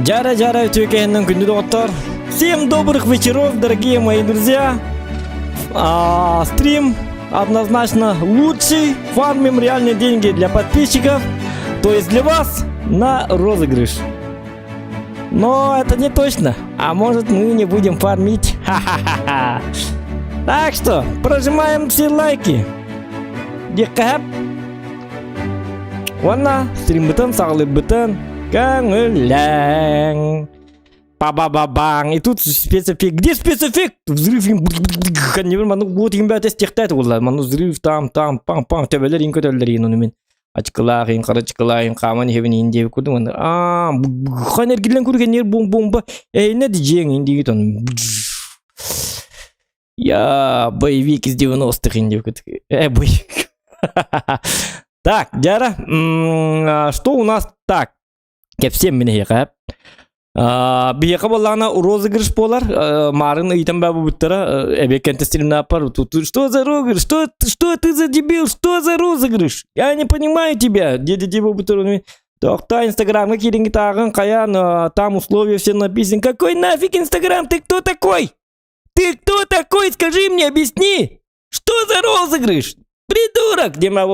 Дьара-дьара үтүөкэһиннэн күндү доҕоттор. Всем добрых вечеров, дорогие мои друзья. А, стрим однозначно лучший. Фармим реальные деньги для подписчиков, то есть для вас на розыгрыш. Но это не точно. А может мы не будем фармить. Ха-ха-ха-ха. Так что прожимаем все лайки. Диэххэ Уонна стриммытын саҕалыырбытын көҥүллээҥ. Па-ба-ба-баҥ. И тут спецэффект. Где спецэффект? Взрыв. Маны уот иһин бэйэтэ истиэхтээх буолла. Маны взрыв там, там, пам-пам. Төбөлөр иһин көтөллөр иһин ону мин ачыкылаах иһин, хара ачыкылаах иһин, хааман иһэбин иһин диэбит курдук. Аа, хан эргиллэн кургэннир бум-бумба. Эйнэ дижиэҥ иһин диигит ону. Я боевик из 90-х индюк. Э, боевик. Так, Дяра, что у нас так? Кэпсиэм мин эһиэхэ. Биһиэхэ буоллаҕына розыгрыш буолар. Марын ыйтан бабыбыттара эбиэккэнтэ стримнааппар. Что за розыгрыш? Что, что ты за дебил? Что за розыгрыш? Я не понимаю тебя. Деди дебил Тохта инстаграмга киириҥ тааҕын хайаан там условия все написаны. Какой нафиг инстаграм? Ты кто такой? Ты кто такой? Скажи мне, объясни! Что за розыгрыш? Придурок! Дима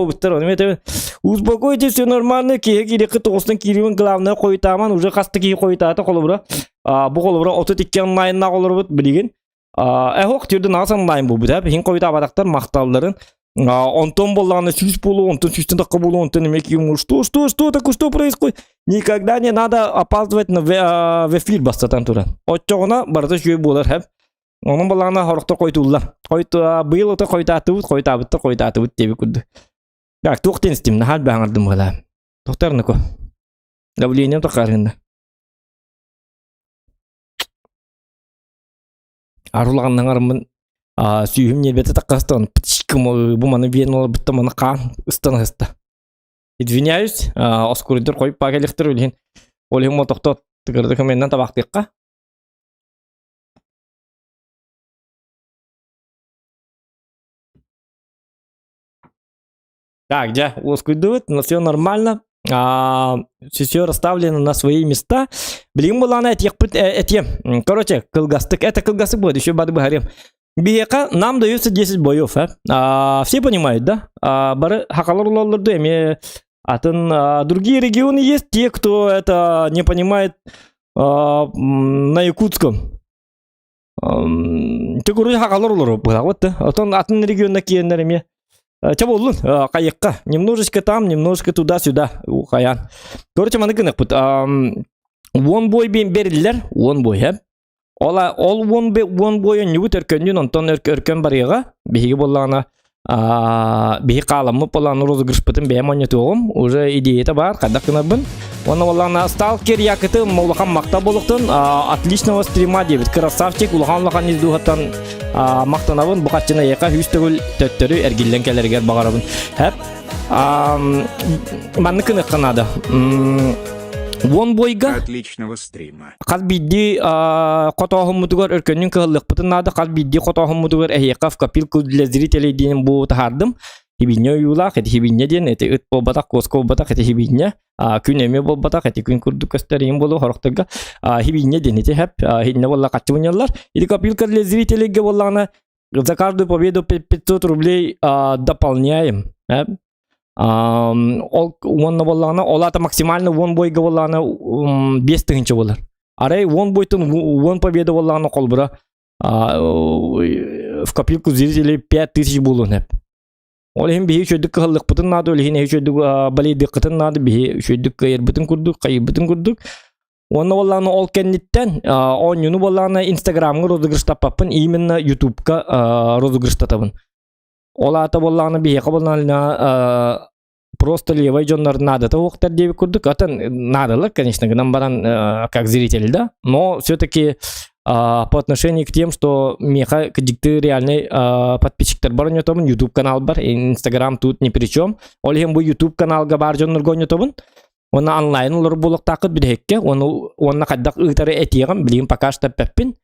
Успокойтесь, все нормально. Киһи кириэххэ тоҕустан киириэн главное хойутааман уже хаста киһи хойутаата холобура. Бу холобура 32 онлайннаах олоробут билигин. Эһох түрдүн аҕыс онлайн буолбут ээ. Биһин хойутаабатахтар махталларын. Онтон буоллаҕына сүүс буолуо, онтон сүүстэн тахха буолуо, онтон эмиэ киһи что, что, что такое, что происходит? Никогда не надо опаздывать на в эфир бастатан туран. Оччоҕуна барыта үчүгэй буолар хэп. Онон балаҕана хорохтор хойутууллар. Хойут быйыл ото хойутаатыбыт, хойутаабыттар, хойутаатыбыт диэбит курдук. Так, туох диэн истим, наһаа баҕардым быһалаа. Тохтор Давлением тохарынна. Арулаҕаннаҥ арыммын сүүһүм ньиэрбэтэ таххастан бу маны биэн олорбутта маны хаан ыстан ыста. Извиняюсь, оскуруйдар хойуп паа кэлиэхтэр ол иһин ол иһин мотохто тыгырды көмөннөн табахтыахха. Так, дьэ, уоскуйдубут, но все нормально. А, все расставлено на свои места. Билигин булаана этиэхпит этиэм. Короче, кылгастык. Это кылгастык будет, еще бады быһарыам. Биһиэхэ нам дается 10 боев, э? А, все понимают, да? А, бары хакалар улалларды эми атын а, другие регионы есть, те, кто это не понимает а, на якутском. Төгүрү хакалар олору быһаҕыт. Отон атын регионна киэннэр эмиэ Чэ буоллун, хайыкка. Немножечко там, немножечко туда-сюда. Хайаан. Короче, маны гыныхпыт. Уон бой бериллер, уон бой, э? Ола ол уон уон бой өннүбүт өркөннүн, онтон өркөн барыга. Биһиги буоллаҕына биһи хааламмыт буоллаҕына розыгрышпытын бэйэм оонньотуоҕум. Уже идеята баар, хайдах гынарбын. Уонна буоллаҕына сталкер якыты улахан махтал буолуохтун. Отличного стрима диэбит. Красавчик, улахан-улахан ис дууһаттан махтанабын. Бу хаччына эйиэхэ үс төгүл төттөрү эргиллэн кэлэригэр баҕарабын. Хэп. Маннык гыныахха наада. Уон бойга Отличного стрима. хас биирдии хотооһуммутугар өркөннүн кыһаллыахпытын наада хас биирдии хотооһуммутугар эһиэхэ в копилку для зрителей диэн бу таһаардым хибинньэ ойуулаах ити хибинньэ диэн ити ыт буолбатах куоска буолбатах ити хибинньэ күн эмиэ буолбатах ити күн курдук көстөр иһин буолуо хорохторго хибинньэ диэн ити хэп хиннэ буолла хаччы мунньаллар ити копилка для зрителейгэ буоллаҕына за каждую победу 500 рублей дополняем ол уонна буоллаҕына ол аата максимально уон бойга буоллаҕына 5000 буолар арай уон бойтон уон победа буоллаҕына холбура в копилку зрителей 5000 буолуон сөп ол иһин биһи үчүгэйдик кыһаллыахпытын наада ол иһин үчүгэйдик балейдыаххытын наада биһи үчүгэйдик кыайарбытын курдук хайыырбытын курдук уонна буоллаҕына ол кэнниттэн оонньууну буоллаҕына инстаграмҥа розыгрыштаппаппын именно ютубка розыгрыштатабын Ол аата буоллаҕына биһиэхэ буоллаҕына просто левый дьоннор наадата уохтар диэбит курдук. Атын наадалар, конечно, гынан баран как зритель, да. Но все-таки по отношению к тем, что меха кдикты реальный подписчиктар бар онньотобун, YouTube канал бар, Instagram тут ни при чем. Ол иһин бу YouTube каналга бар дьоннорго онньотобун. Уонна онлайн олорор буолуохтааххыт бүтэһиккэ, уонна хайдах ыытары этиэҕим, билигин пока что эппэппин.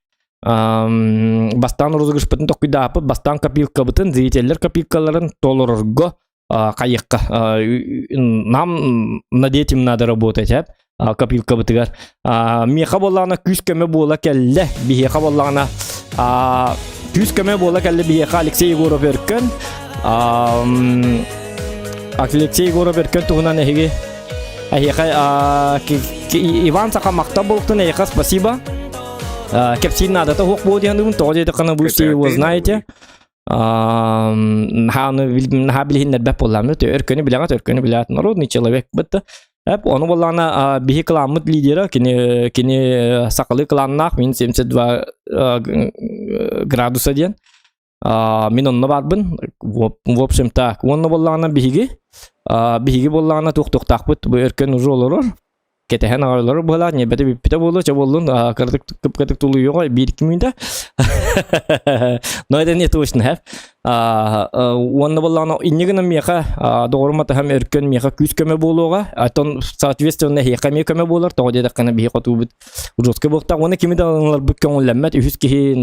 Бастаан розыгрышпытын токуйдааппыт, бастаан копилкабытын, зрителлэр копилкаларын толорорго хайыахха нам над этим надо работать, э? Копилкабытыгар. Миэхэ буоллаҕына күүс көмө буола кэллэ. Биһиэхэ буоллаҕына күүс көмө буола кэллэ биһиэхэ Алексей Егоров Өркөн. Алексей Егоров Өркөн туһунан эһиги эһиэхэ Иван Саха махтал буолуктун эһиэхэ спасибо. Кэпсиир наадата суох буо диэн тоҕо диэтэххинэ вы все его знаете. Наһааны наһаа билиһиннэрбэт буоллаҕым өркөнү билэҕит өркөнү билэҕит народный человек бытта эп ону буоллаҕына биһи кламмыт лидера кини кини сахалыы кланнаах мин 72 градуса диэн мин онно барбын в общем так уонна буоллаҕына биһиги биһиги буоллаҕына туох туохтаахпыт бу өркөн уже олорор кэтэһэн аҕаллар быһалаах ньиэбэтэ бүппүтэ буолуо чэ буоллун кыратык кып-кытык тулуйуоҕа биир кимиитэ но это не точно хэп уонна буоллаҕына инньэ гынан миэхэ доҕорум атаһам өркөн миэхэ күүс көмө буолуоҕа оттон соответственно эһиэхэ эмиэ көмө буолар тоҕо диэтэххинэ биһи хотуубут жестко буолуохтаах уонна кими да ылынарбыт көҥүллэммэт үһүс киһи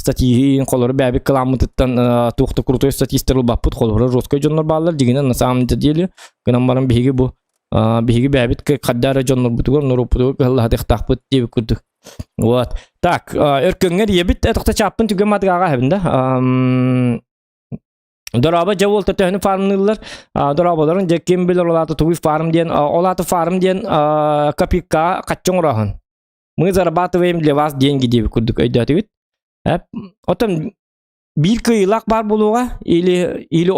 статиһин холору бэйэбит кыламмытыттан туох да крутой статистар ылбаппыт холобура жесткой дьоннор бааллар дьиҥинэн на самом деле гынан баран биһиги бу биһиги бэйэбит хадда эрэ дьоннорбутугар норуоппутугар кыһаллаһатыахтаахпыт диэбит курдук. Вот. Так, өркөҥҥөр ийэбит этохта чааппын түгэн матыгааҕа эһэбин да. Дорообо дьэ уолта төһөнү фармныыллар. Дорооболорун дьэ ким билэр ол аата тугуй фарм диэн, ол аата фарм диэн копейка хаччы оҥороһун. Мы зарабатываем для вас деньги диэбит курдук өйдөөтүгүт. Оттон биир кыайыылаах баар буолуоҕа или или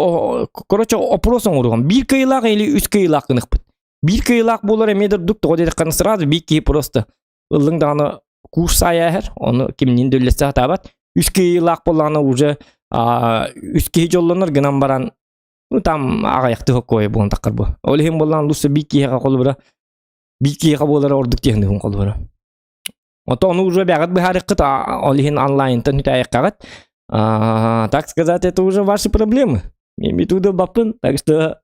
короче опрос оҥоруоҕум биир кыайыылаах или үс кыайыылаах гыныхпыт биир кыайыылаах буолар эмиэ да ордук тоҕо диэтэххинэ сразу биир киһи просто ыллыҥ даҕаны курс саайа ону кимниин да үллэстэ сатаабат үс кыайыылаах буоллаҕына уже үс киһи дьоллонор гынан баран ну там аҕыйахтыы хоккуойа буолан таххар бу ол иһин буоллаҕына лучше биир киһиэхэ холобура биир киһиэхэ буолара ордук диэн холобура Ото ону уже бэҕэт быһаарыаххыт, ол иһин онлайнтан үтээйэххэҕит. Так сказать, это уже ваши проблемы. Мен бүтүүдө баппын, так что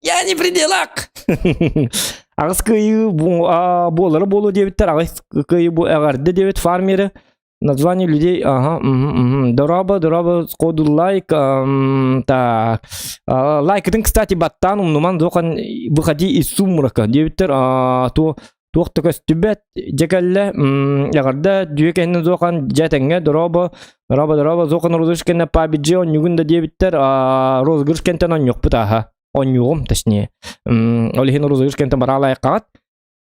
я не при делах. Аҕыс кыайыы буолара буолуо диэбиттэр, аҕыс кыайыы бу эҕэрдэ диэбит фармеры. Название людей, ага, угу, Дороба, дороба, сходу лайк, так. Лайкытын, кстати, баттаан умнуман, зохан выходи из сумрака диэбиттэр, то Туох да көстүбэт, дьэ кэллэ, эҕэрдэ, дьүө кэннэ Зохан дьэ тэҥҥэ дорообо, дорообо, дорообо, Зохан розыгрыш кэннэ PUBG онньугун да диэбиттэр, розыгрыш кэнтэн онньуохпут ааһа, онньуоҕум точнее. Ол иһин розыгрыш кэнтэн бараалайыккаҕыт.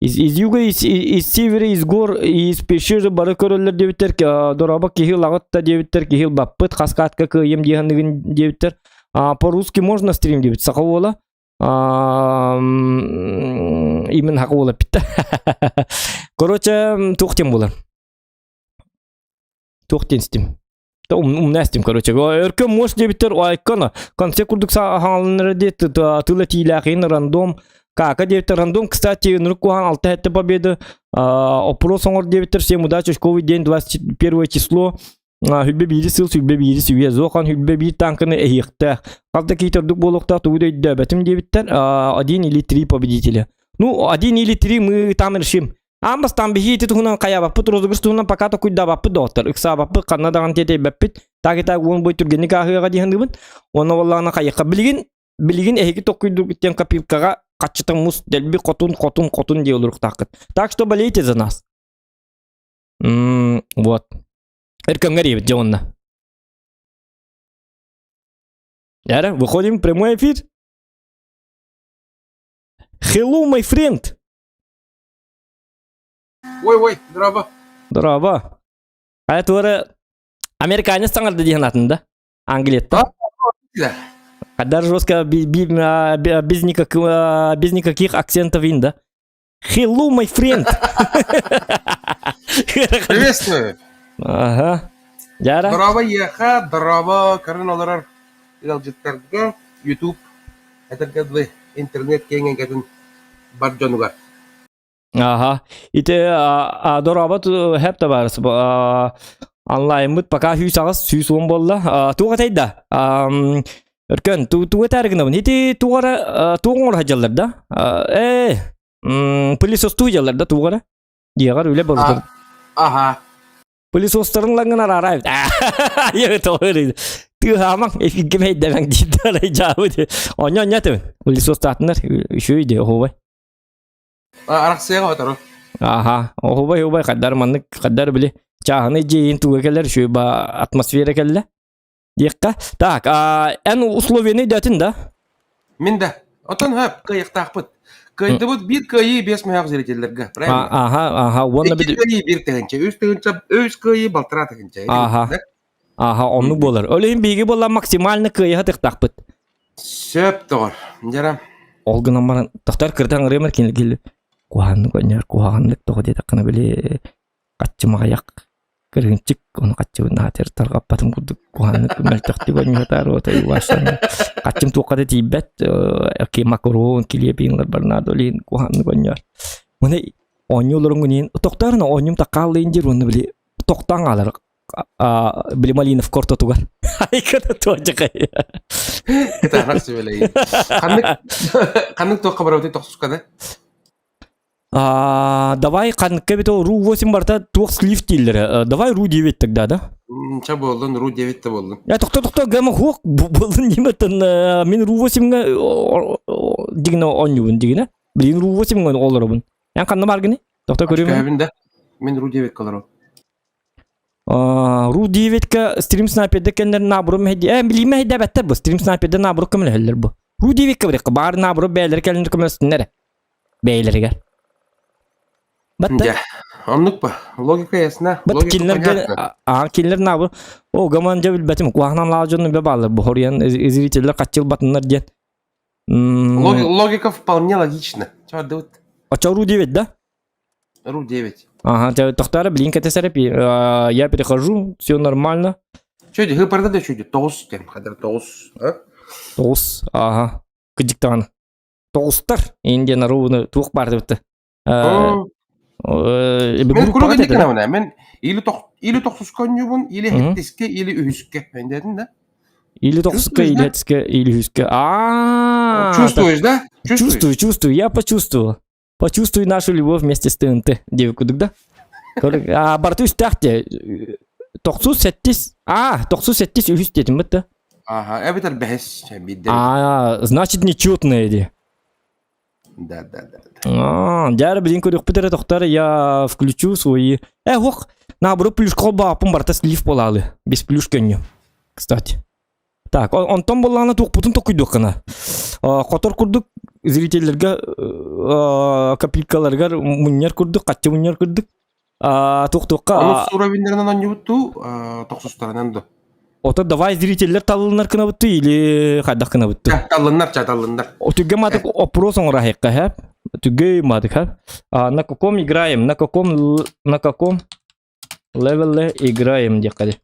Из, из юга, из, из севера, из гор, из пещеры бары көрөллөр диэбиттэр, дорообо киһи ылаҕыт да диэбиттэр, киһи ылбаппыт, хас каатка кыайым диэханыгын диэбиттэр. По-русски можно стрим диэбит, саха уола. Именно хака буолар питта. Короче, туох тем буолар. Туох диэн истим. Умна истим, короче. Өркөн муос диэбиттэр айкона. Конце курдук хаалыннара диэт тыла тиилээхин рандом Кака диэбиттэр рандом, кстати, нурук куһаан алта хэтте победы. Опрос оҥор диэбиттэр всем удачи, очковый день, 21 число. Хүлбэ биири сыл, сүлбэ биири сүүйэ, зохан хүлбэ биир танканы эһиэхтээх. Хас да киһи ордук буолуохтаах тугу да өйдөөбөтүм диэбиттэр. Один или три победителя. Ну, один или три мы там решим. Аан бастаан биһи ити туһунан хайаабаппыт, розыгрыш туһунан пока токуйдаабаппыт доҕоттор. Ыксаабаппыт, ханна даҕаны тиэтэйбэппит. Так и так уон бой түргэнник ааһыаҕа дии саныыбын. Уонна буоллаҕына хайыахха билигин билигин эһиги токуйдугут диэн копилкаҕа хаччыта мус дэлби хотун хотун хотун дии олоруохтааххыт. Так что болейте за нас. Вот. Өркөҥҥө диэбит дьэ уонна. Яра, выходим в прямой эфир. Hello, my friend. Ой, ой, здорово. Здорово. А это американец саҥарда диэн атын да? Англияттан. А даже жестко без, никак, без никаких акцентов ин, да? Hello, my friend! Приветствую! Ага. Дьара? Дорообо эйиэхэ, дорообо көрөн олорор ыалдьыттарга YouTube этэргэ дылы интернет киэҥ эйгэтин бар дьонугар. Ага. Ити дорообо хэп табаарыс онлайнмыт пока 108 110 буолла. Туох этэй да? Өркөн, тугу этээри гынабын? Ити туох эрэ туох оҥоро сылдьаллар да? Ээ, пылесостуу дьаллар да туох эрэ? Дьиэҕэр үлэ барытын. Аха. Пылесостарын лаҥын араара эбит. Тыаһаамаҥ, эфиргэ мэйдэмэҥ диирдэр дьаабы. Онньо онньо этим. Пылесостаатынар үчүгэй дии, оһуобай. Арахсыаҕа отору. Аха, оһубай убай хаддар маннык хаддар били чааһынай дьиэйин туга кэлэр үчүгэй ба атмосфера кэллэ. Диэххэ. Так, а, эн условияны өйдөөтүн да? Мин да. Отон хөп, кыайыахтаахпыт. Кыайдыбыт биир кыайыы биэс мөһөөх зрителлэргэ, правильно? Аха, аха, уонна Икки кыайыы биир тыһыынча, үс тыһыынча, үс кыайыы балтараа тыһыынча. Аха. Аха, оннук буолар. Ол иһин биһиги буолла максимально кыайыһа тыктаахпыт. Сөп доҕор. Дьара. Ол гынан баран, тохтор кырдан ырыамар кинилги куһаҕаннык ойноор, куһаҕаннык тоҕо диэтэххинэ били хаччымаҕайах кырыымчык ону хаччыбын наатыр тарҕаппатым курдук куһаҕаннык мөлтөхтүк ойнуотаар уота хаччым туохха да тиийбэт макарон килиэп иҥлар наада ол иһин куһаҕаннык ойноор маны оонньуу олоруҥ иһин тохтоорун оонньуум такааллыйын диир уонна били тохтоон хаалар били Малиновка ортотугар айката туочакай кытаанах сүбэлэйин ханнык ханнык туохха барабытый тохсусканы А, давай ханныкка эбит ол ру 8 барта туох слив дииллэрэ. Давай ру 9 тогда, да? Ча буоллун, ру 9 да буоллун. Я тохто тохто гама хуок буоллун диэмэттэн мин ру 8-га дигинэ оонньуубун дигинэ. Билигин ру 8-га олоробун. Эн ханна баргыный? Тохто көрүм. Көһөбүн да. Мин ру 9 олоробун. Ру 9-ка стрим снайперде кэннэр набору мэһэйди. Э, билиим мэһэйдээбэттэр бу. Стрим снайперде набору көмөлөһөллөр бу. Ру 9-ка барыахха баар набору бэйэлэрэ кэлин көмөлөстүннэр. Бэйэлэригэр. Батта. Дьэ, оннук ба. Логика ясна. Бат Логика кинилэргэ понятна. аа кинилэр набор. О, гаман дьэ билбэтим. Куһаҕанан лаа дьону бе бааллар бу. Хоруйан зрителлэр хаччыл батыннар диэн. Логика вполне логична. Чардыбыт. Очо ру 9, да? Ру 9. Ага, тохтара, блин, КТСРП. Я перехожу, все нормально. Чөйдү, хыпарда да чөйдү. Тоҕус диэн, хадыр тоҕус. Тоҕус, ага. Кыдьыктаҕына. Тоҕустар Индия ровно туох баар дебитте. Мен куруук инник гынабын мен или или тохсуска онньуубун, или хэттиске, или үһүскэ. Өйдөөтүн да? Или тохсуска, или хэттиске, или үһүскэ. А, Чувствуешь, да? Чувствую, чувствую, я почувствовал. Почувствуй нашу любовь вместе с ТНТ. Диэбит курдук да? А барты үстээх те. Тохсус сэттис. А, тохсус сэттис үһүс диэтим бытта. Ага, эбэтэр бэһис биирдэ. А, значит нечетные ди. Да, да, да. А, дьэ билин көрүөхпүт эрэ тохтор я включу свои. Э, ох, наоборот плюшка холбооппун барыта слив буолаалы. Без плюшки онньу. Кстати. Так, онтон буоллаҕына туохпутун токуйдуоххына. Хотор курдук зрителлэргэ копилкаларыгар мунньар курдук, хаччы мунньар курдук. Туох-туохха... Онус уровеннэринэн онньубуттуу, тохсустарынан да. Ото давай зрителлэр талылынар кынабытты или хайдах кынабытты? Таллыннар, ча таллыннар. Түгге матык опрос оҥорахыахха һэ. Түгге матык һэ. На каком играем? На каком на каком левеле играем диэххэ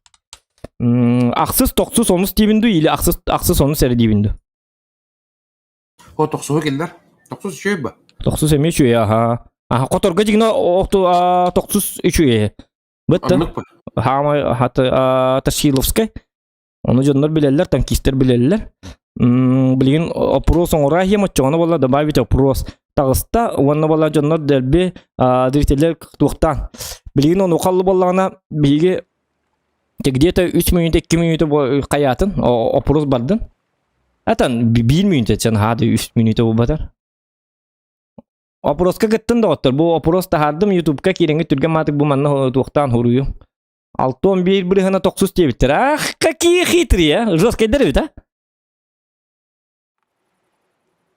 Ахсыс тохсус онус диибин дуу или ахсыс ахсыс онус эрэ диибин дуу? О, тохсуһу киллэр. Тохсус үчүгэй ба? Тохсус эмиэ үчүгэй, аха. Аха, которга дьигинэ тохсус үчүгэй. Бытта. Оннук ба? Хаамай хата Ташиловскай. Ону дьоннор билэллэр, танкистар билэллэр. Билигин опрос оҥоро иһиэм оччоҕуна буолла добавить опрос таҕыста уонна буолла дьоннор дэлби зрителлэр туохтаан. Билигин ону халлы буоллаҕына биһиги где-то үс мүнүүтэ, икки мүнүүтэ хайаатын опрос бардын. Атан биир мүнүүтэ чан хаады үс мүнүүтэ буолбатар. Опроска кыттын доҕоттор. Бу опрос таһаардым Ютубка киирэҥҥит түргэн маатык бу манна туохтаан хоруйу. 61 бырыһына тохсус диэбиттэр. Ах, какие хитрые, а? Жесткайдар эбит, а?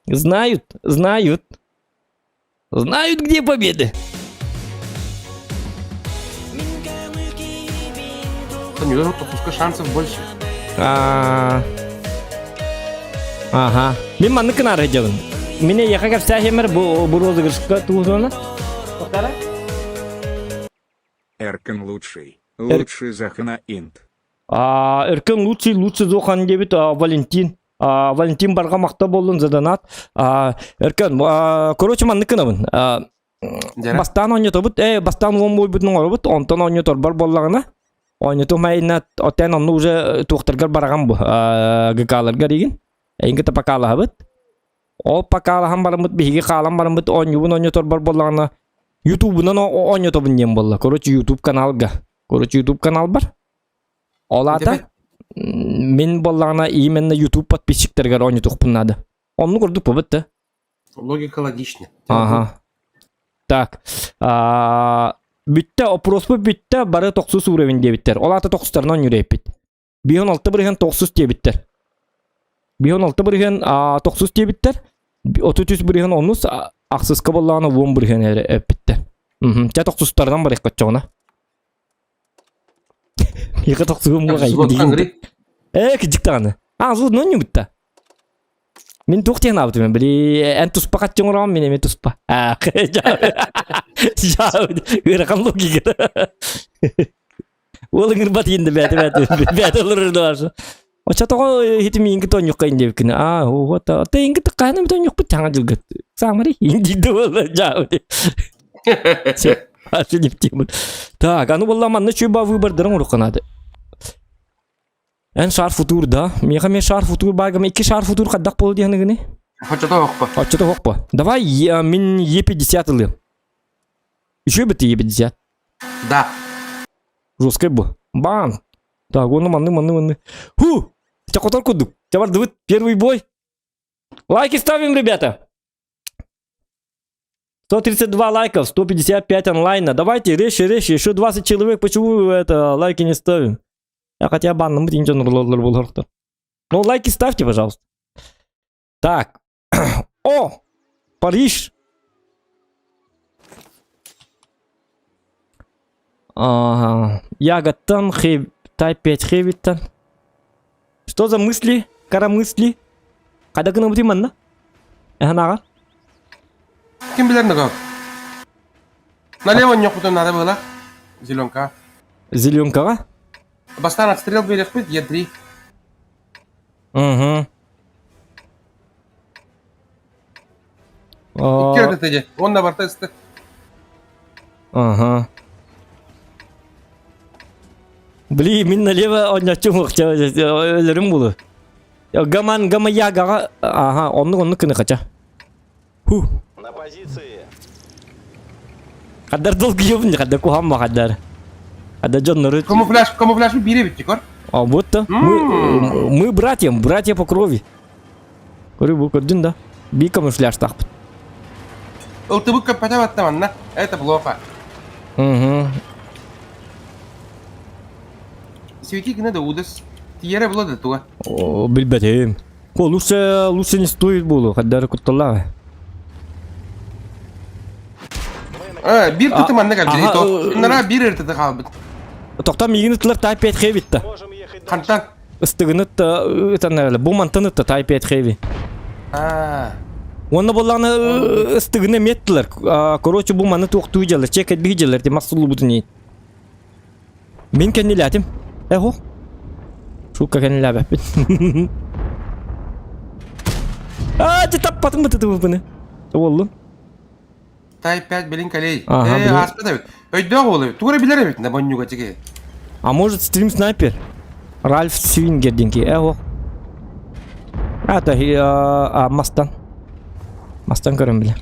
Знают, знают. Знают, где победы. У тохсуска шансов больше. А, Ага. Мин маннык гынары дьабын. Мин эйиэхэ кэпсээһимэр бу бу розыгрышка туһунана. Эркин лучший. Лучший Захана Инт. А, Эркен лучший, лучший Зохан диэбит Валентин. Валентин барҕа махта буоллун за донат. Эркен, короче, маннык гынабын. Бастаан оонньотобут, э, бастаан уон буойбутун оҥоробут, онтон оонньоторбор буоллаҕына, оонньотум айна отен онну уже туохтаргар бараҕан бу, ГК-ларгар игин. Эйин кытта покалаһабыт. Ол покалаһан бараммыт, биһиги хаалан бараммыт оонньуубун оонньоторбор буоллаҕына, Ютубунан оонньотобун диэн буолла. Короче, Ютуб каналга. Короче, Ютуб канал бар. Ол аата мин буоллаҕына именно Ютуб подписчиктарыгар оонньотуохпун наада. Оннук ордук буолбут да. Логика логична. Ага. Так. Бүттэ, опроспут бүттэ, бары тохсус уровень диэбиттэр. Ол аата тохсустарынан үрэйпит. 5-6 бырыһыан тохсус диэбиттэр. 5-6 бырыһыан тохсус диэбиттэр. 33 бырыһыан онус, ахсыска боллаҕына 10 бырыһыан эрэ эппиттэр. Чэ тохсустарынан барыахха оччоҕуна. Миэхэ тохсугум буолай. Ээ, кидьик даҕаны. А, зуд нонньубутта. Мин туох диэн аабытым били эн туспа хаччы оҥороҕун мин эмиэ туспа. Ыарахан логика. Уол ыҥырбат иинде бээтэ бээтэ бээтэ олорор да Оччо тоҕо иһитим иинги тонньукка индиэбиккини аа вот та иинги тыккааны тонньукпут таҥа дьылгыт саамари индиде буолла жаабыт Так, аны буолла манна чуйба выбордарын урукканаады. Эн шар футур да? Миэхэ мен шар футур баагам икки шар футур хаддах буолу диэхныгыны? Оччото хохпо. Оччото хохпо. Давай мин Е50 ылыам. Еще бы ты Е50. Да. Жесткай бу. Бан. Так, оны манны манны манны. Ху! Чакотор курдук. Чабардыбыт первый бой. Лайки ставим, ребята. 132 лайков, 155 онлайна. Давайте резче, резче. Еще 20 человек. Почему это лайки не ставим? Я хотя банным Ну, лайки ставьте, пожалуйста. Так. О! Париж! Ага. Ягодтан, Type 5 Хевиттан. Что за мысли? Коромысли? Қайда гына бутый манна? Эһанаҕар? Ким билэр ногов? Налево ньохутун надо было. Зеленка. Зеленкаҕа? Бастаан отстрел биэриэхпит, Е3. Угу. Икки өртөтө дьэ. Уонна барта ыстык. Ага. Блин, мин налево онньоччу муохча өлөрүм булу. Гаман гама ягаҕа ага оннук оннук кыны хача. Ху. На позиции. Хаддар долгуйабын хаддар куһамма хаддар. Хаддар дьоннору Камуфляж, камуфляж биир эбит көр. А вот то. Мы, мы братья, братья по крови. Көрү бу көрдүн да. Би камуфляж тахпыт. Ылтыбык көппөтө батта манна. Это плохо. Угу. Свети гына да удас. Тиерэ була да туга. Билбэтим. Ко, лучше, лучше не стоит буолуо, хаддары кутталлаах. Э, биир тыты манна кэлбит. То, биир ыртыты хаалбыт. Тохтоо миигин ыттылар Type 5 Heavy та. Хантан? Ыстыгын ытан бу мантан ытта Type 5 Heavy. Аа. Уонна буоллаҕына ыстыгыны эмиэ Короче, бу маны туохтуу дьаллар, чек этбиһи дьаллар, ти масуллубутун иин. Мин кэннилээтим. Эхо. Сука кэннилээбэппин. Аа, дьэ таппатым бытытыбыппыны. Уоллун. Type 5 билин кэлей. Ээ, ааспыт эбит. Өйдөөх уол эбит. Тугу эрэ билэр эбит на бонньуга тиги. А может стрим снайпер? Ральф Свингер динки. Эхо. Это мастан. Мастан көрөн билер.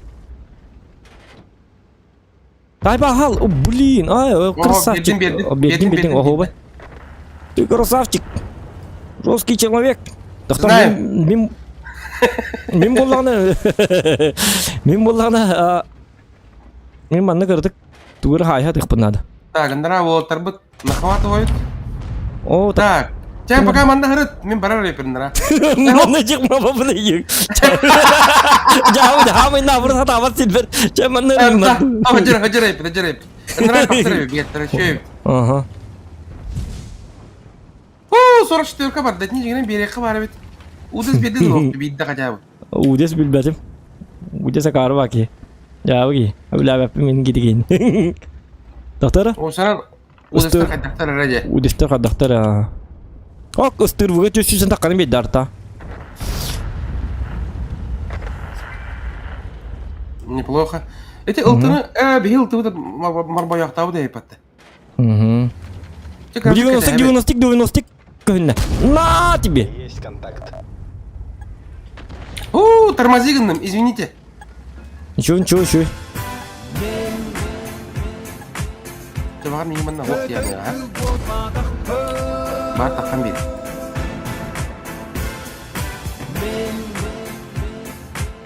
Тайбахал, о, блин, ай, красавчик. Бердим, бердим, ого, Ты красавчик. Жесткий человек. Знаю. Мин мин буоллаҕына мин буоллаҕына мин манна кырдык тугу эрэ хаайа надо. Так, андара уолаттарбыт нахватывают. О, так. Чэ, пока манна хырыт, мин барар эпирнара. Манна чыкма бабын Жаабы хаамай наабыр сатаабат силбер. Чэ, манна Хажыр, хажыр эпир, хажыр эпир. Андара тахсар эпир, биэттэр шөй. Ага. О, 44 бар, дэтни жигинен биэриэххэ баар эбит. Удас биэрдэ дуо, биирдэ хотя бы. Удас билбэтим. Удас акаары баки. Жаабы ки. Билээбэппин мин китигин. Доктора? О, санан Удастар хайдахтар эрэ дьэ. Удастар хайдахтар аа. Ок, ыстырвыга түссүсен таққаны бейді арта. Неплохо. Эти ылтыны, э, биһи ылтыбыт марбойохтаабыт эйпатты. Угу. 90 90 90 көһүннэ. На тебе! Есть контакт. О, тормози гынным, извините. Ничего, ничего, ничего. Чабаҕар миигин манна ох диэн а? Баар таххан биир.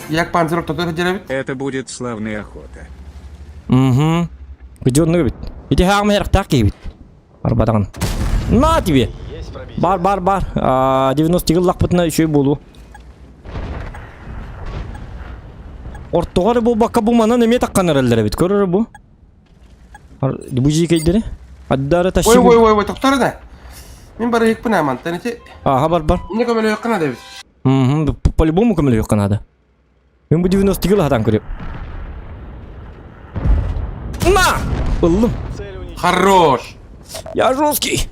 Як панцирок тотор сылдьар эбит. Это будет славная охота. Угу. Где он эбит? Ити хаама ярыктаах киһибит. Арбатаҕын. На тебе! Бар, бар, бар. 90 ыллахпытына үчүгэй буолуо. Ортоҕор буолбакка бу манан эмиэ таххан эрэллэр эбит. Көрөр бу. Бу жиикэйдэри. Аддара тащи. Ой, ой, ой, ой, тохтор да. Мин барыһыкпын амантан ити. Аха бар бар. Мне көмөлөһүөххэ наада эбит. Угу, по-любому көмөлөһүөххэ наада. Мин бу 90 кило хатан көрүөм. На! Ыллым. Хорош! Я жесткий.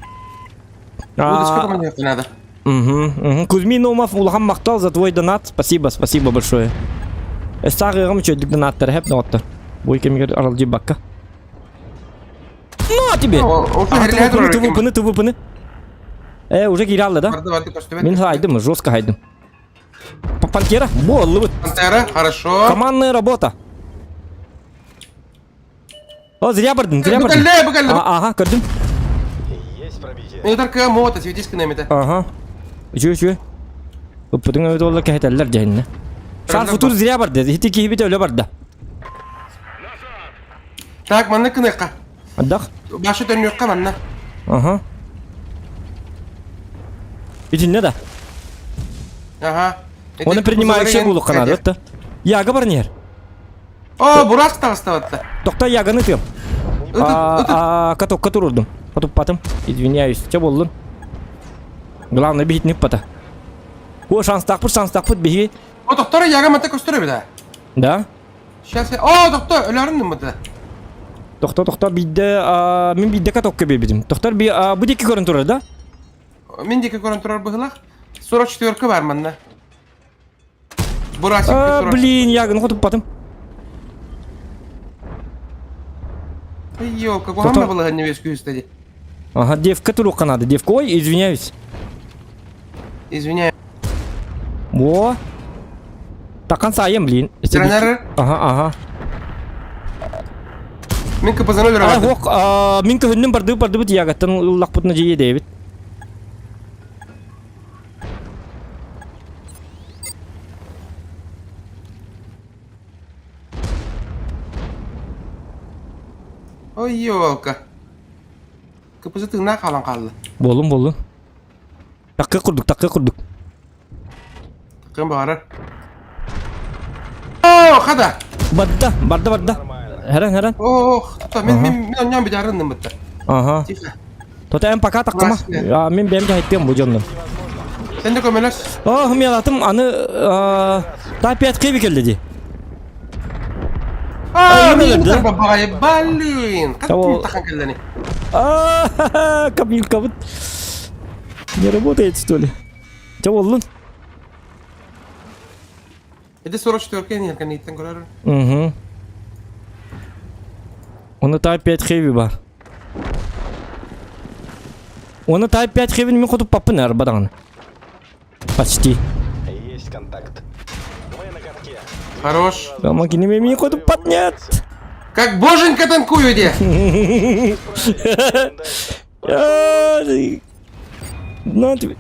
Удочка көмөлөһүөххэ надо. Угу, угу. Кузьмин Наумов, улахан махтал за твой донат. Спасибо, спасибо большое. Эстаагыгым үчүгдүк донаттар хэп ноттор. Бу кэмигэр аралдьыйбакка. На тебе! ТВПны, ТВПны. Э, уже кииралла да? Мин хайдым, жестко хайдым. Пантера, буоллубут. Пантера, хорошо. Командная работа. О, зря бардым, зря бардым. Бу кэллэ, бу кэллэ. Ага, көрдүм. Есть пробитие. Мен таркыа муота светись кынамита. Ага. Үчү, үчү. Ыппытың өтө олла кэһэтэллэр дьэһиннэ. Шар футур зря барды. Ити киһибит өлө барда. Так, манна кыныахха. Ардах. Башы төннүөххэ манна. Ага. Итиннэ да. Ага. Оны принимающий булук канады да. Яга бар нер. О, бурак таҕыстабатта. Тохто яганы тыам. А, катокка турурдум. Потуппатым. Извиняюсь. Че боллун? Главное бихитник пата. О, шанстаахпыт, шанстаахпыт биһиги. О, доктор, яга мата көстөр эбит. Да? Сейчас я... О, доктор, өлөрүн мыты. Тохто, тохто, биирдэ, мин биирдэ катокка биэрбитим. Тохтор би, бу диэки көрөн турар, да? Мин диэки көрөн турар быһылах. 44 бар манна. Бурасик А, блин, ягын хотуппатым. Ёлка, куһаҕан балаһанньа үөскүүстэ дии. Ага, девка туруохха наада. Девка, ой, извиняюсь. Извиняюсь. Во. Такан сайым, блин. Тренер. Ага, ага. Мин кпзны өлөрө Ох, мин көһүннүм барды бардыбыт ягаттан ыллахпытына жие дейбит. Ой, елка. КПЗ тыыннаах хаалан хаалла. Буоллун буоллун. Такка курдук, такка курдук. Таккын баҕарар. О, хада! Барда, барда, барда. Хэрэн, хэрэн. Ох, то мин мин мин онньоон бүтээрин бытта. Ага. Тихо. Тота эн пока таккама. Мин бэйэм дьаһайттыам бу дьоннор. Сен де көмөлөс. О, мелатым аны та пять киви келди ди. А, мин блин. Как тахан келдени? А, кабинка вот не работает, что ли? Че болдун? Это 44 не көрөр. Угу. Оны Type 5 Heavy бар. Оны Type 5 Heavy мен хотуп паппын арбадан. Почти. Есть контакт. Мы на катке. Хорош. Помоги мне, мен хотуп пат нет. Как боженька танкую де. На тебе.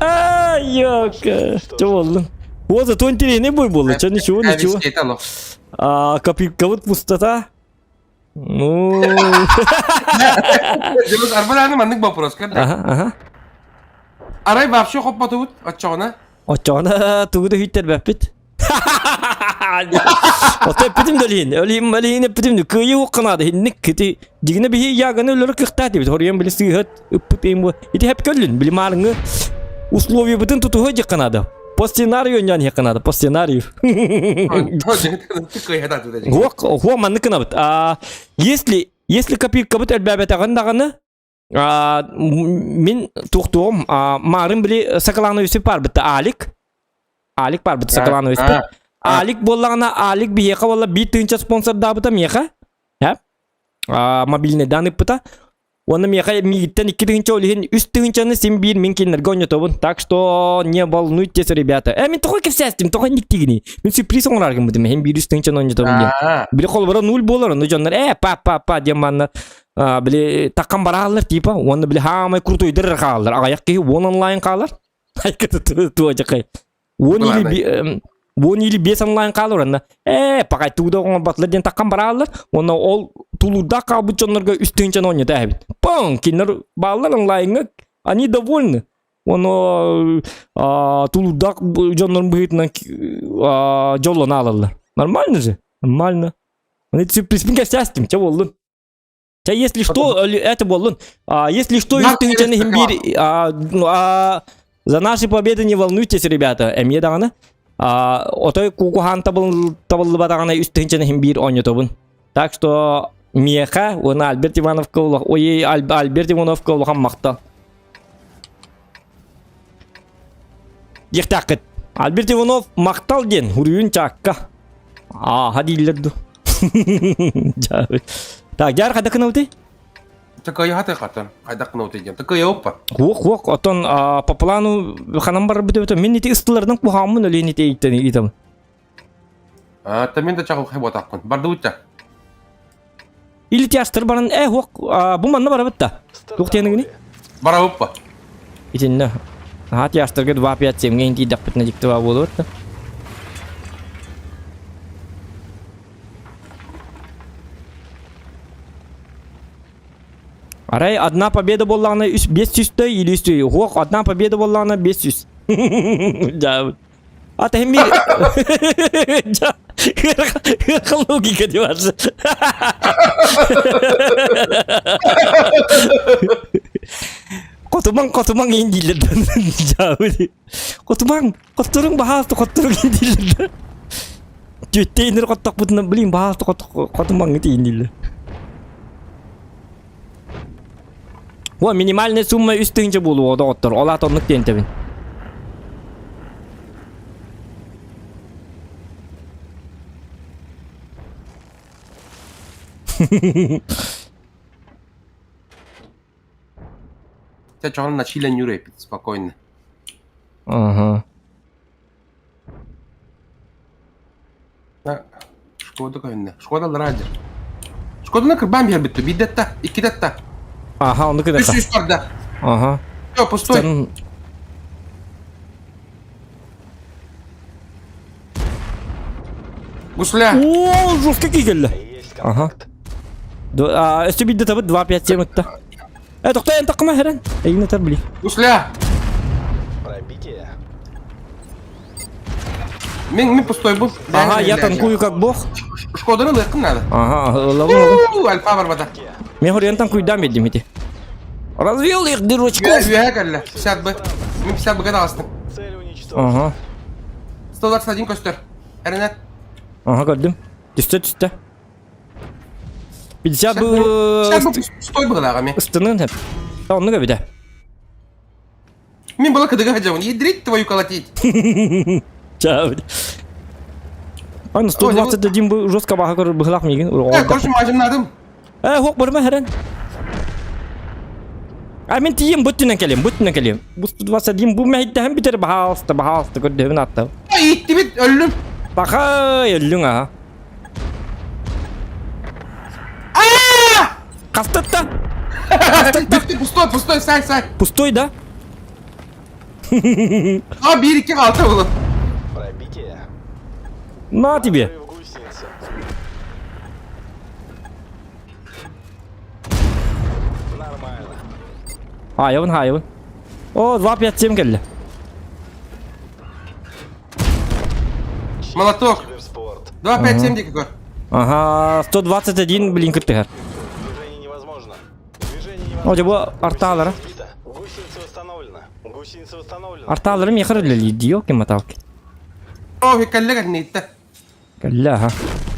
А, ёка. Че болдун? О, зато интересный бой был. Че, ничего, ничего. А, копилка вот пустота. Ну... Арбалааны маннык вопрос кэрдэ. Ага, ага. Арай вообще хоппотубут оччоҕуна. Оччоҕуна тугу да хүйтэрбэппит. Ото эппитим да олиһин. Олиһин олиһин эппитим кыайыы уохханаады хинник кити дигинэ биһи яганы өлөрө кыахтаах диэбит. Хоруйан били сыыһат ыппыт ыйым бу. Ити хэп көллүн били маарыҥы условиябытын тутуһа дьахханаада. По сценарию ньон хехханаада, по сценарию. Хуох, хуох маннык гынабыт. А, если если копилкабыт элбээбэтэҕин даҕаны мин туохтуом маарын били сакалааны үсүп барбыт Алик Алик барбыт сакалааны үспүт Алик буоллаҕына Алик биһиэхэ буолла биир тыынча спонсордаабыта миэхэ мобильныйдаан ыппыта Уонна миэхэ миигиттэн 2 тыһыынча ол иһин 3 тыһыынчаны син биир мин кинилэргэ оонньотобун. Так что не волнуйтесь, ребята. Э, мин тоҕо кэпсээстим, тоҕо инник Мин сюрприз оҥорор гыммытым, иһин биир 3 тыһыынчаны оонньотобун диэн. Били холобура нуль буолар, ону дьоннор э, па па па диэн манна били таккан барааллар типа, уонна били хаамай крутойдар хааллар. Аҕыйах киһи уон онлайн хаалар. Туочакай. Уон или... Уон или бес онлайн хаалар онно. Ээ, пакай тууда оҥорботлар диэн таххан барааллар. Уонна ол тулуурдаах хаалбыт дьоннорго үс тыһыынчаны оонньото эбит. Паҥ! Кинилэр бааллар онлайҥҥа. Они довольны. Уонна тулуурдаах дьоннорун быһыытынан дьоллоно аалаллар. Нормально же? Нормально. Аны сюрпризпин кэпсээстим. Чэ буоллун. Чэ, если что, это буоллун. А, если что, үс тыһыынчаны иһин биир за наши победы не волнуйтесь, ребята. Эмиэ даҕаны. Отой куукуһаан табыллыбатаҕына үс тыһыынчаны иһин биир оонньотобун. Так что миэхэ уонна Альберт Ивановка ой Альберт Ивановка улахан махтал. Диэхтээххит. Альберт Иванов махтал диэн хуруйун чаакка. Ааха дииллэр ду. Так, дьаар хайдах гынабытый? Такая хата хатан. Хайдах гынабытый диэн. Такая оппа. Хуох хуох отон по плану ханан барбыт эбит. Мин ити ыстыларынан куһааммын өлүөн ити ийтен итам. А, та мен да чаҕылхай буотахпын. Бардыбыт Или тястыр баран э хуох бу манна барабыт да. Туох диэныгыный? Барабыппа. Итиннэ. Аха тястырга 2 5 7 ге интийдэхпитинэ дьиктива буолуот да. Арай одна победа буоллаҕына үс биэс сүүстэй или үс Уох, одна победа буоллаҕына биэс сүүс. Дьаабыт. А ты мир... Логика не ваша. Хотумаҥ, хотумаҥ иин дииллэр. Дьаабыт. Хотумаҥ, хотторуҥ баһаалта хотторуҥ иин дииллэр. Түөттейнер хоттохпутуна, блин, баһаалта хотумаҥҥыт иин дииллэр. О, минимальная сумма үс тыһыынча буолуоҕа доҕоттор. Ол аата оннук диэн этэбин. Те чоҕун на чилен юрепит спокойно. Ага. Шкода көһүннэ. Шкода лрадер. Шкоданы кырбаан биэрбит биирдэтта, иккитэтта. Аха, ону Үс кыдата. үс барда. Ага. Все, пустой. Стан... Гусля. О, жестко кигэллэ. Есть Ага. контакт. Өссө биирдэ табыт 2 5 7 ытта. Э, тохтой эн таққыма хэрэн. Эйгин этэр били. Гусля. Пробитие. Мин мин пустой был. Ага, я танкую как бог. Шкоданы ылыаххын надо. Ага, ылабын ылабын. У, Альфа барбата. Мен хорыйан танкуйдаан биэрдим ити. Развел их дырочков. Үөһэ кэллэ. 50 б. Мин 50 б-га таҕыстым. Цель уничтожена. Ага. 121 көстөр. Эрэнэ. Ага, көрдүм. Түстэ түстэ. 50 б 50 б пустой быһылааҕа эмиэ. ыстынын хэп. Оннук эбитэ. Мин была кыдыга сылдьабын. Ядрить твою колотить. Чао. Аны 121 бу жестко баха көрөр быһылаах миигин. Э, короче, мажымнадым. Э, хоқ барма хэрэн. А мен тиийем бүттүнэн кэлиэм, бүттүнэн кэлиэм. Бу 121 бу мэһийдэһэн бүтэр баһаалыста, баһаалыста көрдөһүбүн аттав. Ииттибит, өллүм. Баха өллүҥ аха. Хастатта? Бүттү, пустой, пустой, сай, сай. Пустой, да? А, биир икки хаалта булun. Пробитие. На тебе. Взрыв гусеницы. Нормально. Хаайабын, хаайабын. О, 2-5-7 кэллэ. Молоток. Киберспорт. 2, 5, 7 диэки көр. Ага, 121, блин, кыттыһар. Движение невозможно. Движение невозможно. О, дьэ бу артаалара. Сбито. Гусеница восстановлена. Гусеница восстановлена. Артаалары миэхэ үлэлиир ёлки-моталки. О, кэллэ кэлнииттэ. Кэллэ, аха.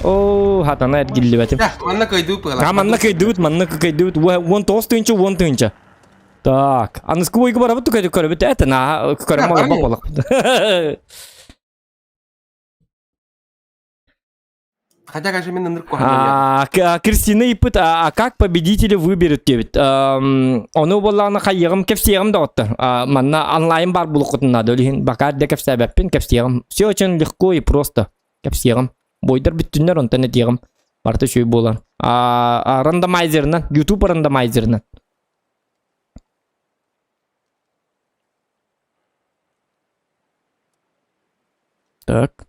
Оо, хатана эргиллибэтим. Дьэ, манна кыайдыы пыала. А, манна кыйдыбыт, манна кыйдыбыт. 19 тыһыынча, 10 тыһыынча. Так, аныскы бойга барабыт көрөбүт. Это на көрөм олорбох болох. Хотя, конечно, мин ынырык куһаҕан А, Кристина ыйыппыт, а как победители выберут диэбит. Ону буоллаҕына хайыаҕым кэпсиэҕим доҕоттор. Манна онлайн бар булуккутун наада ол иһин бакаар да кэпсээбэппин кэпсиэҕим. Все очень легко и просто кэпсиэҕим. Бойдар бүттүннэр онтон этиэҕим. Барыта үчүгэй буолан. Рандомайзерынан, YouTube рандомайзерынан. Так.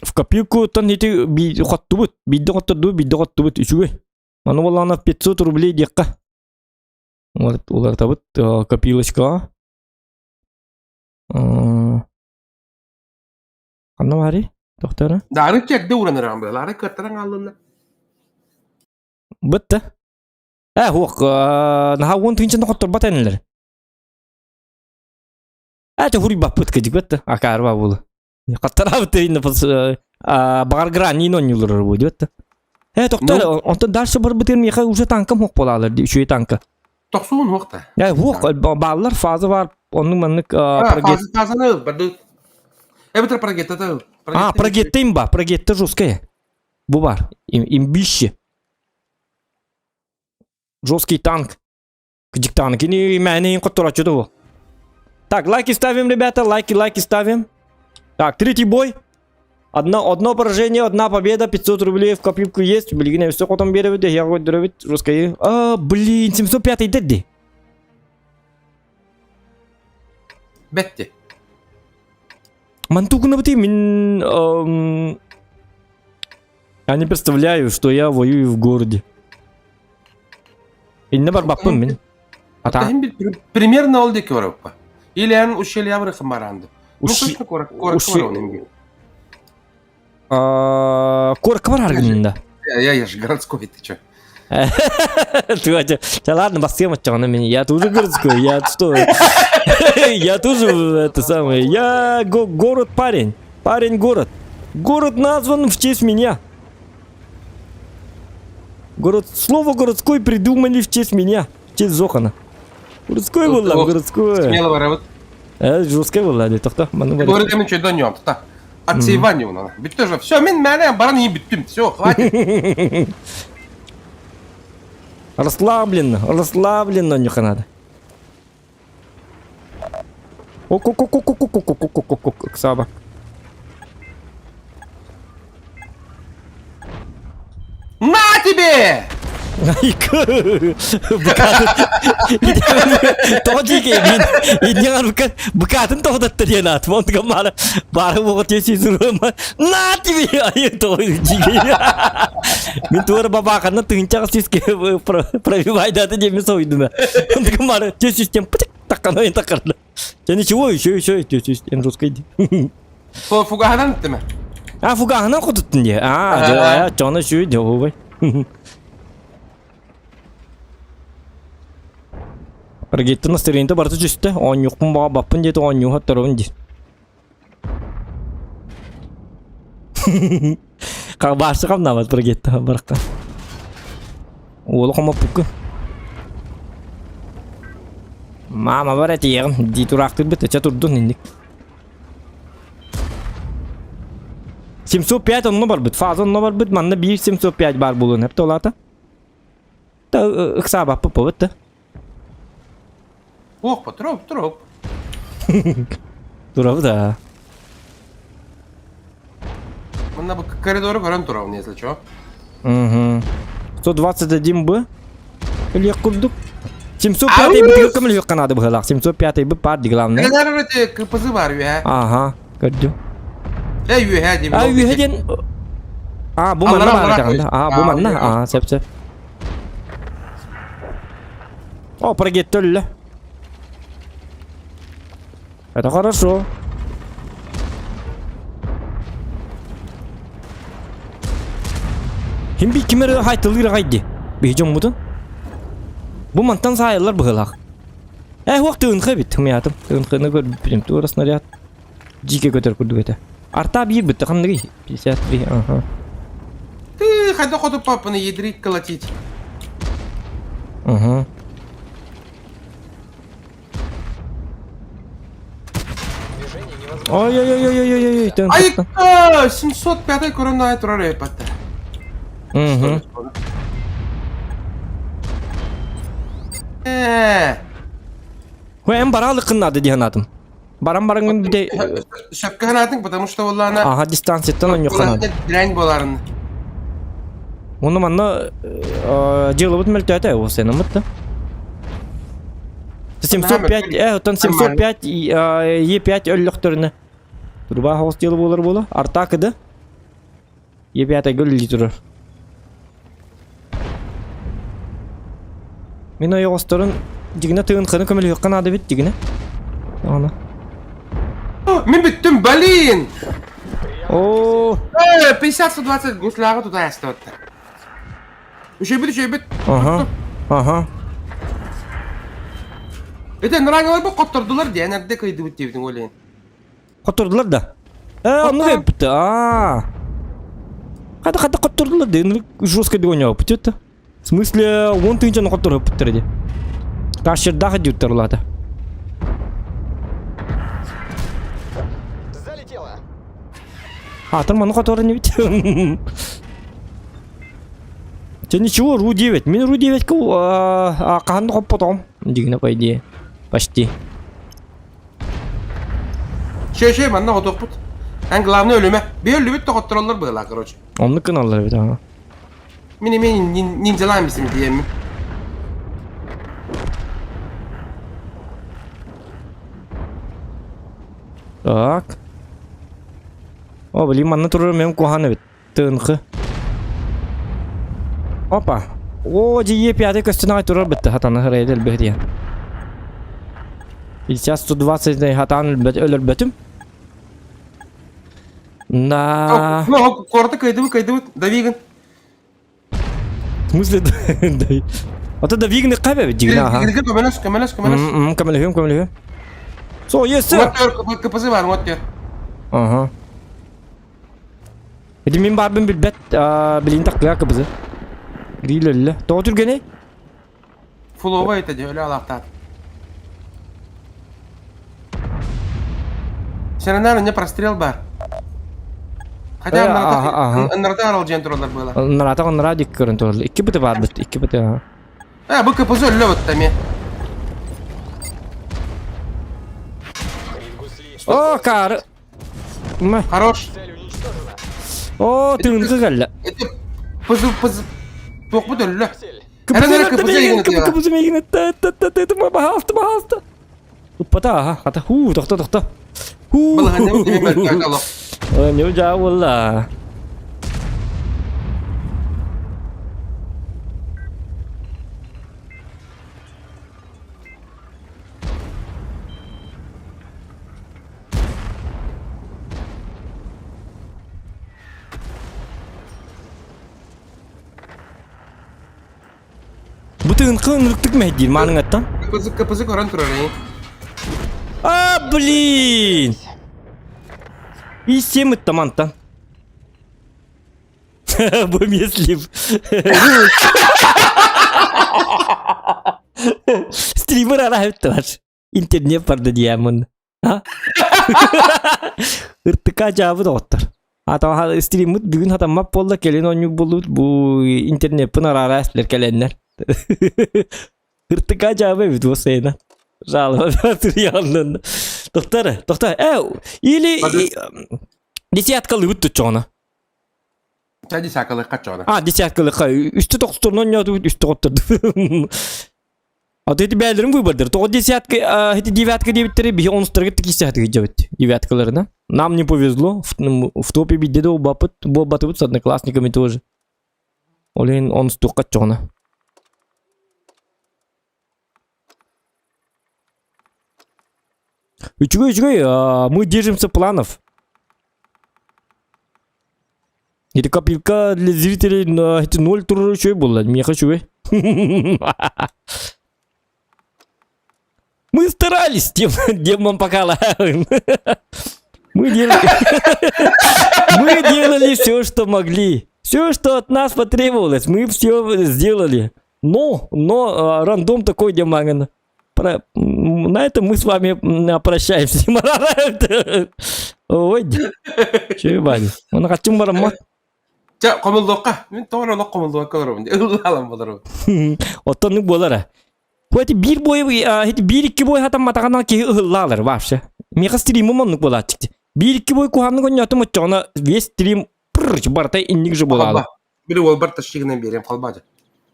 В копилку оттон ити хоттубут, биирдэ хоттордубут, биирдэ хоттубут, үчүгэй. Аны буоллаҕына 500 рублей диэххэ. Уларытабыт копилочкаҕа. Ханна баарый? Тохтоо Да, арыт эрдэ ууран эрэн быһалаары ары кыаттаран хааллынна. Бытта. Э, хуох, наһаа уон тыһыынчаны хотторбот энилэр. Э, хуруйбаппыт кыдьык бытта. Акаарба буолу. Хаттараабыт инна баҕар гранин онньуулар бу диэт. Э, токтор, онтон дальше барбытын миэхэ уже танкам хуох буолаалар ди, үчүгэй танка. Тохсуун хуох та. Э, хуох бааллар фаза бар, оннук маннык прогет. Фазаны барды. Эбэтэр прогетта А, прогетта имба, прогетта жесткая. Бу бар, имбище. Жесткий танк. Диктант. Кини мээнэ хотторочу бу. Так, лайки ставим, ребята, лайки, лайки ставим. Так, третий бой. Одно, одно поражение, одна победа, 500 рублей в копилку есть. Блин, все потом беребит, я говорю, русская. А, блин, 705 дедди. Бетти. Мантугна бути, мин... Я не представляю, что я воюю в городе. Инне барбаппын мин. Ата. Примерно ол диэки бараппа. Или эн ущелье барыхын баранды. Ну, точно куоракка барабын Куоракка бараргын да. Я же городской, ты чё? Ты да ладно, бассем от на меня. Я тоже городской, я что? Я тоже это самое. Я город парень. Парень город. Город назван в честь меня. Город, слово городской придумали в честь меня, в честь Зохана. Городской был, городской. Смело барабыт. Э, жесткой был, да, тохто. Город мен чөйдөн ньом, та. Отсейвание у нас. Бүттө же. Все, мен мәне баран и бүттүм. Все, хватит. Расслабленно, расслабленно нюха надо. Ок-ок-ок-ок-ок-ок-ок-ок-ок-ок, Саба. На тебе! Тоҕо дьиикэй мин инньэҕэр букатын тоҕотаттар диэн аат онтуга маары баары буоҕа тиэсии сурума на тебе айы тоҕо дьиикэй мин туора бабааханна тыһынчаҕа сиске пробивайдаты диэн соһуйдум онтуга маары тиэсистен пытык таккан таккарда Да ничего, еще, еще, еще, жесткой. Фугаһынан иттиме? А, фугаһынан хотуттун дии. А, чоно сүү дьоһубай. Прогетти настроение барыта түстэ. Оонньуохпун баҕа баппын диэти оонньууха торобун дии. Баарсы хамнаабат прогетти барахта. Уолу хомоппуккун. Мама бар этиэҕим дии тураахтыырбыт ыча турдун инник. 705 онно барбыт, фаза онно барбыт, манна биир 705 баар буолуон эпте олаата. Та ыксаабаппыт буолбут да. Ох, троп, троп. Турабы да. Манна бу коридору көрөн турабын, если чё. Угу. 121 Б. Өлүөх курдук. 705 б кым өлүөх канады быһылаах. 705 б паар ди главное. Кэлэр эти КПЗ бар үһэ. Ага, көрдүм. Э үһэ диэн. А үһэ диэн А, бу манна баар этэ. А, бу манна. А, сөп сөп. О, прогетто өллө. Это хорошо. Ким би ким эрэ хайтылыыр аҕай дии. Биһи дьоммутун. Бу мантан саайыллар быһыылаах. Э, уох тыынха эбит, ымыйаатым. Тыынханы көрбүтүм. Туора снаряд. Дьиикэ көтөр курдук этэ. Арта биир бытта ханныгый? 53, ага. Ты хайда хоту папаны ядрить колотить. Угу. Ой-ой-ой-ой-ой-ой-ой, Айка, 705 көрөн турар эпатта. Угу. Э. Эн бараалыккын наада дии санаатым. Баран бараҥын бүтэ... Сөпкө санаатыҥ, потому что буоллаана... Аха, дистанцияттан онньуохха наада. Дрянь буоларын. Уонна манна дьыалабыт мөлтөөтө ол сенаммыт да. 705, оттон 705 Е5 өллөхтөрүнэ. Труба хоҕус дьыала буолар буола. Артаакы да? Ебятайга үлэлии турар. Мин ойоҕосторун дьигинэ тыын ханы көмөлөһүөххэ наада эбит дьигинэ. Аны. Мин бүттүм, блин! О, 50-120 гусляга туда астыбыттар. Үчүгэйбит, үчүгэйбит. Ага. Ага. Это ныраңалар бу хоттордулар диэн эрдэ кыйдыбыт диэбитиҥ ол иһин. Хоттордулар да? Э, оннук эппит. Аа. Хата хата хоттордулар да, жестко дегонял это. В смысле, он тыынчаны хотторуппуттар ди. Ташырдаах диуттар улаата. Залетело. А, там ону хоторун бит. Че ничего, Ру-9. Мин Ру-9 хаһан да хоппотоҕум. Дигинэ по идее. Почти. Шө шө манна хотуохпут. Эн главное өлүмэ. Би өлүбүт да хоттороллор быһыылаах короче. Оннук гыналлар эбит ага. Мин эмиэ ниндзялаан бисим диэммин. Так. О, блин, манна турар мен куһаан эбит. Тынхы. Опа. О, дьиэ пятый көстөн аҕай турар бытты хатана хырайда элбэх диэн. 50-120 хатаан өлөрбөтүм. На. Ну, коротко кыйдыбыт, кыйдыбыт. Давиган. В смысле, да? А то Давиганы кабе дигна, ага. Көмөлөс, көмөлөс, көмөлөс. Көмөлөһүм, көмөлөһүм. Со, есть. Вот КПЗ бар, вот Ага. Ити мин баарбын билбэт, билин тахтыга кыбызы. Гриль өллө. Тоҕо түргэнэй? Фулова это дьэ, өлө алаахтаат. Сэрэнээр инне прострел бар. Хотя ынырата аралдьыйан тураллар буола. Ынырата ыныраа дик көрөн тураллар. Икки быты баар бит, икки быты. Э, бу КПЗ өллө бытта эмиэ. О, кары. Хорош. О, тыынкы кэллэ. Это пызы пызы туохпут өллө. Кыбызы миигин баһаалта баһаалта. Уппата аха хата хуу тохто тохто. Хуу. Ньу жаа буолла. Бу тыынкы ынырыктык мэһдиир мааныҥаттан. КПЗ КПЗ көрөн турар эй. А, блин! И семь мантан. Бу эмиэ Стример араһыттылар. Интернет барда диэммин. Ыртыка дьаабы доҕоттор. Ата стриммит бүгүн хатаммат буолла, кэлин оонньуур буоллубут бу интернеппин араара эстилэр кэлэннэр. Ыртыка дьаабы эбит бу сайына. Жалоба туруйаллын. Тохтор, тохтор. Э, или десяткалыыбыт туччоҕуна. Чэ десяткалыахха чоҕуна. А, десяткалыахха. Үстэ тохсторунан оонньоотубут, үстэ хоттордубут. А то эти бээлэрин выбордыр. Тоҕо десятка, эти девятка диэбиттери биһи онустарга тикисэхтик дьэбит девяткаларына. Нам не повезло, в, в топе бидде да убапыт, буолбатыбыт с одноклассниками тоже. Ол иһин онустуохха чоҕуна. Үчүгэй, үчүгэй, мы держимся планов. Ити копилка для зрителей эти ноль турар үчүгэй буолла. Миэхэ үчүгэй. Мы старались, тем, демон пока Мы делали... Мы делали все, что могли. Все, что от нас потребовалось, мы все сделали. Но рандом такой, Демаган. Про... На этом мы с вами прощаемся. Ой, чуй Оны хачым барамма. Чэ, хомуллуохха. Мин тоҕо эрэ олох хомуллубакка олоробун. Ыллаалан болоробун. Оттон буолара. Эти биир бой, эти биир-икки бой хатамматаҕына киһи ыһыллаалар вообще. Миэхэ стримым оннук буолааччы. Биир-икки бой куһааннык онньоотум оччоҕуна весь стрим прррч барыта инник же буолаалы. Били уолбар тащигынан биэриэм холбаадьа.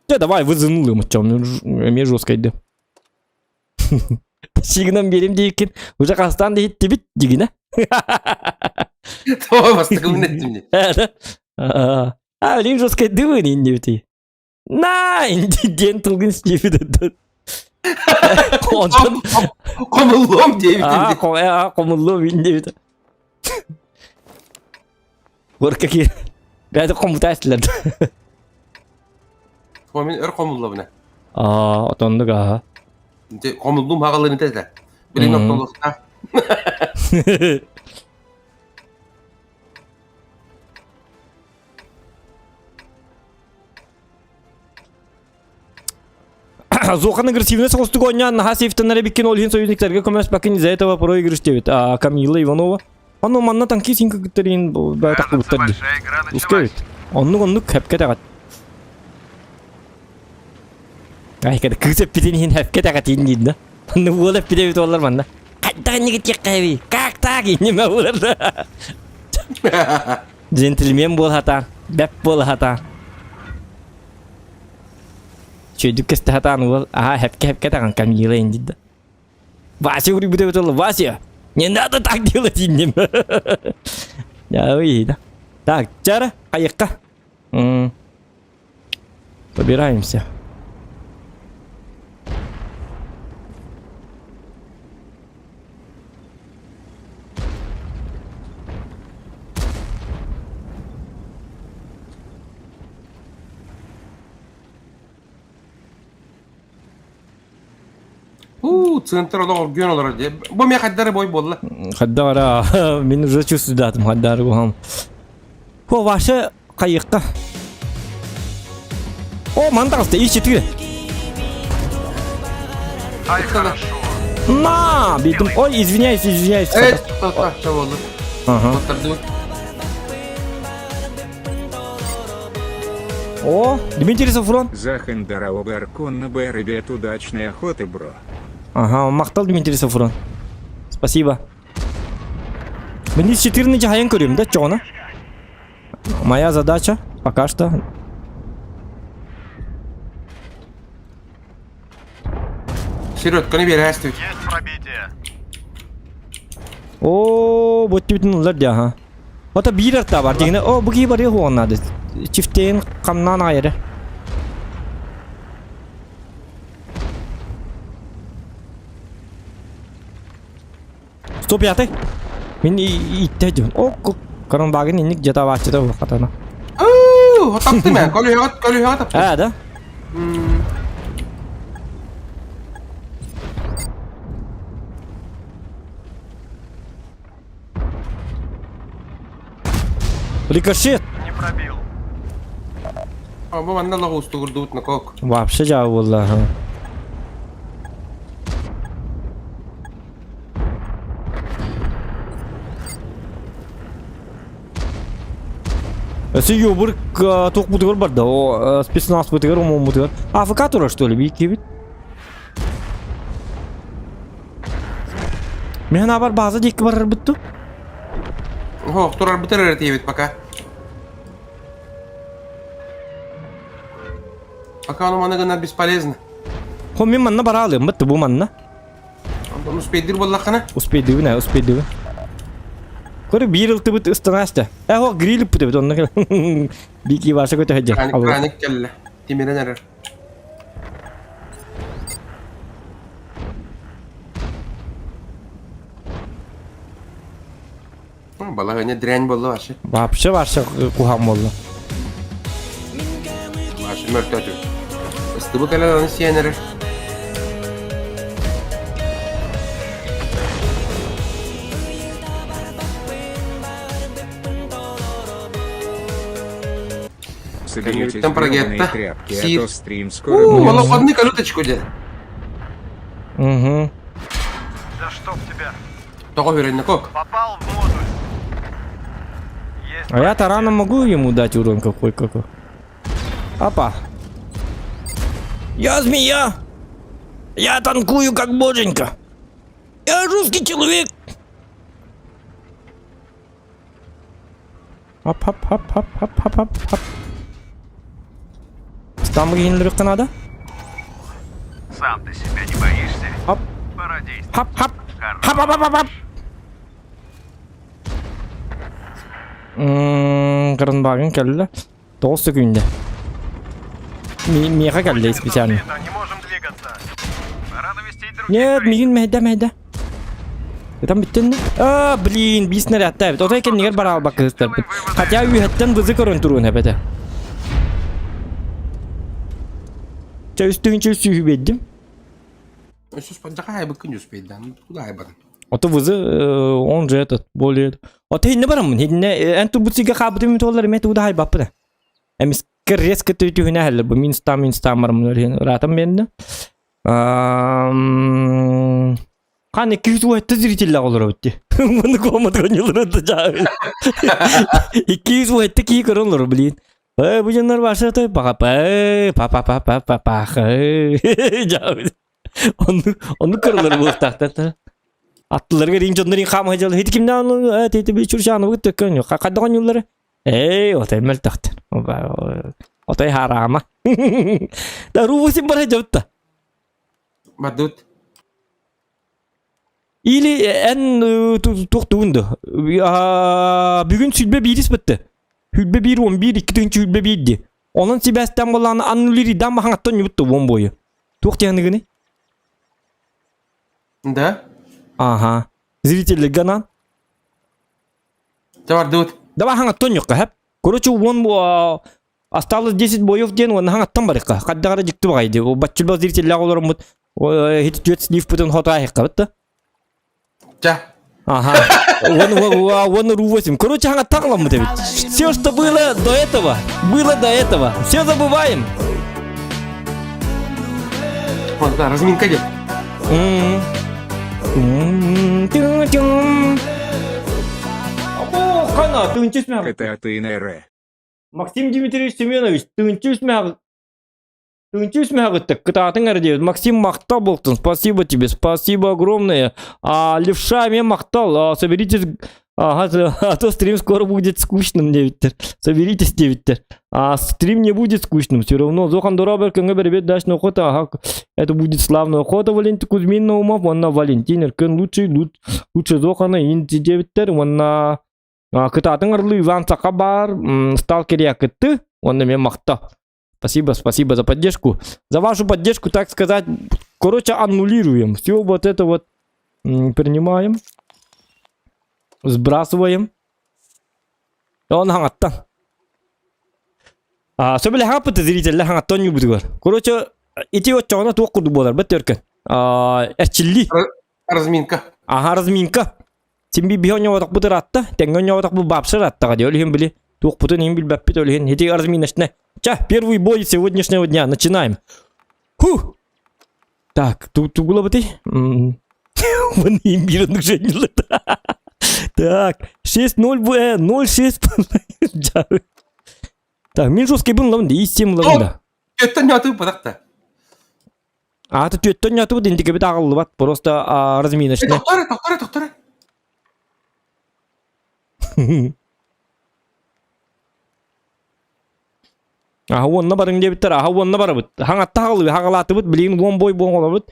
Дьэ давай вызынулым оччоҕуна эмиэ жесткайды. Тащигынан биэрим диэккин уже хастаан да иһиттибит дигинэ. Тоҕо бастакыбын эттим дии. А, билим жесткой дымын иннибити. На, диэн тылгын стиибит. Онтон Хомуллуом диэбитим. Аа, хомуллуом иннибит. Гор какие. Бәді хомутаастылар. Мин өр хомуллабына. Аа, отоннук аа. Хомуллум хагалын этэ. Билин ортолуохта. Зохан агрессивный соҕустук оонньоон наһаа сейфтанар эбиккин ол иһин союзниктарга көмөлөспөккүн из-за этого проигрыш диэбит. А Камила Иванова Ону манна танки син кыгыттарин таххыбыттар дии. Ускэбит. Оннук оннук хэпкэ тэҕэт. Ай када кыыс эппитин иһин хэпкэ тэҕэтиин диин да. Онну уол эппит эбит уоллар манна. Хайдах инники тиэххэби? Как так инниме буолар. Джентльмен буол хатаан, бэп буол хатаан. Чөйдүк кесте хатаан уол, аха хэпкэ хэпкэ таҕан Камила инди да. Вася говорит, Вася, не надо так делать инним. Да. Так, чара, хайыққа. Собираемся. Уу, центр олох оргуйан олорор дии. Бу эмиэ хайдары бой буолла. Хайдара, мин уже чувствую хайдары буһам. Хо, ваше хайыққа. О, мандағысты, иш четыре. Ай, хорошо. На, битым. Ой, извиняюсь, извиняюсь. Э, тоқта, болды. Ага. О, Дмитрий Сафрон. Захандарау Гаркон Б, ребят, удачной охоты, бро. Ага, мақтал Дмитрий Сафрон. Спасибо. Мені 14 хайын көрем да, чоғына. Моя задача пока что. Середканы берәстүт. Есть пробитие. О, вот бүтүн улар дия, ага. Ота биир арта бар дегене, о, бу киһи барыа хуоҕун наада. Чифтейин хамнаан аайары. Стоп ятай. Мин иттэ дьон. О, коронбагын инник жата бааччыта хатана. Уу, таптым мен. Көлүһэҕэ көлүһэҕэ таптым. А, да? Рикошет! Не пробил. Бу манна лоҕу устугурдубут накок. Вообще жабы буолла. Өсө юбур туох бутугар барда, о спецназ бутугар, омон бутугар. АФК турар что ли, бикибит? Мен абар база дикки барар бутту. Ох, турар бутер эрэ пока. Пока ону маны гынар бесполезно. Хо мен манна бара алыам бытты бу манна. Онтон успейдир буоллаххына. Успейдыбын ээ, успейдыбын. Көрө биир ылтыбыт ыстанаста. Э, хо гриль путебит онно Бики ваша көтө хеджер. Краник, краник кэллэ. Тимирен эрэр. Балаһыанньа дрянь буолла вообще. Вообще вообще куһаҕан буолла. Вообще мөртөөтү. Ыстыбы кэлэн аны сиэн эрэр. Соберитесь Там гребаные прогетта. тряпки, а Сир. то стрим скоро Уу, будет. олох калюточку дьэ. Угу. Да чтоб тебя. Тоҕо үрэннэ кок. Попал в модуль. Есть А я тараном могу ему дать урон какой какой? Опа. Я змея! Я танкую как боженька! Я русский человек! Хоп, хоп, хоп, хоп, хоп, хоп, хоп, хоп. Стамы киһинлэриххэ наада? Сам ты себя не боишься? Хоп, Пора действовать. хоп, хоп, хоп, хоп, хоп, хоп. Кранбагын кэллэ. 9 секунда. Миэхэ кэллэ специально. Не можем двигаться. Пора навестить других. Нет, мигин мэһдэ мэһдэ. Там бүттен А, блин, бис снарядта эбит. Отой кэннигэр бара албакка кыыстарбыт. Хотя үһэттэн бызы көрөн туруон эбэтэ. Чэ үстүгүнчэ үсүүһү биэрдим. Өссө спанжака хайбыккын үспейдан. Куда хайбатын? Ото вызы он же этот более. Ото хинне бараммын. Хинне эн турбут сигэ хаабытым толлар эме туда хайбаппын. Эмискэ резко түһүнэ хеллер бу минус там минус там бараммын өрүһүн ыраатан биэрдэ. Хан 207 зрителлээх олоробут дии. Муну комат коньолору жаабын. 207 киһи көрөн олорор, блин. Э, бу дьоннор баша той паха па па па па па па па жаабын. Ону ону көрөлөр буолуохтаахтар. Аттыларыгар ин дьоннор ин хаама дьыл хити кимнээн ону э ти би чурчааны бу төккөн хадда коньуллары. Эй, отой мөлтөхтөр. Отой хараама. Да рубусин бара жабытта. Бардыбыт. Или эн туох тугун Бүгүн сүлбэ биирис бытты. Хүлбэ биир он биир икки тыһынча хүлбэ биир ди. Онон сибээстээн буоллаҕына аннулиридаан баһаҥаттан ньубутта уон буойу. Туох диэхыныгыный? Да? Ага. Зрителлергэ анаан. Чэ бардыбыт. Давай хаҥаттан ньукка хэп. Короче, уон осталось 10 боев диэн уонна хаҥаттан барыахха. Хайдах эрэ дьикти баҕайы дии. Баччылба зрителлээх олороммут хит түөрт сливпытын хотоайыххабыт да. Чэ. Ага. Уон, он ру 8. Короче, хаҥаттан аламмыт эбит. Все, что было до этого, было до этого. Все забываем. Вот, да, разминка идет. О, хана, тыынчыс мэ. Это ты НР. Максим Дмитриевич Семенович, тыынчыс мэ. Тыынчыс мэ кытаатыҥ эрэ диэбит. Максим махтал буолтун, спасибо тебе, спасибо огромное. А, левша мен махтал, а, соберитесь, ага, а то стрим скоро будет скучным диэбиттэр. Соберитесь диэбиттэр. А стрим не будет скучным, все равно. Зохан Доробер, көҥө беребет дачная охота, ага, это будет славная охота, Валентин Кузьмин Наумов, уонна Валентин Эркен лучший, лучше Зохана инти диэбиттэр, уонна кытаатыҥ Орлы Иван Саха баар, сталкер якытты, уонна мен махтал. Спасибо, спасибо за поддержку. За вашу поддержку, так сказать, короче, аннулируем. Все вот это вот принимаем. Сбрасываем. Он хаҥаттан. А, сөбүлэ хаҥаппыт зрителлэр хаҥаттан ньуубутугар. Короче, ити оччоҕуна туох курдук буолар бэт өркөн. Эрчиллии. Разминка. Аха, разминка. Син би биһи оонньооботохпут ыраатта, тэҥҥэ оонньооботохпут баапса ырааттаҕа дии, ол иһин били туохпутун иһин билбэппит, ол иһин ити разминочная. Ча, первый бой сегодняшнего дня, начинаем. Ху! Так, тугулабытый? Вон им биир оннук Так, 6-0, 0-6. Так, мин жесткий лабын, и 7 лабын да. Түөттэн ньооту бадахта. Аата түөттэн ньоотубут интикэбит аҕыллыбат, просто разминочный. Тохтор, тохтор, тохтор. Аха уонна барыҥ диэбиттэр, аха уонна барабыт. Хаҥатта хаҕылыы, хаҕалаатыбыт, билигин уон бой буон олобут.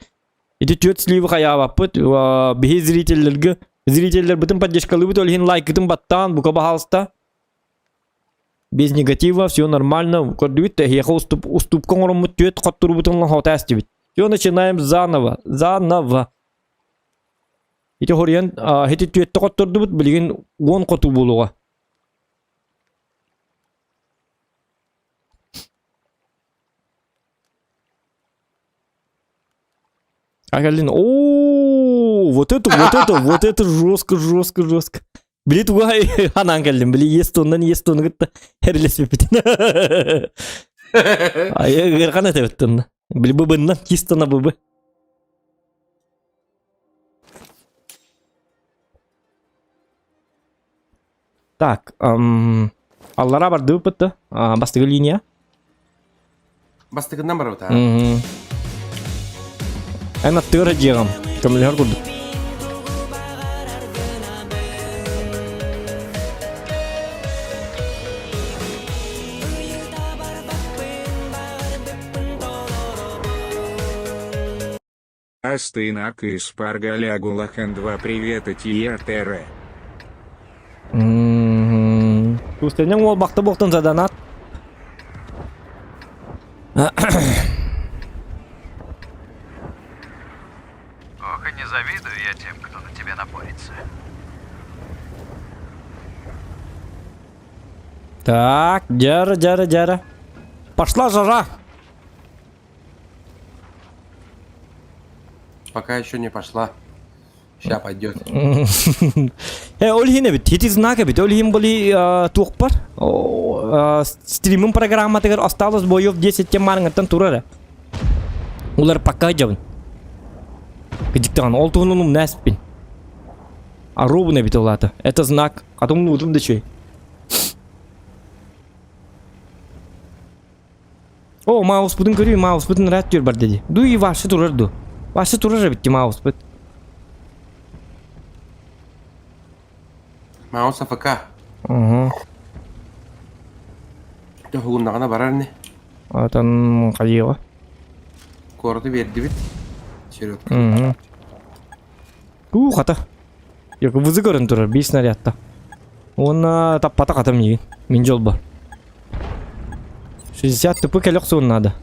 Ити түөрт сливы хайаабаппыт, биһи зрителлэргэ, зрителлэрбитин поддержкалыыбыт, ол иһин лайкытын баттаан, бука баһаалыста. Без негатива, все нормально. Көрдүбүт, эһиэхэ уступ, уступка оҥороммут түөрт хотторубутун хота эстибит. Все начинаем заново, заново. Ити хоруйан, ити түөттэ хоттордубут, билигин уон хоту буолуоҕа. А Галина, о, вот это, вот это, вот это жестко, жестко, жестко. Били туга ханаан кэллим, били ес туоннан ес туону кытта эрилэспиппитин. Айа ыархан этэбиттин. Били быбыннан чисто на быбы. Так, аллара бардыбыт да, бастыгы линия. Бастыгынан барабыт аа. Эн аттыгар дьиэҕим, көмөлөһөр курдук. Астынак из Паргалягулахан 2 привета ТРТР. М. Кустэнньэҥ уол бахта буолтун заданат. Ох, и не завидую я тем, кто на тебя напорится. Так, дьара, дьара, дьара. Пошла жара. Пока еще не пошла. Ща пойдет. Э, ол иһин эбит, ити знак эбит, ол иһин были туох бар? Стримин программатыгар осталось боев 10 тем марыңыттан турар. Улар пока жабын. Кыдьыктаҕын, ол туһунан умнаспин. Аробун эбит ол аата. Это знак. Хатымнуутум да чүй. О, мауспутун көрүй, мауспутун рад түр бар dedi. Дуй вашы турар ду. Вашы турар эбит мауспут. Маус АФК. Угу. Тоһугуннаҕына барар ини. Отон хайыаҕа. Куораты биэрдибит. Середка. Угу. Уу, хата. Yok, вызы көрөн турар, биир снарядта. Уонна таппата хата миигин. Мин дьолбор. 60 тупы кэлэх суон надо.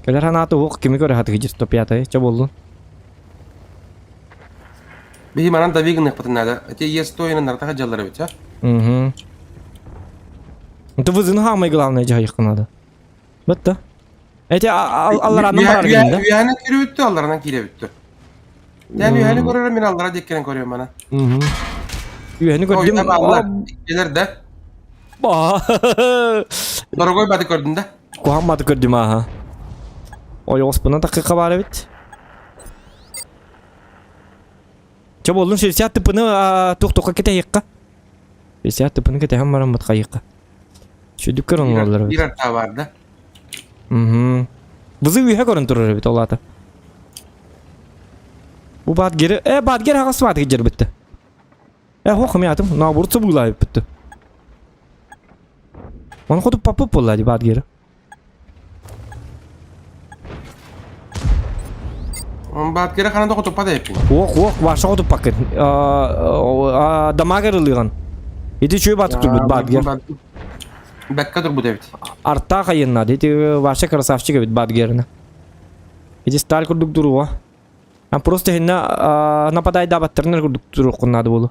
Кэлэр ханаата уох кими көрө хатыгы 105 чэ буоллун. Биһи манан дави гыныахпытын наада. Эти Е100 нартаха дьаллар эбит, а? Угу. Это вызыны самое главное дьаһайыахха надо. Бытта. Эти алларанан барар гин да? Үөһэнэн киирэ бүттү, алларанан киирэ бүттү. Дьэ үөһэни көрөрө мин аллара диэккинэн көрүөм мана. Үөһэни көрдүм. Келер да. Дорогой баты көрдүн да. Куһаҕан баты көрдүм ааха. Ойоҕоспунан такыка баар эбит. Чэ буоллун 60 тыпыны туох-туохха кэтэһиэххэ. 60 тыпыны кэтэһэн бараммыт хайыахха. Сүдүк көрөн олороллор эбит. Биир артаа баар да. Угу. Бызы үһэ көрөн турар эбит ол аата. Бу баатгери, э баатгер хаҕас баатгы дьэрбитте. Э хох мятым, наоборот сыбыылаабыппытты. Оны хоту папып буолла ди баатгери. Баатгери ханан да хотуппат эппин. Уох, уох, ваша хотуппаккын. Дамагер ылыган. Ити чүө батып турбут баатгер. Бэккэ турбут эбит. Арта хайынна, ити ваша красавчик эбит баатгерина. Ити сталь курдук туруга. А просто хинна нападайдаабаттарына курдук туруоххун наада буолу.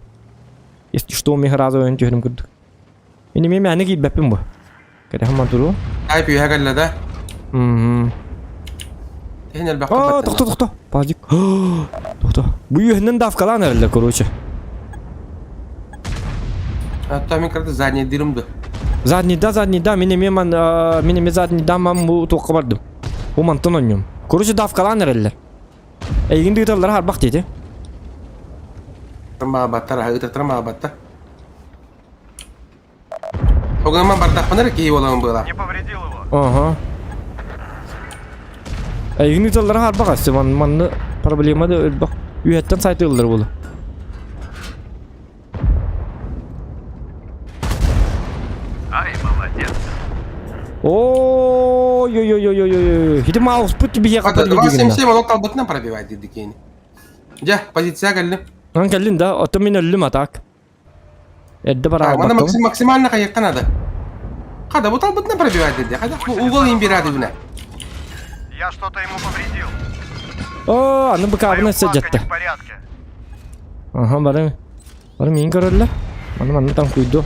Если что, мин сразу өйөн түһэрим курдук. Ини мен мээнэ киирбэппин бу. Кэтэһэн туру. Ай пүйэһэ кэллэ да. Мм. Тэһин элбэх А, тохто, тохто. Пазик. Тохто. Бу үөһүнэн давкалаан эрэллэр, короче. Аттаа мин кырата задний дырым да. Задний да, задний да, мин эмиэ ман, мин эмиэ задний да ман бу туохха бардым. Бу мантан онньум. Короче, давкалаан эрэллэр. Эйигин дыыталлара харбах диэти. Маабаттар, ыытаттар маабаттар. Огнаман бардахпына эрэ киһи буоламын быалаах. Не повредил его. Ага. Эйигин ыыталлара харбах өссө ман манны проблема да өлбөх. Үөһэттэн сайтыыллар буолу. Ай, молодец. Ой-ой-ой-ой-ой-ой. Хити мауспут биһиэхэ Два 7 олох талбытынан пробивать диди киини. Дьэ, позиция кэллим. Ан кэллин да, оттон мин өллүм а так. Эрдэ Манна бараабаккын. максимально хайыахха надо. Хада бу талбытынан пробивать диди. Хада бу угол им бирады бүнэ. Я что-то ему повредил. О, аны быкаабын Мою өссө планка дьэтте. не в порядке. Аха, бары. Бары миин көрөллөр. Маны манна таҥкуйду.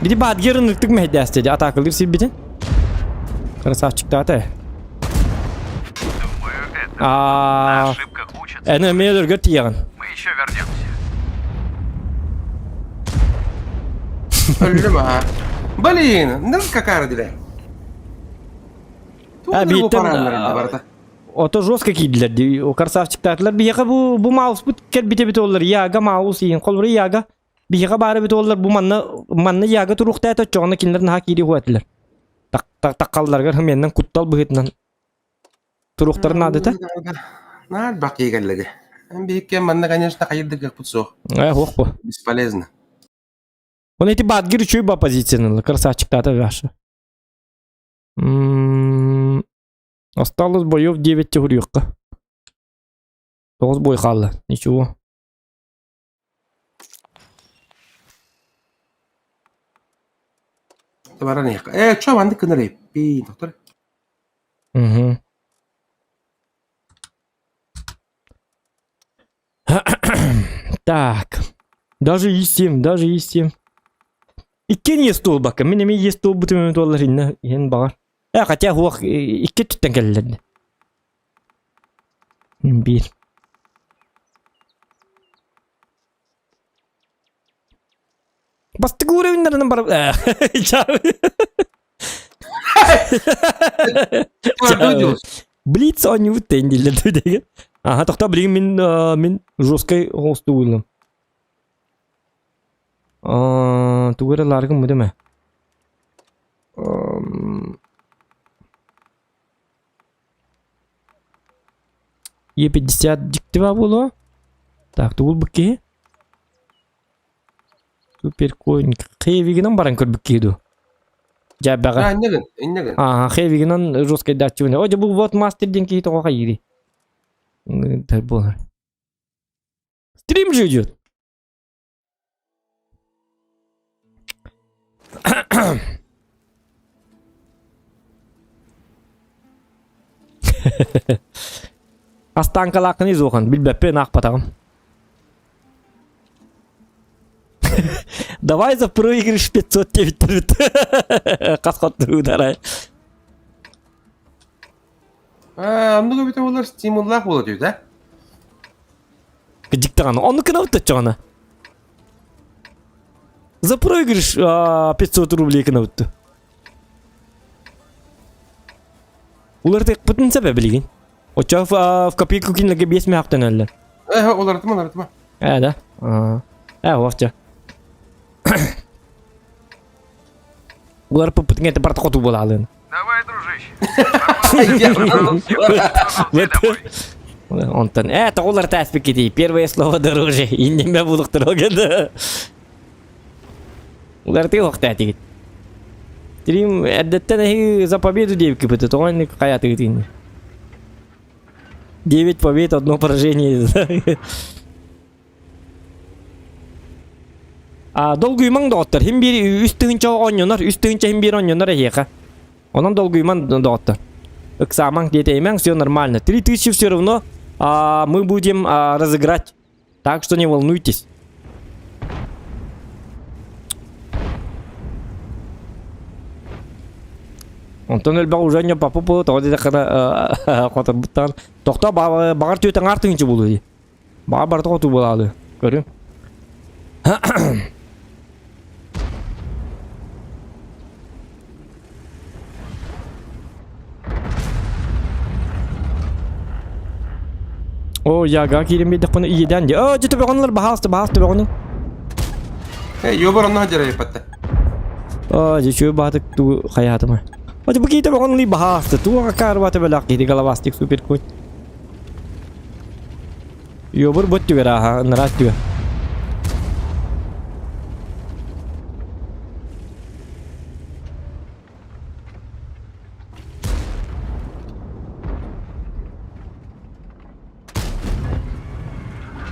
Бити баатгерын ыртык мэһэйдээсте дии атаакалыыр сирбитин. Красавчиктаата. Думаю, это А, на ошибках учатся. эн эмиэ өлөргөр тиийэҕин. Мы еще вернемся. Өллүм аа. Блин, ну какая диле. А, бииттэн, барыта. Ото жестко киирдилэр дии. О красавчиктаатылар. Биһиэхэ бу бу мауспут кэлбит эбит оллар. Яга маус иин. Холбура яга. Биһиэхэ баар эбит оллар бу манна манна яга туруохтаата оччоҕуна кинилэр наһаа киирии этилэр. Так таккалларыгар хымиэннэн куттал быһыытынан туруохтарын наадата. Наар бак кэллэди. Биһиккен манна, конечно, хайырдык суох. Э, хуох бу. Бесполезно. Он эти бадгир үчүгэй ба позицияны красавчиктаата ваша. М, Осталось боев 9 тегурьёкка. Тоҕус бой хаалла. Ничего. Баран иһиэххэ. Ээ, чо маннык гынар эппиин, доктор. Угу. Так. Даже истим, даже истим. Иккиэн иэс туолбакка. Мин эмиэ иэс туолбутум эмэ туоллар иннэ иһин баҕар. Э, хотя хуох икки өттүттэн кэллэр. Биир. Бастакы уровеннарынан барып... Блиц оонньуубут тэйин дииллэр дии Аха, тохтоо билигин мин мин жесткай оҥостуу Тугу эрэ лааргым бу Е50 дьикти баа буолуо. Так, тугул бу киһи? Суперкоин Хевигинэн баран көрбүт киһи дуу? Дьээбэҕэ. А, иннэгин, иннэгин. Ааха, Хевигинэн жесткайдааччыбын. О, дьэ бу вот мастер диэн киһи тоҕо хайыырый? Буолар. Стрим же идет. Астааҥкалааххын изуохан билбэппин аахпатаҕым. Давай за проигрыш 500 диэбиттэрбит. Хас хотугударай. Аа, оннук эбитэ буоллар стимуллаах буола түһүт, а? Кыдьык даҕаны. Оннук гынабыт оччоҕуна. За проигрыш 500 рублей гынабыт. Уларытыахпытын сөп билигин. Оччо в копейку кинилэргэ биэс мөһөх төнөллөр. Э, уларытыма, уларытыма. Э, да? Э, вовча. Уларыппыппытын это барта хоту буолаалын. Давай, дружище. Онтон, э, тоҕулар тааспыккитий, первое слово дороже, иннеме булуктурога Уларытыы охтаатигит. Трим эрдэттэн эһиги за победу диэбиккиппит, тоҕо инник хайаатыгыт Девять побед, одно поражение. А долгуймаҥ доҕоттор, хим биир үс тыһыынча оонньонор, үс тыһыынча хим биир оонньонор эһиэхэ. Онон долгуйман доҕоттор. Ыксаамаҥ, тиэтэйимэҥ, все нормально. 3000 все равно мы будем разыграть. Так что не волнуйтесь. Онтон элбэх уже не папа буолу тоҕо диэтэххинэ хоторбуттан тохтоо баҕар түөтэн аҥаар тыһыынча буолуо дии. Баҕар барыта хоту буолаалы. Көрүҥ. О, яга киирэн биэрдэхпинэ иэдээн дии. Оо, дьэ төбөҕүнүлэр баһаалыста, баһаалыста төбөҕүнү. Э, ёбар онно дьарайыппатта. Оо, дьэ үчүгэй баатык туу хайаатым. О, дьэ бу киһи төбөҕүнүлүй баһаалыста. Туох акаарбата бэлэх киһи головастик супер конь. Ёбур бу өттүгэр ааһа, ынараа өттүгэр.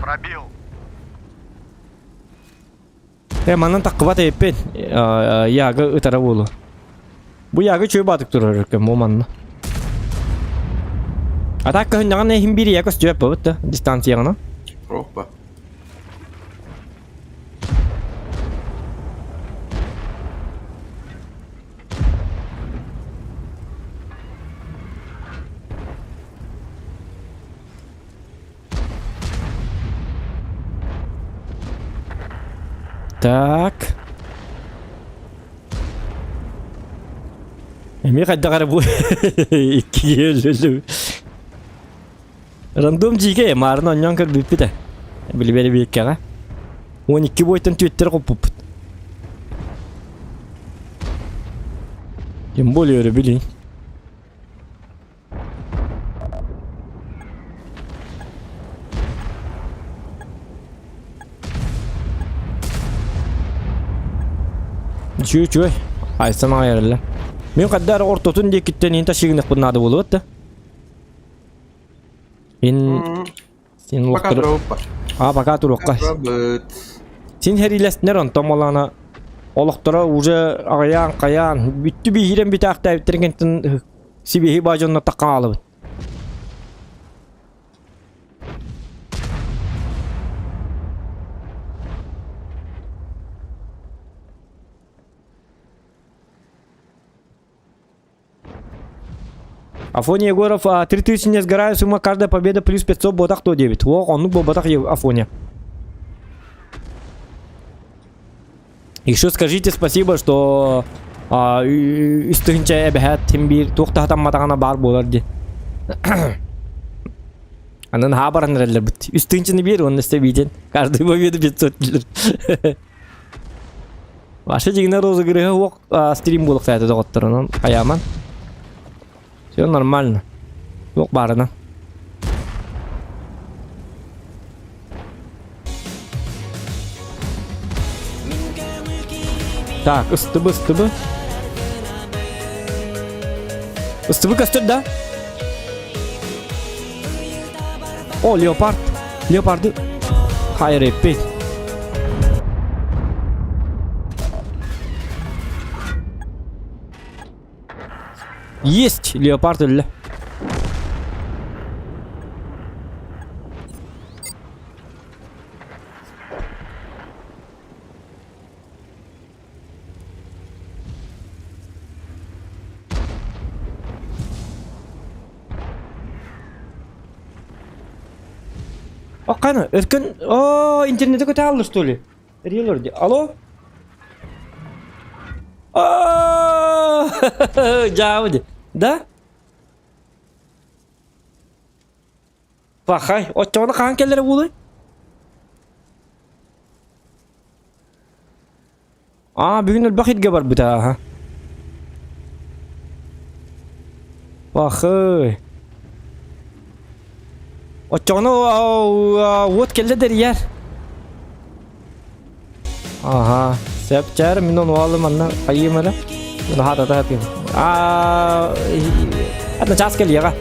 Пробил. Э, манан таххыбат эппин. Яга ытара буолу. Бу яга чөй баатык турар өркөн бу манна. А так көһүннэҕинэ иһин биир яга көстүбэт буолбут да дистанцияҕына. Опа. Так. Эмиэ хайдах эрэ бу иккигэ өллүм. Рандом дьиикэй маарына онньоон көрбүппүт ээ. Билибэри биэккэҕэ. 12 бойтон түөттэр хоппуппут. Тем более өрө билин. Үчүгэй үчүгэй. Айсан аҕай эрэллэ. Мин хайда эрэ ортотун диэкиттэн иһин ташыгыныахпын наада буолуот да. Ин син Пока лохтор туруоппа. А пока туруохха. Турабыт. Син хэриилэстинэр онтон молаана. Олохторо уже аҕыйаан хайаан бүттү биһиирэн бүтээхтээбиттэрин кэнниттэн сибиэһи баа дьонно таххан хаалабыт. Афоня Егоров 3000 не сгораю, сумма каждая победа плюс 500 ботах то 9. О, оннук буолбатах Афоня. Еще скажите спасибо, что үс тыһыынча эбэһээт тим биир туох да хатамматаҕына баар буолар дии. Анан хаа баран эрэллэрбит. Үс тыһыынчаны биэр уонна өстө биитин. Каждый победу 500 дииллэр. Вообще дьиҥинэ розыгрыһа уох стрим буолуохтаах этэ доҕоттор онон хайааман. Все нормально. Туох баарына. Так, ыстыбы, ыстыбы. Ыстыбы көстөр да? О, леопард. Леопарды. Хайыр эппит. Есть! Леопард өллө. Акканы, өркөн, о, интернети көтө алды, что ли? Риэлор ди. Алло? Дьаабы ди. Да? Пахай, оччоҕуна хаһан кэллэрэ буолуой? Аа, бүгүн элбэх иргэ барбыта аха. Пахай. Оччоҕуна уот кэллэ дэрийэр. Аха, сөп чээр мин ону аалым манна хайыым эрэ. Наһаа тата Аа, атын час кэлиэҕэ.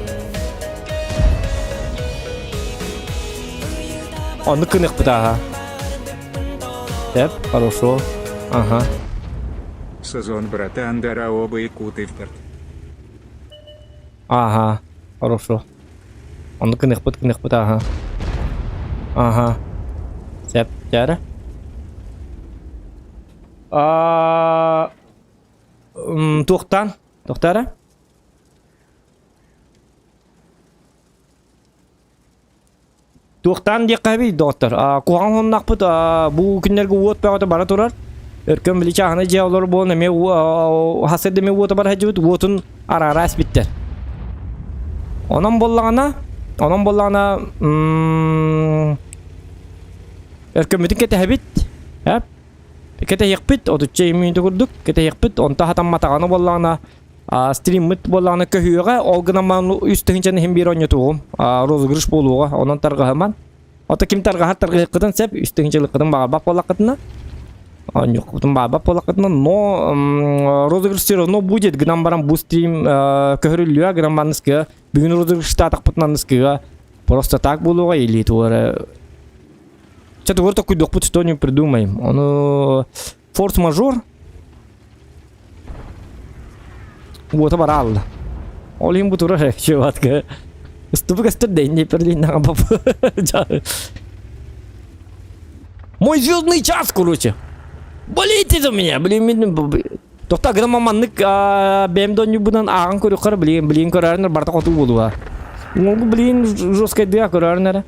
Оннук гыныахпыт ааха. Сөп, хорошо. Ага. Сезон братан дара оба якуты вперт. Ага, хорошо. Оннук гыныахпыт, гыныахпыт ааха. Ага. Сөп, чээрэ. Аа, туохтаан? Туохтаара? Туохтаан диэххэ эбий, доҕоттор. Куһаҕан хоннохпут бу күннэргэ уот бөҕөтө бара турар. Өркөн били чааһынай дьиэ олорор буолан эмиэ хасыр эмиэ уота бара сылдьыбыт уотун араара испиттэр. Онон буоллаҕына, онон буоллаҕына өркөммүтүн кэтэһэбит. Эп кэтэһиэхпит, отучча мүнүүтэ курдук кэтэһиэхпит. Онто хатамматаҕына буоллаҕына стриммыт буоллаҕына көһүөҕэ, ол гынан баран үс тыһыынчаны иһин биир оонньотуоҕум. Розыгрыш буолуоҕа, онон тарҕаһыман. Ото ким тарҕаһар тарҕаһыаххытын сөп, үс тыһыынчалыаххытын баҕарбат буоллаххытына, оонньуоххутун баҕарбат буоллаххытына, но розыгрыш все равно будет, гынан баран бу стрим көһөрүллүө, гынан баран бүгүн розыгрыштаатахпытына аныскыга просто так буолуоҕа или туора Чэ, тугу токуйдуохпут, что-нибудь придумаем. Ону форс-мажор уота бараалла. Ол иһин бу турар чуватка. Ыстыбы көстөр да инде Берлиннага бап. Мой звездный час, короче. Болейте за меня, блин, мен Тохта гына маннык бэйэм донньубунан ааҕан көрүөххэ блин, блин көрөөрүнэр барта хоту буолуа. Уҥугу блин жесткайдыа көрөөрүнэрэ.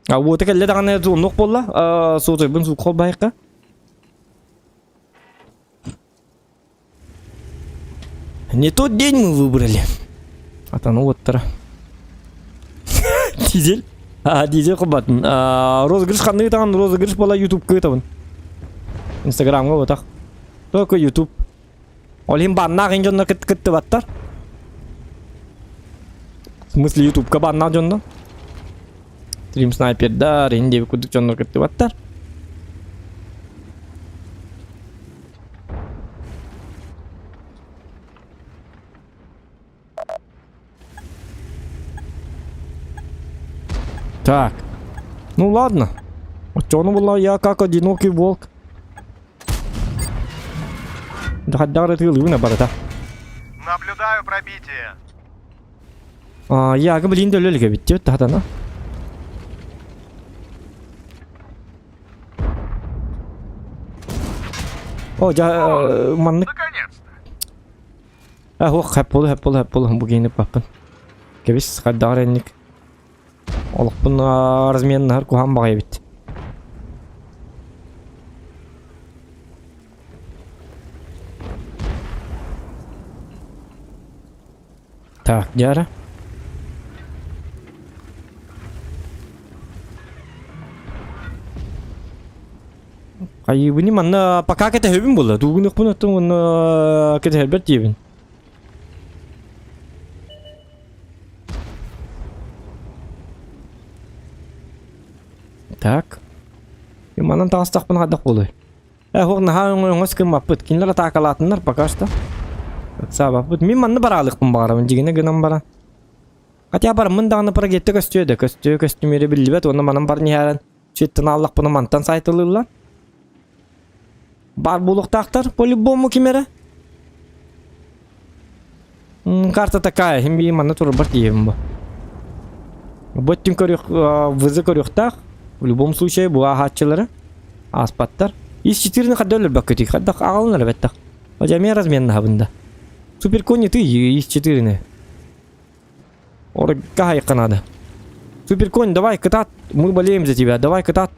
А уота кэллэ даҕаны оннук буолла. Суотайбын суукка холбоһуохха. Не тот день мы выбрали. Атаны уоттара. Дизель. А, дизель кубатын. Розыгрыш ханныгы таҕан розыгрыш буола ютубка ыытабын. Инстаграмҥа буотах. Только ютуб. Ол иһин баннаах ин дьоннор кыттыбаттар. В смысле ютубка баннаах дьоннор? Стрим снайпердар, ин диэбит курдук дьоннор кыттыбаттар. Так. Ну ладно. Оччоҕуна буолла я как одинокий волк. Хайдах эрэ тыылыыбын барыта. Наблюдаю пробитие. А, яга блин да өлө эбит диэбит тахатана. О, жа маннык Наконец-то. А, ох, хэп болу, хэп болу, хэп болу, бу гейни паппын. Кебис, хайдах эрэнник. Олохпун разменнаһар куһаан баҕайы эбит. Так, дьара. Хайыбыны манна пока кэтэһэбин буолла. Тугун оттон уонна кэтэһэрбэр диэбин. Так. И манан таҕыстахпына хайдах буолуой? Э, ох, наһаа өҥөс гыммаппыт. Кинилэр атаакалаатыннар пока что. Ыксаабаппыт. Мин манна бараалыахпын баҕарабын, дьигинэ гынан баран. Хотя бараммын даҕаны прогетте көстүө да, көстүө көстүмүөрэ биллибэт уонна манан баран иһээрэн сүттэн ааллахпына мантан сайтылыыллар. Баар буолуохтаахтар по-любому ким эрэ. Карта такая, иһин билим манна турарбар тиийэбин бу. Бу өттүн көрүөх, вызы көрүөхтээх. В любом случае бу ааһааччылары ааспаттар. Ис четырны хадда өлөрбөккүтүй, хадда аҕалын эрэ бэттэх. Одьа эмиэ разменнаһабын да. Суперкони ты ис четырны. Орга хайыкка надо. Суперконь, давай, кытаат, мы болеем за тебя, давай, кытаат.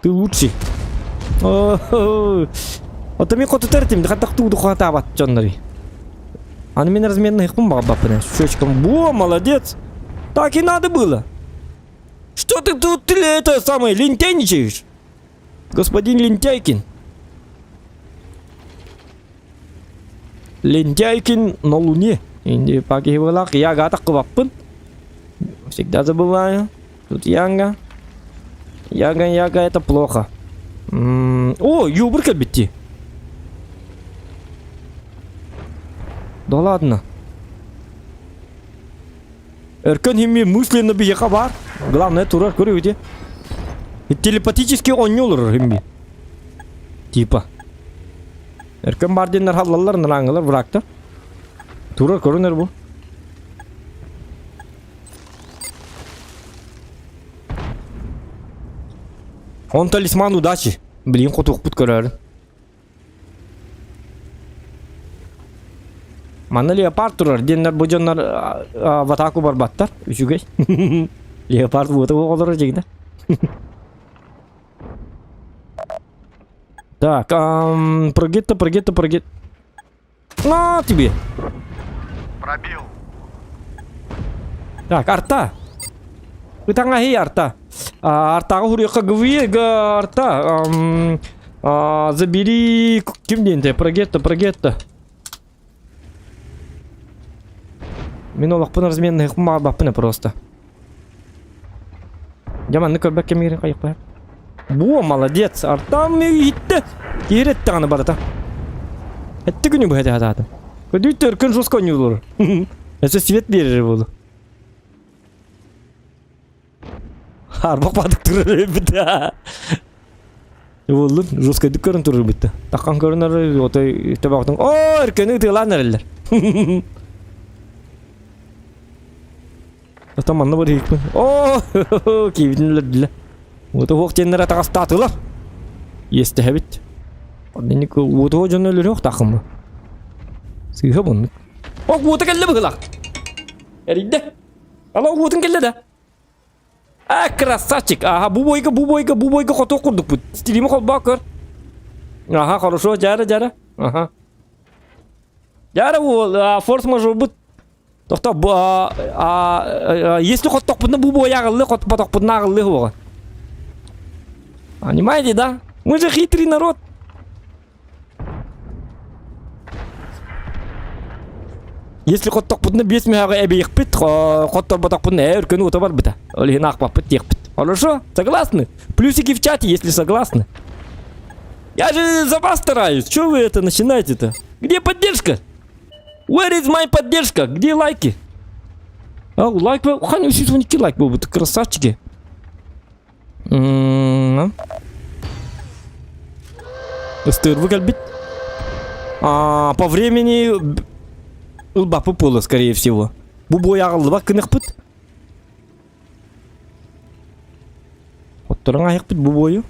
Ты лучший. Ото мен хотутар этим, хаттах тууду хатаабат дьоннори. Аны мен разменный баҕарбаппын. Щечкам. Во, молодец! Так и надо было. Что ты тут ты это самое лентяйничаешь? Господин Лентяйкин. Лентяйкин на луне. Инди пакиһыбылах я гатах кыбаппын. Всегда забываю. Тут Янга. Яга, Яга, это плохо. М О, юбыр кэлбитти. Да ладно. Өркөн химми мысленно биһиэхэ баар. Главное турар көрүбүтэ. Телепатически оонньуулар химми. Типа. Өркөн баар диэннэр халлаллар, нараангылар, врагтар. Турар көрүнэр бу. Он талисман удачи. Блин, хотуохпут көрөөрүн. Манна леопард турар диэннэр бу дьоннор в атаку барбаттар. Үчүгэй. Леопард буота оҕолоро дьигинэ. Так, прогетто, прогетто, прогет. На тебе! Пробил. Так, арта. Ытаҥаһый арта. Артаҕа хуруйахха ГВЕ арта. Забери ким диэнтэй прогетто, прогетто. Мин олохпун разменныхпын баҕарбаппын просто. Дьэ маннык көрбөт кэмигэр хайыхпай. Во, молодец! Артам иһиттэ! Киэр эттэҕинэ барыта. Этте күнү быһа сатаатым. Көдүй төркүн жестко ойнуулар. Өссө свет биэрэр буолу. Арбах бадык турар эбит. Буоллун, жесткойдук көрөн турар эбит. Таккан көрүнөр отой төбөҕүтүн оо өркөнү ытыалаан эрэллэр. Оттон манна барыйыкпын. Оо, киибитин өлөрдүлэр. Уоту диэннэр атаҕастаатылар. Иэстэһэбит. Оннук уоту дьону өлөрүөх тахыммы. Сыыһа буннук. О, уота кэллэ быһылаах. Эрийдэ. Ала уотун кэллэ да. А, красавчик. Ага, бу бойга, бу бойга, бу бойга хотуох курдукпут. Стилими холбоо көр. Ага, хорошо, жара, жара. Ага. Жара уол, форс-мажор бут. Тохто бу если хоттохпутуна бу буойаҕыллы хотпотохпутуна аҕыллыы суоҕа. Понимаете, да? Мы же хитрый народ. Если хоттохпутуна биэс мүһэҕи эбиэхпит, хотторботохпутуна ээ өркөнү ута барбыта. Ол иһин аахпаппыт диэхпит. Хорошо? Согласны? Плюсики в чате, если согласны. Я же за вас стараюсь. Чего вы это начинаете-то? Где поддержка? Where is my поддержка? Где лайки? А, лайк, хань 312 лайк буолбут, красавчики. Ыстыырбы кэлбит. А, по времени ылбаппыт буолуо, скорее всего. Бу бой аҕыллыбат гыныхпыт. Отторон аһыахпыт бу буойу.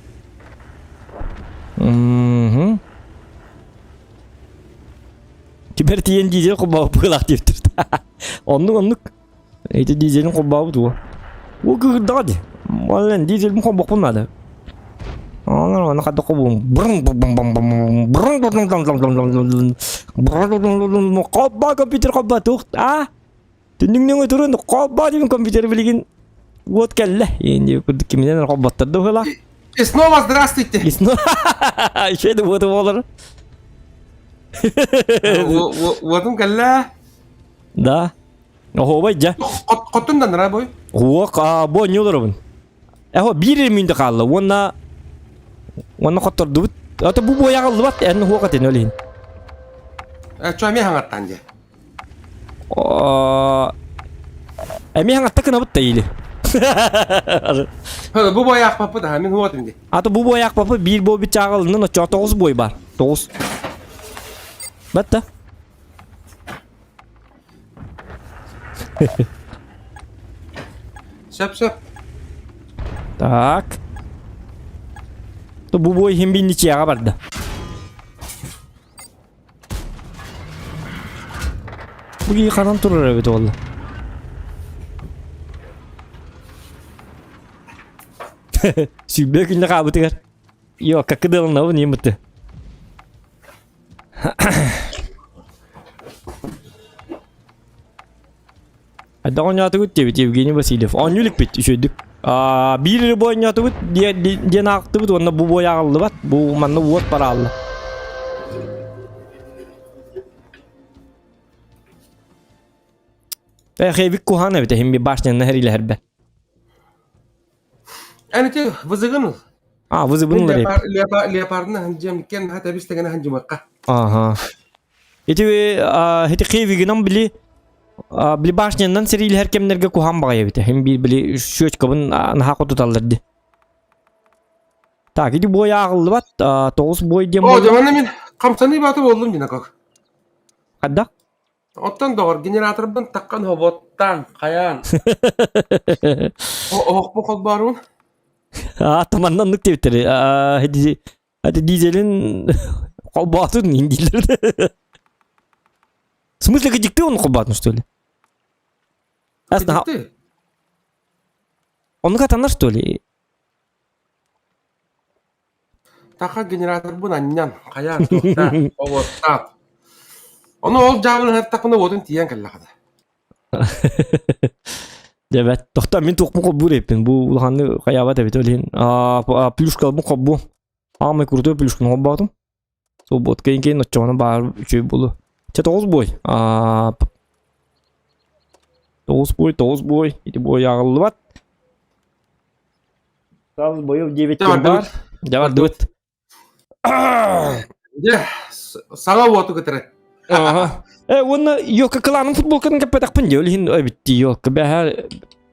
Мгм. Теперь тиийэн дизель холбообут быһыылаах диэбиттэр. Оннук оннук. Ити дизелин холбообут уо. Уу кыырдаҕа дии. Мален дизелбин холбохпун наада. Онон аны хата холбуум. Брун бум бум бум брун бум бум бум бум Холбоо компьютер холбоо туох а Түннүҥнүҥ турун холбоо диэн компьютер билигин уот кэллэ. Инди курдук киминэн холботтор да быһыылаах. И снова здравствуйте. И снова еще да уота буолар. Уотум кэллэ. Да. Оһуобай дьэ. Хотун да нара бой. Уок бу онньу олоробун. Эһо биир эрэ мүндэ хаалла уонна уонна хоттордубут. Ата бу буойаҕа ыллыбат эн уһуох этин ол иһин. Чо эмиэ хаҥаттан дьэ. Эмиэ хаҥатта кынабыт да или. Бу буойаахпаппыт аха мин уотум ди. Ата бу буойаахпаппыт биир буолбут чааҕылынан оччоҕо тоҕус буой бар. Тоҕус. Батта. Сөп сөп. Так. Бу бой иһин бинничиэҕэ барда. Бу киһи ханан турар эбит уолла. Сүүрбэ күннэ хаабытыгар. Йо, как кыдалынабын иимыты. Хайдах оонньоотугут диэбит Евгений Васильев. Оонньуу иликпит үчүгэйдик. Биир эрэ бу оонньоотубут диэн аахтыбыт уонна бу буой ааҕыллыбат. Бу манна уот бараалла. Эхэбик куһаан эбит эһим башняны хэрилэһэрбэ. Эн ити вызыгын ыл. А, вызыбын ылар эбит. Леопардын ханжым кен хата бистегene ханжымакка. Ага. Ити ити хевигинан били били башнянан сэриилэһэр кэмнэргэ куһаан баҕайы эбит. Хим биир били счетчикабын наһаа хотуталлар ди. Так, ити бой ааҕыллыбат, тоҕус бой диэн О, дьэ мин хамсаныы баата буоллум дина как. Хадда? Оттон доҕор, генераторбын таххан хоботтаан, хайаан. Оһохпу холбооруун. А, манна оннук диэбиттэр. Это дизелин холбоотун дииллэр. В смысле, кыдьыкты он холбоотун, что ли? Кыдьыкты. Оннук атанар, что ли? Таха генераторбун анньан, хайаан туохтаан, обуоттаан. Ону ол дьаабын ыһыртахпына уотун тиийэн кэллэҕинэ. Дьэ бэт, тохтоо мин туохпун холбуур эбиппин. Бу улаханнык хайаабат эбит ол иһин. Аа, плюшкалбын холбуом. Аамай крутой плюшканы холбоотум. Свободка кийин оччоҕуна баар үчүгэй буолуо. Чэ тоҕус бой. Аа, тоҕус бой, тоҕус бой. Ити бой ааҕыллыбат. Сразу боев 9 бар. Дьэ бардыбыт. Дьэ, саҥа уоту кытары. Ага. Э, уонна Йока кылаанын футболкатын кэппэтэхпин дии, ол иһин эбит дии, Йока. Бэҕэһээ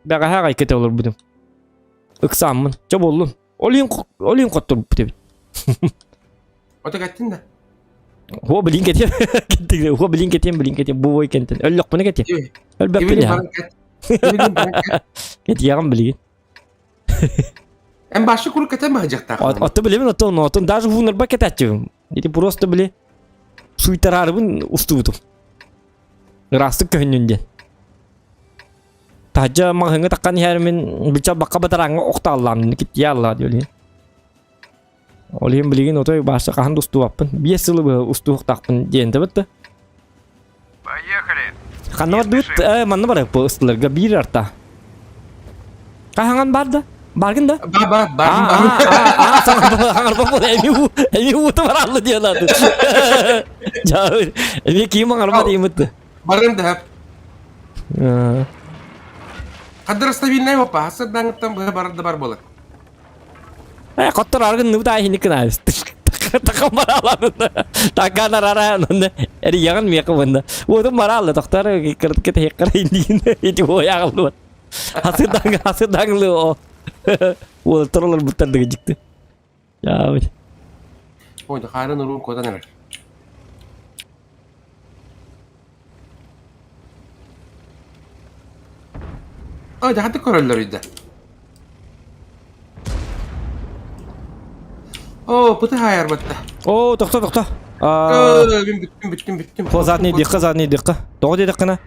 бэҕэһээ аҕай кэтэ олорбутум. Ыксааммын. Чэ буоллун. Ол иһин ол иһин хотторбут эбит. Ото кэттин да? Хуо билин кэтиэм. Хуо билин кэтиэм, билин кэтиэм. Бу бой кэнтэн. Өллөхпүнэ кэтиэм. Өлбөппүн я. Кэтиэҕим билигин. Эн башы куру кэтэн баһыдьахтаах. Отто билебин, отто отон даже хуунарба кэтээччибин. Ити просто били суйтараарыбын устубутум. Ыраастык көһүннүн диэн. Таһдьа маҕаһыыҥҥа таххан иһэрмин быча бакка батарааҥҥа охтооллаам киттийэ аллаа диэн. Ол иһин билигин отой баашта хаһан да устубаппын. Биэс сылы быһа устуохтаахпын диэн тэбит да. Поехали! Ханна бардыбыт? Э, манна барык бу ыстыларга биир арта. Хаһаҥан бар да? Баргын да? Ба ба баргын баргын. Саҥарба эми уута бараллы диэн аты. Эми ким аҥарба деймит. Баргын да. Хаддар стабильный опа, хасырдаҥыттан быһа барар да бар буолар. Э, хоттор аргын ныбыта иһини кынаабыс. Такам барааланна. Такан арара эрийэҕин миэхэ уонна. Уотум бараалла тохтор кырт кэтэһиэххэр индиин ити буойаҕыллыбат. Хасыдаҥ хасыдаҥлы о. Уолаттар олорбуттар дыгы дьикти. Дьаабыт. Ой, да хаарын уруун куотан эрэр. Ой, да хаты көрөллөр үйдэ. О, пыты хаайар батта. О, тохто, тохто. Мин бүттүм, бүттүм, бүттүм. Хо задний дихха, задний дихха. Тоҕо диэтэххинэ?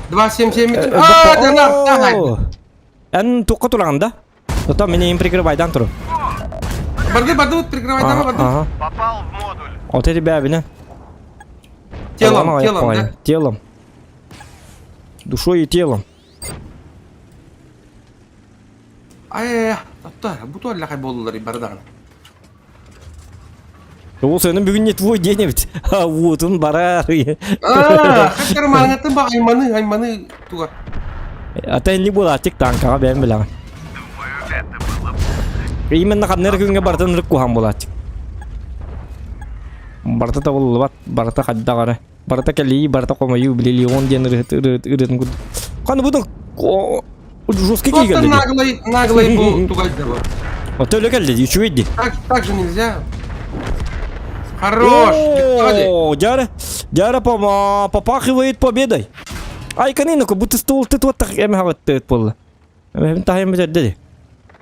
277. Аа, да, Эн туохха тураҕын да? Зато меня им прикрывайдан туру. Барды, барды, вот прикрывайдан, барды. Ага. Попал в модуль. Вот эти бябины. Телом, телом, да? Телом. Душой и телом. Ай, аттар, бу туаллахай буоллулар бардаҕына. Ол сенин бүгүн не твой день ведь. А вот он барар. Аа, хаттар мааңатын ба айманы, айманы туга. Ата не буолааччык танкаҕа бэйэм билэҕин. Думаю, это было Именно ханна эрэ күҥҥэ барытын ырык куһаҕан буолааччык. Барыта табыллыбат, барыта хайдах эрэ. Барыта кэлии, барыта хомойуу, били Леон диэн ырыһыт ырыатын курдук. Ханна бутун жесткий Просто кииргэллэ дии. наглый, наглый бу тугайда бу. Ото өлө кэллэ дии, үчүгэй дии. Так, так же нельзя. Хорош! О, Дяра, Дяра попахивает победой. Ай, канина, будто стол ты вот так эм хават буолла. Эм таһайан бүтэрдэ дии.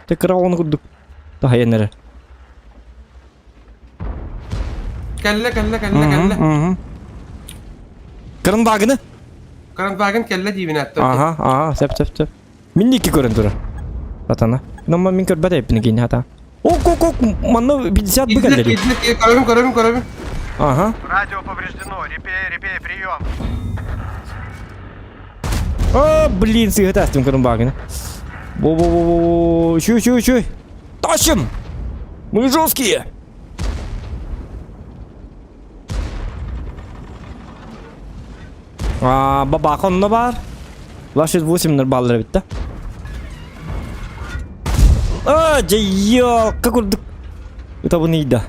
Те кыра оҕону курдук таһайан эрэр. Кэллэ, кэллэ, кэллэ, кэллэ. Кырындаагыны? Кырандаагын кэллэ диибин аттар. Аха, аха, сөп, сөп, сөп. Мин икки көрөн турар. Сатана. Номма мин көрбөт эппин кини хата. Ок, ок, ок, манна 50 бы кэллэ дии. Көрөбүн, көрөбүн, көрөбүн. Ага. Радио повреждено. Репей, репей, прием. А, блин, сыһыт астым кырымбаагына. Бо-бо-бо-бо, чуй, чуй, чуй. Тащим! Мы жесткие! А, бабаха онно баар. 28 баллар эбит да. А, дьайыалка курдук. Ытабын ыйда.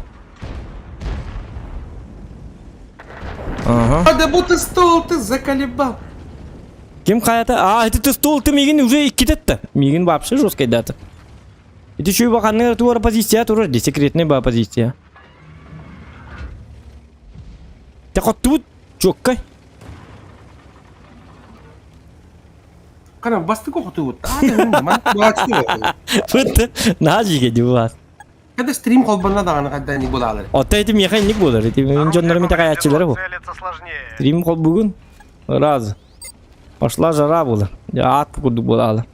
Ага. А да будто стол ты заколебал. Ким хайата? А, это ты стол ты мигин уже иккитетті. Мигин вообще жесткой дата. Это еще и баханный туара позиция турар, де секретный ба позиция. Так тут чоккай. Қана бастык оқыту Наһаа жиге дии Когда стрим холбонно даҕаны хайда ник буолаалар. Оттон ити миэхэ инник буолар. Ити мин дьоннорум итэҕэйээччилэрэ бу. Целиться сложнее. Стрим холбугун раз. Пошла жара буолар. Аат курдук буолаалар.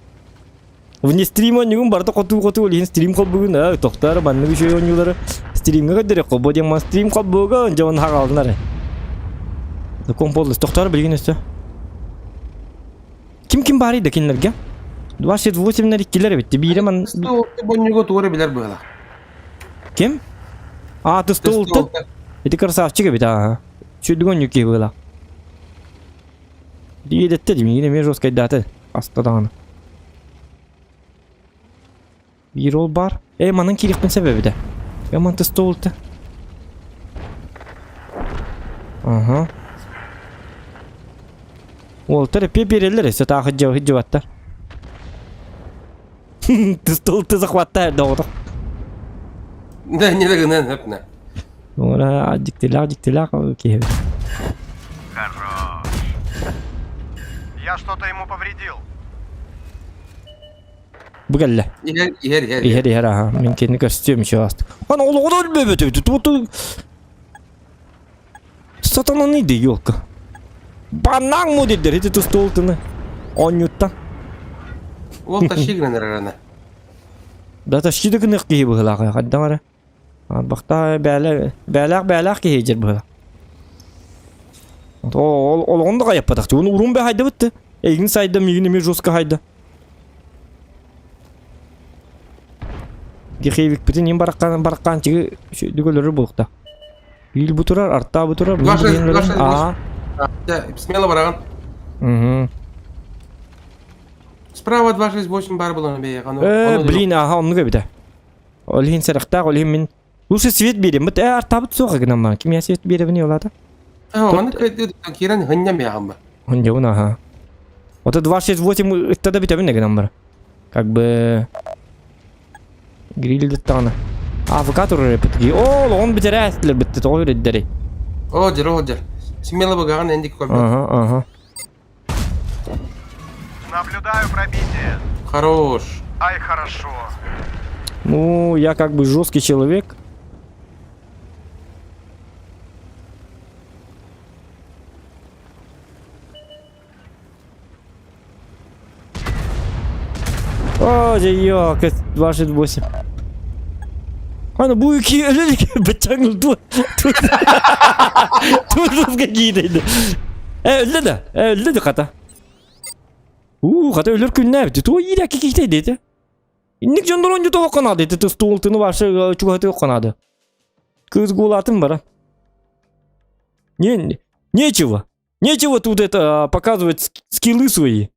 Вне стрима ньугун барыта хотуу-хотуу ол иһин стрим холбугун аа тохтоор маннык үчүгэй оонньуулары стримҥэ көрдөрүөх холбоо диэн ман стрим холбуга дьон хаҕалынар. Закон полностью тохтоор билигин өссө. Ким ким баарый да кинилэргэ? 28 иккилэр эбит. Биирэ ман Бонньуга туора билэр быһыылаах. Ким? А, ты стол Ити красавчик эбит аа. Сүрдүк онньук киһи быһыылаах. Диэдэттэ дии, миигин эмиэ жесткайдаата. Аста даҕаны. Биир ол баар. Э, манан киириэхпин сөп эбитэ. Э, ман столта. Ага. Уолтар эппиэ биэрэллэр өссө таах сылдьыбаттар. Ты стол ты захваттай доҕотох. Да, не дагынан хөпнө. Ура, дьиктилээх дьиктилээх киһи. Хорош. Я что-то ему повредил. Бу кэллэ. Иһэр, иһэр, иһэр. Иһэр иһэр аха. Мин кини көстүөм еще ааст. Ана олоҕун өлбөбөтөбүт. Туту Сатананы иди, елка. Банаң му дедер, ити тустуолтыны. Оонньуттан. Ол тащи гынан эрэр ана. Да тащи да гыныах киһи быһыылаах хайдах эрэ. Бахта бээлээх бээлээх киһи дьэр быһыылаах. Олоҕун да хайаппатах. Уну урун бэ хайдабытты. Эйигин сайда, миигин эмиэ жестко хайда. Дихевикпитин им бараккан бараккан чиги дүгөлөрү булукта. Биил бу турар, артаа бу турар. Аа. Смело бараган. Угу. Справа 268 бар буланы бе. Э, блин, ага, оннук эбитэ. Ол иһин сэрэхтээх, ол иһин мин лучше свет биэрим. Бут э артаабыт суох гынан баран. Ким я свет биэрэбин олата? Аны кирен хынням яғым ба. Хыннябын ага. Вот это 268 ытта да бүтэбин гынан бар. Как бы гриль даҕаны. АФК турар эпитги. О, он битэрээстилер битти тоҕо үрдери. О, дьэр, о, дьэр. Смело быгаҕын эндик көрбөт. Ага, ага. Наблюдаю пробитие. Хорош. Ай, хорошо. Ну, я как бы жесткий человек. О, ёлка, 268. А, ну буйки, бачаңыл ту. Ту какие-то. Э, өллө да, э, өллө да хата. У, хата өлөр күннәбит. Ту иирэ киките дети. Инник дьоннор онньу тоһоххонаады, ити тустуултыны вообще чугаһытыы оххонаады. Кыыс гулатын бара. Не, нечего. Нечего тут это показывать скиллы свои.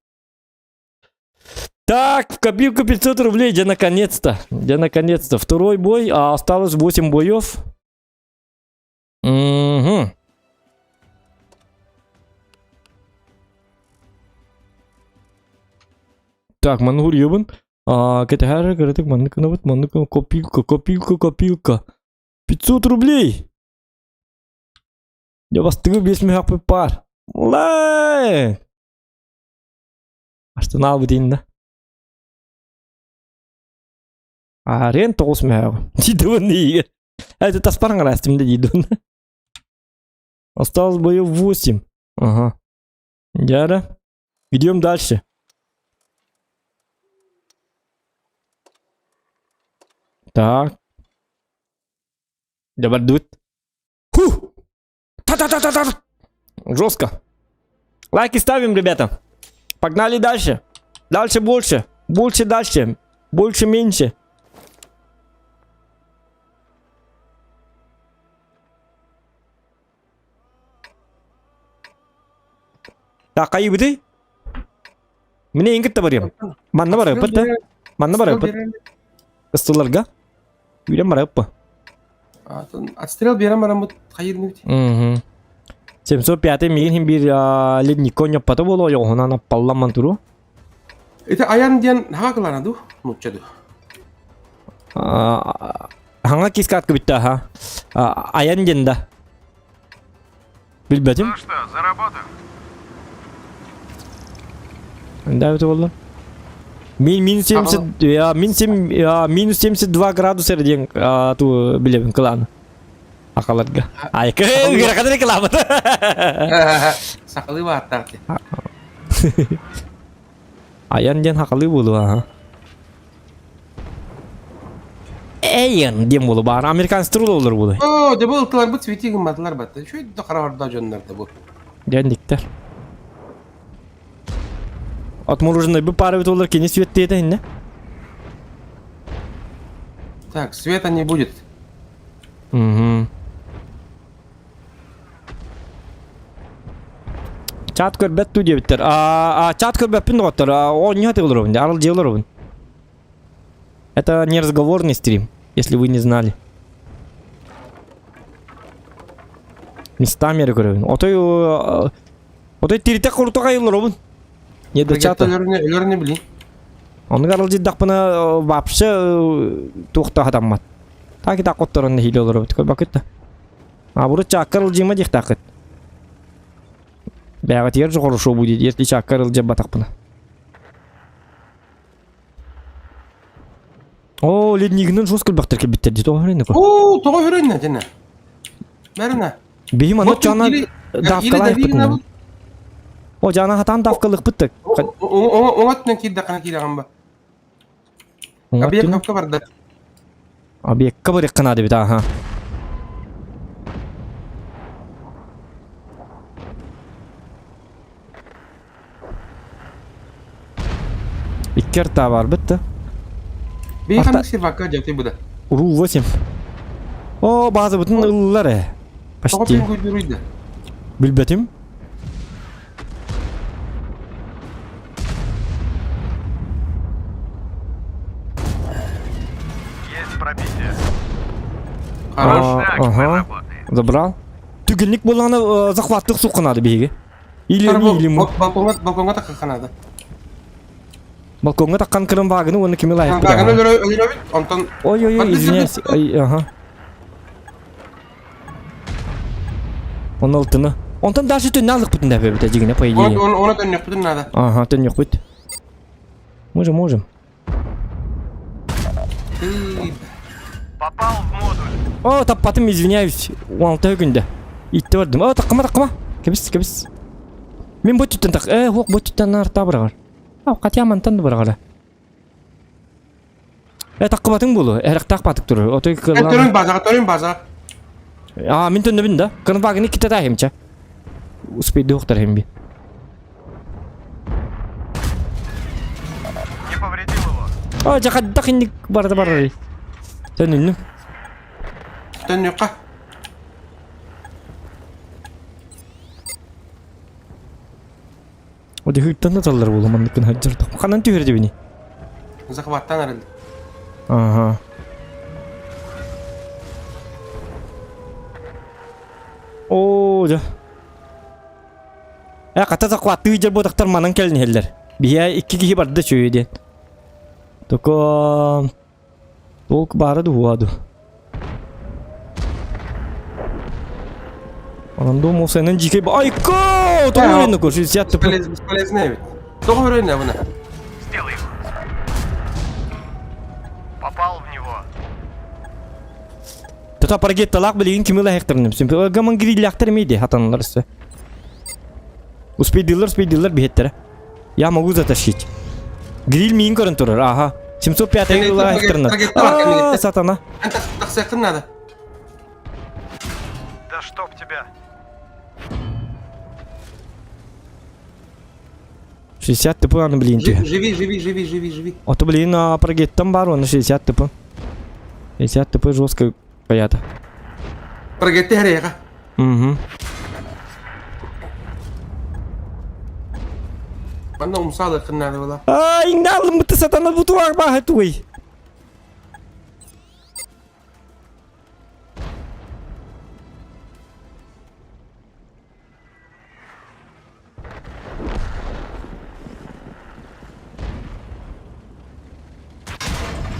Так, в копилку 500 рублей, где наконец-то. Где наконец-то. Второй бой, а осталось 8 боев. Угу. Так, Мангур ебан. А, КТХ, кырытык, маннык гынабыт, маннык копилка, копилка, копилка. 500 рублей! Дьэ бастыҥы биэс мөһөхпүт паар. Лай! Астынаалбыт инна. Арен тоҕус мөһөҕү. Дидуон иигэр. Это таспаран гарастым да дидуон. Осталось боев 8. Ага. Дяра. Идем дальше. Так. Дабардут. Фу! Та-та-та-та-та! Жестко. Лайки ставим, ребята. Погнали дальше. Дальше больше. Больше дальше. Больше меньше. Так, хайыбытый? Мне ингит барыам. Манна барыппыт да? Манна барыппыт. Ыстыларга. Үйрен барыппы. Отстрел биэрэн бараммыт хайырныбыт. Угу. 705 мигин хин бир ледникко ньоппата буолуо ойоҕоһунан аппалламман туру. Ити айан диэн хаҕа кылаана дуу, нуучча дуу? Хаҥа кискатка бүтті аха. Айан диэн да. Билбэтим. Ну что, за работу? Да, это было. Мин минус 70, я, мин 7, я, минус 72 градуса диэн ту билебин кылааны. Акаларга. Ай, кыракады реклама. Сахалыы бааттаах Айан диэн хакалыы буолуо Эйен диэн буолу баар. Американецтар олор буолу. Оо, дьэ бу ылтыларбыт свети гымматылар батта. Үчүгэй да хараҕарда дьоннор да бу. Диэн диктер. Отмороженный бы пара олар кини светтиэтэ инне. Так, света не будет. Угу. Чат көрбөт туу диэбиттэр. А, чат көрбөппүн доҕоттор. Оонньуу олоробун, аралдьыйа олоробун. Это не разговорный стрим, если вы не знали. Местами көрөбүн. Отой отой тиритэ куртуга олоробун. Не до чата. Өлөрүнэ билин. Ону аралдьыйдахпына вообще туохта хатаммат. Так и так отторон нэһиилэ олоробут. Көрбөккүт да. А бурут чаакка аралдьыйма диэхтааххыт. Бэҕэтигэр же хорошо будет, если чаакка аралдьыбатахпына. О, леднигинен жестко элбэхтэр кэлбиттэр дии, тоҕо үрэннэ Оо, тоҕо үрэннэ дьэнэ. Бэринэ. Биһи манна чана давкалаахпыт. О, жана хатан давкалыхпыт так. Оҥот киирдэххинэ киирэҕин ба. Объект хапка барда. Объектка барыахха наада эбит, аха. Икки артаа барбыт да. Биһи ханнык сервакка дьэти буда. Ру 8. О, базабытын ыллылар э. Почти. Билбэтим. Есть пробитие. Хорош. Так, мы Ага. работаем. Забрал. Түгэнник буоллаҕына захваттык суққанаады биһиги. Или или мы. Балкоҥҥа балкоҥҥа тахханаада. Балкоҥҥа таххан кырын вагыны уонна кими лайык Ваганы өлөрөбүт, онтон... Ой-ой-ой, извиняюсь. Ага. Он алтыны. Онтон даже төннө алыкпытын да бэбитэ дьигинэ по идее. Оны төннөхпүтүн надо. Ага, төннөхпүт. Можем, можем. Попал в модуль. О, таппатым, извиняюсь. Уалта күндө. Итте бардым. О, таккама, таккама. Кэбис, кэбис. Мин бу түттэн так. Э, хук бу түттэн нарта бырагар. А, хотя мантан да бырагара. Э, таккыбатың болу. Эректак батык турur. Отой кыллан. Төрүн база, төрүн база. А, мин төннөбүн да. Кырын багыны ките тахимча. Успейди уктар хемби. Не повредил его. А, жакаддак инник барды барар. Төнүннүм. Төннүкка. Одьуһуйтан ыталлар буолуо манныккын сылдьар Ханан түһэр дибини? Захваттан эрэл. Ага. Оо, дьэ. Э, хата захваттыы дьэр буотахтар манан кэлин иһэллэр. Биһиэ икки киһи барда үчүгэй диэн. Только Толк баара дуо ду. Рандом olsa дикий Айко! Тоҕо өрөннө көр, 60 тп. Бесполезный эбит. Тоҕо өрөннө буна? Сделай его. Попал в него. Тата паргетталаах билигин кими лаһыктарным. Гаман грилляхтар мейди хатанлар өссө. Успейдылар, успейдылар биһеттэрэ. Я могу затащить. Гриль миин көрөн турар, ага. 705 лайктарынан. Сатана. Тахсыаххын надо. Да чтоб тебя. 60 тп аны блин ты. Живи, живи, живи, живи, живи. А то блин, а прогеттан бар, он 60 тп. 60 тп жестко понятно. Прогетти хәрәйға. Угу. Манна умсаалыаххын наада буолла. Аа, иҥнаалым быты сатана бутуар бааһы тугуй.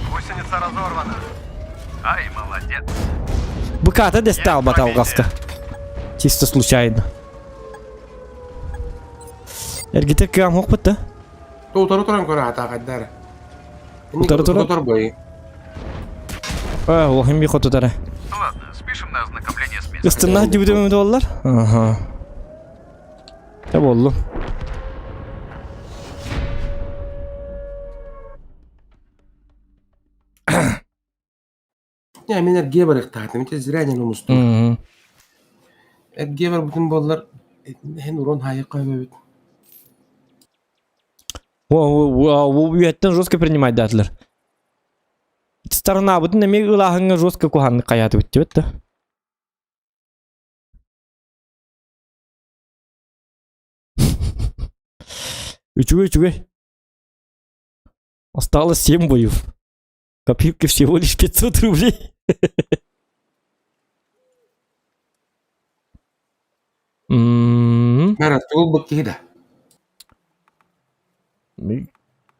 Гусеница разорвана. Ай, молодец. Быката дэстаал баталгаска. Чисто случайно. Эргитер кыам хокпут да? Утары туран көрө атаакайдара. Утары туран? Утары бой. А, улахин би хотутара. Ладно, спишем на ознакомление с местом. Ыстынна дибүтөмү доллар? Ага. Та боллу. Не, мин эргиэ барыахтаатым, ити зря диэн умустум. Мм. Эргиэ барбытым буоллар, эн урон хаайыахха эбэбит. Үйэттэн жестко принимать даатылар. Сторонабытын эмиэ ылааһыҥҥа жестко куһааннык хайаатыбыт диэбит да. Үчүгэй үчүгэй. Осталось 7 боев. Копилка всего лишь 500 рублей. М. Мара, тугул киһи да.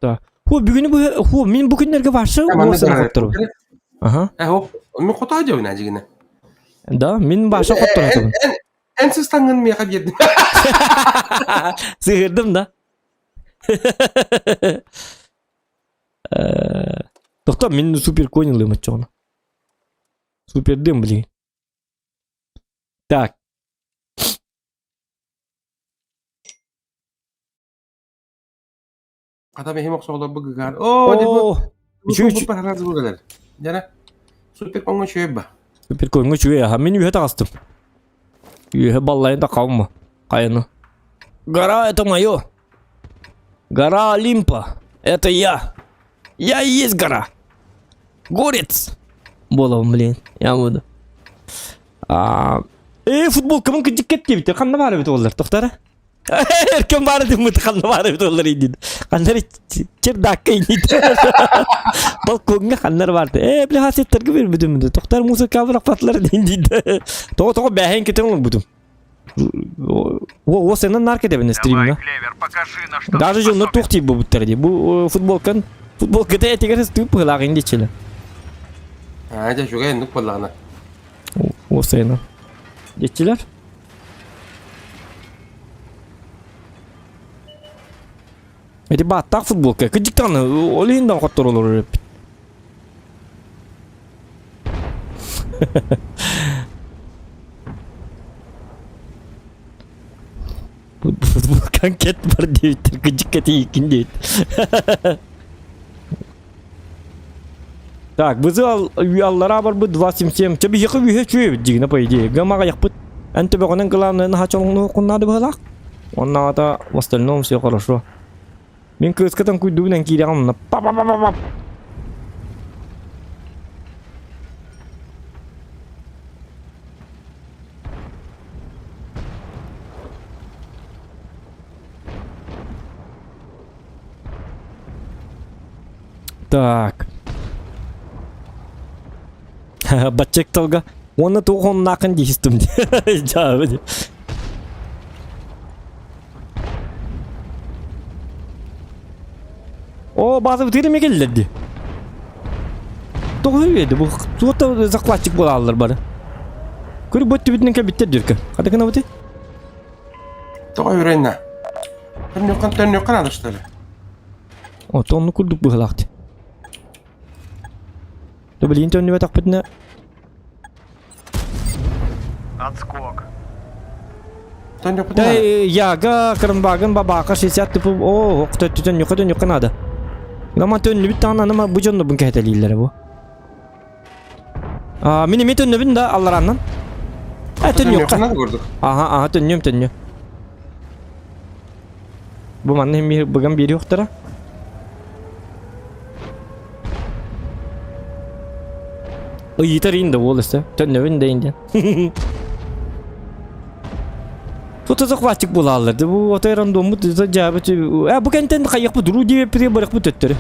Да. Ху бүгүнү бу ху мин бу күннэргэ барса уосана хоттору. Аха. Э, хо, мин хотоо дьэбин ажигина. Да, мин баша хоттору. Эн сыстангын миэхэ биэрдим. Сыһырдым да. Тохто мин супер конилым оччоҕуна. Супердым блин. Так. Хата бэһим охсоҕолорбу гыгаар. Оо, Оо, үчүгэй Дьара, супер коҥҥо үчүгэй ба. Супер коҥҥо үчүгэй аха. Мин үһэ таҕыстым. Үһэ баллайын да хаалма. Хайаны. Гора это мое. Гора Олимпа. Это я. Я и есть гора. Горец. Буолабын, блин. Я буду. А, э, футболкамын кыдьыккет диэбитэ. Ханна баар эбит уоллар? Тохтара. Эркин баар диммит ханна баар эбит уоллар индин. Ханнар чердакка иннит. Балкоҥҥа ханнар баар. Э, бля, хасеттарга бербитим. Тохтар музыка бырахпатылар диндид. Тоҕо тоҕо бээһэн кетен олорбутум. О, сенен нарк этэбин стримҥа. Клевер, покажи, на что Даже дьоннор туох тиий буолбуттар дии. Бу футболкан футболката этигэр ыстыып быһылаах индичилэ. Аа, дьэ, үчүгэй оннук буоллаҕына. О, сена. Диэччилэр. Эти бааттаах футболка. Кыдьык даҕаны, ол иһин да хотторолор эппит. Футболкаҥ кэт бар диэбиттэр, кыдьык кэтииккин диэбит. Так, бызы аллараа барбыт 2.77. Чэ биһиэхэ үһэ үчүгэй дигинэ по идее. Гамаҕа яхпыт. Эн төбөҕүнэн главное наһаа чоҥнуоххун наада быһалаах. Оннааҕыта в остальном все хорошо. Мин кыыскатан куйдугунан киирэҕин онно па па па па па. Так. Баччык тылга. Уонна туох оннаахын диистим. Дьаабы. О, база бытыыр эме келлер ди. Тоҕо үөдэ бу туота захватчик буолаллар бары. Көрү бу түбүтүнэн кэлбиттэр дьүркэ. Хата гынабыты? Тоҕо үрэннэ? Төннүөххүн төннүөххүн наада что ли? Ото оннук курдук быһылаахты. Да билигин төннүбэтэхпитинэ Отскок. Төннүөхпүтүн Да наада. яга кырымбагын бабака 60 типу о төннүөххэ төннүөххэ наада. Нама төннүбүт таҕына анама бу дьоннорбун кэһэтэлииллэрэ бу. А, мин эмиэ төннөбүн да алларааннан. Э, төннүөххэ. Төннүөххэ наада курдук. Аха, аха, төннүөм, төннүөм. Бу манна эмиэ быган биэриэхтэрэ. Ыйытар иин да уол өссө. Төннөбүн да иин диэн. Тут захватчик буолааллар. Бу отой рандоммут дьаабыт. Э, бу кэнтэн хайыахпыт руу диэбиппитигэр барыахпыт төттөрү.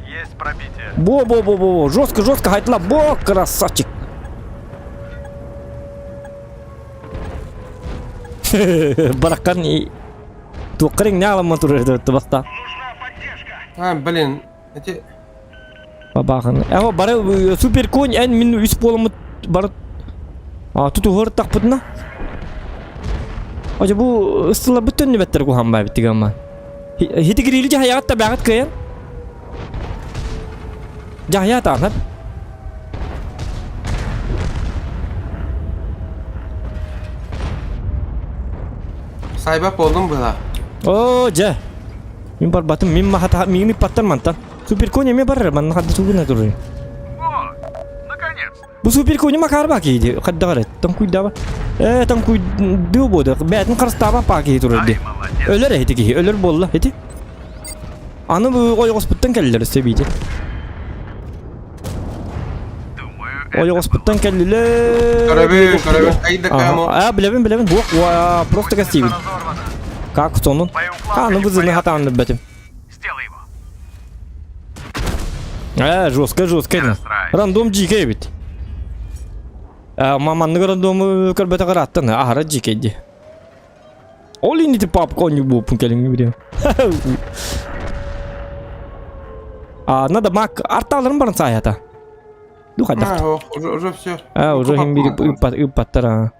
Есть пробитие. Бо-бо-бо-бо, жестко, жестко, хайтла, бо, красавчик. Бараккан туоххар иҥнэ аламман турар баста. А, блин, эти... Бабахан. Эво бары супер конь эн мин үс буоламмыт бары а тутуһар тахпытына. Ожа бу ыстыларбыт төннүбэттэр куһаан баабит тигамма. Хитигириили дьаһайаҕыт да бэҕит кыайан. Дьаһайа таанар. Сайба болдум была. Оо, дьэ. Мин барбатым, мин махата, миигин ыппаттар мантан. Суперконь эмиэ барар, манна хадда тугуна турар. О, наконец-то. Бу суперкони макарба киһи хаддаҕар таҥкуйдаба. Ээ таҥкуйдуу буода. Бээтин харыстааба паа киһи турар ди. Ай, молодец. Өлөр эһити киһи, өлөр буолла ити. Аны бу ойоҕоспуттан кэллилэр өссө биити. Думаю, это Ойоҕоспуттан кэллилэр. Көрөбүн, көрөбүн. Айда камо. А, билэбин, билэбин. Уа, просто Гусеница кастибин. разорвана. Как сонун? Боеукладка А, ну не в бызыны порядке. хатаан бэтим. Сделай его. Ээ, жестко, жестко. Не расстраивайся. Рандом дьиикэй эбит. Э, маннык рандому көрбөтө ырааттан, аһара дьиикэй дии. Ол инити папка оонньуу буолпун кэлиҥҥи билиэм. А, надо мак артааларын баран саайата. Ду хайдах. А, уже, уже все. А, уже хим биир ыппаттар а.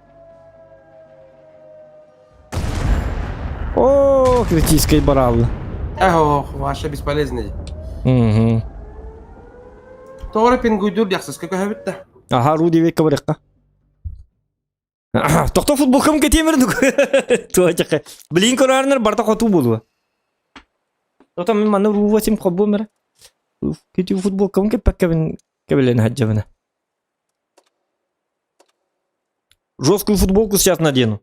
О, критический бараллы. Ох, ваше бесполезный. Угу. Тоҕо пингуйдуур диэхсэскэ көһөбүт да. Аха, ру диэбиккэ барыахха. Тохто футболкам кэтиэмэр туочака. Блин көрөөрнөр барта хотуу буолуо. Отон мин манна ру 8 холбуом эрэ. Кити футболкам кэппэккэбин кэбилэн хаджабына. Жесткую футболку сейчас надену.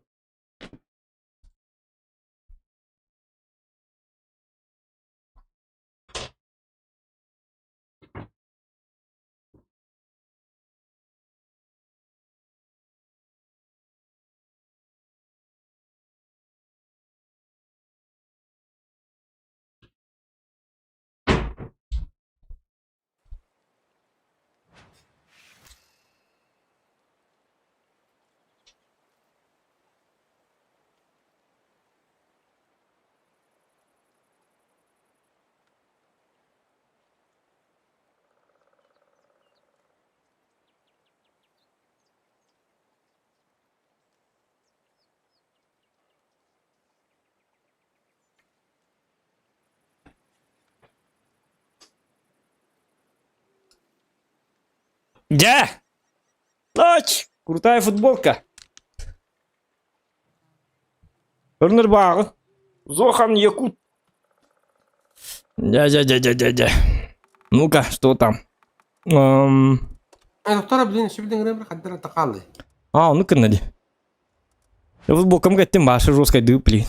Дьэ! Тач! Крутая футболка. Өрнөр Зохан Якут. Дя-дя-дя-дя-дя-дя. Ну-ка, что там? Эм... Доктора, блин, сүбүдүн хаддара тақаллы. А, ну-ка, нади. Я футболкам кеттим, башы жесткой дып, блин.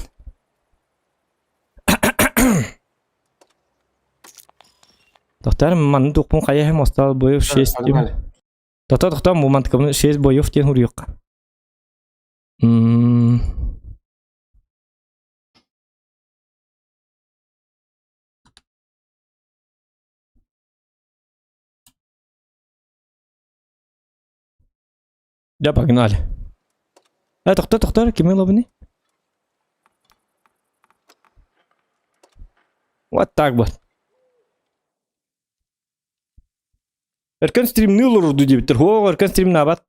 Тохтар манны тухпун хайа остал боев 6 Тота тохтар бу мантыкабын 6 боев диэн хуруйуохха. Да, погнали. Э, тохтор, тохтор, кими ылабыный? Вот так вот. Өркөн стримни олорорду диэбиттэр. Оо, өркөн стримнаабат.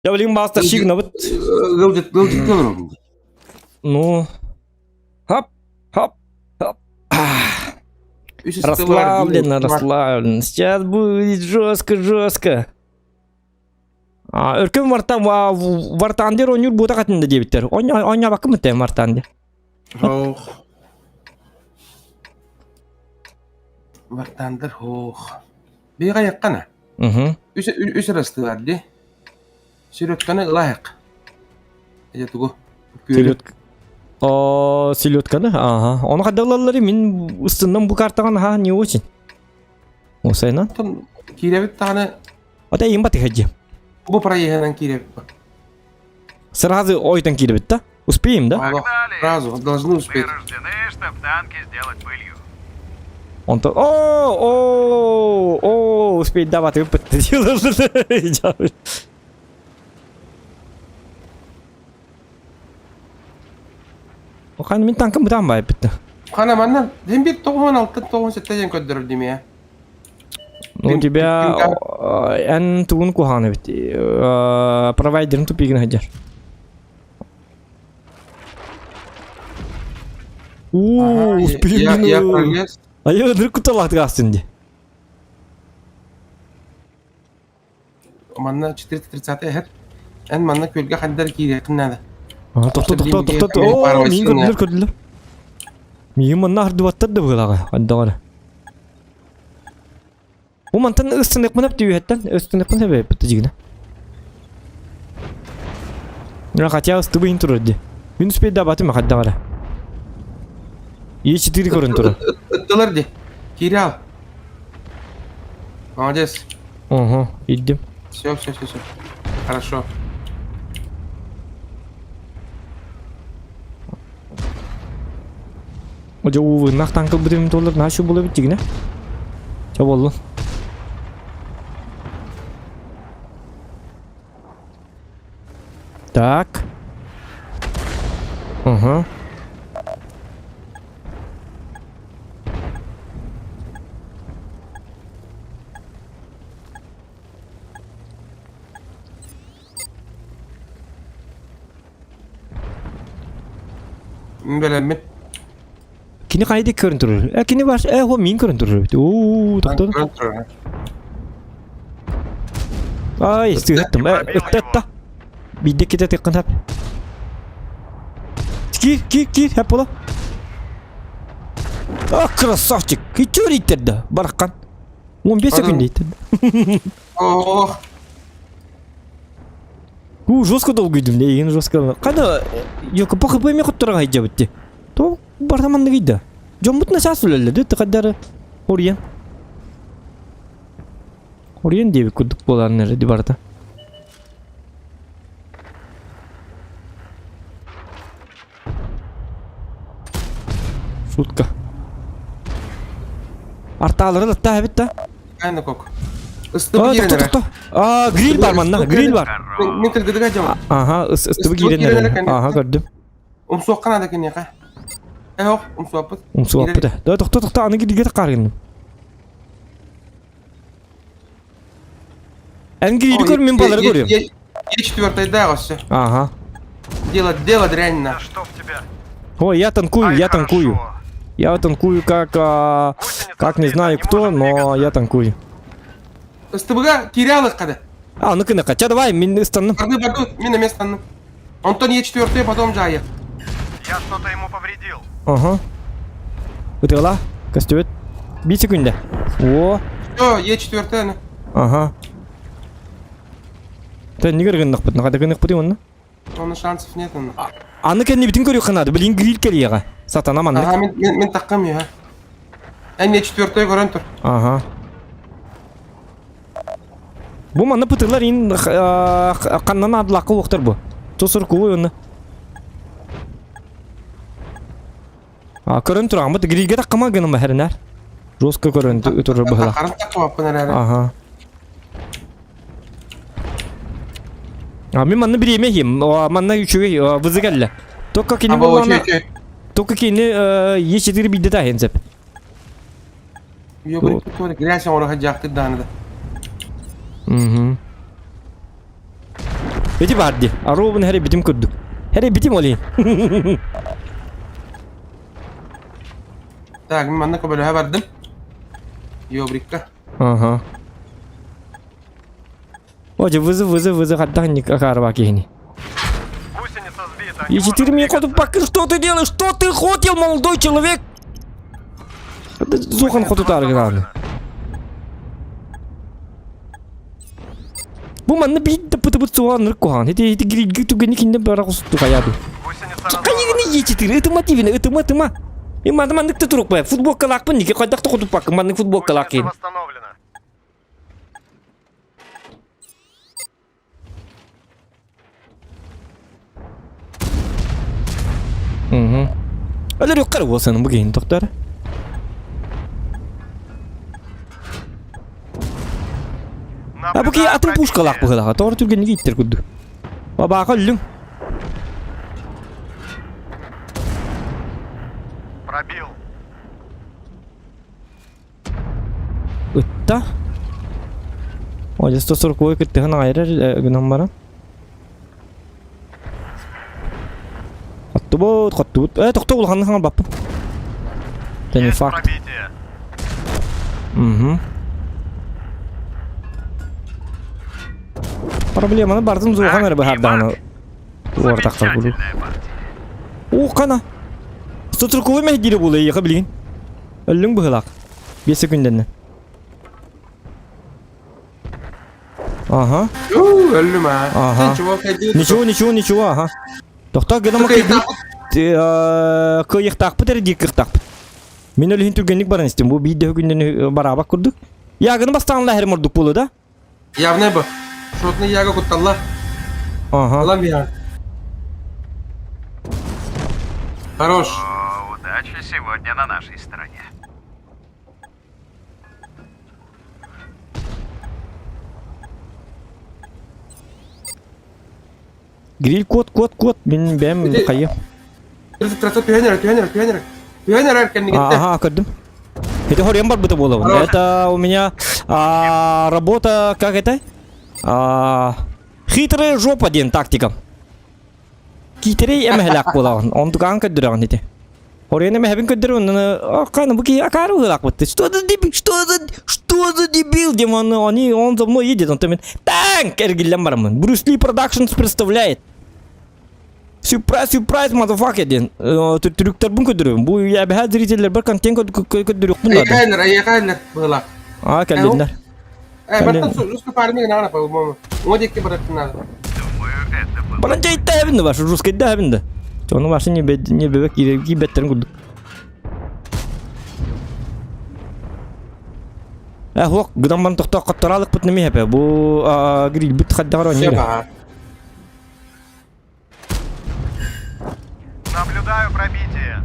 Я билигин баҕастар шигнабыт. Ыалдьыт ыалдьытты олоробун. Ну, хоп, хоп, хоп. Расслабленно, расслабленно. Сейчас будет жестко, жестко. Өркөн вартан вартандер оонньуур буотах атында диэбиттэр. Оонньообаккын бытта вартандер. Ох. Вартандер ох. Бига яккана. Угу. Үс үс ырастылар ди. Селедканы ылаһык. Эдэ тугу? Селедка. О, селедканы? Ага. Оны хадалалары мин устуннан бу картаҕын аха не очень. Осайна? Киирэбит даҕаны. Ата им баты хаджи. Бу проеһынан киирэбит. Сразу ойтан киирэбит да? Успеем, да? Погнали! Сразу, должны успеть. Мы рождены, чтоб танки сделать пылью. Он-то... О, о, о, успеть давать выпад. Охан мин танкым бытан бай битті. Хана манна, ден бит тоғын алты тоғын сетте ден көддөрөр димия. Ну, у тебя эн тугун куханы бит. Провайдерин тупигин хадер. Уу, Я, я пролез. А я вдруг куталат гастын Манна 430 эһэр. Эн манна күөлгэ хандар киириэххин наада. Тохто, тохто, тохто. Оо, миин көрдүлэр, көрдүлэр. Миин манна ардыбаттар да быһыылааҕа, ардыҕара. Бу мантан ыстыныахпын эп түһэттэн, ыстыныахпын эбэппит дьигинэ. Хотя ыстыбыйын турар дии. Мин успейдаабатым хайдаҕара. Е4 көрөн турар. Ыттылар дии. Киире ал. Молодец. Ого, идем. Все, все, все, все. Хорошо. Дьэ уувуннах таҥкылбытым туолар нашу була бит Чэ буоллун. Так. Угу. Бэлэммин. Кини хайда көрөн турар? Э, кини бар, э, хо мин көрөн турар. Уу, тохтор. Ай, сыһыттым. Э, ытта. Биирдэ ките тыккын хап. Кир, кир, кир, хап була. А, красавчик. Кичөр иттерді. Бараққан. 15 секунд иттерді. Ох. У, жестко долго идем, не, жестко. Қайда, ёка, по хп мен құттыраға айджабытты. То бартаманды кийді. Дьоммут начаас үлэллэди, тыкаддары Ориен. Ориен диэбит курдук буолан эрэ барыта. Шутка. Артаалары да эбит да. Кайна кок. Ыстыбы киирэн эрэ. А, гриль бар манна, гриль бар. Мин кыргыдыга дьама. Ага, ыстыбы киирэн эрэ. Ага, көрдүм. Умсуохха наада киниэхэ. Эһох, умсуоппут. Умсуоппут. Да, тохто, тохто, аны гиргэ тахааргынным. Эн гириди көр, мин балары көрүөм. Е четвертайдаах өссө. Ага. Дело, дело дрянь на. Да чтоб тебя. Ой, я танкую, я танкую. Я танкую как, а, как не знаю кто, но я танкую. Ыстыбыга киирэ алыкка да. А, ну кына Ча, давай, мин ыстанным. Барды, барды, мин эмиэ ыстанным. Онтон Е4 потом жайы. Я что-то ему повредил. Ага. Ытыала, көстүбүт. Биир секунда. О. Все, Е4 Ага. Тэннигэр гыннахпыт, нахада гыннахпыт онно. Оны шансов нет онно. Аны кэннибитин көрүөххэ наада, билин гриль кэлиэҕэ. Сатана маннык. Ага, мин, мин, мин таххам я. Эн Е4 көрөн тур. Ага. Бу манна пытылар ин ханнан адлакка уохтар бу. Тосор куой онно. А көрөн турааммыт грильге таккама гынан баһарынар. Жестко көрөн турар быһыла. Тахарын таккабаппын эрээри. Ага. А мен манна бириэмэ иһим. Манна үчүгэй вызы кэллэ. Только кини буоллаҕына только кини Е4 биирдэ таһын сөп. Грязь оҥоро сылдьаахтыыр даҕаны да. Мгм. Ити баар дии. Аруобун хэрэ битим курдук. Хэрэ битим олин. Так, мин манна көбөлөһө бардым. Йобрикка. Ага. Оже, вызов, вызов, вызов, отдохни, акарба кихни. Гусеница сбита. Не И может теперь мне двигаться. ходу пока что ты делаешь? Что ты хотел, молодой человек? Зухан ходу тарган. Бу манна биир да пытыбыт суоҕа ынырык куһаҕан. Ити ити гирилги түгэни кининэн бара кусту хайаады. Гусеница Хайыгыны Е4, ытыма тивини, ытыма, ытыма. И манна маннык да турук бай. Футболкалаахпын ники хайдах да хотуппаккын маннык футболкалаах Гусеница киһин. восстановлена. Угу. Өлөр юққар болсаның бу киһин тохтор. А бу киһи атын пушкалаах быһыылаах. Тоҕо түргэнник ииттэр курдук. Бабаака өллүҥ. Пробил. Ытта. О, 140 кыттыһан аҕайрар гынан баран. Хоттубут, хоттубут. Э, тохто улаханнык хаҥарбаппын. Это не Есть факт. пробитие. Угу. Проблеманы бардым зухан эрэ быһаардаҕына уортахтар курдук. Замечательная партия. Уу хана. Сотуркулу мэһдиирэ буолуо эйиэхэ билигин. Өллүҥ быһыылаах. Биэс секундэннэ. Ага. Уу, өллүм аа. Ага. Ничего, Ничего, ничего, ничего, ага. Тохтоо гынан кыайыахтаахпыт эрэ дии кыахтаахпыт. Мин өлүһүн түргэнник баран истим. Бу биир да күннэн бараабак курдук. Ягыны бастаан лаһэрим ордук буолуо да? Явно бу. Шотный яга кутталла. Ага. Ылан биһан. Хорош. О, удача сегодня на нашей стороне. Гриль кот, кот, кот. Мин бэм хайы. Түһэн эрэ, түһэн эрэ, түһэн эрэ. Түһэн эрэ кэннигиттэн. Ага, көрдүм. Это хорем барбыта буолабын. Это у меня а, работа, как это? А, хитрая жопа диэн тактика. Киитэрэй эмэһэлээх буолаҕын. Онтукаан көрдөрөҕүн ити. Хорен эмэһэбин көрдөрөн, аккааны бу киһи акаары быһыылаахпыт. Что за дебил? Что за что за дебил? Диэн он, они, он за мной едет. Онтон мин танк эргиллэн бараммын. Брюс Ли Продакшнс представляет. Сюрприз, сюрприз, motherfucker диэн трюктарбын көрдөрөбүн. Бу эбэһээ зрителлэрбэр контент көрдөрүөхпүн наада. Эйэхээлэр, эйэхээлэр быһыылаах. Аа, кэллиннэр. Э, бартан русский парень наада, по-моему. Уҥа диэки барыахтын наада. Думаю, это было. Баран дьайдаабын да ваш, русскайдаабын да. Ону ваши не не бебек киирбэттерин курдук. Э, хуок, гынан баран тохтоо хоттораалыкпыт нemi хэпэ. Бу грилбит хаддаҕар Все оонньуур. баҕа. Наблюдаю пробитие.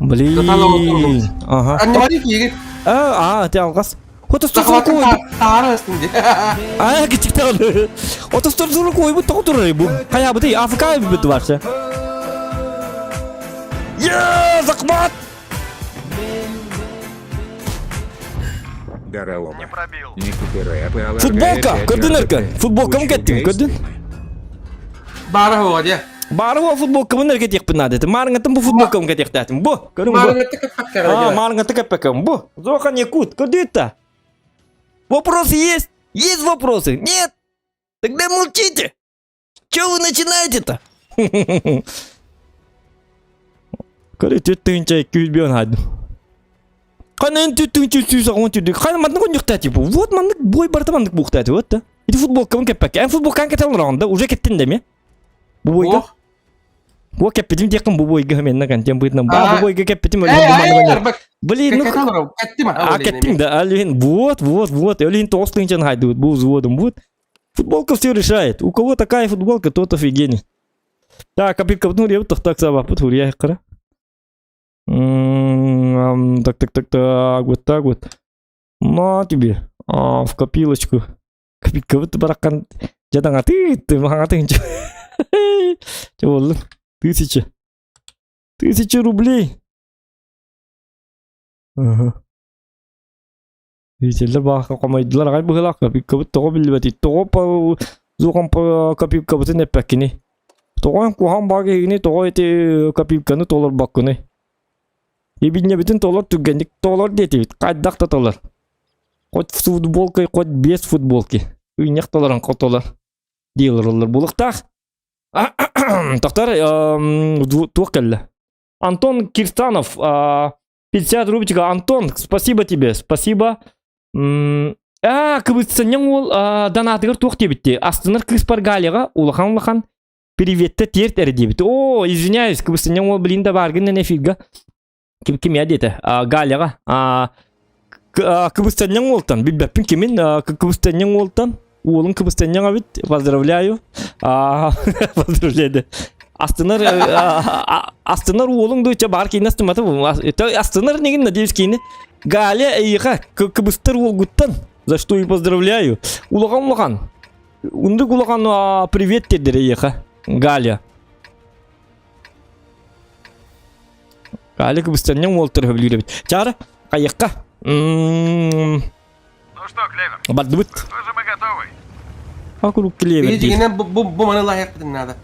Блин. Ага. Анньамарый киигит. А, а, ты алгас. Хотостор сурук Таара ыстын дии. А, кичиктер. Отостор сурук ойбут тоҕо турар бу. Хайабыты АФК бүт барса. Я, захват! Даралома. Не пробил. Футболка! Көрдүн өркөн. Футболкам кеттим, көрдүн? Баара хуга дии. Бары бу футболкабын эргетиэхпин наада этим. Маарыҥҥаттан бу футболкабын кэтиэхтээтим. Бу, көрүҥ бу. Маарыҥҥатта кэппэккэ Аа, маарыҥҥатта кэппэккэ. Бу, Зохан Якут, көрдүт да? Вопросы есть? Есть вопросы? Нет? Тогда молчите! Че вы начинаете-то? Көрө түттүнчэ күүс хадым. Канын түттүнчэ сүүс оҕон түрдүк. Ханы маннык онньуктаа типа. Вот маннык бой барыта маннык буухтаа вот да. Ити футболкабын кэппэккэ. Эн футболкаан кэтэн олороҕун да уже кэттин да ме. Бу бойга. Ох. Бу кэппитим диэххин бу бойга менна контент быытынан. Ба бу бойга кэппитим Эй, өлүн бу маннык эй, онньук. арбак. Блин, ну Кэтэн олорор. Кэттим А кэттиҥ да, Алин, вот, вот, вот. Олин тоҕус тыһыынчаны хайдыбыт бу взводом, вот. Футболка все решает. У кого такая футболка, тот офигенен. Так, копилкабытын урьябыт тохтоок саабаппыт урья кыра. Так, так, так, так, вот так вот. На тебе. А, в копилочку. Копилкабыт бараккан жадаҥаты, маҥаты Чэ буоллун. Тысяча. Тысяча рублей. Ага. Итиллэр баахха хомойдулар аҕай быһыылаах копилкабыт тоҕо биллибэтий тоҕо зухан копилкабытын эппэккиний тоҕо эн куһаҕан баҕа киһигиний тоҕо ити копилканы толорбоккунуй ибинньэбитин толор түргэнник толор диэтибит хайдах да толор хоть с футболкой хоть без футболки ыйньах толорон хотолор дии олороллор буолуохтаах Тохтор туох кэллэ Антон Кирсанов 50 рубчика. Антон, спасибо тебе, спасибо. Аа, кыбытсанньаҥ уол донаатыгар туох диэбитти? Астынар кыыспар Галяҕа улахан-улахан приветтэ тиэрт эрэ диэбит. О, извиняюсь, кыбыстанньаҥ уол блин да бааргын эфирга. Ким ким я диэтэ? Галяҕа. Кыбыстанньаҥ уолтан, билбэппин кимин, кыбыстанньаҥ уолтан Уолун кыбыстанньаҥ эбит, поздравляю. Поздравляю. Астынар астынар уолуҥ дуу, баар киинэ астыммата астынар нэгин, надеюсь, киини. Галя эйиэхэ кыбыстар уолгуттан, за что и поздравляю. Улахан улахан. Ундук улахан привет тиэрдэр эйиэхэ, Галя. Галя кыбыстанньаҥ уолтар сөбүлүүр эбит. Чаара, хайыахха. Ну что, Клевер, Бардыбыт. похоже, мы готовы. А куруук Клевер Биһи диир. дьиҥинэн бу, бу, бу маны лаһыахпытын наада.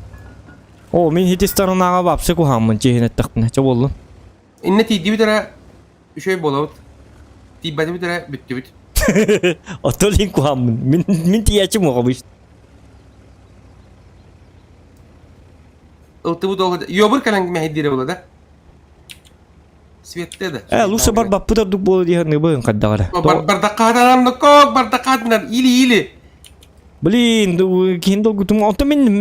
О, мин ити сторонаҕа вообще куһааммын чиһин эттэхпинэ. Чэ буоллун. Иннэ тиийдибит эрэ үчүгэй буолабыт. Тиийбэтибит эрэ бүттүбүт. Оттон иһин куһааммын. Мин, мин тиийээччим оҕобуй. Ылтыбыт ол Йобур кэлэн мэһэйдиирэ буолла да. Светте да. Э, лучше барбаппыт ордук буола дии саныыбын хайдах эрэ. Бардакаатанар нокок, бардакаатанар или или. Блин, киһин долгутум. Онтон мин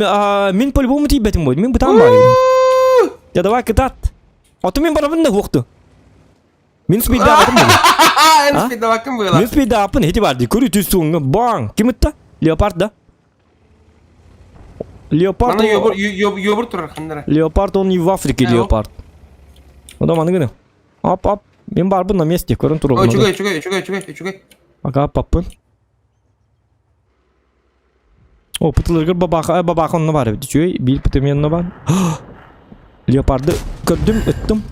мин по-любому тиийбэтим буой. Мин бытаан баайым. Я давай кытаат. Оттон мин барабын да хуохту. Мин спиддаабатым Эн спиддаабаккын быыла. Мин спиддааппын ити бар дии. Көрү түс баң. Ким ытта? Леопард да? Леопард. Мана йобур йобур турар ханнара. Леопард он не в Африке леопард. Ну да маны гына. Ап ап. Мен барбын на месте көрөн турабын. Үчүгэй үчүгэй үчүгэй үчүгэй үчүгэй. Ага паппын. О, пытылыргыр бабаха, бабаха онно бар эбит. Үчүгэй, биир пытым онно бар. Леопарды көрдүм, ыттым.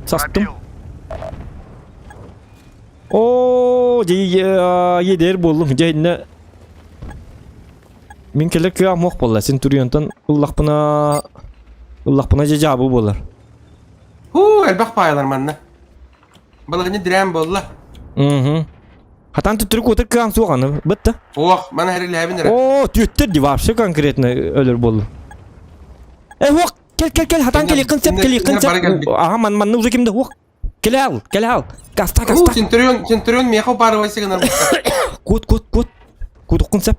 Састым. Оо, дьэ, буоллум. Дьэ, иннэ Мин кэлэр кыаҕым суох буолла. Син туруйантан ыллахпына ыллахпына дьэ дьаабы буолар. Һуу, элбэх паайалар манна. Балыгынньа дирээн буолла. Угу. Хатан төттөрү куотар кыаҕым суох аны. Бытта. Ох, мана хэрилээбин эрэ. Оо, түөттэр ди вообще конкретно өлөр буоллум. Э, уох, кел кел кел, хатан кэлиэххин сөп, кэлиэххин сөп. Аха, ман манна уже кимде уох. Кэлэ ал, кэлэ ал. Каста, каста. Центурион, Центурион миэхэ упарывайся гынар. Кут, кут, кут. Кутуккун сөп.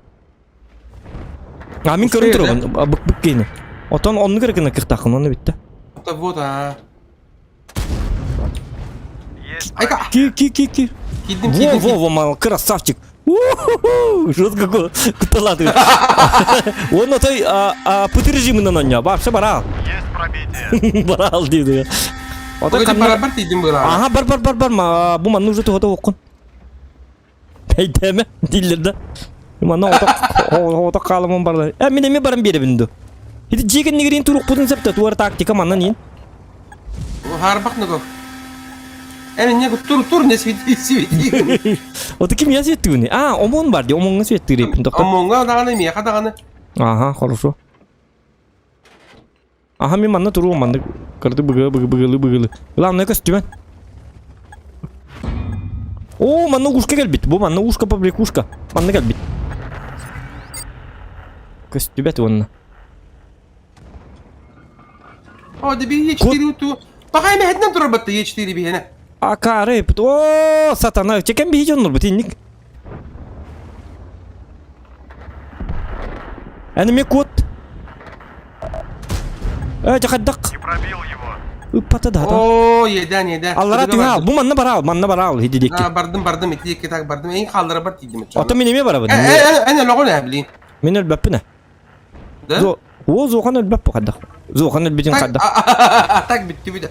А мин көрөн турабын, бык бык киини. Отон оннук эрэ гына кыахтааххын, онно бүттэ. Вот, а. Айка. Ки, ки, ки, ки. Во, во, во, мал, красавчик. Жестко куталады. Он отой пыт режимынан онньо. Вообще барал. Есть пробитие. Барал диди. Отой бар тиийдим быра. Ага, бар бар бар бар. Бу манна уже туһата оккун. Эйдеме дииллэр да. Манна ото хаалыман барлар. Э, мин эми баран биэрэбин ду. Ити дьиэ кэннигириин турукпутун сөптө туар тактика манна ниин. Харбах ногов. Эн инне тур тур не свети свети. Ото ким я светтүүнү? А, ОМОН бар ди, ОМОНга светтүүр доктор. ОМОНга даҕаны, миэхэ даҕаны. Ага, хорошо. Аха, мин манна туруом, манна кырды быгы быгы быгылы быгылы. Главное көстүмэн. О, манна ушка кэлбит. Бу манна ушка побрякушка. Манна кэлбит. Көстүбэт уонна. О, да би Е4 уту. Пахай мэһэтинэн турар батта Е4 биһиэнэ. Акары, о, сатана, чекем биһи дьоннор бу тинник. Энеми кот. Э, дьахайдак. Не пробил его. Ыппата да. О, едан, едан. Аллара түһэ, бу манна бараал, манна бараал, хидидикки. А, бардым, бардым, ити диэки так бардым. Эйин хааллара бар тиийдим. Ото мин эмиэ барабын. Э, э, э, эн өлөҕүн ээ, блин. Мин өлбөппүн ээ. Да? Зо, о, зохан өлбөп хайдах. Зохан өлбүтүн хайдах. Так бүттүбүт.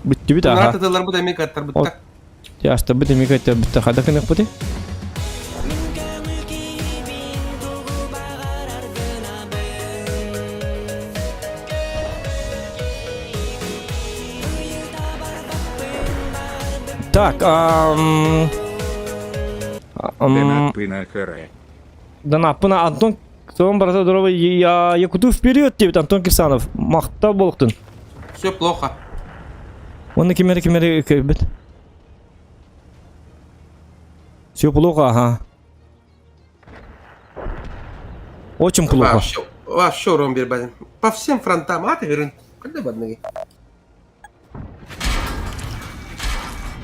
Бүттүбүт аха. Тылларбыт эмиэ кыаттарбыттар. Тяжтабыт эмиэ кыаттарбыттар. Хайдах гыныахпытый? Так, ам... Донат пына хр. Донаппына Антон Соҕон барыта здоровый я Якуту вперед диэбит Антон Кирсанов. Махтал буолуохтун. Все плохо. Уонна ким эрэ ким эрэ көрбүт. Все плохо, ага. Очень плохо. Вообще, вообще урон бербадым. По всем фронтам, а ты верен? Когда бадныги?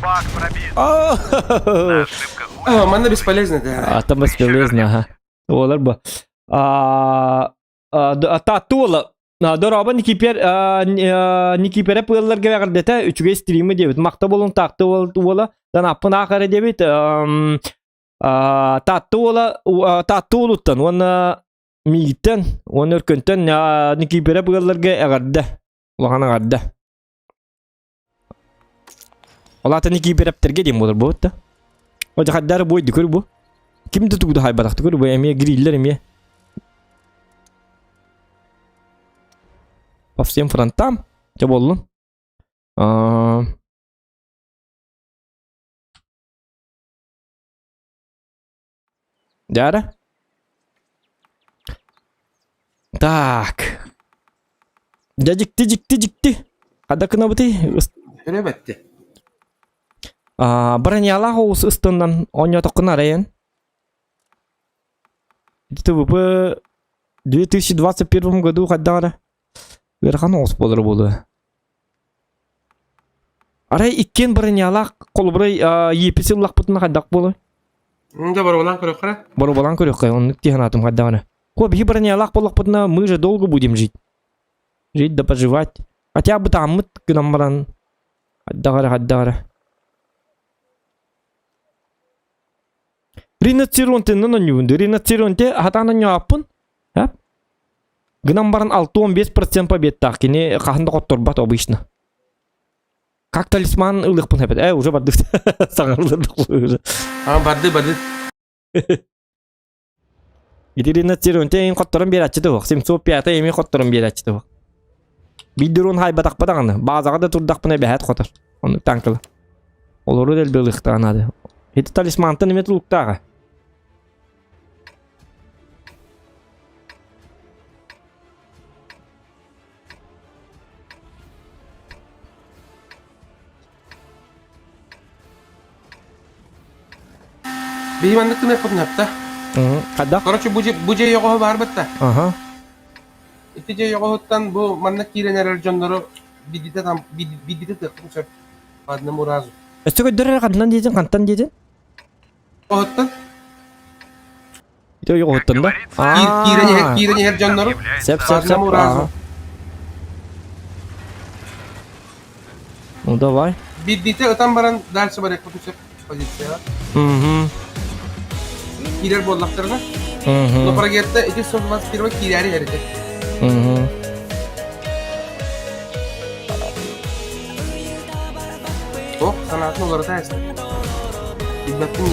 Бак пробит. Ошибка А, манна бесполезно, да. А там бесполезно, ага. Олар ба. Татуола. Дороба Никипер Никипере пыалларга эҕэрдэтэ үчүгэй стримы диэбит. Махта болун таакты уола. Данаппын аахара диэбит. Таатты уола таатты уолуттан уонна миигиттэн уонна өркөнтөн Никипере пыалларга эҕэрдэ. Улахан эҕэрдэ. Ол аата Никииперэптэргэ диэн буолар буолбут да. О дьахайдары буой дүкүр бу. Ким да тугу да хайбатах түкүр бу эмиэ гриллер эмиэ. По всем фронтам. Чэ буоллун. Дьаара. Так. Дьэ дьикти дьикти дьикти. Хада кынабытый? Өрө бэтти. А, бронялаах оҕус ыстыннан оонньоотоххуна арайан. ТВП 2021 году хайдах эрэ ыарахан оҕус буолара буолуо. Арай иккиэн бронялаах холобурай епис ыллахпытына хайдах буолуой? Дьэ боруобалаан көрүөххэ. Боруобалаан көрүөххэ, оннук дии санаатым хайдах эрэ. Ко, биһи бронялаах буоллахпытына мы же долго будем жить. Жить да поживать. Хотя бы тааммыт гынан баран хайдах эрэ, хайдах эрэ. Риноцеронтеннан онньугун Риноцеронте хатаан онньооппун. Гынан баран 65% победтаах кини хаһан да хотторбат обычно. Как талисман ылыахпын эбит. Э, уже барды. Саҥарылар А, барды, барды. Итирина Цирунте эйин хотторон биэрээччи туох. 705 эми хотторон биэрээччи туох. Биирдир хайбатахпа даҕаны. Баазаҕа да турдахпына бэһэт хотор. Оннук танкыла. Олору дэлби ылыахтаҕа наада. Ити талисмантан эмиэ тулуктааҕа. Биһи маннык гыныахпытын сөптө. Хайдах? Короче, бу дьиэ бу дьиэ ойоҕоһо баар батта. Аха. Ити дьиэ ойоҕоһуттан бу манна киирэн эрэр дьоннору бидите там бидите тыахпын сөп. По одному разу. Өссө көрдөрөр хантан диэтин, хантан диэтин? Оһуттан. Ити ойоҕоһуттан да? Киирэн иһэр киирэн иһэр дьоннору. Сөп, сөп, сөп. Разу. Ну давай. Биирдиитэ ытан баран дальше барыахпытын сөп позицияҕа. Угу. Киирэр буоллахтарына. Угу. Но прогетта ити 121 киирээри эритэ. Угу. Ох, санаатын уларыта эстэ. Билбэппин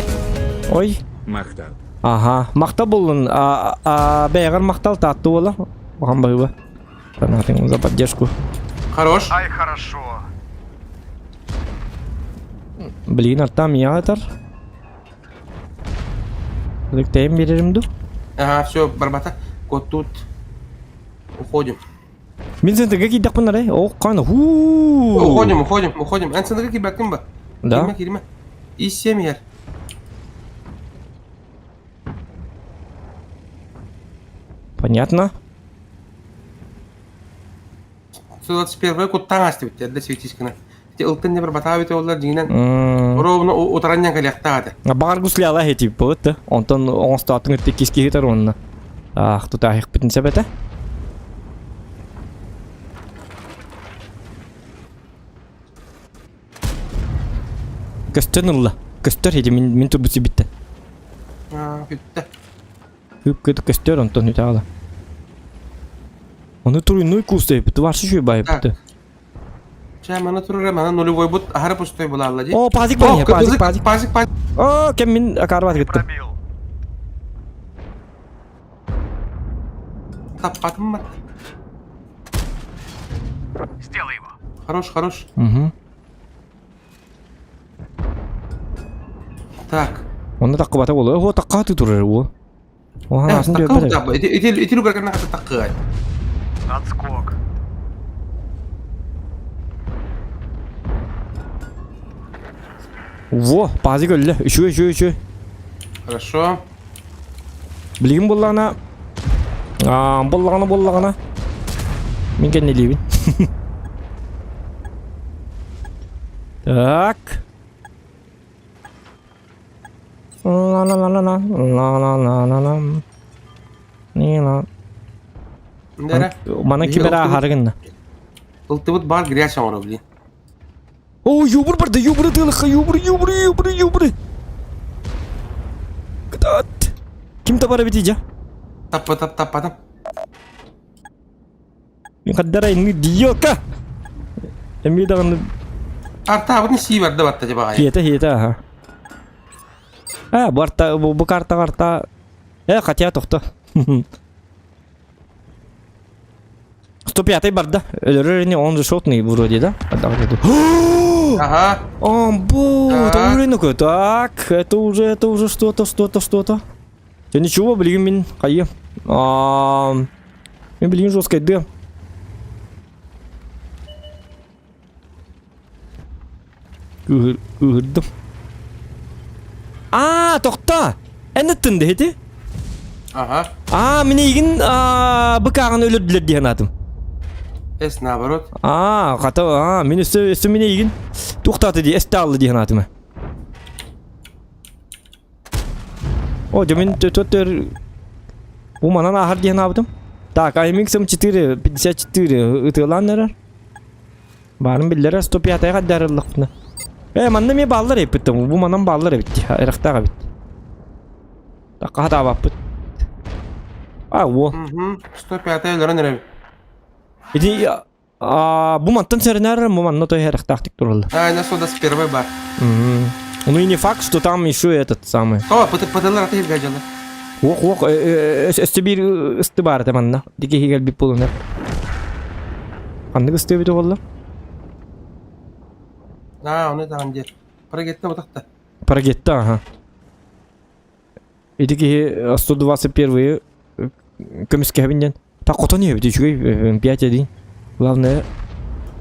Ой. Махтал. Ага, махтал буллун. А, а, бэйэҕэр махтал таатты уола. Улахан баһыыба. Санаатыҥ за поддержку. Хорош. Ай, хорошо. Блин, артам я атар. Ылыктайым берерим ду. Ага, все, барбата. Вот тут. Уходим. Мин сентеге киирдэхпин арай. О, кан, хуу. Уходим, уходим, уходим. Эн сендеге киирбэккин ба? Да. Киирмэ, киирмэ. И семь ер. Понятно. 121 куттаан астыбыт эрдэ светисканы. Ити ылтын не бір батаабит оллар дьиҥинэн ровно утаранньан кэлиэхтээх этэ. Баҕар гусляла этиппыт да. Онтон оҥостоотуҥ итти кис киһи онна. Ах, тутаахпытын сэбэтэ. Көстөн ылла. Көстөр ити мин мин турбут сибиттэн. Аа, бүттэ. Кып көстөр онтон үтаала. Ону туруйнуй куустайбыт, варшы шүй байыпты. Чэ, мана турар, мана нулевой бут аһары пустой булаалла дии. О, пазик бар, пазик, пазик. Пазик, пазик. О, кем мин акарбат кеттим. Пробил. Таппатым бар. Сделай его. Хорош, хорош. Угу. Так. Онно таккыбата буолуо. О, таккааты турар уол. Оһанасын Таккы Ити ити lugar таккы. Отскок. Во, пазик өллө. Үчүгэй, үчүгэй, үчүгэй. Хорошо. Билигин буоллаҕына буоллаҕына буоллаҕына мин кэннилиибин. Так. Ла-ла-ла-ла-ла, ла-ла-ла-ла-ла. Ни-ла. Нэрэ. Мана кибер аһары гынна. Ылтыбыт бар грязь оҥоро блин. О, юбр барды, юбры тылыха, юбры, юбры, юбры, юбры. Кытаат. Ким табар эбит ижа? Таппа тап таппатым. Мин хаддара инни диока. Эми даҕаны Артаабытын сии барда батта дьабаҕай. хиэтэ хиэтэ аха. А, бу арта бу, бу карта карта. Э, хотя тохто. 105 барда. Өлөрөр ини он же шотный вроде, да? Ага. Амбу, это Так, это уже, это уже что-то, что-то, что-то. Я ничего, блин, мин хайы. Мин билигин жесткайды. Кыһырдым. Аа, тохта! Эн ыттын дэһити? Ага. Аа, мин эйигин быкааҕын өлөрдүлэр дии санаатым. Эс наоборот. Аа, хата, аа, мин өссө, өссө мин эйигин туохтааты дии, эсте алла дии санаатым. О, дьэ мин төттөр бу манан ааһар дии санаабытым. Так, IMX M4 54 ытыалаан эрэр. Баарын биллэрэ 105-га аддарыллахпына. Э, манна эмиэ бааллар эппиттим. Бу манан бааллар эбит дии. Эрахтаах эбит. Такка хатаабаппыт. А, во. Угу. 105 өлөрөн эрэбит. Ити А, бу мантан сэрэнэр, бу манна той эрахтаахтык тураллар. А, на сюда с первой бар. Ну и не факт, что там еще этот самый. То, пытылар аты гаджалы. Ох, ох, өстө биир ысты баар этэ манна. Дики кэлбит буолунар. Ханнык ысты эбит буолла? А, ону таҕан диэ. Парагетта бутахта. Парагетта, ага. Ити киһи 121 көмүскэһэбин диэн. Так хотон иһэбит үчүгэй 5-1. Главное...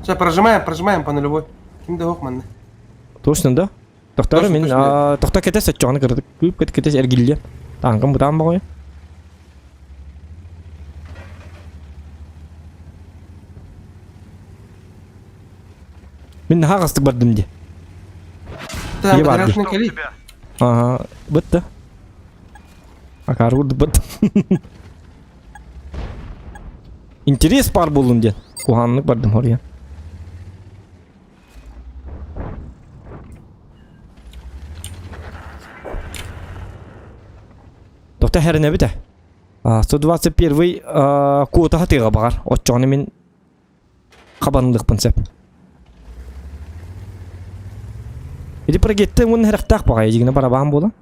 Все, прожимаем, прожимаем по нулевой. Ким да ох манна. Точно, да? Тохтор мин тохто кэтес оччоҕуна кырдык кыып кэт кэтес эргиллиэ. Тааҥкам бытаан боҕойо. Мин наһаа хастык бардым дии. Ийэ баар дии. Ага, бытта. Акаар курдук быт. Интерес бар буоллун диэн. Куһааннык бардым хоруйан. Тохто хэринэбит ээ. 121 куотаһа тыаҕа баҕар. Оччоҕуна мин хабанылыахпын сөп. Ити прогетте уонна хэрэхтээх баҕайы дьигинэ барабаан буолан.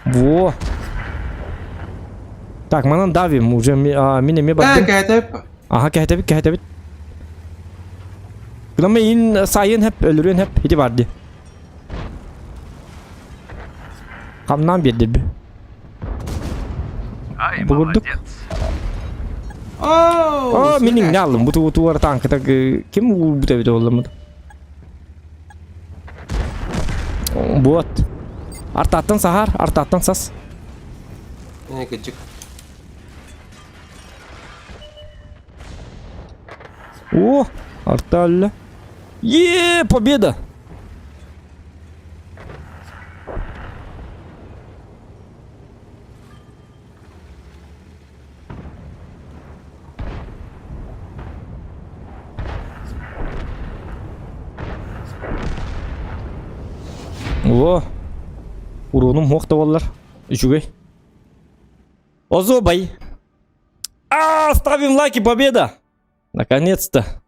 Во. Так, манан давим уже мин эмиэ бардым. Кэтэп. Аха кэтэбит, кэтэбит. Гынама ин сайын хэп, өлөрүөн хэп, ити бар ди. Хамнаан биэрдирби. Ай, Бу курдук. молодец. Оо, Оо, мин иҥнэ аллым. Бу туу туар танката ким уурбут эбит олламмыт. Вот. Артаттан саһар, артаттан сас. Э, кыдьык. О, арта Е, победа! О, уронум суох да буоллар, үчүгэй. Озобай! А, ставим лайки, победа! Наконец-то!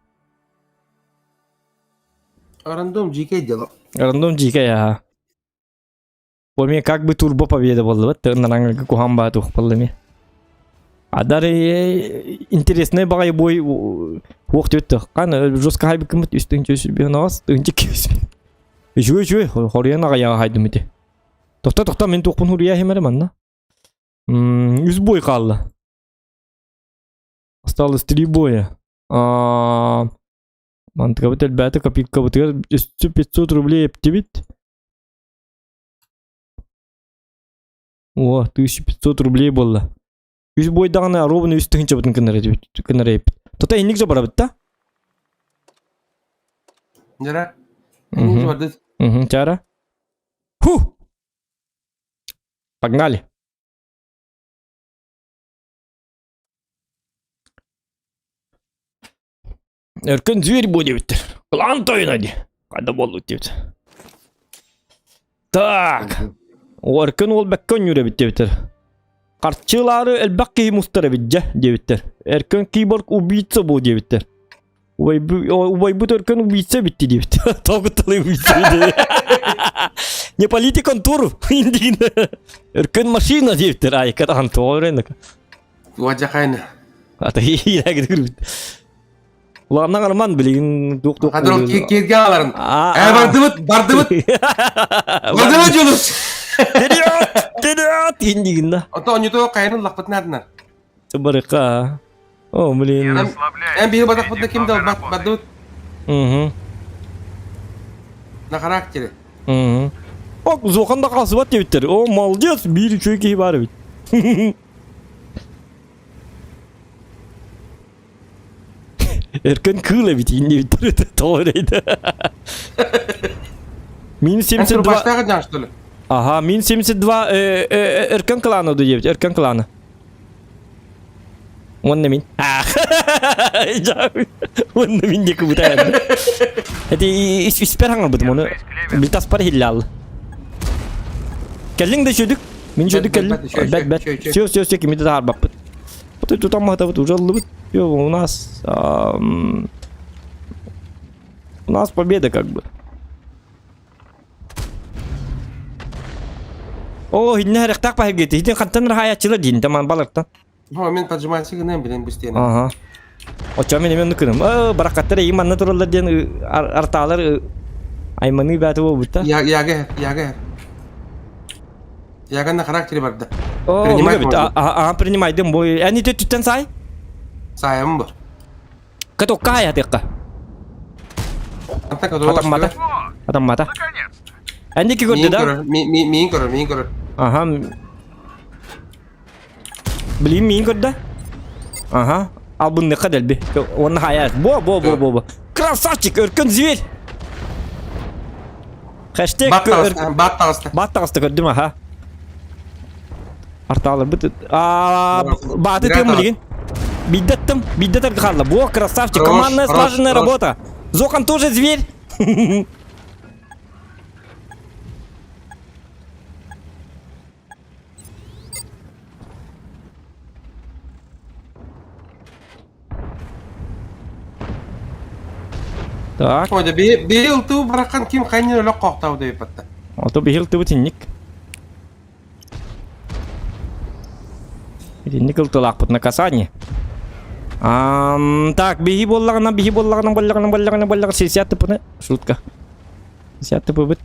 Рандом дьиикэй дело. Рандом дьиикэй, ага. Помне как бы турбо победа буоллубат, тыыннараҥҥа куһаҕан баа туох буолла эмиэ. Адар интересный баҕайы бой уох түөттө. Кан жестко хайбыккыммыт үс тыһынча үс биһин аҕас тыһынча киһис. Үчүгэй үчүгэй хоруйан аҕайаҕа хайдым ити. Тохто тохто мин туохпун хуруйа иһимэрэ манна. Үс бой хаалла. Осталось три боя. Мантыкабыт элбээтэ копилкабытыгар өссө 500 рублей эптибит. О, 1500 рублей буолла. Үс буойдаҕына ровно үс тыһыынчабытын кыннар кыннар Тута инник же барабыт да? Дьара. Инник же бардыт. Угу, чара. Ху! Погнали. Өркөн зверь бу диэбиттэр. Кылаан тойуна дии. Хайда буоллут диэбит. Так. Өркөн уол бэккэ онньуур эбит диэбиттэр. Харчылаары элбэх киһи мустар эбит дьэ диэбиттэр. Эркөн киборг убийца бу диэбиттэр. Убайбыт Өркөн убийца эбитти диэбиттэр. Тоҕутталый убийца диэбит. Не политик контору. Өркөн машина диэбиттэр. Ай, катахан тоҕо өрен. Уадьахайна. Ата иилээгит Улааннаҥ Арман билигин туох туох Хадыр кииргэ аларын. Э бардыбыт, бардыбыт. Бардыбыт Жулус. Вперед! Вперед! Индигин да. Ото онньуту кайын лахпыт надынар. Барыка. О, блин. Эн биир батахпыт да ким да бардыбыт. Угу. На характере. Угу. Ок, зохан да қалсыбат дебиттер. О, молодец, биир үчүгэй киһи баар эбит. Эркин кыыл эбит ииннибиттэр тоҕо эрэйдэ. Минус 72... Баштаах дьаҥ что ли? Ага, минус 72 Эркен клана диэбит, Эркен клана. Уонна мин. Уонна мин диэки бутайан. Эти испер хаҥарбытым оны. Билтаспар хиллаал. Кэллиҥ да үчүдүк. Мин үчүдүк кэллим. Бэт бэт. Все, все, все, кими да таарбаппыт. Вот тутан махтабыт уже ыллыбыт. Все, у нас у нас победа как бы. О, инне харахтаах баһыргыты. Итин хантан рахаяччылар диин таман балартан. О, мен поджимайсы гынан билен бу стена. Ага. Оччо мен эмен кыным. Э, баракаттар эйим манна тураллар диэн артаалар айманыы бааты буолбутта. Яга, яга. Яга на характере барда. О, Принимать бит. можно. Ага, принимайдым бой. Әни түттен сай? Сайым бар. Катокка аятыкка. Атаммата. Атаммата. Наконец-то! Әники көрдү да? Миин көрөр, миин көрөр. Ага. Блин, миин көрдө. Ага. Албынныка дэлби. Онна хаят. Бо, бо, бо, бо, бо. Красавчик, өркөн зверь. Хэштег Бат таҕыста, бат таҕыста. Бат таҕыста көрдүм, аха. Артааларбыт бааты тыам билигин. Биддаттым, биддатар хаалла. Во, красавчик, командная слаженная работа. Зохан тоже зверь. Так. Ой, бил туу барахан ким хайнин өлө қоқтау деп батта. Ото бихил тыбы тинник. Итинник ылтылаахпыт наказание. Так, биһи буоллаҕына, биһи буоллаҕына, буоллаҕына, буоллаҕына, буоллаҕына, сисят тыпыны. Шутка. Сисят тыпыбыт.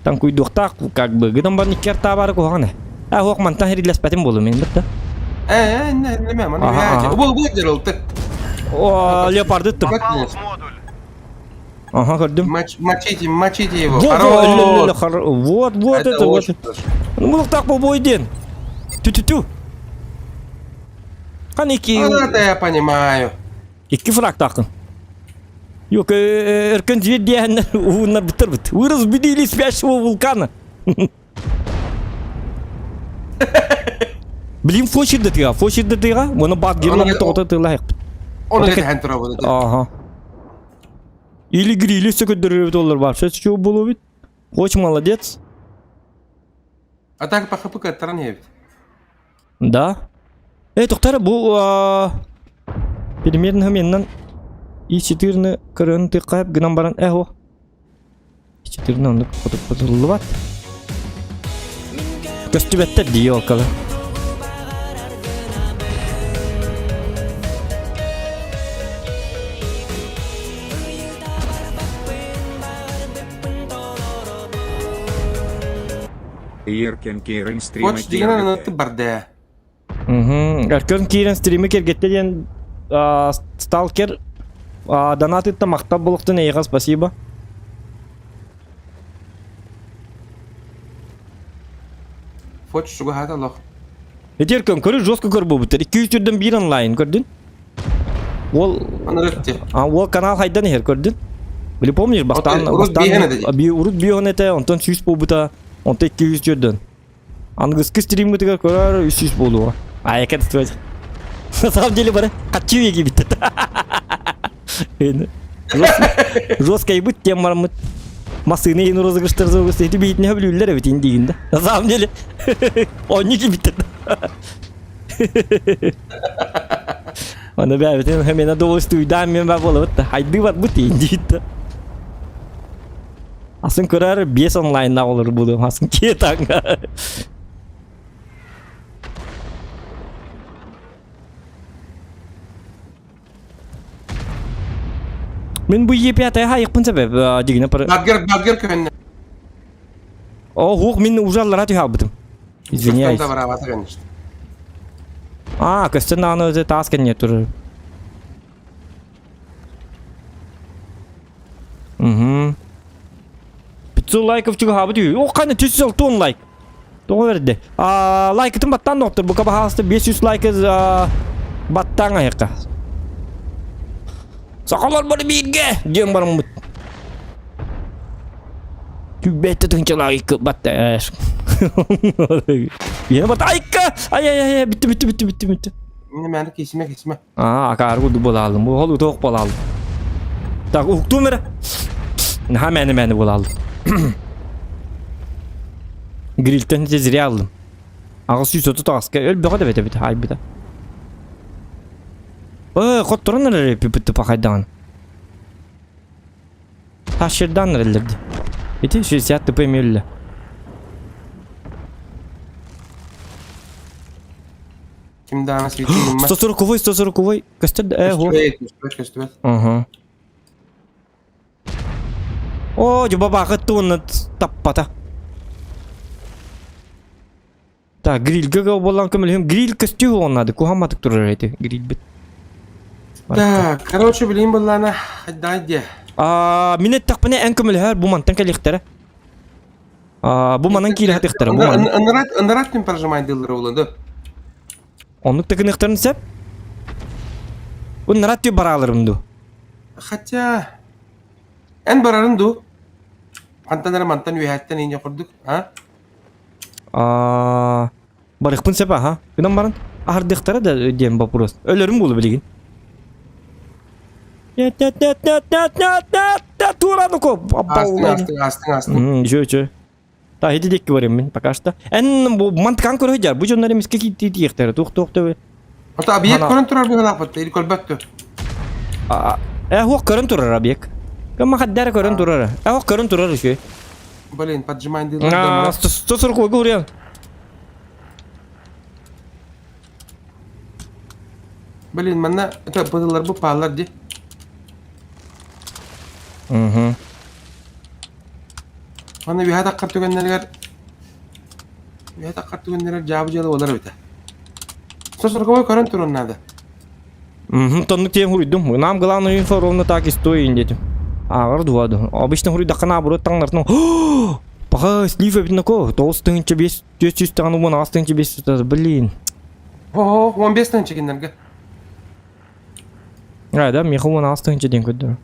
Таҥкуйдуохтаах как бы гынан баран икки артаабаары куһаҕан ээ. Аа суох мантан иһирилэспэтим буолуо мин да. Э, э, не, маны Ага. Бу бу дерылты. О, леопарды ыттым. Попал в модуль. Ага, көрдүм. Мочите, мочите его. Вот, вот, вот это вот. Ну, мулуктаах бобой диэн. Тю-тю-тю. Хан икки... Это я понимаю. Икки фрактаахын. Yok, өркөн зверь диэн ууннар бутар бит. Вы разбудили спящего вулкана. Блин, фочирдытыга, фочирдытыга, мұны бат герлан тоғыта тылайық. Оны кэтэн турабыт. Ага. Или грили сөкөдөрөбүт олар бар. Сөз чего болу бит. Очень молодец. А так по хп каттаран ебит. Да. Э, тоқтар, бу примерно меннан И4-ны көрөн тыккайып гынан баран эхо. И4-ны оннук хотуллубат. Көстүбэттэр дии около. Еркен Кейрен стрима Коч деген аны барда. Угу. Өркөн киирэн стримы кергетте диэн сталкер донат махтал булуктун эйиэхэ спасибо. Фоч суга лох. Ити Өркөн көрү жестко көрбүбүттэр. 200 түрдөн биир онлайн көрдүн. Ол ол канал хайдан иһэр көрдүн. Или помнишь, бастаан бастаан урут биһэн этэ, онтон 100 буолбута, онтон 200 түрдөн. Аныгыскы стриммытыгар көрөр 300 буолуо. А яка стоит. На самом деле бары хаччы веги битте. Жестко и быть тем марамыт. Масыны ен розыгрыштар зогус эти бейтне хөблүллер эбит индигинде. На самом деле онники битте. Аны бәбитин хемена довольствуйдан мен ба болот. Хайды бар бут индит. Асын көрөр 5 онлайнна олор буду. Асын кетанга. Мин бу Е5 хайыкпын себеп дигине пар. Бадгер, бадгер көнне. О, хук мин уже аллара түһәбитим. Извиняюсь. А, көстөн аны өзі тас кенне турur. Угу. 500 лайков чугахабы дүй. О, каны 306 лайк. Тоҕо берди. Лайкытын баттан доктор. Бука баһаалыста 500 лайкы баттаң айыққа. Сахалар бары бииргэ диэн бараммыт. Түбэтте тынчалаах батта. Yine bat айка! Ай ай ай битти битти битти битти битти. Мени кисиме кисиме. А, акаар курдук буолаалым. Бу холу тоох буолаалым. Так, уктуум эрэ. Наһаа мээнэ мээнэ буолаалым. Грильтэн зря алдым. 830 таҕаска өлбөҕө да бэтэбит айбыта. Ой, хотторон эрэ пипитти пахайдаҕын. Ташырдан эрэллэрди. Ити 60 тп эмиэ Ким даана свети 140-й, 140-й. Көстөр э, хо. Көстүбэт, Ага. О, дьуба туонна таппата. Так, грильга болан көмөлөм. Гриль көстүү оннады. Кухамматык турар эти гриль бит. Так, короче, билим буллана, хайда А, минет тақпыне ән көмөлөһөр бу мантан кэлиэхтэрэ. А, бу манан киирэ хатыхтара. Бу манан. Ынырат, ынырат тин прожимай дыллар уланды. Оннук тыкыныхтарын сеп. Ынырат түү бараларым ду. Хотя эн барарын ду. Антан мантан үһәттен инде курдук, а? А, барыхпын сеп аха. Гынан баран ахардыхтара да диэн вопрос. Өлөрүм булу билигин. Нет, нет, нет, нет, нет, нет, нет, нет, тураны ко. Астың, астың, астың, астың. Үчү, үчү. Та хити декки барым мин пока что. Эн бу мантыкан көрө жар. Бу жоннор эмиске кити тиехтер. Тух тух төбө. Ата объект көрөн турар бир лапат, или көрбөттү. Э, хук көрөн турар объект. Кама хаддара көрөн турар. Э, хук көрөн турар үчү. Блин, поджимай А, 140 говорю. Блин, манна это быдылар бу паалар ди. Угу. Манна үһә таккар түгеннәргә үһә таккар түгеннәргә жабы жылы болар бит. 140 көрөн турун надо. Угу, тоннук тем хуйдум. Нам главное инфо ровно так и стоит, дети. Ааҕар дуо ду. Обычно хуруйдахха наоборот таҥнартан Паха слив эбит нако. 9 5 400 даҕаны 18 500 блин. О, 15 тыһыынча кинилэргэ. А, да, миэхэ 18 тыһыынча диэн көрдөрөр.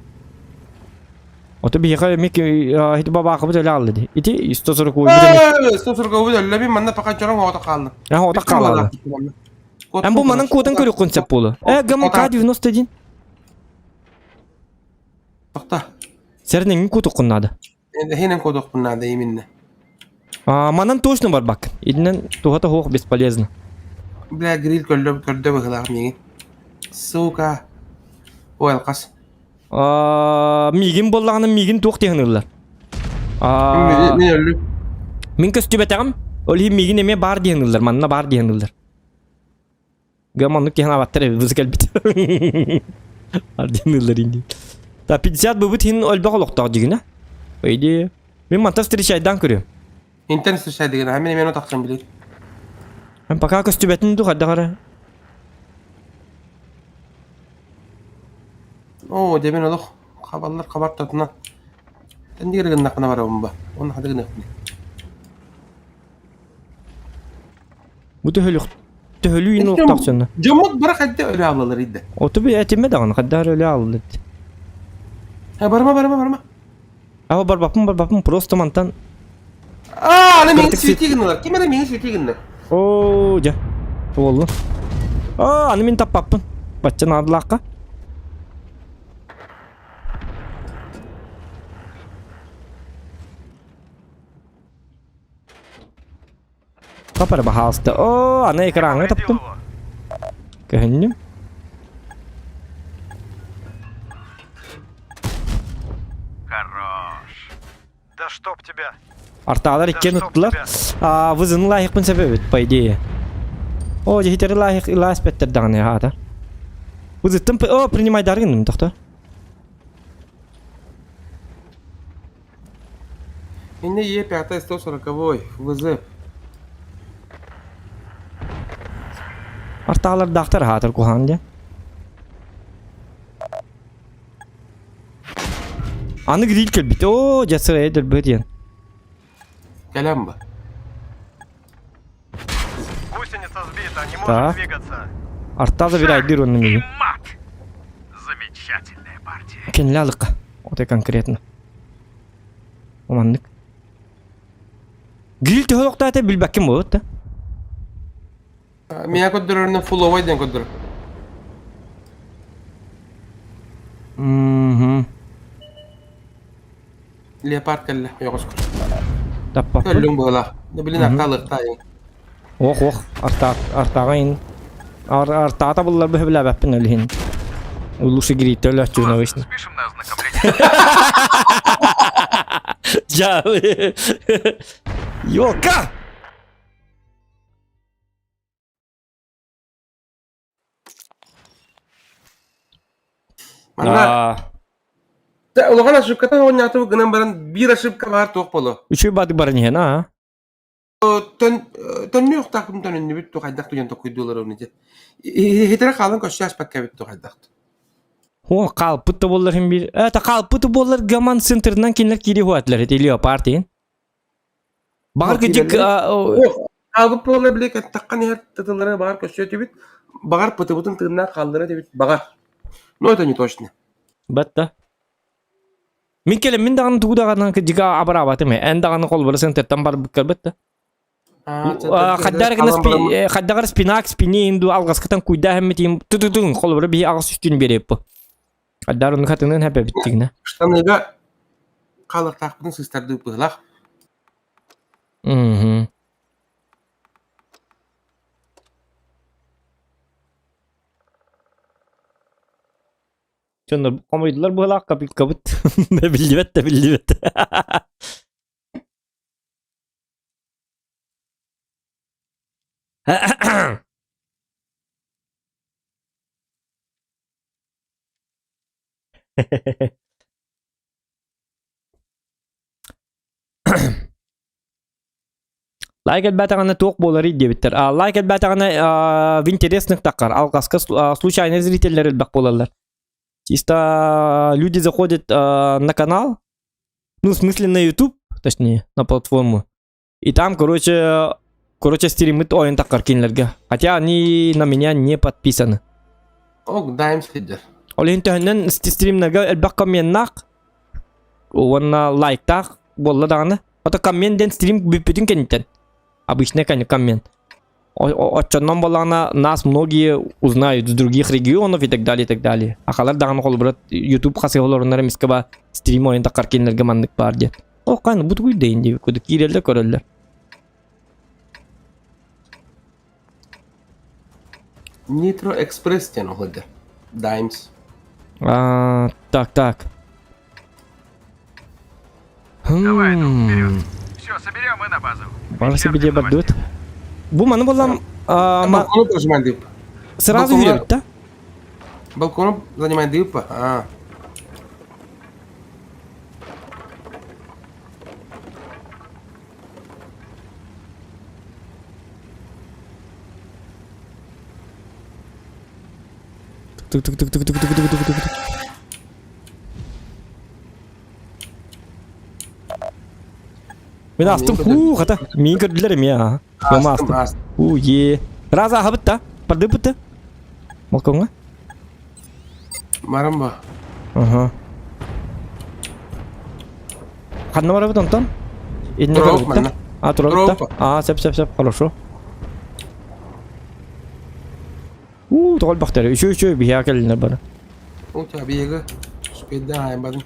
Ото биһиэхэ эмиэ ити бабаахыбыт өлө хаалла дии. Ити 140 өлбүт эмиэ. 140 өллө мин манна пока дьорон оҕото хаалла. А, оҕото хаалла. Эн бу манан куотан көрүөххүн сөп буолуо. Э, ГМК 91. Тохто. Сэрнэҥин куотуккун наада. Эһинэн куотуохпун наада именно. А, манан точно барбаккын. Итинэн туһата суох бесполезно. Бля, гриль көрдө көрдө быһыылаах миигин. Сука. Ой, алкас. А, миигин буоллаҕына миигин туох диэн ыллар? А, Мин өллүм. мин көстүбэтэҕим. Ол иһин миигин эмиэ баар диэн ыллар, манна баар диэн ыллар. Гам оннук киһи абаттар эбит быз кэлбит. Ардин ыллар инди. Та 50 быбыт хин өлбөх олохтоох дигинэ. По идее. Мин манта встречайдан көрүөм. Интен встречай деген, а мен эмиэ тахсан билир. Мен пока көстүбэтин ду хайдах эрэ. Оо, дебин олох хабаллар хабар татына. Тендигер гыннахпына барабын ба. Оны хады гыныахпын. Бу төһөлүк төһөлүү ин олохтоох дьоно. Дьоммут бары хайда өлө ааллалар идэ. Оту би этимэ даҕаны хайда өлө ааллар. Э, барма, барма, барма. Аха барбаппын барбаппын просто мантан. Аа, аны миҥин свети гыннылар. Ким эрэ миҥин свети гынна. Оо, дьэ. Буоллун. Аа, аны мин таппаппын. Бачча наадалаахха. Папа баһаалыста. Оо, аны экраҥҥа таптым. Көһүннүм. Хорош. Да чтоб тебя. Артаалар иккиэн ыттылар. Аа, вызыны лаайыкпын сөбөбүт, по идее. О, дьиһитери лаайык илааспеттер даҕаны аата. Вызыттым, о, принимайдары гынным, тохто. Инне Е пятая 140 ВЗ. Артаалардаахтар аһаатар куһаҕан диэн. Аны гриль кэлбит. Оо, дьэ сырайа дөлбөт диэн. Кэлэн ба. Гусеница сбита, не Так. может двигаться. Артаа забирайдыр онно И миигин. мат! Замечательная партия. Кэннилэ алыкка. Отой конкретно. Маннык. Гриль төһө олохтоото билбэккин буолуот да. Меня көрдөрөрүнэн фуловой диэн көрдөрөр. Мм. Леопард кэллэ, ойоҕос көр. Таппаппын. Өллүҥ быһыылаах. Да билин артаалыахтаайыҥ. Ох, ох, арта артаҕа ин. Ар артаата буллар бөһүлээбэппин ол иһин. Лучше гритте өлөөччүгүн обычно. Спишем на ознакомление. Жа. Ёлка! Манна улахан ошибката оонньоотубут гынан баран биир ошибка баар туох буолуо? Үчүгэй баатык баран иһэн аа. Төннүөхтаахпын төнүннүбүт ту хайдах туйан токуйдуулар оны дьэ. Иһитэрэ хаалан көрсө аспакка эбит ту хайдах. О, хаалпыт да буоллар иһин биир. Это хаалпыт буоллар гаман центрынан кинилэр киири хуатлар эти леопард Баҕар кыдьык Хаалбыт буолла били кэттаххан иһэр тытыллара баҕар көрсө этибит. Баҕар пытыбытын тыыннаах хааллара этибит. Баҕар. Но это не точно. Батта. Мин кэлэммин мин даҕаны тугу даҕаны кырдьыга абыраабатым ээ. Эн даҕаны холобура центртан барбыккар бытта. Хайдах эрэ спинак спини инду алҕаскытан куйдаа иһэммитин тутутун холобура биһи аҕыс үстүн биэриэппит. Хайдаар ону хатынын хэпэбиттигинэ. Штаныга хаалыктаахпытын сыыстардыы быһылах. Мм. Дьоннор хомуйдулар быһалаах копилкабыт биллибэт да биллибэт. Лайк элбээтэҕинэ туох буоларый диэбиттэр. А, лайк элбээтэҕинэ в интересных таххар алҕаска случайно зрителлэр элбэх буолаллар. Чисто люди заходят на канал, ну, в смысле на YouTube, точнее, на платформу. И там, короче, стримит ойын таққар кинилерге. Хотя они на меня не подписаны. Ок, дайым сидер. Ол иһин төһөннөн стримнерге элбэх комменнаах уонна лайктаах буолла даҕаны. Ото коммент диэн стрим бүппүтүн кэнниттэн. Обычный коммент. Оччоннон буоллаҕына нас многие узнают с других регионов и так далее, и так далее. Ахалар даҕаны холобура YouTube хасыһа олоруннар эмискэ ба стрим ойын таххар кинилэргэ маннык баар диэн. О, каны бу тугуй дейин диэбит курдук киирэллэр көрөллөр. Nitro Express диэн оһуйда. Dimes. А, так, так. Давай, друг, вперед. Все, соберем и на базу. Бара себе бардыбыт. Бу маны боллам Балкону прожимай дип. сразу yürüyөбүт да? Балкону занимай дип. А. Тук-тук-тук-тук-тук-тук-тук-тук. Мин астым хуу хата миин көрдүлэр эмиэ аа. Мама астым. Уу е. Раз аһабыт да. Бардыбыт да. Балкоҥҥа. Баран ба. Аха. Ханна барабыт онтон? Инне көрбүт да. А, турабыт да. А, сөп сөп сөп, хорошо. Уу, тоҕо элбэхтэр. Үчү үчү биһиэхэ кэллинэр бары. У тебя биһиги успейда айбадым.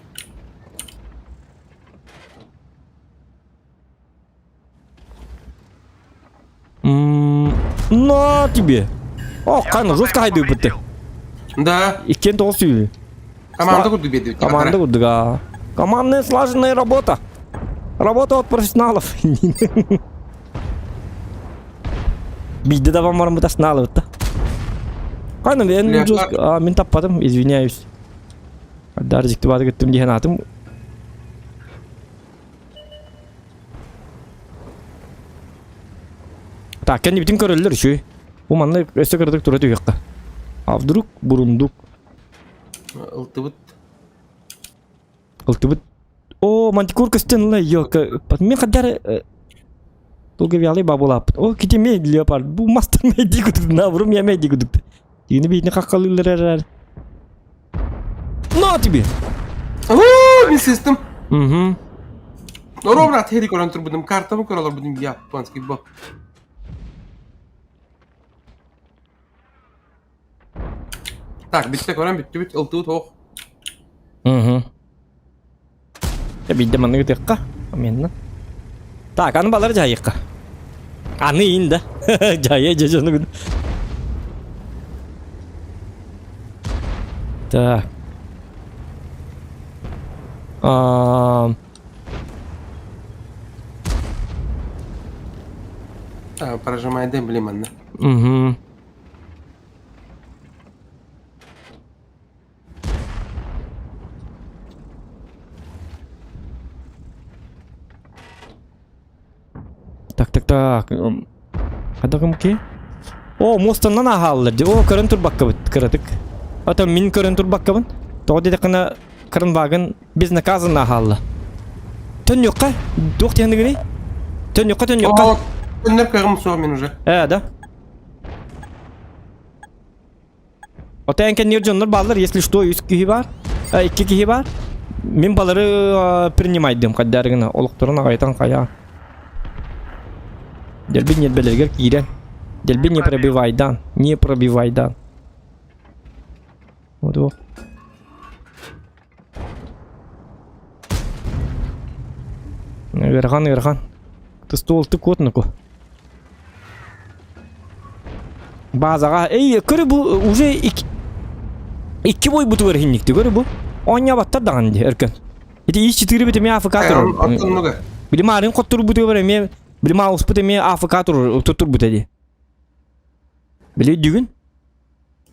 На тебе! О, қаны жестко хайдыйбыт. Да. Иккен тоҕус сүүһү. Команда курдук биэрдибит. Команда курдук, а. Командная слаженная работа. Работа от профессионалов. Биирдэ да барбыт аснаалыбыт да. Қаны мен жестко, а, мен таппатым, извиняюсь. Дар дьикти бааты кыттым диэн аатым. Так, кэннибитин көрөллөр үчүгэй. Бу манна өссө кыратык тура түһүөххэ. А вдруг бурундук? Ылтыбыт. Ылтыбыт. О, мантикор көстөн ыла, елка. Мен хаддар Долго вялый бабулаппыт. О, кити мей леопард. Бу мастер мей кудук. Наврум я мей кудук. Тигини биитини хаххалыыллар эрэр. На тебе! Оо, мин сыстым. Угу. Ровно атери көрөн турбутум, картамы көрө олорбутум японский бо. Так, бүттэ көрөн бүттүбүт, ылтыбыт ох. Угу. Биирдэ маннык ытыахха. Аменна. Так, аны балары дьайыахха. Аны иин да. Дьайа дьэ Так. А... А, прожимай Д, блин, манна. Угу. Так, так, так. Хадагым ки? О, муостаннан ааһааллар дии. О, көрөн турбаккабыт кыратык. Ата мин көрөн турбаккабын. Тоҕо диэтэххинэ Кранвагын безнаказанно ааһаалла. Төннүөххэ? Туох диэхинигиний? Төннүөххэ, төннүөххэ. О, төннөр кыаҕым суох мин уже. Ээ, да? Ота эн кэннигэр дьоннор бааллар, если что, үс киһи баар, икки киһи баар. Мин балары принимайдым хайдары гына, олохторун аҕайытан хайа. Дэлби ньиэрбэлэригэр киирэн. Дэлби не пробивайдан, не пробивайдан. Вот вот. Ыарахан, ыарахан. Стол ты куотнаку. Базаҕа, эй, көрү бу уже икки бой бутугар иһинникти, көрү бу. Оонньообаттар даҕаны дии, өркөн. Ити ис четыре бит эмиэ АФК турар. Билим арын хоттурбутугар эмиэ, билим ауспут эмиэ АФК турар, туттурбута дии. Били дүгүн?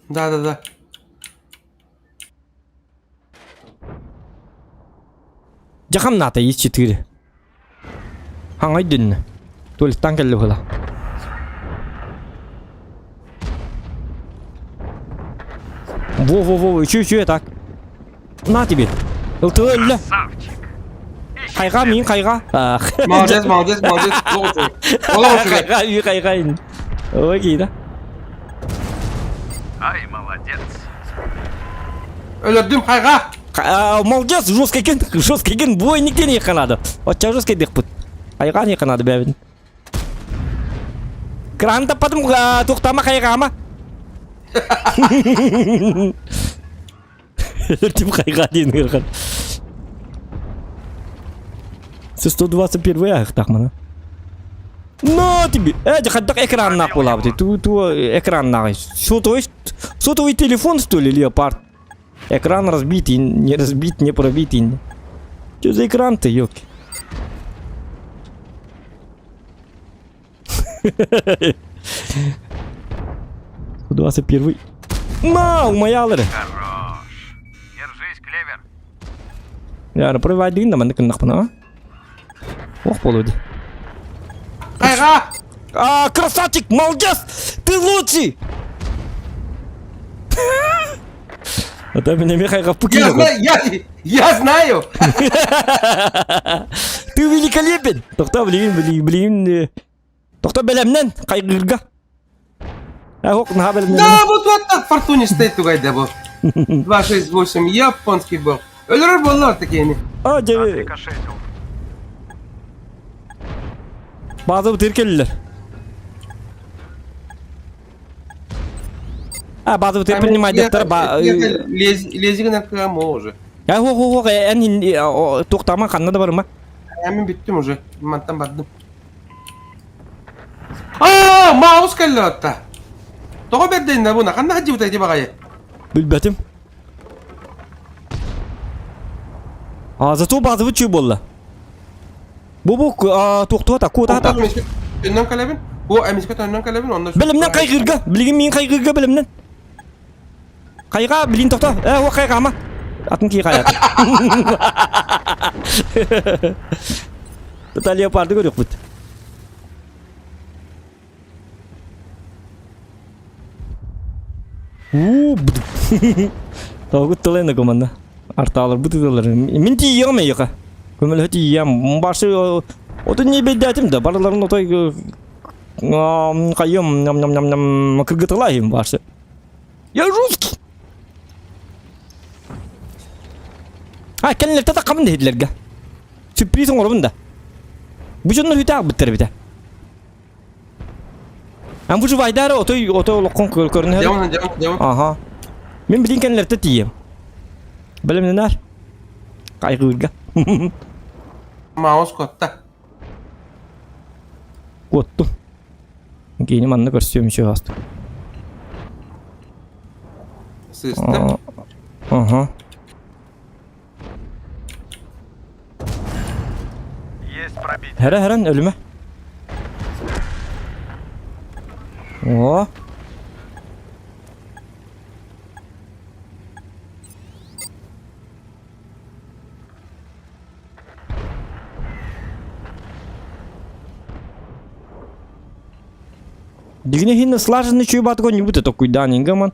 Да, да, да. Дьэ хамнаата ис четыре. Хаҥай дүннэ. Туалеттан кэллэ быһыла. Во-во-во, үчү-үчү так. На тебе. Ылтыы өллө. Красавчик. Ищи Хайҕаа миин хайҕаа. Молодец, молодец, молодец. Олох үчүгэй. Хайҕаа миин хайҕаа. Ой киирэ. Ай, молодец. Өлөрдүм хайҕаа. Молодец, жесткий кен, жесткий кен, двойник ден надо. Очча жесткий дехпут. Хайҕаа не надо бэбин. Кран таппатым туохтаама хайҕаама. Өлөрдүм хайҕаа диэн ыархан. 121 аһыктаах мана. На тебе! Э, хайдах экраннаах буолаабыт? Ту ту экраннааҕый. Сотовый сотовый телефон что ли, леопард? Экран разбитый, не разбит, не пробитый. Что за экран-то, ёлки? 21. На, умаялары. Хорош. Держись, Клевер. Яра, проводин да маннык гыннахпына. Ох болуду. Хайҕаа! А, красавчик, молодец! Ты лучший! Это меня Михаил Я знаю, я знаю! Ты великолепен! Тоқта, блин, блин, блин. Тоқта бэлэмнэн, хайгырга. Ох, наһаа бэлэмнэн. Да, вот вот так фортунистый тугайда бу. 268, японский был. Өлөрөр буоллар такими. А, дьэ, Отрикошетил. база тиркеллер. А, база тир принимайдыктар ба. Лезигин аркама уже. Я хо хо хо эн туохтаама ханна да барыма. Мен бүттүм уже. Мантан бардым. Аа, маус кэллэ атта. Тоҕо бэрдэннэ буна? Ханна хадьыбыта ити баҕайы? Билбэтим. А, зато базовый чүй буолла. Бу бу туохтуата куотаата. Төннөн кэлэбин. Бу эмискэ төннөн кэлэбин, онно Бэлэмнэн хайгырга. Билигин миин хайгырга бэлэмнэн. Хайга, билин тохто. Э, о хайгама. Атын ки хайат. Тута леопарды көрүөхпүт. Уу, Тоҕу тылын команда. Артаалар бу тыллар. Мин тиийиэҕим эйиэхэ. Көмөлөһө тиийиэм. Башы отун не бэйдээтим да барыларын отой хайым ням ням ням ням кыргытылайым башы. Я русский. А, кэллэртэ таххабын дэһидлэргэ. Сюрприз оҥоробун да. Бу дьоннор үтээх бүттэр эбитэ. Ан выживайдары отой отой олоххун көрүнэр. Дьаман, дьаман, дьаман. Ага. Мин билин кэннилэртэ тиийэм. Бэлэмнэнэр. Хайгыырга. Маус куотта. Куоттум. Киини манна көрсүөм үчүгэй астык. Сыыста. Ага. Есть пробитие. Хәрә хәрән өлүмэ. О. Дигне хин слаженный чуйбатго не будет такой данингаман.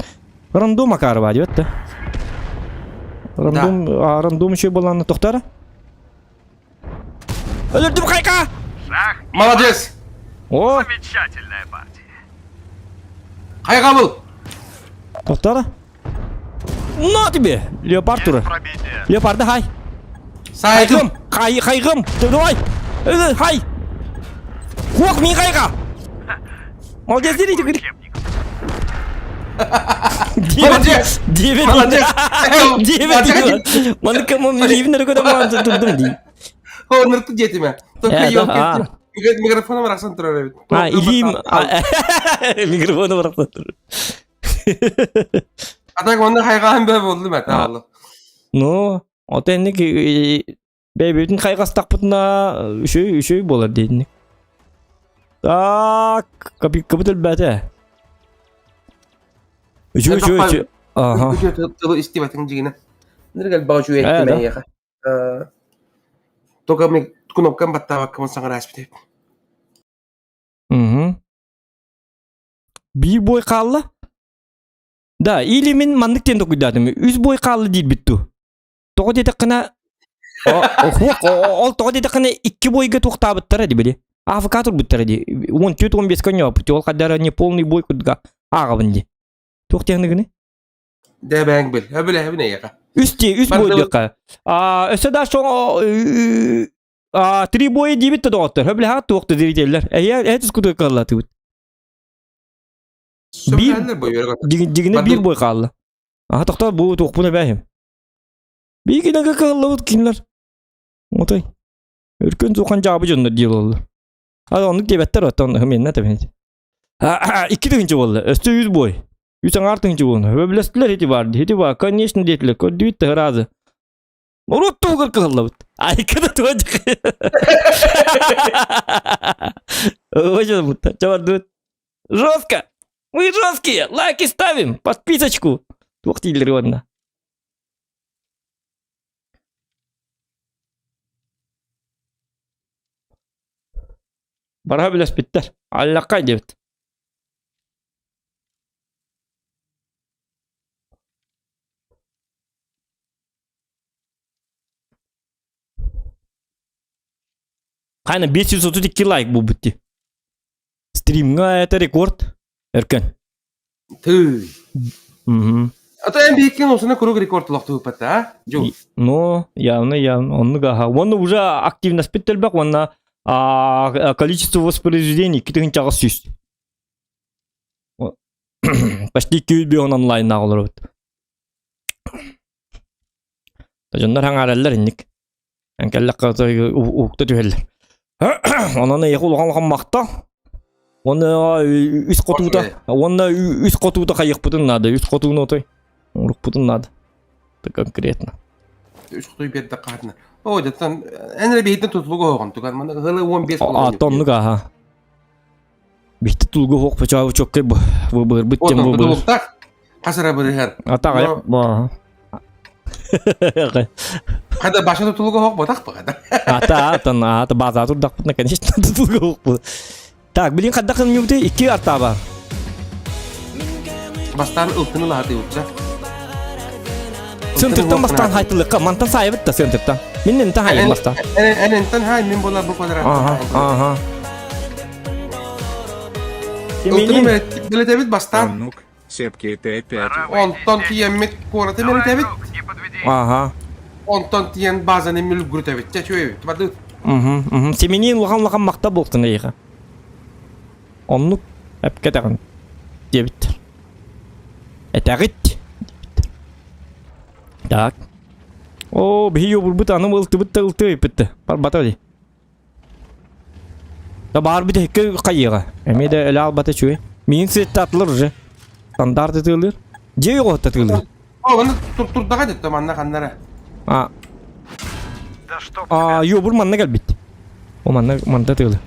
Рандом акарба диэт да. Рандом, а, рандом еще была тохтара. Өлөрдүм хайка! Шах. Молодец! О, Замечательная партия. Хайҕабыл! тохтара. На тебе! Леопард тура. Есть пробитие. Леопарда хай. Саайдым! Хайгым! Хай, хайгым! Давай! Хай! Хуок ми хайга! Молодец, дерите, говорит. Учебник. Молодец! Девять! Молодец! Девять! Маныкамом ливнер куда ман турдум ди. Оннурту диэтимэ. Только Э, да, а. Микрофоном арахсан турар эбит. А, илиим микрофону барахсан турар. А так онно хайҕаан бөө буоллум этэ аалла. Ну, ото инник бэйбитин хайҕастахпытына үчүгэй үчүгэй буолар диэтинник. Так, копейкабыт өлбөтө. Үчүгэй үчүгэй үчүгэй. Ага. Үчүгэй тылы истибэтиҥ дьигинэ. Нырык элбэх үчүгэй Э, эттим да. эйиэхэ. Только мен кнопкам баттаабаккабын саҥара ааспыт Мгм. Биир бой хаалла? Да, или мин маннык диэн докуйдаатым. Үс бой хаалла диирбит дуу. Тоҕо диэтэххинэ, ол тоҕо диэтэххинэ икки бойга туохтаабыттара дии били. АФК турбуттара дии. 14-15 көнньөппүт. Ол хадара не полный бой курдуга ааҕабын дии. Туох диэхныгыны? Дэбэҥ бил. Өбүлэһэбин эйиэхэ. Үс дии, үс бой диэххэ. А, өссө да а, три боя диэбит да доҕоттор. Өбүлэһэҕит туох да зрителлэр. Эйэ, эһэ тускутуга кыаллатыбыт. Биир дьигинэ биир бой хаалла. Аха тохтоо бу туохпун эбээһим. Биир кинигэ кыаллабыт кинилэр. Отой. Өркөн сухан дьаабы дьоннор диир буолла. А оннук диэбэттэр оттон хымиэннэ тэбин. Икки тыһыынча буолла. Өстө үс бой. Үс аҥаар тыһыынча буолла. Өбүлэстилэр ити бар. Ити бар. Конечно диэтилэр. Көрдүүт тыһыраазы. Урут туһугар кыһаллабыт. Айка да туга Очень Чабардыбыт. Жестко! Мы жесткие! Лайки ставим! Подписочку! Туох дииллэр уонна. Бараһа билэспиттэр. Аллахха диэбит. Хайна 532 лайк буолбут дии. Стримҥа это рекорд. Өркөн. Тыы. Мгм. А то эн биһиккин осуна куруук рекорд олохтууппат а? Дьу. Ну, явно, явно. Оннук аха. Уонна уже активность элбэх уонна а, количество воспроизведений 2800. Почти 200 онлайн олоробут. Дьоннор хаҥаараллар инник. Кэллэххэ уһукта түһэллэр. Онон эйиэхэ улахан улахан махтал. Уонна үс хотуута, уонна үс хотуута хайыахпытын наада, үс хотууну отой урукпутун наада. Это конкретно. Үс хотуй биэрдэ хаатына. О, дьаттан эн эрэ биһиттэн тутулуга оһоҕун туган мана ыһылы 15 А, тоннук аха. Бихти тулуга хоқ пачаа чоккай выбыр быттем выбыр. Тутулуктах Хас эрэ бырыһыан. Атаҕайах баа. Хада баша тутулуга хоқ ботах баҕада. Ата атан ата база турдахпытына конечно тутулуга хоқ Так, билин хаддахын ньугты икки артаба. Бастаан ылтыны лаһаты утса. Сынтыртан бастаан хайтылыкка мантан сайыбыт да сынтыртан. Миннен та хайын бастаан. Энентен хай мин була бу квадрат. Ага, ага. Ылтыны билетебит бастаан. Оннук, Сепки Т5. Онтон тиийэммит куораты мэлитэбит. Ага. Онтон тиийэн базаны мүлгүрүтэбит. Чэ үчүгэй бардыбыт. Угу, угу. Семенин улахан улахан махта буолтун эйиэхэ. Оннук эпкэтэҕин диэбиттэр. Этэҕит диэбиттэр. Так. О, биһи юбурбут аны ылтыбыт да ылтыы ыйыппыт. Барбата дии. Да баар бүтэһиккэ хайыаҕа. Эмиэ да өлө албата үчүгэй. Миин сыттаатылар уже. Стандарт ытыылыыр. Дьиэ оҕоһутта ытыылыыр. О, оны турдаҕа дэтто манна ханнара. А, Да чтоб а, юбур манна кэлбит. О, манна манта ытыылы.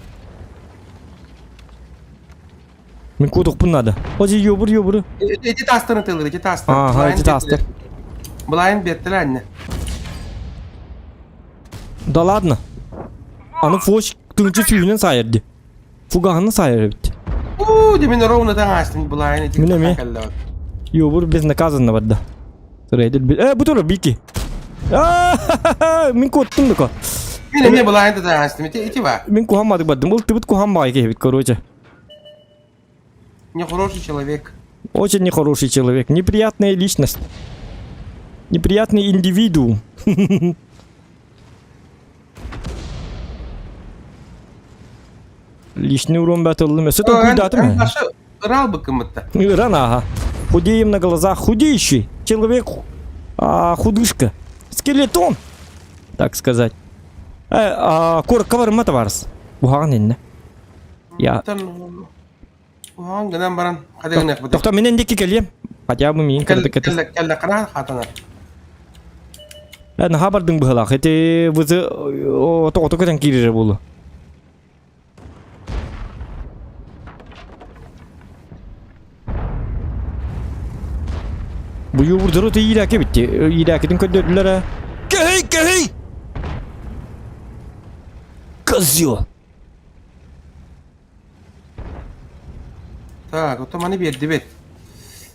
Мин куутукпун надо. О, дьи юбур юбуру. Эти таастар ытыылыр, эти таастар. Ага, эти таастар. Былайын беттеле анне. Да ладно. Аны фоч тыынчы сүүһүнэн саайар ди. Фугаһына саайар эбит. Уу, де мен ровно таҥаастым былайын эти Мин эмиэ. Йобур безнаказанно барда. Рейдер Э, бу турар бики. Мин куоттум дука. Мин эмиэ былайын да таҥаастым. Ити ити ба. Мин куһаммадык бардым. Ылтыбыт куһам баай киһибит, короче. Нехороший человек. Очень нехороший человек. Неприятная личность. Неприятный индивидуум. Лишний урон бәтыллым. Өсө толкуйдатым. Ырал быкымытта. Ыран ага. Худеем на глазах. Худеющий человек. А, худышка. Скелетон. Так сказать. Э, а, корка барма товарс. Буһаҕан инне. Я. Уһаан гынан баран хадыгыныахпыт. Тохто мен эндики кэлиэм. Хотя бы миин кырдык кэтэ. Кэллэ кара хатанар. Э, наһаа бардыҥ быһылаах. Ити вызы тоҕото көтөн киирэрэ буолу. Бу юбурдары ты иирээки битти. Иирээкитин көрдөрдүлэр ээ. Кэһэй, кэһэй! Козел! Так, ото маны биэрдибит.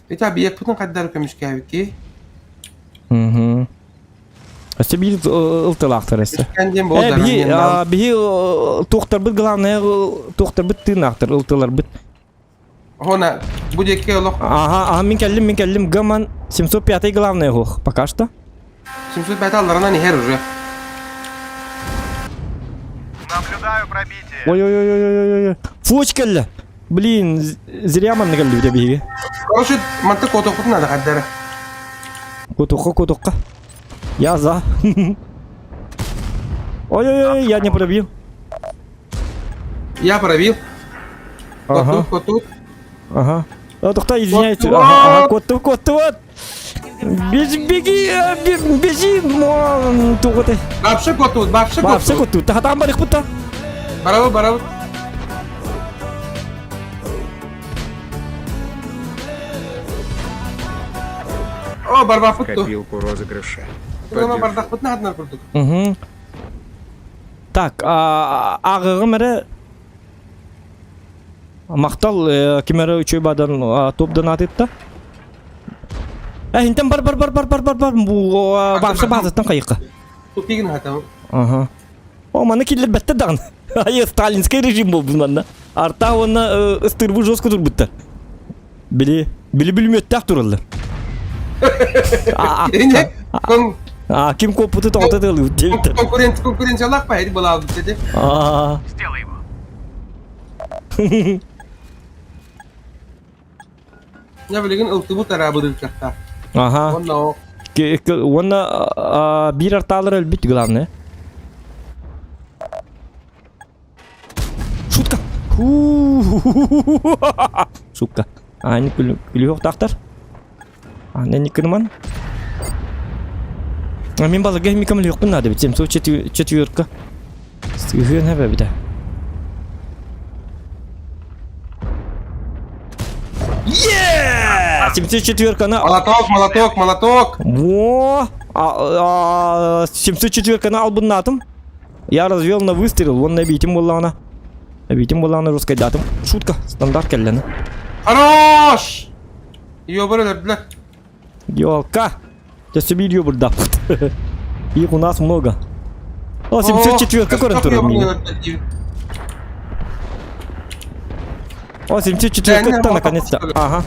Ити объекпытын хайдары көмүскээбикки? Угу. Өссө биир ылтылаахтар өссө. Үскэн диэн буол Э, биһи, даран а, биһи туохтарбыт главное туохтарбыт тыыннаахтар ылтыларбыт. Хона, бу диэки олох Ага, ага, мин кэллим, мин кэллим. Гаман 705 главное хух, пока что. 705 алларынан иһэр уже. Наблюдаю пробитие. Ой-ой-ой-ой-ой-ой. Фуч кэллэ. Блин, зря манна кэллибит биһиги. Короче, манта куотуохпутун надо хардара. Кутухха, кутухха. Я за. Ой-ой-ой, я не пробил. Я пробил. Ага. Котут, котут. Ага. А, тохта, извиняюсь. Кот, Ага, ага, кот, кот, вот. Бежи, беги, бежи, тугуты. Бабшы котут, бабшы Бабшы котут. котут. Тахатан барых пута. Барабы, барабы. О, барбапыт ту. Копилку розыгрыша. Она Поддержу. бардахпыт нааднар курдук. Угу. Так, ааҕыгым эрэ махтал ким эрэ үчүгэй бадан топ донатытта. Э, интен бар бар бар бар бар бар бар бу баахса баазаттан хайыкка. Тупигин хатам. Ага. О, маны киллэрбэттэр даҕаны. Айы сталинский режим буолбут манна. Арта уонна ыстырбы жестко турбуттар. Били, били бүлүмүөттээх тураллар. Ine, кон А, ким куоппуту тоҕото тыалыыбыт диэбиттэр. конкурент конкуренциялаах па былаабыт деді. Аа. Сделай его. Я билигин ылтыбыт араабырыыркахта. Аха. Онно Уонна биир артаалар өлбүт главное. Шутка. Сука. Аани күлүөхтаахтар. Ааны никынман. Мин балыга микам лүөхпүн наада бит. Семсо четверка. Сыһыан хэбэбитэ. Е! 704-каны Молоток, молоток, молоток. Во! 704-каны албыннаатым. Я развел на выстрел, вон набитим буоллаҕына. Набитим буоллаҕына русскайдаатым. Шутка, стандарт кэллэни. Хорош! Ёбар өлөрдүлэр. Ёлка! Өссө биир ёбурдааппыт. Их у нас много. О, 704 көрөн турар миигин. О, 704 наконец-то. Ага.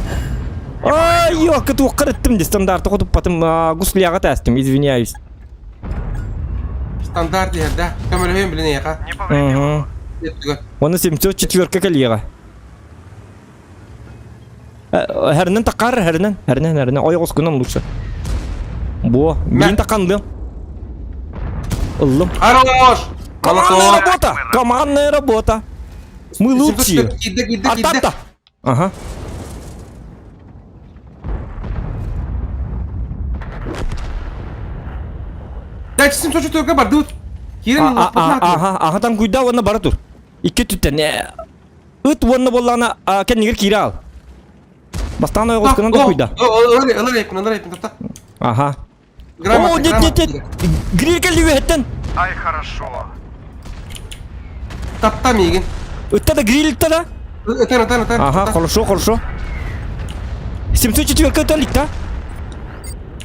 Ай, ёлка, туохха ыттым ди стандарты хотуппатым гусляға тәстім, извиняюсь. Стандарт иһэр да. Көмөлөһүөн билин эйиэхэ. Не повредил. Угу. Оны 704 кэлиэҕэ. Хәринен такар, хәринен, хәринен, хәринен. Ойоҕоскунан лучше. Бо, мин таканлым. Ыллым. Хорош! Командная работа! Командная работа! Мы лучшие! Артатта! Ага. Дальше 704 бардыбыт. Киирэн Ага, ага, там куйда уонна бара тур. Икки түттэн. Ыт уонна буоллаҕына кэннигэр киирэ аал. Бастаан ойоҕоскунан да куйда. Ылар эппин, ылар эппин, топта. Аха. О, нет, нет, нет. Гриль кэлли үөһэттэн. Ай, хорошо. Тапта миигин. Ытта да гриль ытта да. Ытан, ытан, ытан. Ага, хорошо, хорошо. 704 ыта илик да?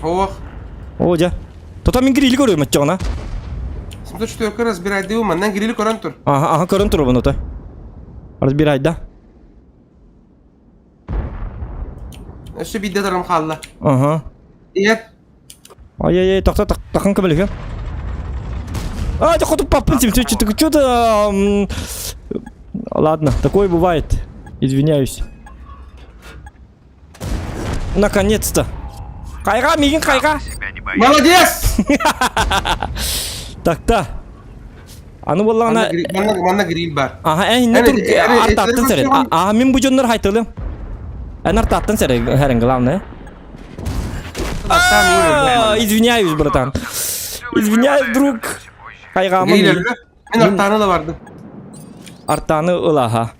Ох. О, дьэ. Тота мин грили көрүөм оччоҕуна. 704 разбирайдыы маннан грили көрөн тур. Аха, аха көрөн турабын ото. Разбирай да. Өссө биирдэ тарым хаалла. Аха. Ийэ. Ай-яй-яй, тохто тахан көмөлөһүөм. А, ты хоту папын что-то... Ладно, такое бывает. Извиняюсь. Наконец-то. Хайга, миигин хайга. Себя не боюсь. Молодец! Так-та. Аны буоллаҕына... Манна гриль бар. Аха, эн инне тур артааттан сэрэн. Аха, мин бу дьоннор хайтылым. Эн артааттан сэрэн, хэрэн главное. Извиняюсь, братан. Извиняюсь, друг. Хайгаамын. Мин артааны да бардым. Артааны ылаха.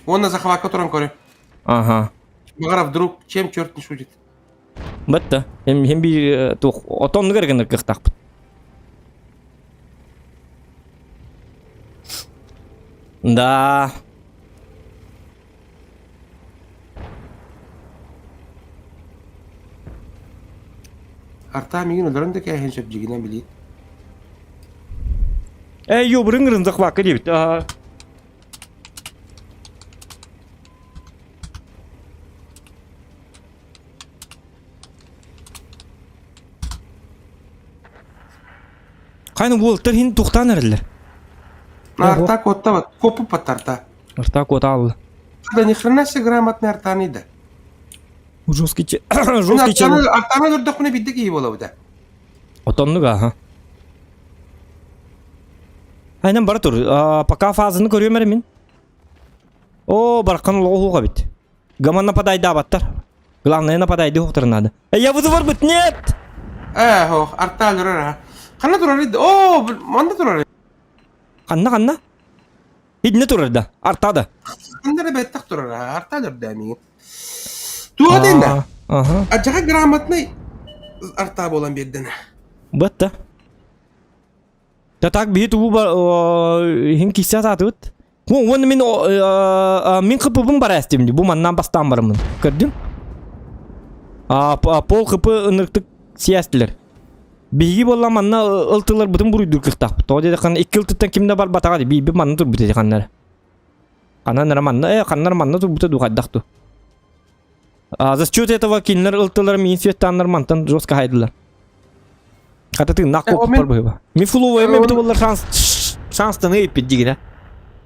Уонна захватка туран көрө. Ага. Баҕар вдруг чем черт не шутит. Бытта. Hem hem bir туох отоннугар гына кыахтаахпыт. Да. Артаа миигин өлөрөн да кээһин сөп дьигинэн билиит. Эй, ёбрын ырын захватка диэбит. Хайны уолтар хин тухтаан эрэллэр. Арта куоттабат, куоппуппат арта. Арта куота алла. Да ни хрена себе грамотный артаны да. Жесткий жесткий чел. Артаны көрдөхпүнэ биирдэ киһи буолабыта. Отоннук аха. Айнан бара тур. Пока фазаны көрүөм эрэ мин. О, бархан олоҕу эбит. Гаман нападайдаабаттар. Главное нападайды уохтар надо. Э, я вызывар быт, нет! Э, ох, артаа өлөрөр а. Ханна турар О, манна турар. Ханна ханна? Идне турар да, артаа да. Ханна эрэ бэттэх турар а, артаа өлөрдөө миигин. Туох да? Ага. Адьаҕа грамотный артаа буолан биэрдин. Бытта. Да так биһи тугу иһин киссе атаатыбыт. Уонна мин мин хыпыбын бара эстим бу маннан бастаан бараммын. Көрдүм. Пол хыпы ынырыктык сиэстилер. Биһиги буолла манна ылтылар бытын буруйдур кыхтаахпыт. Тоҕо диэтэххинэ икки ылтыттан ким да барбатаҕа дии биирбит манна турбут ити ханнары. Ханан эрэ манна э ханнар манна турбута дуу хайдах дуу. За счет этого кинилэр ылтылар миин светтааннар мантан жестко хайдылар. Хата тыыннаах куоппуппар быһыба. Мин фуловая мен бит боллар шанс шанстаны ыйыппит дигинэ.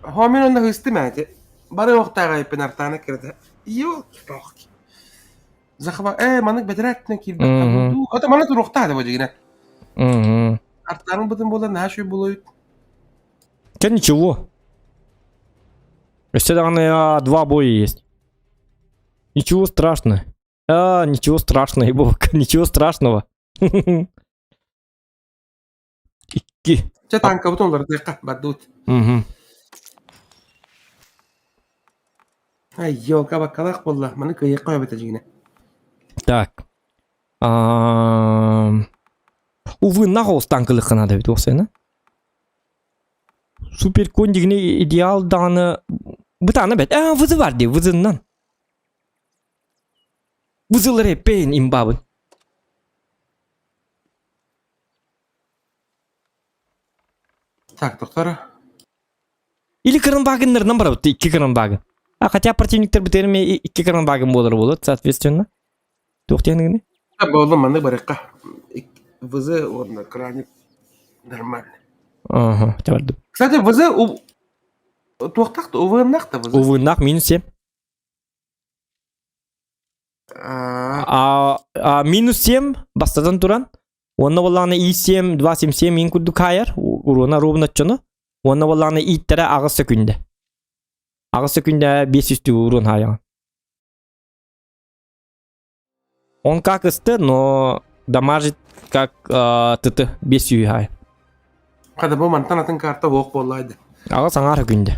Хо мен онно хыстым эти. Бары охтааҕа айпын артаана кирде. Ёлки-палки. Захва э манык бэтэрээттэн киирбэххэ дуу. Ата маны туруохтаа да дигинэ. Артаарын бытын буолар наһаа шүй булуйут. Хотя ничего. Өссө даҕаны два боя есть. Ничего страшного. А, ничего страшного, Бог, ничего страшного. Икки. Чэ танкабыт олордуохха бардыбыт. Угу. Ай, елка баккалаах буолла. Маны кыайыахха эбэтэ дьиҥинэ. Так. Увы, нахуй танкылыхха надо эбит уопсайна. Супер конь дигини идеал даҕаны бытаана бэт. Аа, вызывар дии, вызыннан. Вызылар эппэйин имбабын. Так, доктор. Или кыранбагыннарынан барабыт, икки кыранбагы. А хотя противниктер бытерме икки кыранбагын буолар буолат, соответственно. Туох диэн Буоллум маннык барыахха. ВЗ уонна краник нормально. Ага, бардым. Кстати, ВЗ у туохтаах УВНах да ВЗ. УВНах минус 7. А, а минус 7 бастатан туран. Уонна буоллаҕына И7 277 ин курдук хаайар. Уруона ровно оччону. Уонна буоллаҕына ииттэрэ аҕыс сөкүндэ. Аҕыс сөкүндэ 500 уруон хаайаҕын. Он как СТ, но дамажит как ТТ 500 хай. Хада бу мантан атын карта буох буоллаайды. Аҕа саҥар күндэ.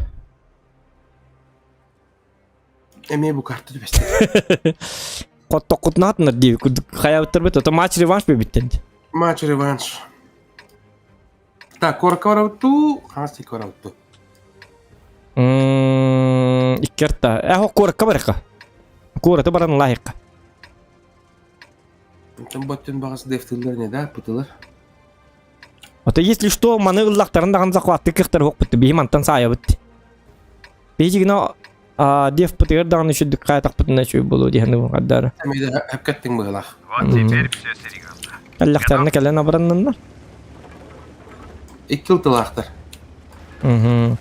Эмиэ бу карта түбэстэ. Хоттоккутнаатынар дии хайабыттар бит, ото матч реванш бэбиттен. Матч реванш. Так, куоракка барабыттуу, хаҥас диэки барабыттуу. Икки арта. Э, куоракка барыха. Куораты баран лайыққа. Онтон боттун баҕас дефтыллар не да, пытылар. Ото если что, маны ыллахтарын даҕаны захватты кыахтар суохпут. Биһи мантан саайабыт. Биһигино дев пытыгар даҕаны үчүдүк хаайтахпытына үчүгэй буолуо диэн хардара. Эмиэ эпкеттиҥ быһылаах. Вот теперь все серьезно. Эллэхтэринэ кэлэн абыраннаннар. Икки ылтылаахтар. Угу.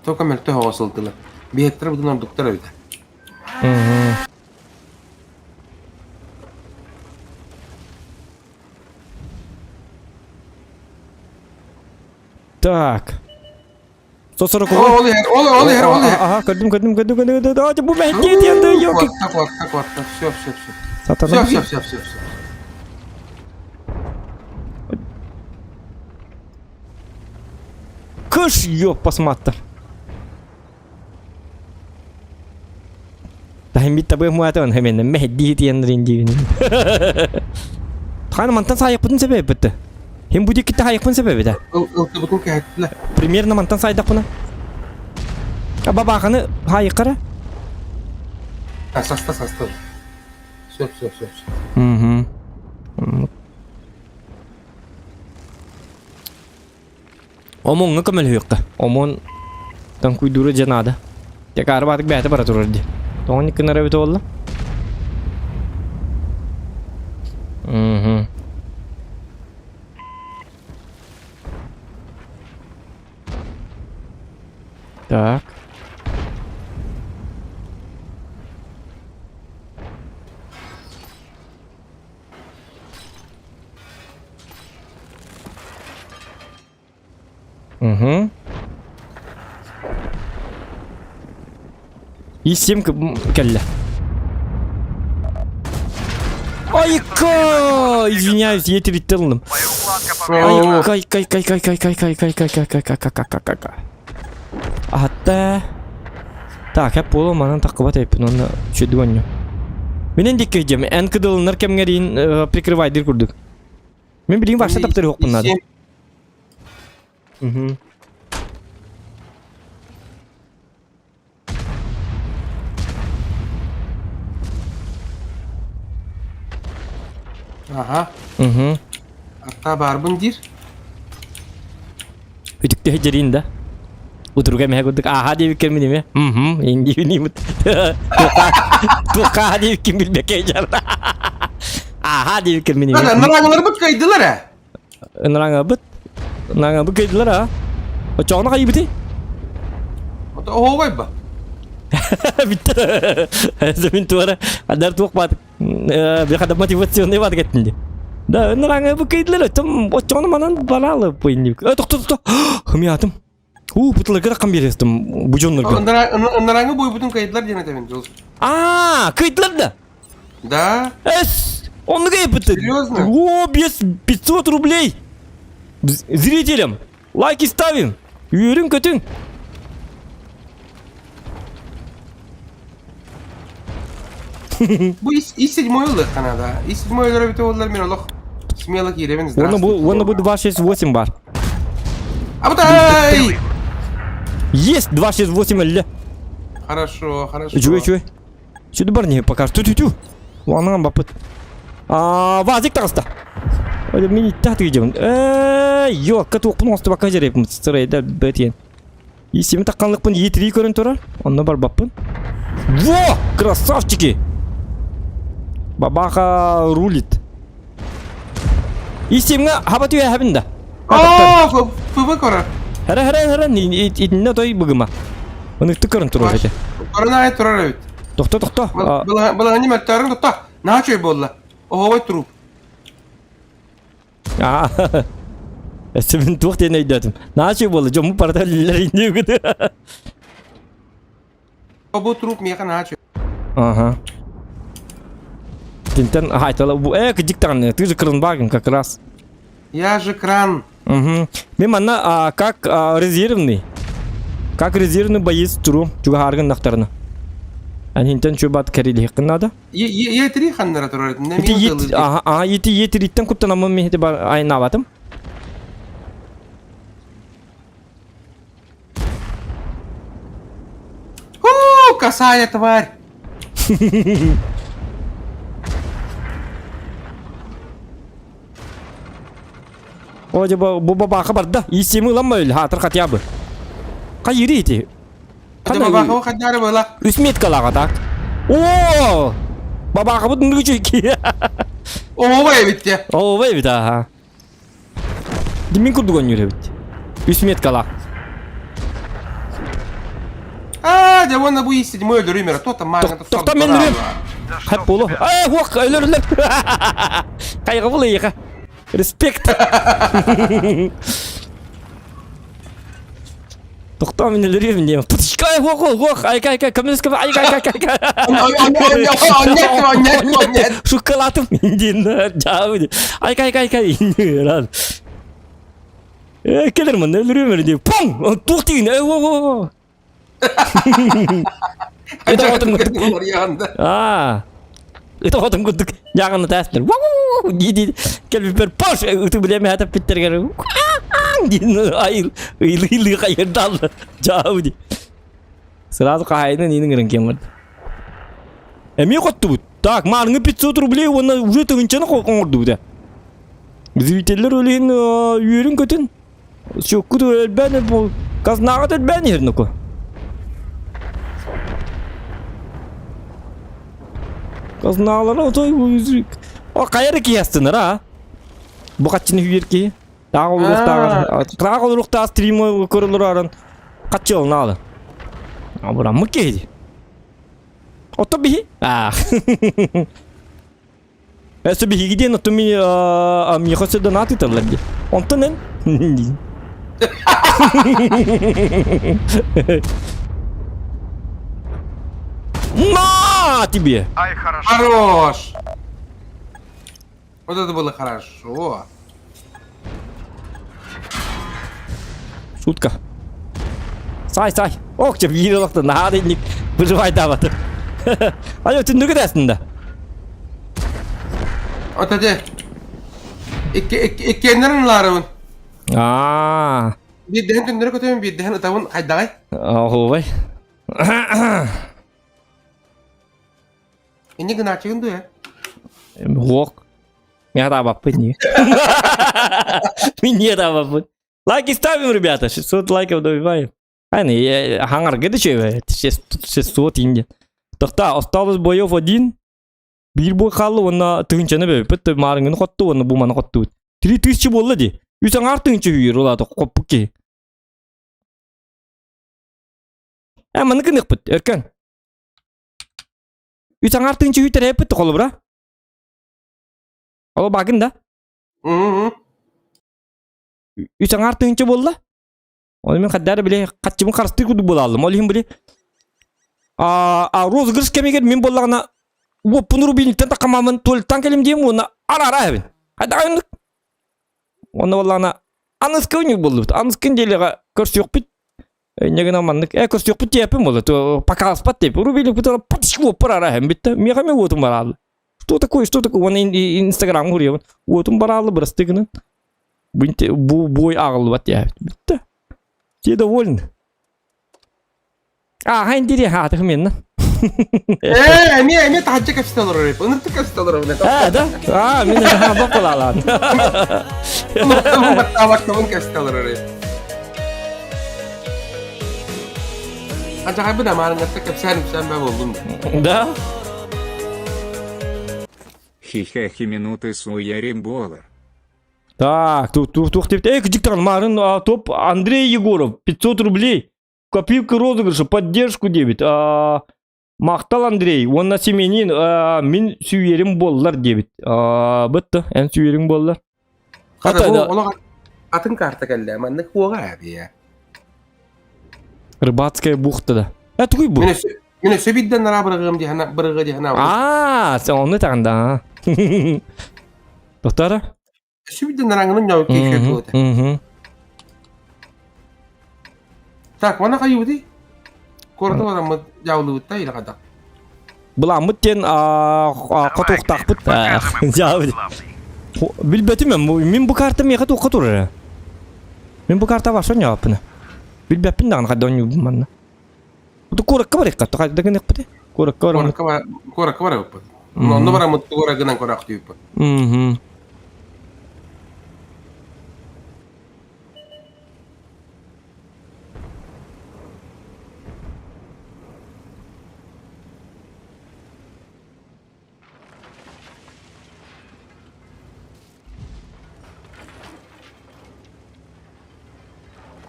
Только мөлтөх оҕо сылтылар. Биһиэттэрэ бутун ордуктар эбитэ. Угу. Так. 140 Ол иһэр, ол ол иһэр, ол иһэр. Ага, көрдүм, көрдүм, көрдүм, көрдүм, көрдүм. А, бу мэһдии диэн ёлки. Куотта, куотта, куотта. Все, все, все. Сатана. Все, все, все, все, все. Кыш, ёп, посмотр. Таһыммит табы муатан хемен мэһдии диэн диэн. Хана мантан саайыкпытын себебитти. Хим бу диккитте хайыкпын себебите. Ылтыбытын кэһэттилэр. Примерно мантан сайдахпына. Бабаханы хайыккара. Саста, саста. Все, все, все, все. Угу. Омоҥҥо көмөлөһүөххэ. Омон таҥкуйдуура дьэ наада. Дьэ баатык бэйэтэ бара турар дии. Тоҕо инник гынар эбитэ буолла? Мгм. Так. Угу. И 7 кэллэ. Айка! Извиняюсь, я тебе тылным. Ай, кай, кай, кай, кай, кай, кай, кай, кай, кай, кай, кай, кай, кай, кай, кай. Атта. Так, хеп боло манан таққыбат эппин онно чөдү онню. Менен дикке дем, эн кыдылынар кемгерин прикрывайдыр курдук. Мен билигин вообще таптырыахпын наада. Мгм. Аха. Мгм. Атта баарбын диир. Үтүктэ дьэриин да. Утуруга мэһэ курдук ааха диэбиккэр мин эмиэ. Мгм. Индиюнимут. Туохха диэбиккин билбэккэ дьар. Ааха диэбиккэр мин эмиэ. Ынырааҥыларбыт кыайдылар ээ. Ынырааҥабыт. Ынырааҥабыт кыайдылар аа. Оччоҕуна хайыбытый? Ото оһуобай ба. Бүттэ. Мин туора адар туох баат Бихада мотивационный баат кеттин ди. Да, ынырааҥы бу кыйдылар өттөм оччоҕуна манан бараалы пойнник. Э, тохто тохто. Хымиятым. У, бутыларга ракам берестим бу дьоннорго. Ынырааҥы буйбутун кыйдылар диэн этэбин Дьулус. Аа, кыйдылар да. Да. Эс, он гэйбыты. Серьезно? О, без 500 рублей. Зрителям лайки ставим. Үөрүн көтүн. Бу ис ис седьмой ылыахха наада. Ис седьмой өлөрө бүтэ буоллар мин олох смело киирэбин. Уонна бу уонна бу 268 бар. Абытай! Есть 268 өллө. Хорошо, хорошо. Үчүгэй үчүгэй. Сүдү бар не пока. Ту-ту-ту. Уанан баппыт. А, вазик таҕыста. Ой, мин иттах тыгыдьабын. Э, ёкка туохпун оҥостубакка дьэрэппин сырайда бэтиэн. Исими тахханлыкпын иитирии көрөн турар. Онно барбаппын. Во! Красавчики! Бабаха рулит. Исимҥэ хаба түһэһэбин да. Оо, ФВ көрөр. Хара хара хара итиннэ той быгыма. Ыныктык көрөн турар этэ. Көрөн аайы турар эбит. Тохто тохто. Былаһынньы мөттөөрүн тохто. Наһаа үчүгэй буолла. Оһоҕой труп. Өссө мин туох диэн өйдөөтүм. Наһаа үчүгэй буолла. Дьоммут барыта өллүлэр инниэ Бу труп миэхэ наһаа үчүгэй. Ага. Тинтен хайтала бу э кыдьык даҕаны ты же кранбагин как раз. Я же кран. Угу. Мен манна а, как а, резервный. Как резервный боец туру чугаһааргын нахтарына. Анинтен чубат кэрилиһиккин надо. Е3 ханнара турар. Ити ага, ага, ити Е3-тен куттанаммын мен ити бар айнаабатым. Ху, косая тварь! О, дьэ, бу бабаха барда. Исими ыламма өл, хаатыр хотя бы. Хайыри ити? Это бабаха хаддары была. Үс меткалаға так. О! Бабаха бу нүгүчү О, эбитте. О, эбит, аха. Мин курдук оонньуур эбит. Үс меткалаах. Аа, дьэ уонна бу седьмой өлөрүм эрэ. Туота маага Тохто мен өлөрүм. Хап болу. Аа, хуох, өлөрүлэр. Кайгыбыл эйиэхэ. Респект. Тохтоо мин өлөрүөм диэм. Путичка, хуох, хуох, айка, айка, көмүскэ, айка, айка, айка. Шоколадым диэн дьаабы. Айка, айка, айка. Э, кэлэр манна өлөрүөм эрэ диэн. Пум! Туох диигин? Э, во, во, во. Это отым курдук. Аа. Это отым курдук. Дьааҕына тээстэр. Вау! Дии-дии. Кэлбиппэр пош! Ыты билэмэ хатаппиттэргэр. Диэн айыл ыйлыы хайырдаалла. Дьаабы дии. Сразу хаһайынан иинин гынан киэн барда. Эмиэ хоттубут. Так, маарыҥы 500 рублей уонна уже тыһыынчаны оҥордубут ээ. Зрителлэр өлүһүн үөрүн көтүн. Чукку өлбөн бу казнаҕа өлбөн иһэр нуку. Казнаалары отой О хайа киһи астынар а? Бу хаччыны хүер киһи. Таах олоруохтааҕар таах олоруохтаах стрим көрөлөр аран хаччы олнаалы. Абыраммыт киһи. Ото биһи. Аа. Өссө биһиги диэн оттон мин миэхэ өссө донат ыыталлар дии. Онтон эн На тебе! Ай, хорошо. Хорош! Вот это было хорошо. Шутка. Сай, сай. Ох, деп биир олохто наһаа да инник выживайдаабаты. Ай, түннүгү дээсин да. Вот эти. Иккиэннэрин ылаарыбын. Аа. Биирдэһин түннөрү көтөбүн, биирдэһин ытабын хайдаҕай? Оһуобай. Инни гынааччыгын дуо? Уох. Мен атаабаппын не. Мен не атаабаппын. Лайки ставим, ребята. 600 лайков добиваем. Аны, хаңарга да чөбө. 600 инде. Тохта, осталось боев один. Биир бой хаалла уонна тыһыынчаны бөбүппүт, маарыҥҥыны хотту уонна бу маны хоттубут. 3000 буолла дии. Үс аҥаар тыһыынча үүйэр ол аата хоппут киһи. Э, маны гыныахпыт, Өркөн. Үс аҥаар тыһыынча үүйдэр эппит холобура. Ол баҕын да? Үс аҥаар тыһыынча буолла. Оны мен хаддары били хаччыбын харыстыыр курдук буолааллым. Ол иһин били а розыгрыш кэмигэр мин буоллаҕына уоппун рубильниктан таххамаамын туалеттан кэлим диэм уонна ара-ара эбин. Хайдаҕайыннык. Онно буоллаҕына аныскы үнүк буоллубут. Аныскы неделяҕа көрсүөхпүт. Инньэ гынан маннык э көрсүөхпүт диэппин буолла. Покаласпат деп. Рубильник уоппар ара эһэм бүттэ. Миэхэ эмиэ уотум бараалла. Что такое, что такое? Уонна инстаграмҥа суруйабын. Уотум бараалла бырастыы гынан. Бу бой ааҕыллыбат диэбит. Бүттэ. Все довольны. Ааха индири хаатых менна. Э, эмиэ эмиэ таһырдьа кэпсэтэ олорор эбит. Ыныртык кэпсэтэ олоробун. Э, да? Аа, мин баппалаалаан. Баттаабаттабын кэпсэтэ олорор эбит. Ажаҕайбын амаарыҥҥатта кэпсээн үпсээн бэ буоллум. Да? Хихехи минуты суярим болар. Так, тух тух тух деп. Эй, диктор, марын топ Андрей Егоров, 500 рублей. Копилка розыгрыша, поддержку дебит. А, Махтал Андрей, уонна Семенин, а, мин сүйерим боллар дебит. А, бытты, эн сүйериң боллар. Хата, бу олох атын карта кэллэ, маннык хуоҕа эбиэ. Рыбацкая бухта да. Э, тугуй бу? Мин өссө биирдэн нараа бырыгым диһана бырыгы диһана. Аа, сен оны тағында. Доктора? Өссө биирдэн нараңын ньоо киһи туота. Так, мана хайыбыты? Куораты бараммыт дьаулыбытта или хада? Буламмыт диэн хотуохтаахпыт. Билбэтим мин бу карта миэхэ туохха турара. Мин бу карта вообще ньооппуна. Билбэппин даҕаны хайда оонньуубун манна. Куоракка барыахха, хайда гыныахпыт? Куоракка бараммыт. Куоракка барабыппыт. Онно бараммыт туора гынан көрөөхтүүппүт.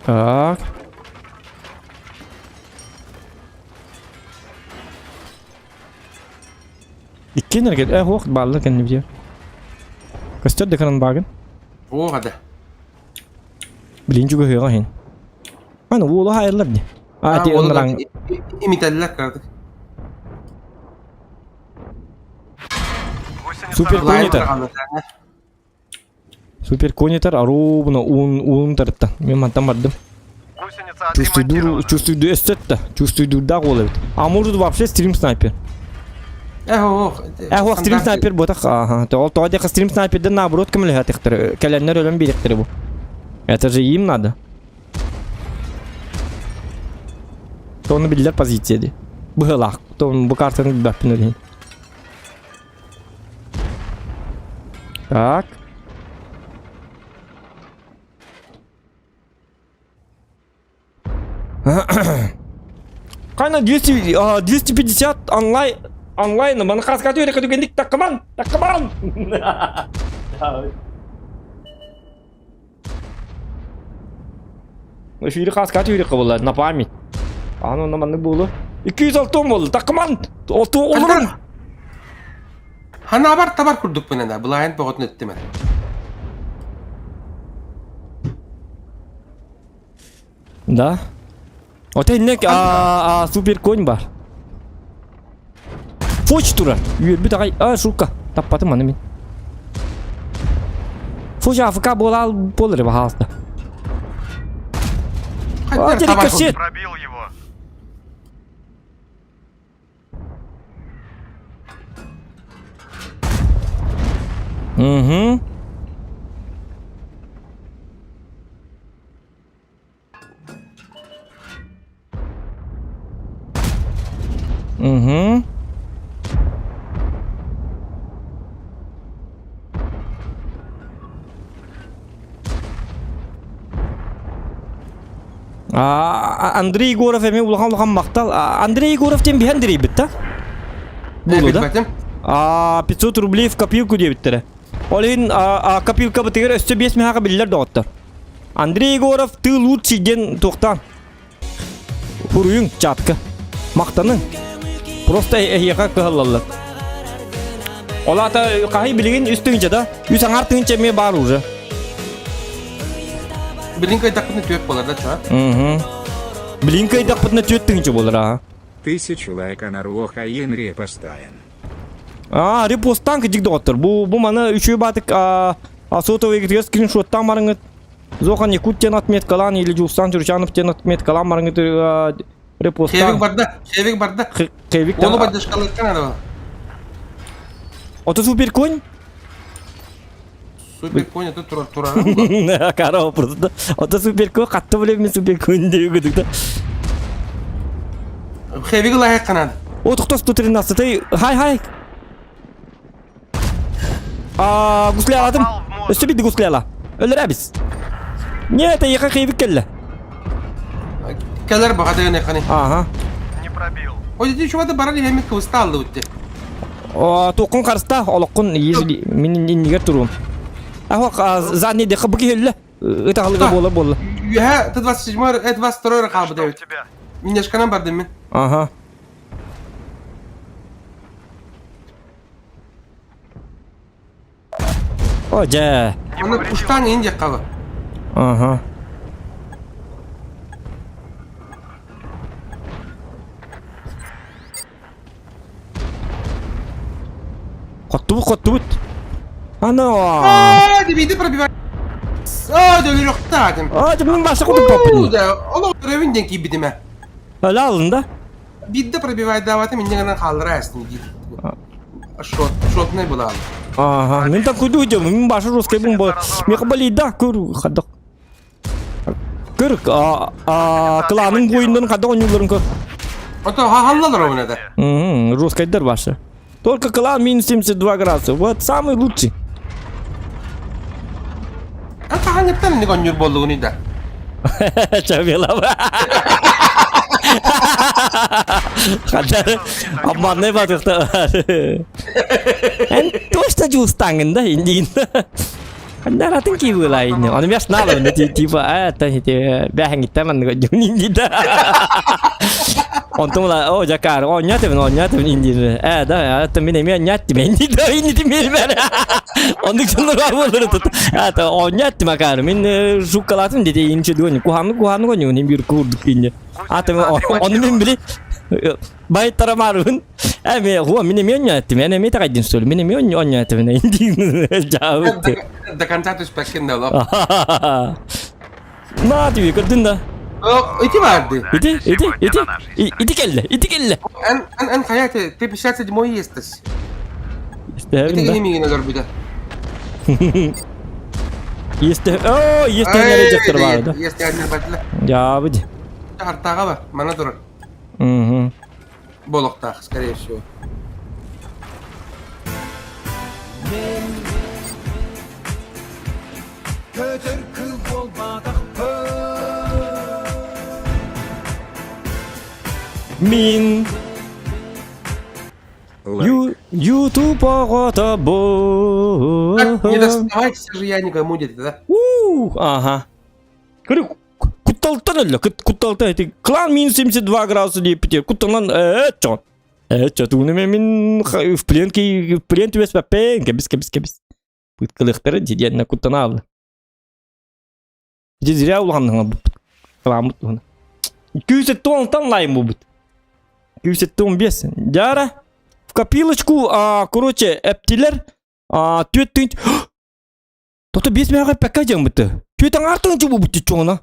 Так. Иккиэн эргит э хуох бааллар кэннибитигэр. Көстөр да кыран баагын. Уох ада. Билин чугаһыаҕа иһин. Аны уолу хаайыллар дии. А ти ынраң Имитэллэр кыратык. Супер конитер. Супер конитер аруубуна уун уун тарытта. Мен мантан бардым. Чувствуйдур, чувствуйду өссөттө. Чувствуйдурдаах уол эбит. А может вообще стрим снайпер. Эх, ох. Эх, ох, стрим снайпер буотах. Ага. Ол тоҕо диэхэ стрим снайперден наоборот көмөлөһө Кэлэннэр өлөн биэриэхтэрэ бу. Это же им надо. Тону биллэр позиция ди. Быһылаах. Бу картаны билбэппин өлүһүн. Так. Қана 200, 250 онлайн, онлайн, маны қасқа түйрі күтігендік тақыман, тақыман! Эфири қасқа түйрі қыбылар, на память. Аны онна маннык буолу. 206 болду, тақыман! Оту олорун! Ханабар табар курдук да, былайын боғытын өттім. Да. Ота иннек супер конь бар. Фоч турар. Үөрбүт аҕай. А, шутка. Таппатым аны мин. Фоч АФК буола буолар баһаалта. А, рикошет. Пробил его. Угу. Угу. Андрей Егоров эми улахан улахан мактал. Андрей Егоров тем биһэн дирейбит да? Булу да? А 500 рублей в копилку диэбиттэрэ. Ол иһин копилкабытыгар өссө 5 миһаҕа биллэр доҕоттор. Андрей Егоров ты лучший диэн туохтаан Хуруйуҥ чатка. Махтаныҥ. Просто эһиэхэ кыһаллаллар. Ол аата хаһый билигин үс тыһыынча да? Үс аҥаар тыһыынча эмиэ баар уже. Билин кыайдахпытына түөрт буолар да чуга? Угу. Билин кыайдахпытына түөрт тыһыынча буолар аа. Тысячу лайка на Руохайын репостаен. Аа, репосттаан кыдьык доҕоттор. Бу бу маны үчүгэй баатык сотовыйгытыгар скриншоттаан барыҥыт. Зохан Якут диэн отметкалаан или Дьулустан Чурчанов диэн отметкалаан барыҥыт репосттаан. Хевик барда, Хевик барда. Хевик Ону поддержкалыктан ара. Ото супер конь? Супер конь это тура тура. Корова просто. Ото супер конь хатты билем супер конь диye да. Хевик лайық канады. О, тоқта 113 хай хай. А, гусляладым. Өссө бидди гусляла. Өлөрәбиз. Нет, эйиэхэ хейбик кэллэ. Кэлэр баҕа дэгэн эхани. Ага. Не пробил. Ой, ити чувата баран иһэммит кыбыстааллы утте. Туоххун харыста, олоххун если мин иннигэр туруом. Ахо, задний дехэ бу киһиллэ. Ытаҕалыга буола буолла. Үһэ, Т-27 Т-22 эрэ хаалбыт эбит. Минешканан бардым мин. Ага. О, дьэ. Аны куштаан иин диэххэ ба. Ага. Хоттубут, хоттубут. Ана. Аа, дебиди пробивай. Аа, өлөрөхтаатым. Аа, мин баша кудук поппун. Да, ол өрөбүн диэн киирбитим ээ. Өлө алын да? Биирдэ пробивайдаабатым инньэ гынан хааллара астым диир. Шот, шотнай булаан. Ага, мен так куйду идем, мен башы русский бун бо. Меха болит да, көр хадак. Көр, а кланын буйындан хадак ойнуларын көр. Ото халлалар обына да. Угу, русскайдар башы. Только клан минус 72 градуса. Вот самый лучший. Эн хаһан инник онньур буоллугунуй да? Чабелав. Хаддар обманный батыхта. Эн точно жуустаҥын да индиин. Хандар атын ки була ини. Оны мяс нала типа это бэхэҥиттэ манныга дьун индида. Онтум ла о жакар о нятыбын о нятыбын индир. Э да это мин эми нятты индида инди мер. Оннук дьоннор бар буолар тут. Это о нятты макар мин жуккалатым деди инче дуони куханы куханы коню бир курдук инде. Аты оны мен били Байтарамарбын. Э мен хуа мин эми нятты мен эми тагайдын что ли? Мин эми оннятты инди. Жабыт. До конца түспэккин да олох. На тебе көрдүн да. Ити барды. Ити, ити, ити, ити кэллэ, ити кэллэ. Эн эн эн хайа ты 57 естес. Ити киһи миигин өлөрбүтэ. Есте, о, естен дьахтар баар да. Естен бардылар. Жаабыт. Артаға ба, мана турар. Угу. Болохтаах, скорее всего. Мин Лайк. Ютуб оҕото бу. Так, не доставайтесь же я никому где-то, да? У, ага. Көрү кутталтан өллө, кутталтан эти клан минус 72 градуса диэппитигэр кутталан ээ чон. Ээ чотууну мен в плен в плен түбэспэппин кэбис кэбис кэбис. Пыткалыахтара диэннэ куттанаалла. Ити зря улаханныҥа кыламмыт туһуна. 270 лайм буолбут. 275. Дьара в копилочку, а, короче, эптилер, а, түөт тыынч... Тото 5 мээҕэ пэкка дьаҥмыты. Түөт аҥаар тыынчы буолбут чоҥона.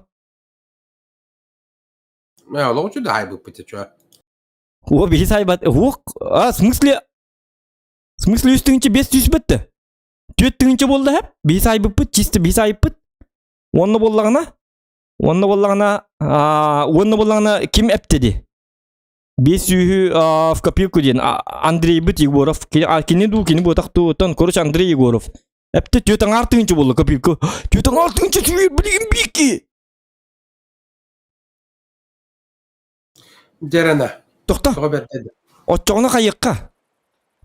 Э, олох үчү да хайбыппыт чё. О, биһи сайбат. Уох, а, в смысле? В смысле үс тыынчы бес түспэттэ? Түөт тыынча буолла хэп. Биһи сайбыппыт, чисто биһи сайыппыт. Уонна буоллаҕына, уонна буоллаҕына, уонна буоллаҕына ким эптеди? Биэс сүүһү в копилку диэн Андрейбыт Егоров кини дуу кини буотах туутан короче Андрей Егоров эпте түөт аҥаар тыынча буолла копилка түөт аҥаар тыынча сүүр билигин биики Дьэрэнэ. Тохто. Тоҕо бэрдэ. Оччоҕуна хайыахха?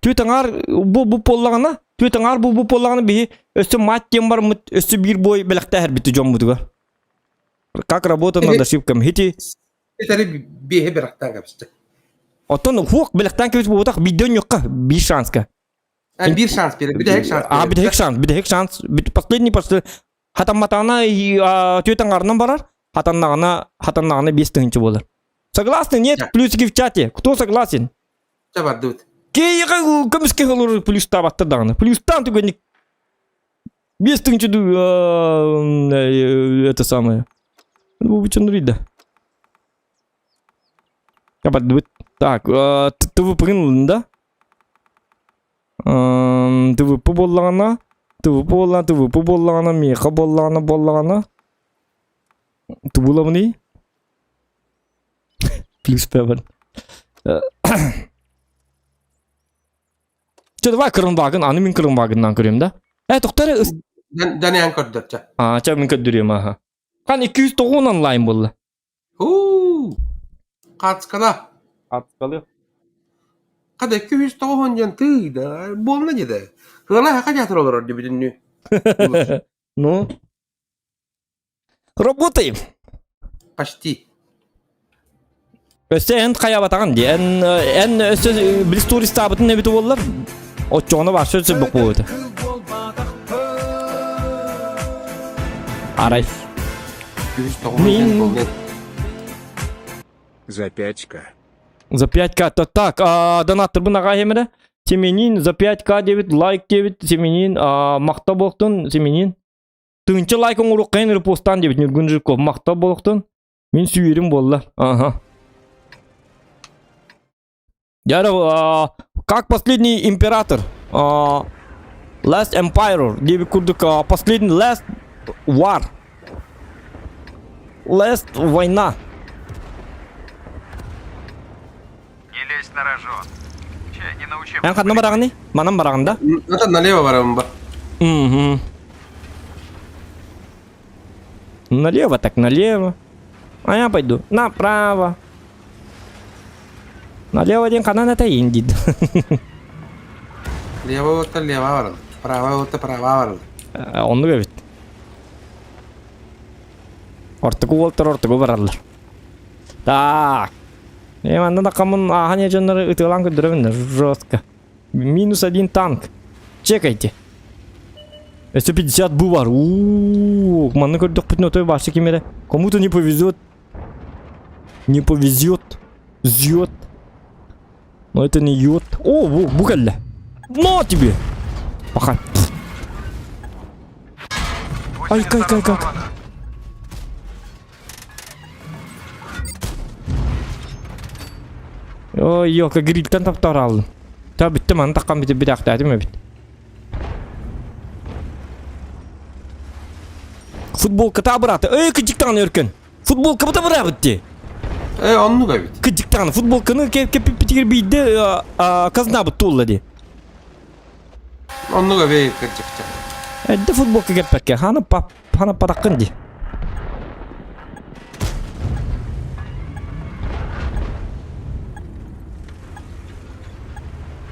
Түөт аҥаар бу бу буоллаҕына, түөт аҥаар бу бу буоллаҕына биһи өссө мать диэн бармыт, өссө биир бой бэлэхтээһэрбит дьоммутугар. Как работа над ошибками. Хити Этэри биэһи бэлэхтээн кэбистэ. Оттон хуох бэлэхтээн кэбис буотах биирдэ онньукка биир шанска. А биир шанс биэрэ, бүтэһик шанс. А бүтэһик шанс, бүтэһик шанс. Последний просто хатамматаҕына түөт аҥаарынан барар, хатаннаҕына хатаннаҕына 5000 буолар. Согласны? Нет? Плюсики в чате. Кто согласен? Чэ бардыбыт. Киэйиҕэ көмүскэ олорор плюстаабаттар даҕаны. Плюстаан түгэнник 5000 это самое. Бу бучунуруйда. Бардыбыт. Так, ТВП да? ТВП буоллаҕына, ТВП буоллаҕына, ТВП буоллаҕына, миэхэ буоллаҕына буоллаҕына тубулабыный? Плюс пебен. Чэ, давай кырымбаагын, аны мин кырымбаагыннан көрүөм да. Э, тоқтар Даниан көрдөрчө. А, чэ, мин көрдөрүөм, аха. Хан 209 онлайн буолла. Һуу! Хаацкала. Хаацкалыах. Хата 209 диэн тыый да, буолла дии Кыала хака театр олорор дии бүтүннүү. Ну? Работаем. Почти. Өссө эн хайабатаҕын дии. Эн, эн өссө билис туристаабытын эбит буоллар, оччоҕуна барса өссө бокуобута. Арай. Мин... За 5К. За 5К. То так, а, донаттырбын аға хемірі. Семенин за 5К дебит, лайк дебит, Семенин, а, мақта болықтын, Семенин. Тыынча лайк оҥоруоххайын репостан дебит Ньургун Жирков. Мақта болықтын. Мин сүйерим болла. Ага. Я а, как последний император. А, Last Empire диэбит курдук а, последний Last War. Last война. Не лезь на рожон. Чай, не научи. Эн ханна бараҕыный? Манан бараҕын да? Это налево барабын ба. Угу. Налево так налево. А я пойду направо. Налево диэн ханан этайын диид. Лево уотта лево барыл. Право уотта право барыл. Оннук эбит. Ортуку уолтар ортуку бараллар. Так. Э, манна да хамын аахан дьоннору ытыалаан көрдөрөбүн жестко. Минус один танк. Чекайте. Өссө 50 бу бар. Уу, манна көрдөхпүтүнэ отой башы ким эрэ. Кому-то не повезет. Не повезет. Зет. Но это не йод. О, бу, бу кэллэ. На тебе! Пока. Ай, кай, кай, кай. Ой, ёка, грильтан таптаралым. Та бүттү маны таккан бүтүп битахтаатым эбит. Футболка браты. Эй, кыдьыктаан өркөн. Футболка быта бырабыт дии. Э, оннук эбит. Кыдьыктаан футболканы кэппитигэр биирдэ казнабыт туолла дии. Оннук эбит кырдьыкча. Эдде футболка кэппэккэ хана пап хана патаккын дии.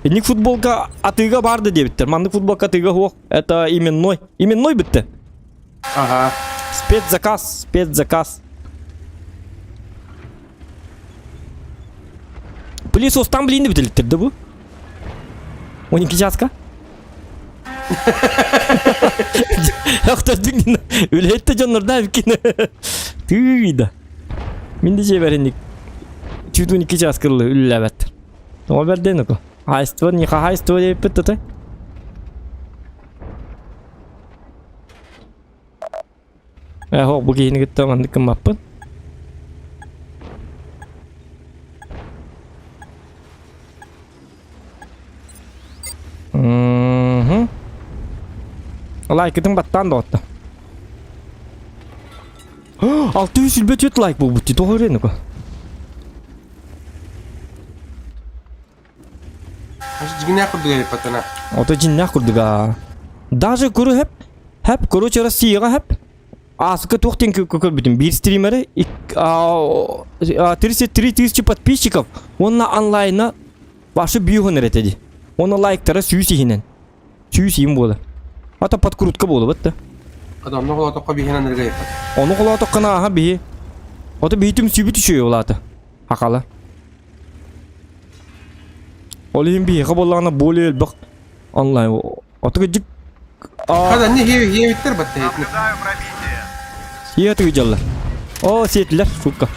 Инник футболка атыыга бар да диэбиттэр. Маннык футболка атыыга суох. Это именной. Именной бүттэ. Ага. Спецзаказ, спецзаказ. Пылесос там блин бүтэлиттэр да бу? 12 часка? Охтордук үлэһит да дьоннордоох эбиккин. Тыый да. Мин да дьиэбэр инник чуть 12 час кыллы үлэлээбэттэр. Тоҕо бэрдэн око. Хаһайство не хаһайство диэппит тата. Ээ, бу киһини кытта маннык гыммаппын. Мгм. Лайкытын баттаан доҕотто. 624 лайк буолбут дии, тоҕо өрүөн око. Дьиҥнээх курдук эбиппатана. Ото дьиҥнээх курдук аа. Даже куру хэп, хэп, короче, Россияҕа хэп. Ааска туох диэн көрбүтүм. Биир стримеры 33 тысячи подписчиков уонна онлайна ваши бьюһун эрэ ди. Уонна лайктара сүүс иһинэн. Сүүс иһин буола. Ата подкрутка буолубат да. Ата онно холоотоххо биһинэн эргэ Ону холоотоххо аха биһи. Ото биһи түмсүүбүт үчүгэй улаата. Хакала. Ол иһин биһиэхэ буоллаҕына более элбэх онлайн Отуга дьик Хада не хиэбиттэр батта Наблюдаю пробитие. Сиэтиги дьаллар. О, сиэтилэр, сука.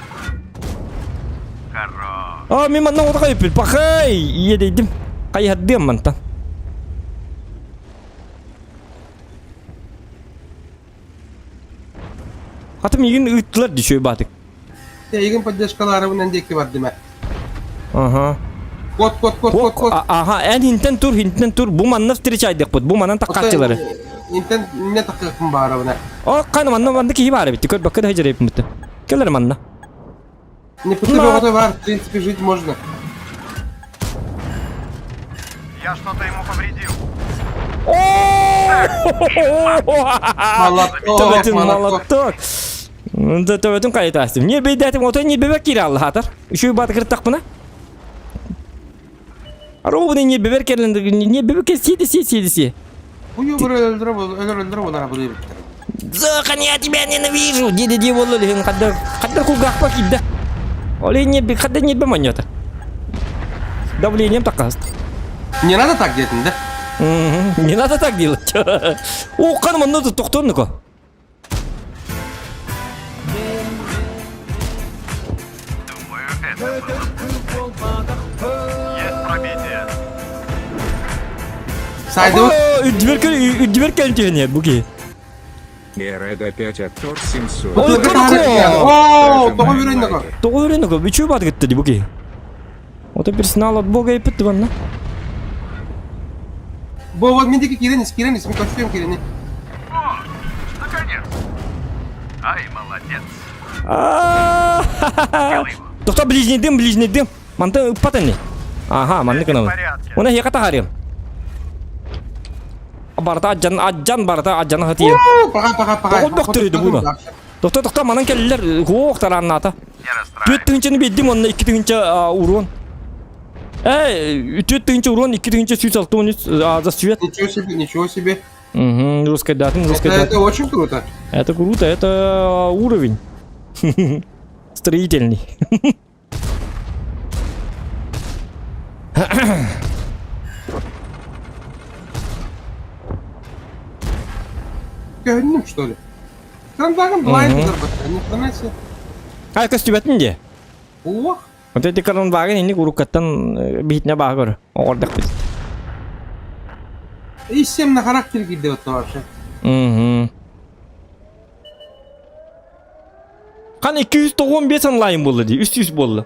Хорош. О, мин манна отаха иппит. Пахай! Иэдэйдим. Хайыһардыам мантан. Хата миигин ыыттылар дии үчүгэй баатык. Эйигин поддержкалаарыбын диэки бардым ээ. Аха. Кот, кот, кот, кот, кот. Аха, эн хинтен тур, хинтен тур. Бу манна встречайдыкпыт. Бу манан таккааччылары. Интен не таккакпын баарабына. О, каны манна манна киһи баар эбит. Көрбөккө да хажырайпмыт. Келер манна. Не пути бар, в принципе, жить можно. Я что-то ему повредил. Молоток, Төбөтүн молоток. молоток. Төбөтүн кайтастым. Не бейдәтим, ото не бебек кире аллахатар. Үшүй баты кыртакпына. Ровно не бебер келенди, не бебек сиди си сиди си. Бую бір өлдіріп, өлдір өлдіріп олар бұлай бітті. Зохан, я тебя ненавижу! Диди ди болу лихин каддар каддар кулгахпа кидда. Оле не би каддар не беманёта. Давлением такаст. Не надо так делать, да? Не надо так делать. О, каным онно тоқтоннуко. Думаю, это было. Есть пробитие. Сайдыбыт. Үрдүбэр кэлин бу киһи. Эред опять от Тор 700. Ой, О, тоҕо Прожимаем бүрэн лайки. Тоҕо өрөнөкө үчү бат гытты ди бу киһи. Ото персонал от бога иппит банна. Бу вот мен диэки киирэн ис, киирэн ис, мен көрсүөм киирэни. О, наконец. Ай, молодец. Делай его. Тоқта ближний дым, ближний дым. Манта ыппат эни. Аха, манны Здесь в кынабын. порядке. Уна хиэхэ таһаарыам. Барыта аджан, аджан барыта аджан хатыйын. Пока, пока, пока. Тоҕо бөхтөрүйдү буна? Тохто, тохто, манан кэллилэр, хуох тарааннаата. Не расстраивайся. Түөрт тыһыынчаны биэрдим, онно икки тыһыынча урон. Э, түөрт тыһыынча урон, икки тыһыынча сүүс алта уон үс за свет. Ничего себе, ничего себе. Угу, русскайдаатын, Это, русскайдаатын. это очень круто. Это круто, это уровень. Строительный. Көһүннүм, что ли? Крандагын былай зарбатта, не хрена себе. А, көстүбэтин де. Ох, Вот эти каранбагын инник уруккаттан биһитне баагыр. Оҕордахпыт. и всем на характер киирдэ вот вообще. Угу. Қан 295 онлайн болды ди, 300 болды.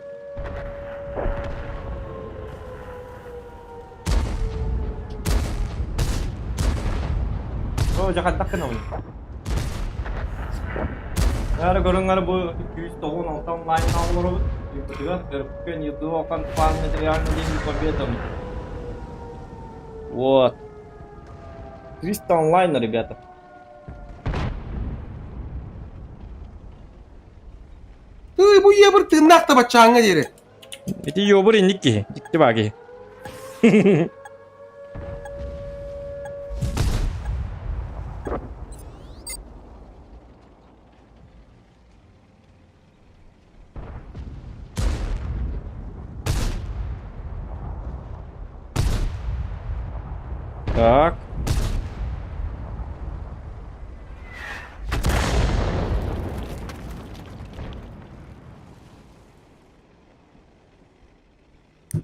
О, жақаттақ кына Бәрі көріңгер бу 296 онлайн алырыбыт. Юпытыга кырыпкын еду оқан материальный деньги победами. Вот. 300 онлайн, ребята. Ты бу ебір тыыннаах да баччааҥҥа диэри. Ити ёбур инник киһи, дьикти баа киһи. Так.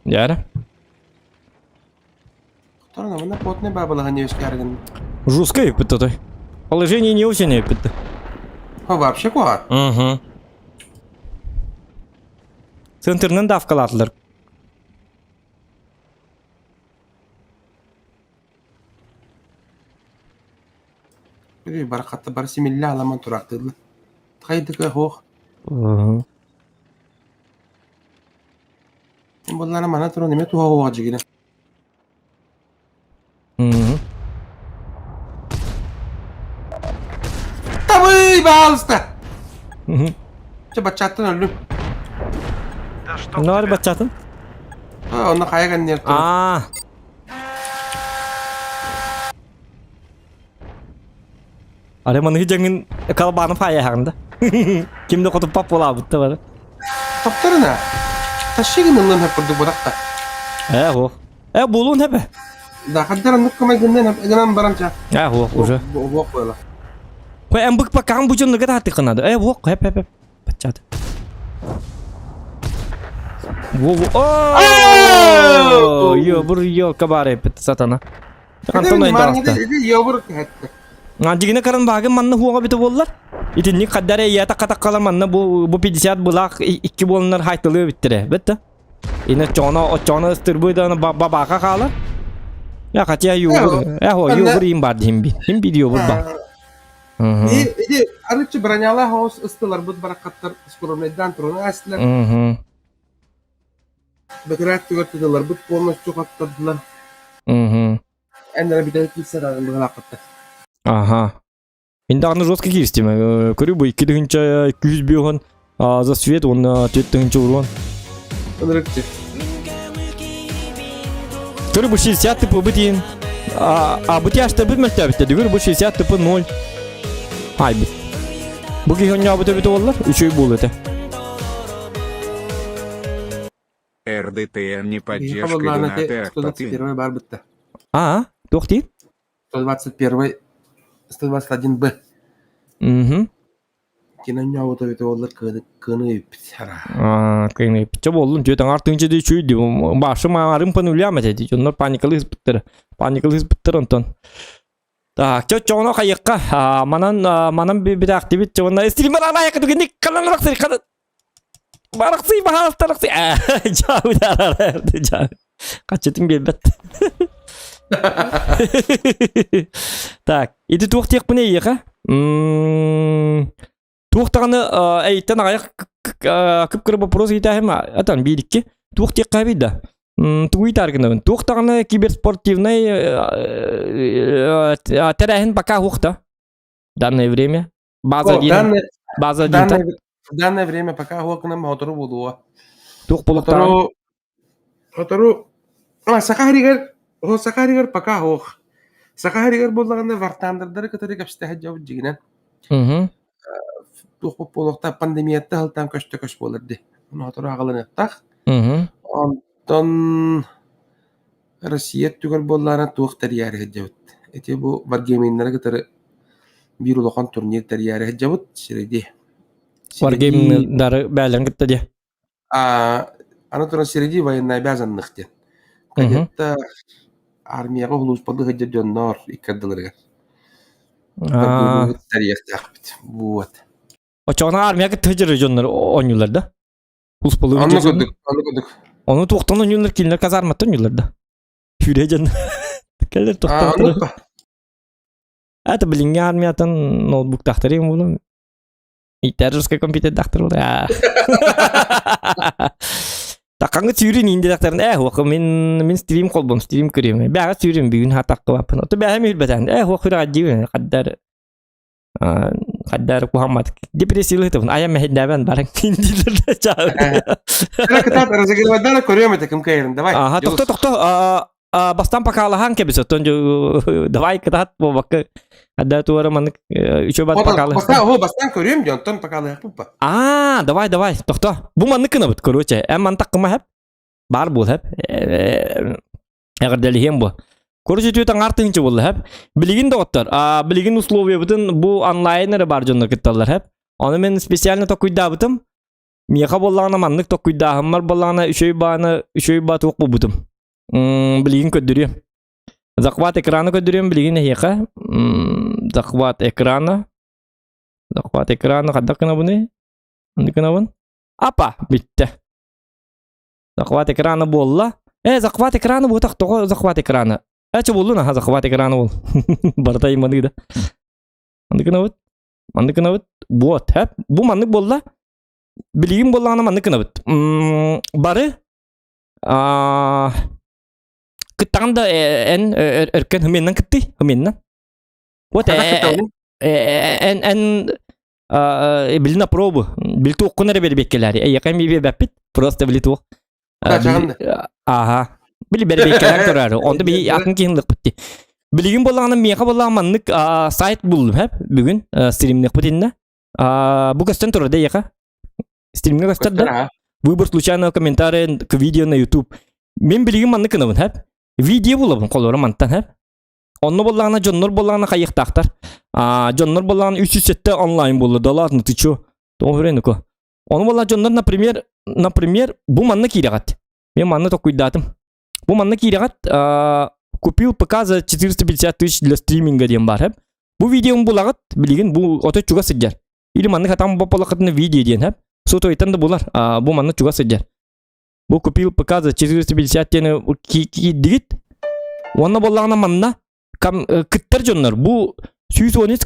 Дьэ. Второй потный бабалаһан үөскээргин. Жестко еппит той. Положение не очень еппит. О, вообще куһаҕан. Угу. Центрынан давкалаатылар. Били барахатта бар симиллэ аламан тураахтыыллар. Хайдыка суох. Угу. Буллара мана туран эмэ туһа оҕо дьигинэ. Угу. Табый, баалыста! Угу. Чэ, баччааттан өллүм. Да чтоб Ну, тебя. баччатын. А, онно хайа гэнниэр турар. Аа. Ары маныгы дьаҥын калбааны файаһаҕында. Ким да хотуппат буолаабытта бары. Тохторуна. Тащигин ыллын хөп курдук бодахта. Э, ох. Э, буолуон хэбэ. Да, хаддар оннук кымайгыннан гынан баран ча. Э, ох, уже. Буох буола. Кой эмбык пакаан бу дьоннорго тааттыккынады. Э, ох, хэп хэп хэп. Баччаат. Во во. О! Йо, бур йо кабаре пит сатана. Антон айдараста. Йобур кэхэтте. Дигине каран багын манна хуоҕа бите буоллар. Итинник хаддаре ийата катаккала манна бу бу 50 булаах икки буоланнар хайтылыы биттире. Битте. Ина чоно очоно ыстырбы да бабака хаалар. Я хотя юбур. Эхо юбур им бар дим би. Им би юбур бар. Иди арычы броняла хаос ыстылар бут баракаттар скоромнайдан туруна астылар. Бөтүрээт түгэртидыларбыт полностью хаттардылар. Эн бүтэ киирсэр быһалаахпыттар. Ага. Мин даҕаны жестко кииристим. Көрүү бу 2 205 за свет уонна 4 урон. Ынырыкчы. Көрүү бу 60 тп бытиин. А бу тяжта бит мөлтөбүттэ. Дүгүр бу 60 тп 0. Ай бит. Бу киһи онньообут эбит буоллар, үчүгэй буолуо этэ. РДТН не Биһиэхэ поддержка буоллаҕына доната ити Ахтатын. 121 баар бытта. А, туох дии? 121 121 Б. Мгм. Кинонньообут эбит буоллар кыаны кыаны эбиппит. Аа, кыаны пиччэ буоллун, түөт аҥаар тыынча дии үчүгэй дии. Башы маарым панулям этэ дии. Дьоннор паникалыы ыспыттара. Паникалыы ыспыттар онтон. Так, чо чоҕоно хайыахха. Аа, манан манан битаахтибит чоҕоно стример анаайакка түгэнник канан арахсый канан Барахсый баһаалтарахсый жаа жаа Хаччытын биэрбэт. Так, ити туох диэхпин эйиэхэ? Туох даҕаны эйиттэн аҕыйах кып-кыра вопрос ыйытааһым атан биирикки. Туох диэххэ эбий да? Тугу ыйытаар гынабын? Туох даҕаны киберспортивнай тэрээһин пока суох да? Данное время. База один. База один. В данное время пока хуокунан мотору булуо. Туох булуктаан? Мотору Сотору Саха сиригэр Саха сиригэр пока суох. Саха сиригэр буоллаҕына вартандердары кытары кэпсэтэ сылдьабыт дьиҥинэн. Туох буолуохтаах пандемияттан сылтаан көстө көс буолар дии. Ону сотору аҕалыныахтаах. Онтон Россия өттүгэр буоллаҕына туох тэрийээри сылдьабыт. Ити бу варгейминнары кытары биир улахан турнир тэрийээри сылдьабыт сирэйдии. Варгейминдары бээлэрин кытта дии. А, аны туран среди военнообязанных диэн. Кадеттар армияҕа улууспалыы сылдьар дьоннор икки ардыларыгар. Тэрийиэхтээхпит. Вот. Очоҕуна армияга сылдьар дьоннор оонньуулар да? Улууспалыы Онно курдук, онно курдук. Ону туохтан оонньуулар кинилэр казарматтан оонньуулар да? Сүүрэ дьон. Кэлэр туохтан. Это билиҥҥи армиятын ноутбуктаахтар буолуом. Итаржскай компьютердаахтар буолуо. Такаҥы сүүрүн индиэхтэрин ээ хуох мин мин стрим холбом стрим көрүөм. Бэҕэ сүүрүн бүгүн хатаккыбаппын. Ото бэҕэ мүрбэтэн ээ хуох күрэҕэ диибин хаддар. Хайдары куһаммат. Депрессиялыытыбын. Айан мэһэйдээбэн баран киндилер чаабы. Кытаат разыгрывайдара көрүөм этэ ким кыайарын. Давай. Ага, тохто тохто. Бастан покалахан кэбис оттон давай кытаат буолбакка Адда туара маннык үчү бат покалахан. Бастан о бастан көрүөм дьон онтон покалыахпыт ба. Аа, давай давай, тохто. Бу маннык кынабыт, короче. Эн мантак кыма хэп. Бар бул хэп. Эҕэрдэлиһиэм бу. Короче, түөт аҥаар тыһыынча буолла хэп. Билигин доҕоттор, билигин условиябытын бу онлайн эрэ бар дьоннор кытталлар хэп. Ону мен специально токуйдаабытым. Миэхэ буоллаҕына маннык токуйдааһыммар буоллаҕына үчүгэй бааны үчүгэй баа туох буолбутум. Билигин көрдөрүөм. Захват экрана көрдөрүөм билигин эһиэхэ. Захват экрана. Захват экрана хайдах гынабыный? Ханнык гынабын? Апа, бүттэ. Захват экрана буолла. Э, захват экрана буотах тоҕо захват экрана? Э, чэ буоллун, аха, захват экрана буол. Барыта иманы да. Маннык гынабыт. Маннык гынабыт. Вот, хэп. Бу маннык буолла. Билигин буоллаҕына маннык гынабыт. Бары кыттаҕын да эн өркөн хымиэннэн кыттый, хымиэннэн. Вот эн эн били на пробу. Били туоххун эрэ бэрбиэккэлээри. Эйиэхэ эмиэ биэрбэппит. Просто били туох. Ага. Били бэрбиэккэлээн көрөөрү. Онто биһи атын киһин лыкпыт дии. Билигин буоллаҕына миэхэ буоллаҕына маннык сайт буллум хэп бүгүн стримниэхпит иннэ. Бу көстөн турар да эйиэхэ? Стримҥэ көстөр да? Выбор случайного комментария к видео на YouTube. Мен билигин маннык гынабын хэп. Видео булабын холоро мантан хэп. Онно буоллаҕына дьоннор буоллаҕына хайыахтаахтар. Аа, дьоннор буоллаҕына 307 онлайн буолла, да ладно, ты чё? Тоҕо хүрэн Ону буолла дьоннор, например, например, бу манна киирэҕит. Мен манна токуйдаатым. Бу манна киирэҕит, купил ПК за 450 тысяч для стриминга диэн баар. Бу видеоны булаҕыт, билигин бу ото чугас сылдьар. Или маннык хатан бопполахытына видео диэн, хэп. Сотовойтан да булар. Бу манна чугас сылдьар. Бу купил ПК за 450 диэни киирдигит. Уонна буоллаҕына манна кыттар дьоннор бу 113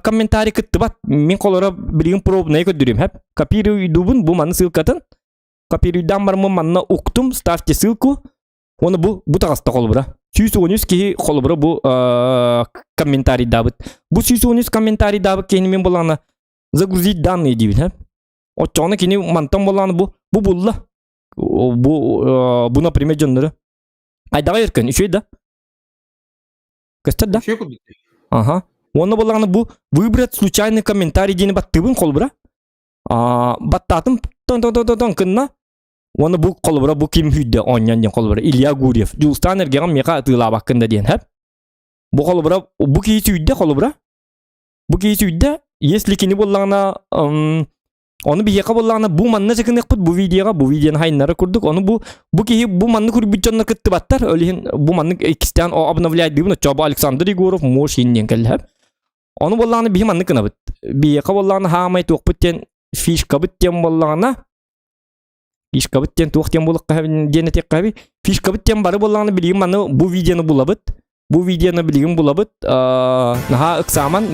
комментарий кыттыбат. Мин холоро билигин пробнай көрдүрүм хэп. Копируйдубун бу манны ссылкатын. Копируйдаан бармын манна уктум, ставьте ссылку. Уонна бу бу таҕыста холобура. 113 киһи холобура бу комментарийдаабыт. Бу 113 комментарийдаабыт киһини мин булаана загрузить данные диибин хэп. Оччоҕуна кини мантан буоллаҕына бу бу булла. Бу бу например дьоннору. Айдаҕа өркөн үчүгэй да? Көстөр да? Үчүгэй курдук. Аха. Уонна буоллаҕына бу выбрать случайный комментарий диэни баттыыбын холобура. Аа баттаатым тон тон тон тон кынна. Уонна бу холобура бу ким хүйдэ оонньоон диэн холобура Илья Гурьев. Дьулустаан эргэҕин миэхэ атыылаабаккын да диэн хэп. Бу холобура бу киһи сүүйдэ холобура. Бу киһи сүүйдэ, если кини буоллаҕына, ону биһиэхэ буоллаҕына бу манна сыкыныахпыт бу видеоҕа, бу видеоны хайыннара курдук, ону бу бу киһи бу маннык үрбүт дьоннор кыттыбаттар, ол иһин бу маннык иккистээн обновляйдыыбын, оччоҕо бу Александр Егоров Мошин диэн кэллэ. Ону буоллаҕына биһи маннык гынабыт. Биһиэхэ буоллаҕына хаамай туохпут диэн фишкабыт диэн буоллаҕына, фишкабыт диэн туох диэн буолуохха диэн этиэххэ фишкабыт диэн бары буоллаҕына билигин маны бу видеоны булабыт бу видеоны билигин булабыт наһаа ыксааман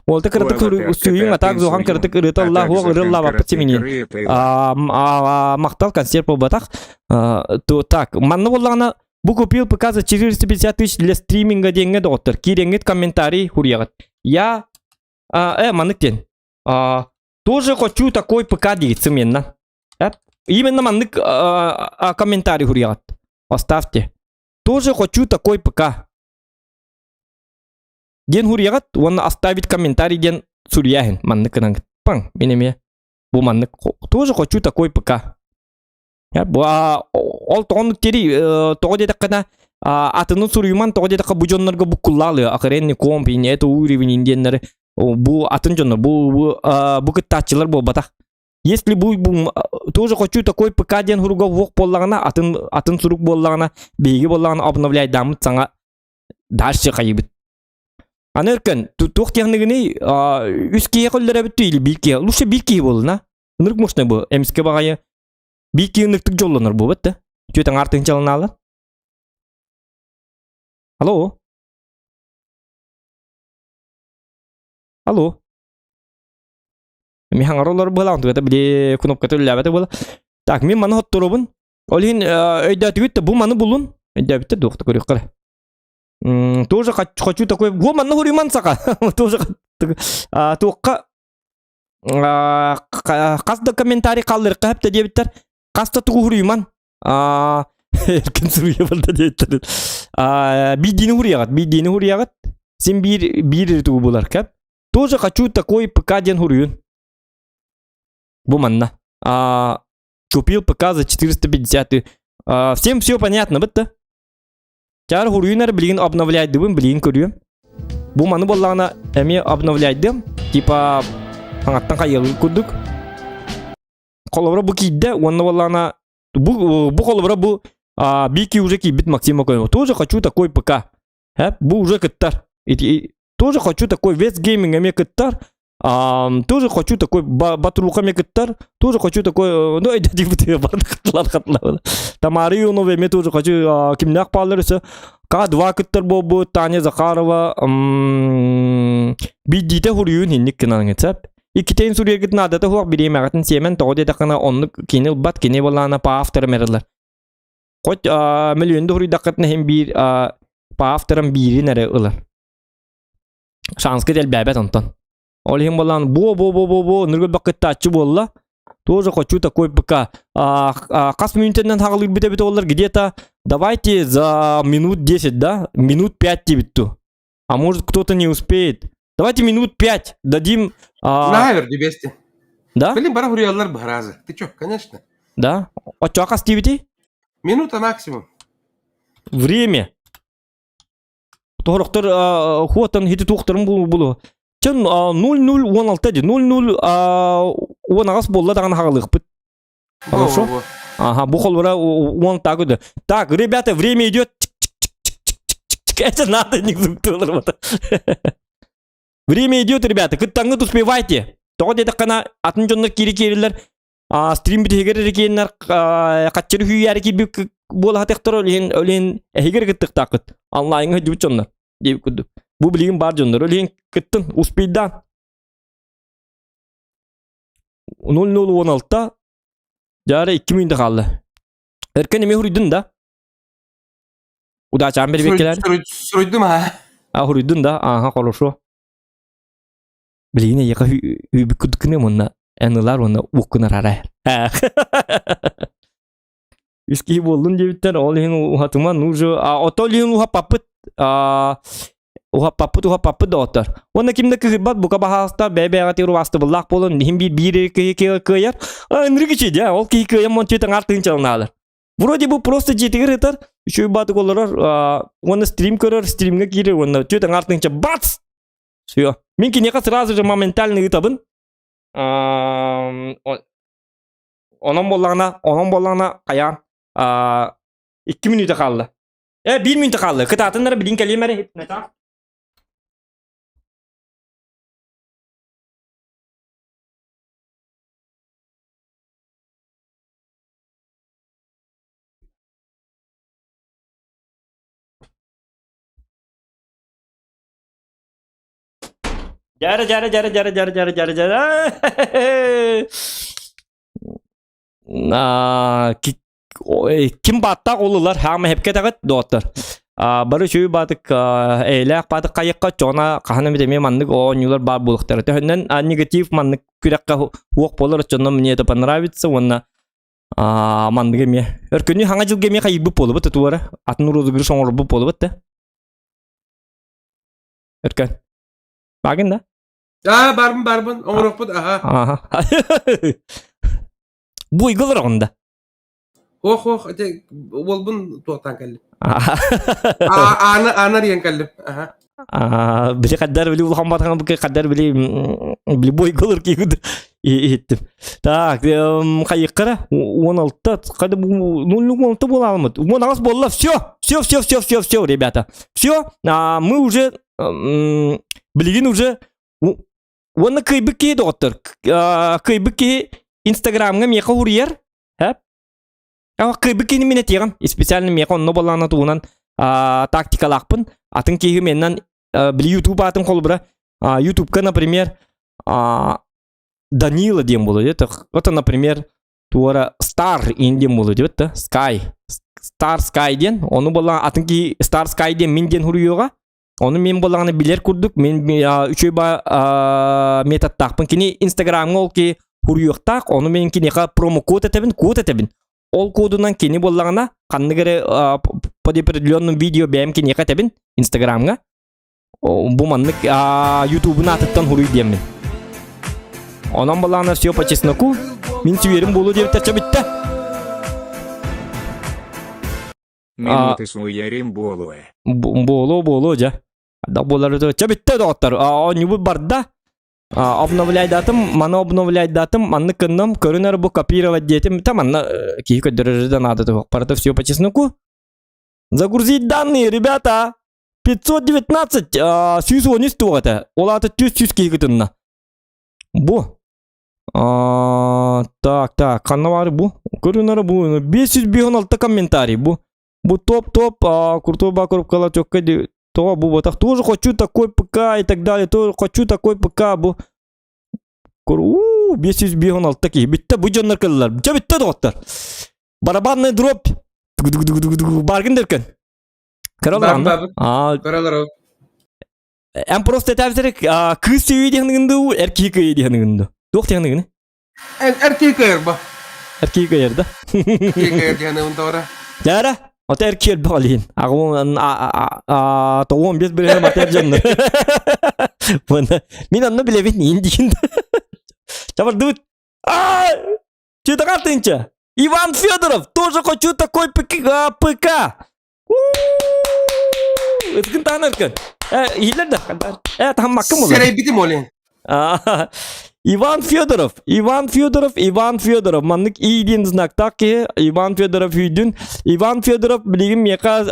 Уолта кыратык сүйүн атаак зохан кыратык ырыта хуох ырыллаабаппыт симинин махтал концерт буолбатах так манна буоллаҕына бу купил ПК за 450 тысяч для стриминга диэҥҥэ доҕоттор киирэҥҥит комментарий хуруйаҕыт я маннык диэн тоже хочу такой ПК диигит сымыйаннан именно маннык комментарий хуруйаҕыт оставьте тоже хочу такой ПК диэн хуруйаҕыт уонна оставить комментарий диэн суруйааһын маннык гынан паҥ мин эмиэ бу маннык тоже хочу такой ПК бу ол тоҕо тири тоҕо диэтэххинэ атынын суруйуман тоҕо диэтэххэ бу дьоннорго буккуллаалыы охренный комп это уровень диэннэри бу атын дьоннор бу бу бу кыттааччылар буолбатах если бу тоже хочу такой ПК диэн суруга уох буоллаҕына атын атын сурук буоллаҕына биһиги буоллаҕына обновляйдааммыт саҥа дальше хайыбыт аны өркөн туох технигини үс киһи көллөрөбүт или биир киһи лучше биир киһи буолуна ынырык мощный бу эмискэ баҕайы биир киһи ынырыктык дьоллонор буолбат да түөт аҥаар тыһыынчаланаалар алло алло Ми хаҥар олор буолаҕын тугата били кнопката үллээбэтэ буола. Так, мин маны хотторобун. Ол иһин өйдөөтүгүт да бу маны булун. Өйдөөбүттэр дуохта көрүөххэ. Тоже хочу такой... Во, манна хуриман сака. Тоже туохха хас да комментарий хаалларыкка хэптэ диэбиттэр. Хас да тугу хуруйман. Эркин суруйа барда диэбиттэр. Биирдиини хуруйаҕыт, биирдиини хуруйаҕыт. Син биир биир тугу булар кэп. Тоже хочу такой ПК диэн хуруйун. Бу манна. Купил ПК за 450. Всем все понятно, бытта? Чаар хуруйун билигин обновляйдыбын, билигин көрүөм. Бу маны буоллаҕына эмиэ обновляйдым. Типа хаҥаттан хайыалыы курдук. Холобура бу киирдэ уонна буоллаҕына бу, бу холобура бу Бики уже киирбит Максим Окоемов. Тоже хочу такой ПК. Бу уже кыттар. Тоже хочу такой вес гейминг эмиэ кыттар. Тоже хочу такой батруха эмиэ кыттар. Тоже хочу такой, ну, Тамара Ионова эмиэ тоже хочу кимнээх бааллар өссө К2 кыттар буолбут Таня Захарова биирдиитэ хуруйун инник гынан ыҥытсап. Иккитин суруйаргыт наадата суох бириэмэҕитин сиэмэн тоҕо диэтэххинэ оннук кини ылбат кини буоллаҕына по авторам эрэлэр. Хоть миллион да хуруйдаххытына иһин биир по авторам биирин эрэ ылар. Шанскыт элбээбэт онтон. Ол иһин буоллаан бу бу бу бу бу ныргы бакыттааччы буолла. Тоже хочу такой ПК. Хас мүнүүтэннэн хаҕалыырбыт эбит олар где-то давайте за минут 10, да? Минут 5 дебитту. А может кто-то не успеет. Давайте минут 5 дадим. А... На, 200. Да? Блин, бара хуруйаллар быһаразы. Ты чё, конечно. Да? Оччоҕо хас диэбитий? Минута максимум. Время. Тоһорохтор хуотан хити туохтарын булу. Чын 0016 ди 00 18 буолла даҕаны хаҕалыахпыт. Хорошо? Ага, бу холбура он так да. Так, ребята, время идет. Это надо не Время идет, ребята. Кыттаҥҥыт успевайте. Тоҕо диэтэххинэ атын дьоннор киири киириллэр стрим бүтүһүгэр эрикиэннэр хаччыры хүүйээри киирбит буола сатыахтар ол иһин ол иһин эһигэр кыттыктааххыт онлайҥҥа сылдьыбыт дьоннор диэбит курдук бу билигин баар дьоннор ол иһин кыттын успейдаан 0016 дьаара 2 мүнүүтэ хаалла Өркөн эмиэ хуруйдун да удачаан бэрбиэккэлэр Суруйдум аа а хуруйдун да ааха хорошо Билигин эйиэхэ үүйбүт курдук гыныам уонна эн ылаар уонна уоккун араарай. Үс киһи буоллун диэбиттэр, ол иһин уһатыма, ну уже, ото ол иһин уһаппаппыт, уһаппаппыт, уһаппаппыт доҕоттор. Уонна ким да кыһырбат, бука баһаалыста бэйэ-бэйэҕэ тигэр буолан, иһин биир биир киһи кыайар. Ынырык ичи, дьэ, ол киһи кыайан мончуй таҥар тыынчаланаалар. Вроде бы просто дьиэтигэр ытар, үчүгэй баатык олорор, уонна стрим көрөр, стримҥэ киирэр уонна түөт аҥаар тыынча бац! Все. Мин киниэхэ сразу же моментально ыытабын. Онон буоллаҕына, онон буоллаҕына хайаан 2 мүнүүтэ хаалла. Э, 1 мүнүүтэ хаалла. Кытаатыннара билин кэлиэм эрэ. Дьара дьара дьара дьара дьара дьара дьара дьара ким бааттаах ол ылар хаама хепке таҕыт доҕоттор бары үчүгэй баатык эйэлээх баатык хайыкка чоҕуна хаһан эмит эмиэ маннык оонньуулар баар буолуохтара төһөннөн негатив маннык күрэххэ уох буолар оччонно мне это понравится уонна маннык эмиэ өркөнү хаҥа дьылга эмиэ хайыйбыт буолубут тутуара атын розыгрыш оҥорбут буолубут да Өркөн. Баагын да? Аа, барбын, барбын, оҥоруохпут, аха. Аха. Буйгылар оҕунда. Ох, ох, ити уолбун туохтаан кэллим. Аа, аана, аана диэн кэллим. Аха. Аа, били хаддар били улахан батаҥа бу хаддар били били буйгылар киһи иһиттим. Так, хайыккара 16 қайда ну 16 бола алмыт. 18 болла, все, все, все, все, все, все, ребята. Все, мы уже билигин уже уонна кыйбыт киһи доҕоттор. Кыйбыт киһи Инстаграмҥа миэхэ уруйар. Кыйбыт киһини мин этиэҕим. Специально миэхэ онно боллаана туһунан тактикалаахпын. Атын киһи меннан били YouTube атын холобура Ютубка, например, Данила диэн буолар. Это, это, например, Туора Star Indian буолуо диэбит да Sky Star Sky диэн ону буоллаҕына атын киһи Star Sky диэн мин диэн суруйуоҕа ону мин буоллаҕына билэр курдук мин үчүгэй ба методтаахпын кини инстаграмҥа ол киһи суруйуохтаах ону мин киниэхэ промокод этэбин код этэбин ол кодунан кини буоллаҕына ханнык эрэ под определенным видео бэйэм киниэхэ этэбин инстаграмҥа бу маннык ютубун аатыттан хуруй диэммин онон балаана все по чесноку мин сүөрүм буолуо диэбиттэр бүттэ Минуты суярим буолуо. Буолуо буолуо дьэ. Да буолар чэ бүттэ доҕоттор. Оонньуубут барда. Обновляйдатым, маны обновляйдатым, маннык гынным, көрүнэр бу копировать диэтим. Та манна киһи көрдөрөр да наада туох. Барыта все по чесноку. Загрузить данные, ребята! 519 113 туох этэ. Ол аата 400 киһи кытынна. Бу. Так, так, ханна баар бу? Көрүнэр бу 556 комментарий бу. Бу топ-топ, крутой бакурупкала чокка того бу ботах тоже хочу такой ПК и так далее, тоже хочу такой ПК бу. Уу, 556 киһи. Бүттэ бу дьоннор кэллилэр. Дьэ бүттэ доҕоттор. Барабанный дробь. Баргын дөркөн. Көрөлөр Аа. Көрөлөр. Эн просто этээбитер кыыс сүйүү диһаныгын дуу, эр киһи кыйы диһаныгын дуу. Туох диһаныгын? Эр киһи кыйыр ба. Эр киһи кыйыр да. Киһи кыйыр диһаныгын тоҕора. Дьара, ото эр киһи элбэх олиһин. Аҕым тоҕуон бес бирһэ матер дьоннор. Мин онно билэбин иин диин. Чабардыбыт. Чытаҕар тынча. Иван Федоров, тоже хочу такой ПК. Ыткын таан өркөн. Иһиллэр да. Таһыммаккын буолар. Сэрэйбитим олен. Иван Федоров, Иван Федоров, Иван Федоров. Маннык И диэн знактаах киһи Иван Федоров үйдүн. Иван Федоров билигин миэхэ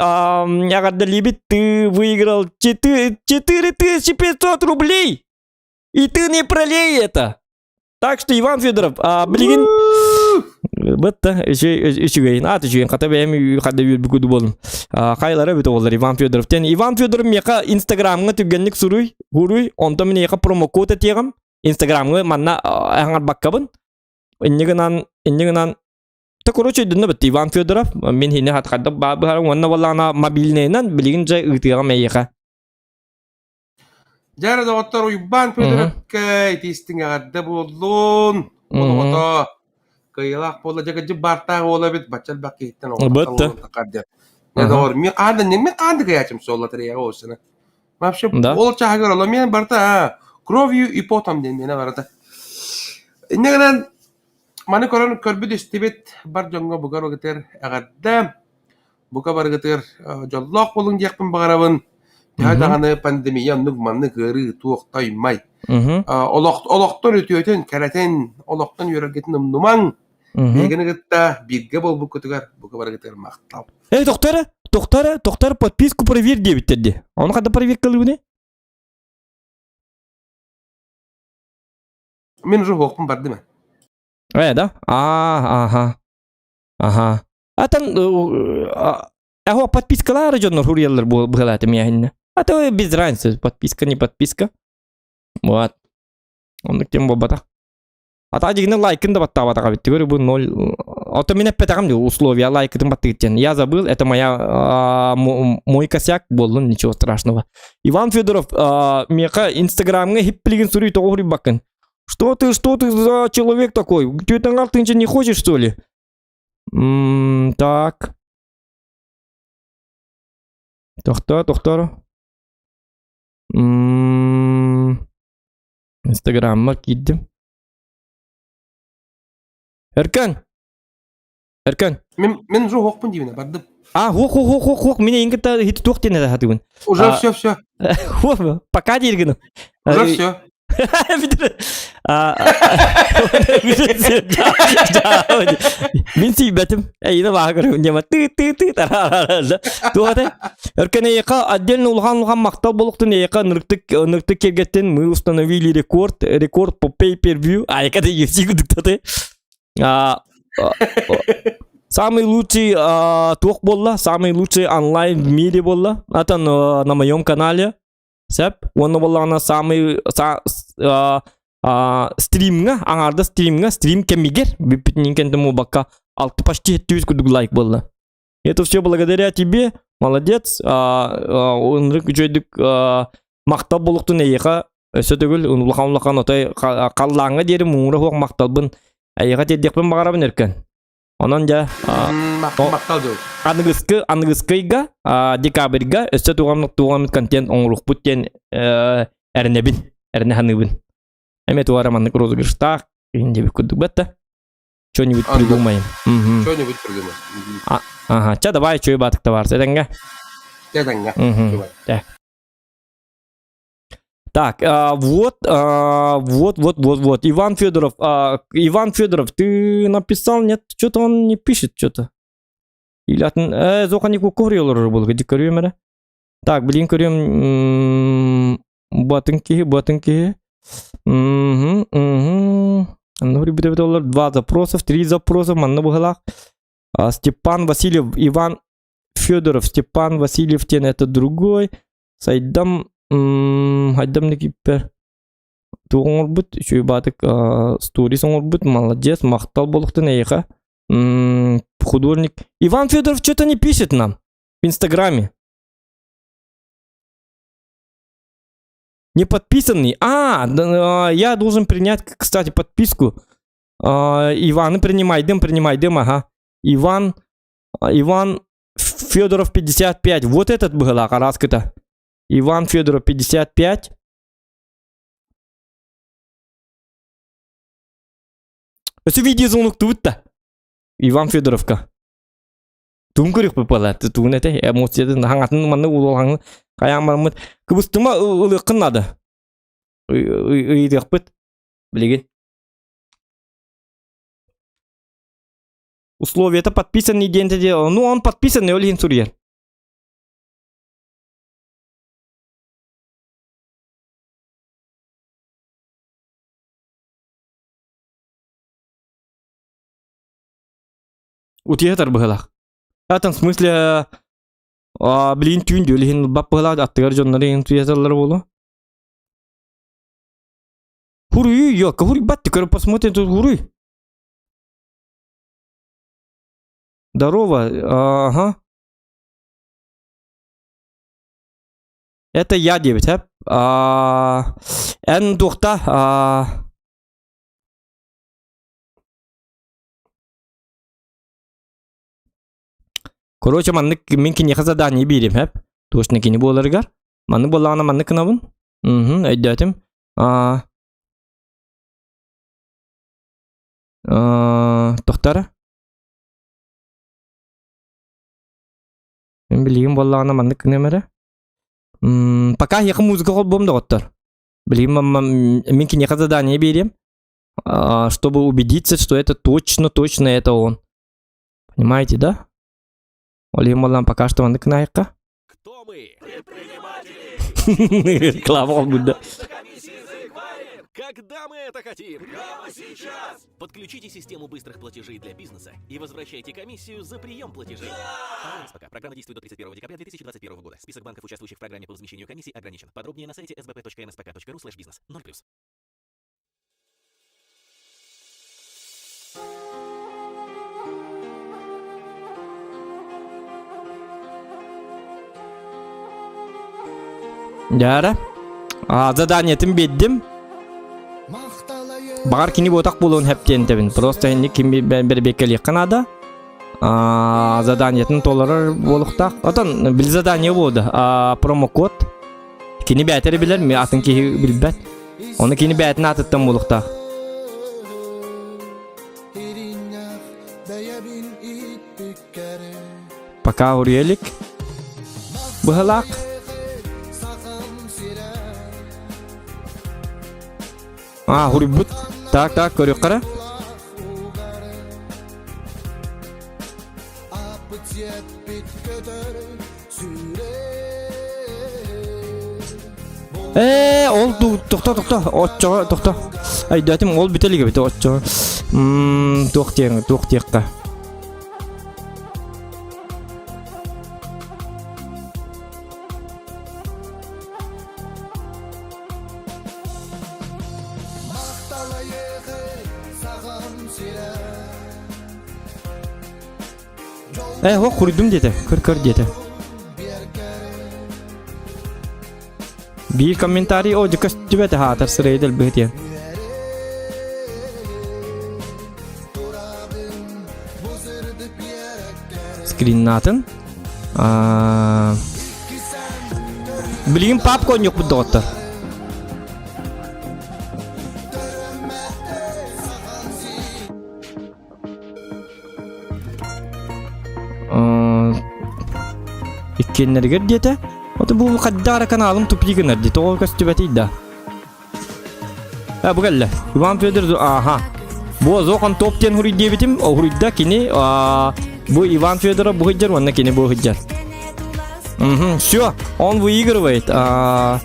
эҕэрдэлиибит ты выиграл 4500 рублей. И ты не пролей это. Так что Иван Федоров, билигин бытта үчүгэйин аат үчүгэйин хата бэйэм хада үөрбүкү болун хайлара бүтэ боллар Иван Федоров тен Иван Федоров миэхэ инстаграмҥа түргэнник суруй хуруй онтон мин эйиэхэ промокод этиэҕим инстаграмҥа манна аҥарбаккабын инньэ гынан инньэ гынан та короче өйдөннө бит Иван Федоров мин хини хат хайда баар уонна боллаана мобильныйынан билигин же ыытыаҕым эйиэхэ. Дьэ эрэ доҕоттор Уйбаан Федоровка итиистиҥ эҕэрдэ буоллун! Олоҕото кыайыылаах буолла дьэ кырдьык баартаах уола эбит бачча элбэх киһиттэн Бытты. оҕотохтон Дьэ доҕор ми хаанда ми хаанда кыйаачым суолла тэрийэҕэ уосана. Вообще ол чааһыгар оло мен барыта кровью и потом диэн миэнэ барыта. Инньэ гынан маны көрөн көрбүт истибит бар дьоҥҥо бугар угутар эҕэрдэ Бука барыгытыгар дьоллоох буолуҥ диэхпин баҕарабын. Төһө даҕаны пандемия оннук маннык ыарыы туох тоймай. Олохтон үтүөтүн, кэрэтин, олохтон үөрэргитин умнумаҥ. Биһигини кытта бииргэ буолбуккутугар бука барыгытыгар махтал. Эй, доктора, доктора, доктор, подписку проверь диэбиттэр дии. Ону ханна проверкалыыбыный? Мин уже уһуохпун бардым. Э, да? А, ага. Аха. Атан Аһо подпискалары дьоннор хуруйаллар быһалааты миэһиннэ. А то без разницы, подписка не подписка. Вот. Оннук тем буолбатах. А та дьигинэ лайкын да баттаабатах эбит. Говорю, бу ноль. А то мин эппэтэҕим дии условия лайкытын баттыгыт Я забыл, это моя мой косяк буоллун, ничего страшного. Иван Федоров миэхэ инстаграмҥа хипплигин суруй тоҕо суруйбаккын? Что ты за человек такой? Ты ты не хочешь, что ли? Так. Тохтоо, тохтоор. Инстаграмма киирдим. Эркан! Эркан! Мин мин уже уһуохпун диибин бардым. А, хуох, хуох, хуох, хуох, мин эйигин кытта хит туох диэн этэ сатыыбын. Уже все, все. Хуох, пока диир гыным. Уже все. Мин сийбэтим. Эйине баха көрөбүн диэма ты ты ты Туохата Өркөн эйиэхэ отдельно улахан улахан махтал болуктун эйиэхэ нырыктык нырыктык киргэттин мы установили рекорд рекорд по pay per view айка да UFC кудуктаты Самый лучший туох буолла самый лучший онлайн в мире буолла атан на моем канале Сөп. Уонна буоллаҕына самый Стримҥа, аҥаарда стримҥа, стрим кэмигэр бүппүтүнэн кэнтэн буолбакка алты почти 700 курдук лайк буолла. Это все благодаря тебе, молодец. Ынырык үчүгэйдик махтал буолуохтун эйиэхэ өссө төгүл улахан улахан отой халлааҥҥа диэри муҥура суох махталбын эйиэхэ тиэрдиэхпин баҕарабын Өркөн. Онон дьэ махтал дьыл. Аныгыскы аныгыскыйга декабрьга өссө тугамнык тугаммыт контент оҥоруохпут диэн эрэнэбин, эрэнэ саныыбын. Эмиэ тугара маннык розыгрыштаах диэбит курдук бэтта. Что-нибудь придумаем. Что-нибудь придумаем. Ага, ча давай, чуй батык товар. Этэҥҥэ. Этэҥҥэ. Так, вот, вот, вот, вот, вот. Иван Федоров, Иван Федоров, ты написал, нет, что-то он не пишет, что-то. Или атын, зоха не кукурилор был, где көрүөм Так, блин, көрүөм, батын киһи, батын киһи. Угу, угу. Ну, ребята, два запросов, три запроса, манна быһылаах. Степан Васильев, Иван Федоров, Степан Васильев тен это другой. Сайдам, Хайдам Никиппер. Туох оҥорбут, үчүгэй баатык сторис оҥорбут, молодец, махтал буолуохтун эйиэхэ. Художник. Иван Федоров что-то не пишет нам в Инстаграме. Не подписанный. А, я должен принять, кстати, подписку. Иваны принимай дым, принимай дым, ага. Иван, Иван Федоров 55. Вот этот был, араскыта. Иван Федоров 55. Өссө видеозвонуктубут да. Иван Федоровка. Тугун көрүөхпүт буолла. Тугун этэй эмоциятын хаҥатын манна улахан хайаан бараммыт. Кыбыстыма ылыаххын наада. Ыйытыахпыт. Билигин. Условията подписанный диэн ну он подписанный ол иһин суруйар. Утуйа быһылаах. Атын в смысле блин түүн дүөл иһин ылбап быһылаах аттыгар дьоннор иһин утуйаталлар буолуо. Хуруй, ёлка, хуруй батты, көрө посмотрим тут хуруй. Здорово, ага. Это я диэбит, һэп. Эн туохта Короче, маннык мин киниэхэ задание биэрим, һэп. Точно кини буоларыгар. Маннык буоллаҕына маннык гынабын. Мхм, өйдөөтүм. Тохтара. Мин билигин буоллаҕына маннык гыныам эрэ. Пока эһиэхэ музыка холбуом доҕоттор. Билигин мин киниэхэ задание биэриэм, чтобы убедиться, что это точно-точно это он. Понимаете, да? Ол иһин буоллаҕына пока что маннык гынайыкка. Кто мы? Реклама холбуйда. Когда мы это хотим? Прямо сейчас! Подключите систему быстрых платежей для бизнеса и возвращайте комиссию за прием платежей. Да! СПК. Программа действует до 31 декабря 2021 года. Список банков, участвующих в программе по возмещению комиссий, ограничен. Подробнее на сайте sbp.nspk.ru бизнес. 0+. Дьара. А, заданиетын биэрдим. Баҕар кини буотах буолуон сөп тэбин. Просто инник ким бэрбиэккэлиэххэ наада. А, заданиетын толорор буолуохтаах. Отон бил задание буолда. А, промокод. Кини бээтэ билэр, мен атын киһи билбэт. Оны кини бээтин аатыттан буолуохтаах. Пока Урелик. Быһалаах. А, хуруйбут. Так, так, көрүөххэ Ээ, ол тохто тохто оччоҕо тохто. Айдаатым ол бүтэ илик эбит оччоҕо. Туох диэҥ туох диэххэ. Э, о, курдум диэтэ. Көр-көр диэтэ. Биир комментарий о, көстүбэтэ хаатар сырайы дэлбэһитиэн. Скриннаатын. Билигин папка оонньуохпут доҕоттор. Иккиэннэригэр диэтэ. Ото бу хайдаара каналым тупи гынар дии. Тоҕо көстүбэтий да. А, бу кэллэ. Иван Федор, аха. Бу Зохан топ диэн хуруй диэбитим. Хуруйда кини бу Иван Федоров бу сылдьар уонна кини бу сылдьар. Угу, все, он выигрывает. А...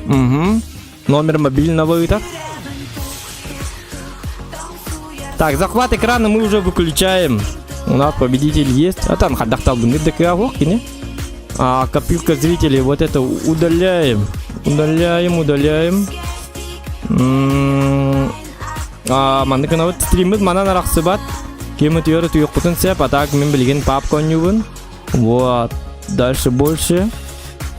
Угу. Номер мобильного это. Так, захват экрана мы уже выключаем. У нас победитель есть. А там хадахтал бы А копилка зрителей вот это удаляем. Удаляем, удаляем. А, маннык гынабыт стриммит манан арахсыбат. Ким утуйар утуйукпутун сеп, а так мин билигин папка оонньуубун. Вот. Дальше больше.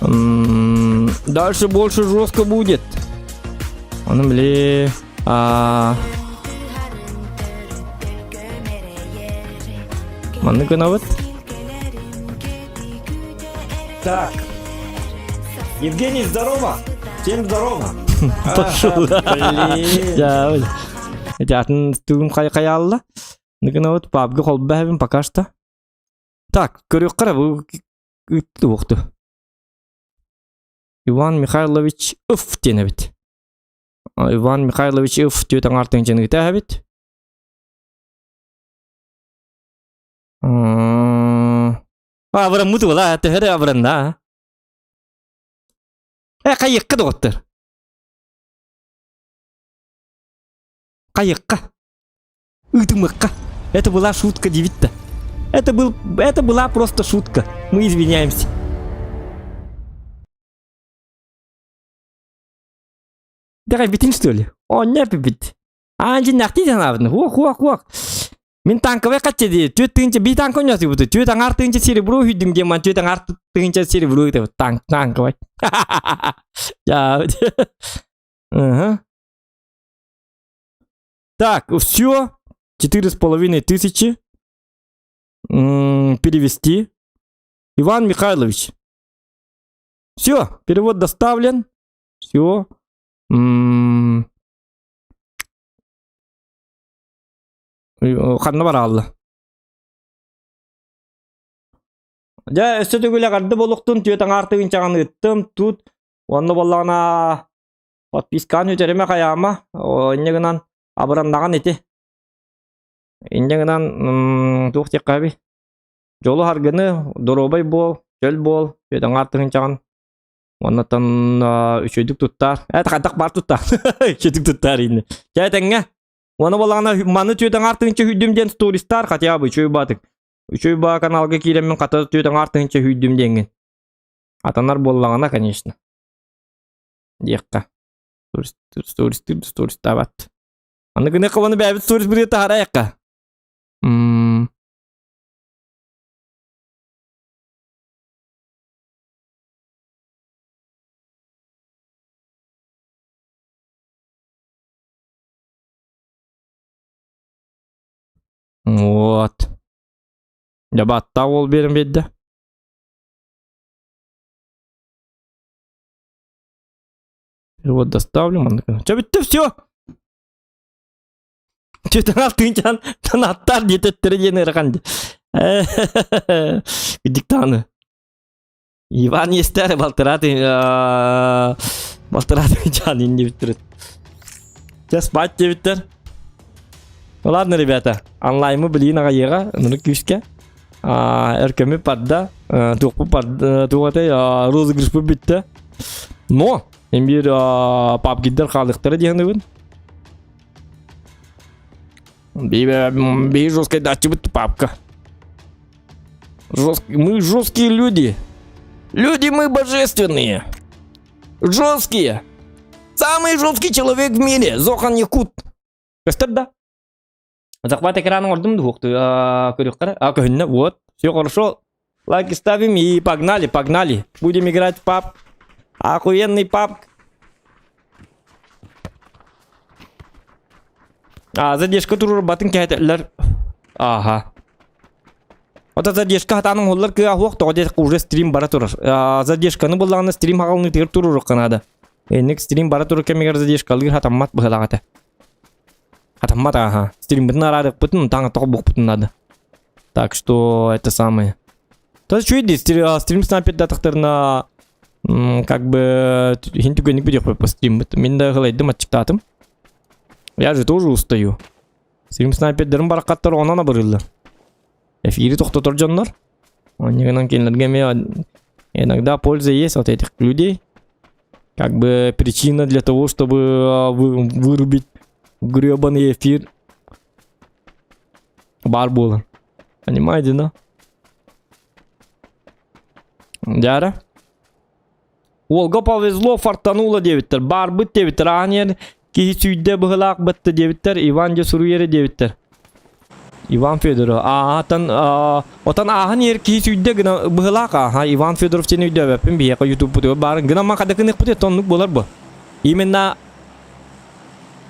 Дальше больше жестко будет. Ону били... А... Маннык гынабыт. Так. Евгений, здорово! Всем здорово! Пошел. Блин. Эти атын тугум хайалла. Ныгына вот пабга холбаһабын пока что. Так, көрүөххэ бу ыттыбохту. Иван Михайлович Ыф диэн эбит. Иван Михайлович Ыф түөт аҥаартыҥ дьаныыта эбит. Абыраммыт уола, төһө да абыранна. Э, хайыкка доҕоттор. Хайыкка. Ыытымыкка. Это была шутка, девита. Это, был, это была просто шутка. Мы извиняемся. Давай битин что ли? О, не бит. Аан дьиннэхтии санаабытын. Хуох, хуох, хуох. Мин танковай хачча дии. Түөт тыынча бии танк ойносубуту. Түөт аҥаар тыынча серебро үһүйдүм диэн ман түөт аҥаар тыынча серебро ыытабыт. Танк, танковай. Ага. Так, все. 4500. Перевести. Иван Михайлович. Все, перевод доставлен. Все. Ханна бараалла. Дьэ, өссө төгүл эҕэрдэ буолуохтун түөт аҥаар тыгынчаҕын ыыттым. Тут уонна буоллаҕына подписканы үтэримэ хайаама. Инньэ гынан абыраннаҕын ити. Инньэ гынан туох диэххэ Дьолу харгыны, доруобай буол, чөл буол, түөт аҥаар тыһынчаҕын Уоннаттан үчүгэйдик туттаар. Э, хайдах баар туттаар. Үчүгэйдик туттаар инни. Чэ тэҥҥэ. Уонна буоллаҕына маны түөт аҥаар тыһынча үһүйдүм диэн стористар хотя бы үчүгэй баатык. Үчүгэй баа каналга киирэммин хата түөт аҥаар тыһынча үһүйдүм диэҥҥин. Атанар буоллаҕына, конечно. Диэххэ. Стористыр, стористаабат. Аны гына кабаны бэйэбит сторис бырыа таһарайыкка. Мм. Вот. Дьабааттаах уол биэрэн биэрдэ. Вот доставлю маннык. Чэ бүттэ все. Чөтөн алтыынчан танаттар диэтэттэрэ диэн ыарахан. Диктаны. Иван Естер балтараты балтараты жан инни бүттүрүт. Чэ спать диэбиттэр. Ну ладно, ребята, онлаймы билиин аҕайыаҕа, ынырык күүскэ. Өркөмү парда, туохпу парда, туох этэй, розыгрышпы бүттэ. Но, мен биир папгиддар хаалыктара диэн Биир жесткай датчыбыт папка. Жест... Мы жесткие люди. Люди мы божественные. Жесткие. Самый жесткий человек в мире. Зохан Якут. Көстөр да? Захват экрана ордум дух. Көрүөххэ. А, көһүннэ. Вот. Все хорошо. Лайки ставим и погнали, погнали. Будем играть в пабг. Охуенный пабг. А, задержка туруорбатын кэһэтэллэр. Ага. Ото задержка хатаанын холлар кыа хуох тоҕо диэтэххэ уже стрим бара турар. А, задержканы буллаҕына стрим хаҕалыныытыгар туруоруохха наада. Инник стрим бара турар кэмигэр задержкалыыр хатаммат быһыылаах этэ. Хатаммат ааха. Стриммытын араарыахпытын, таҥа тоҕо буохпутун наада. Так что это самое. То есть чуйди, стрим снайпердатахтарына как бы хин түгэнник бүтүөхпүт по стриммыт. Мин да ылайдым аччыктаатым. Я же тоже устаю. Стрим снайпердерин баракаттар онон абырыллар. Эфири тохтотор дьоннор. Оннигынан кинилэргэ эмиэ иногда польза есть от этих людей. Как бы причина для того, чтобы вырубить гребаный эфир баар буолан. Понимаете, да? Дьара. Уолга повезло, фартануло диэбиттэр. Баарбыт диэбиттэр. Аан киһи сүйдэ быһылаах бытта диэбиттэр. Иван дьэ суруйары диэбиттэр. Иван Федоров. Аатан, отан ааһан иһэр киһи сүйдэ гына быһылаах ааха. Иван Федоров диэн өйдөөбөппүн биһиэхэ ютубпутугар баарын. Гына ма хадакыныхпыт оннук буолар бу. Именно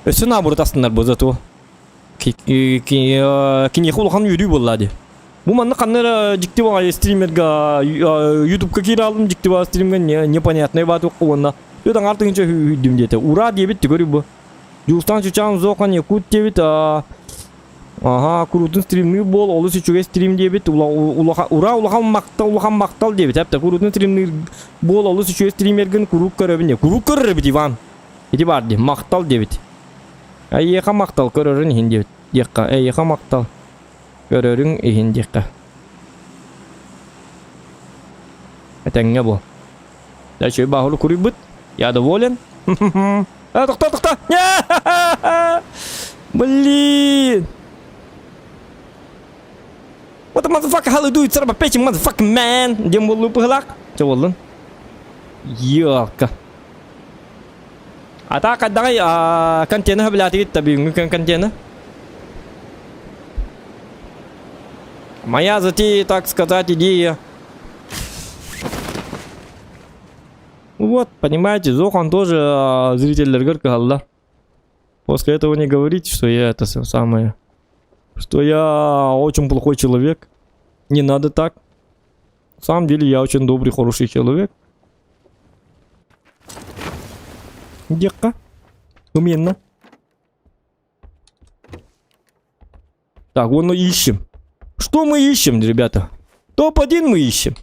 өссө наоборот астынар бу зато. Киниэхэ улахан үөрүү буолла дии. Бу манна ханна эрэ дьикти баҕайы стримерга ютубка киирэ алдым дьикти баҕайы стримга непонятный баатык уонна үт аҥаар тыһыынча үүйдүм диэтэ. Ура диэбит түгөрү бу. Дьулустаан Чучаан Зохан Якут диэбит Аха, куруутун стримныыр буол, олус үчүгэй стрим диэбит, ура улахан махтал, улахан махтал диэбит, эптэ куруутун стримныыр буол, олус үчүгэй стримергин куруук көрөбүн диэ. Куруук көрөр эбит Иван. Ити баар дии, махтал диэбит. Эйиэхэ махтал көрөрүн иһин диэбит диэххэ эйиэхэ махтал көрөрүҥ иһин диэххэ этэҥҥэ буол дальше баһылы куруйбут я доволен а тохто тохто блин What the motherfucker hell you do son of a bitch motherfucking man диэн буоллу быһылаах чэ буоллун Ёлка А так хайдаҕый контены сөбүлээтигит да бүгүҥҥү күн контены? Моя затея, так сказать, идея. Вот, понимаете, Зохан тоже зрительлэргэр кыһаллар. После этого не говорите, что я это самое, что я очень плохой человек. Не надо так. На самом деле я очень добрый, хороший человек. Диэххэ. Уменно. Так, вон мы ищем. Что мы ищем, ребята? Топ-1 мы ищем.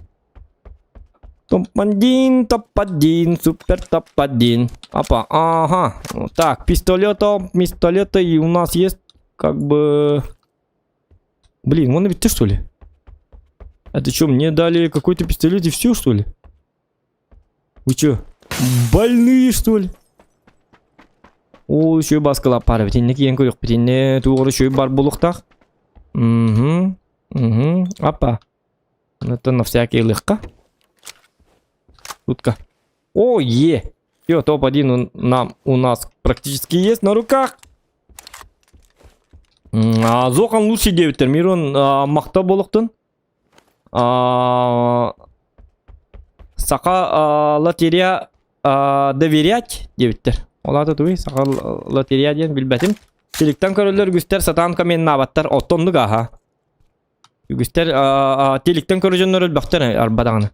Топ-1, топ-1, супер топ-1. Опа, ага. Так, пистолета, пистолета и у нас есть как бы... Блин, вон ведь ты что ли? Это что, мне дали какой-то пистолет и все что ли? Вы что, больные что ли? Ол үчүгэй бааскалаах баар эбит. Инники иэн көрүөхпүт. Инне туох үчүгэй бар буолуохтаах. Угу. Угу. Апа. Это на всякий легко. Утка. О, е! Все, топ-1 нам у нас практически есть на руках. Зохан лучший диэбиттэр. Мирон махта буолуохтун. Саха лотерея доверять диэбиттэр. Ол аата тугуй? Саха лотерея диэн билбэтим. Теликтэн көрөллөр үгүстэр сатаан комменнаабаттар. Оттоннук аха. Үгүстэр теликтэн көрө дьоннор өлбөхтөр арба даҕаны.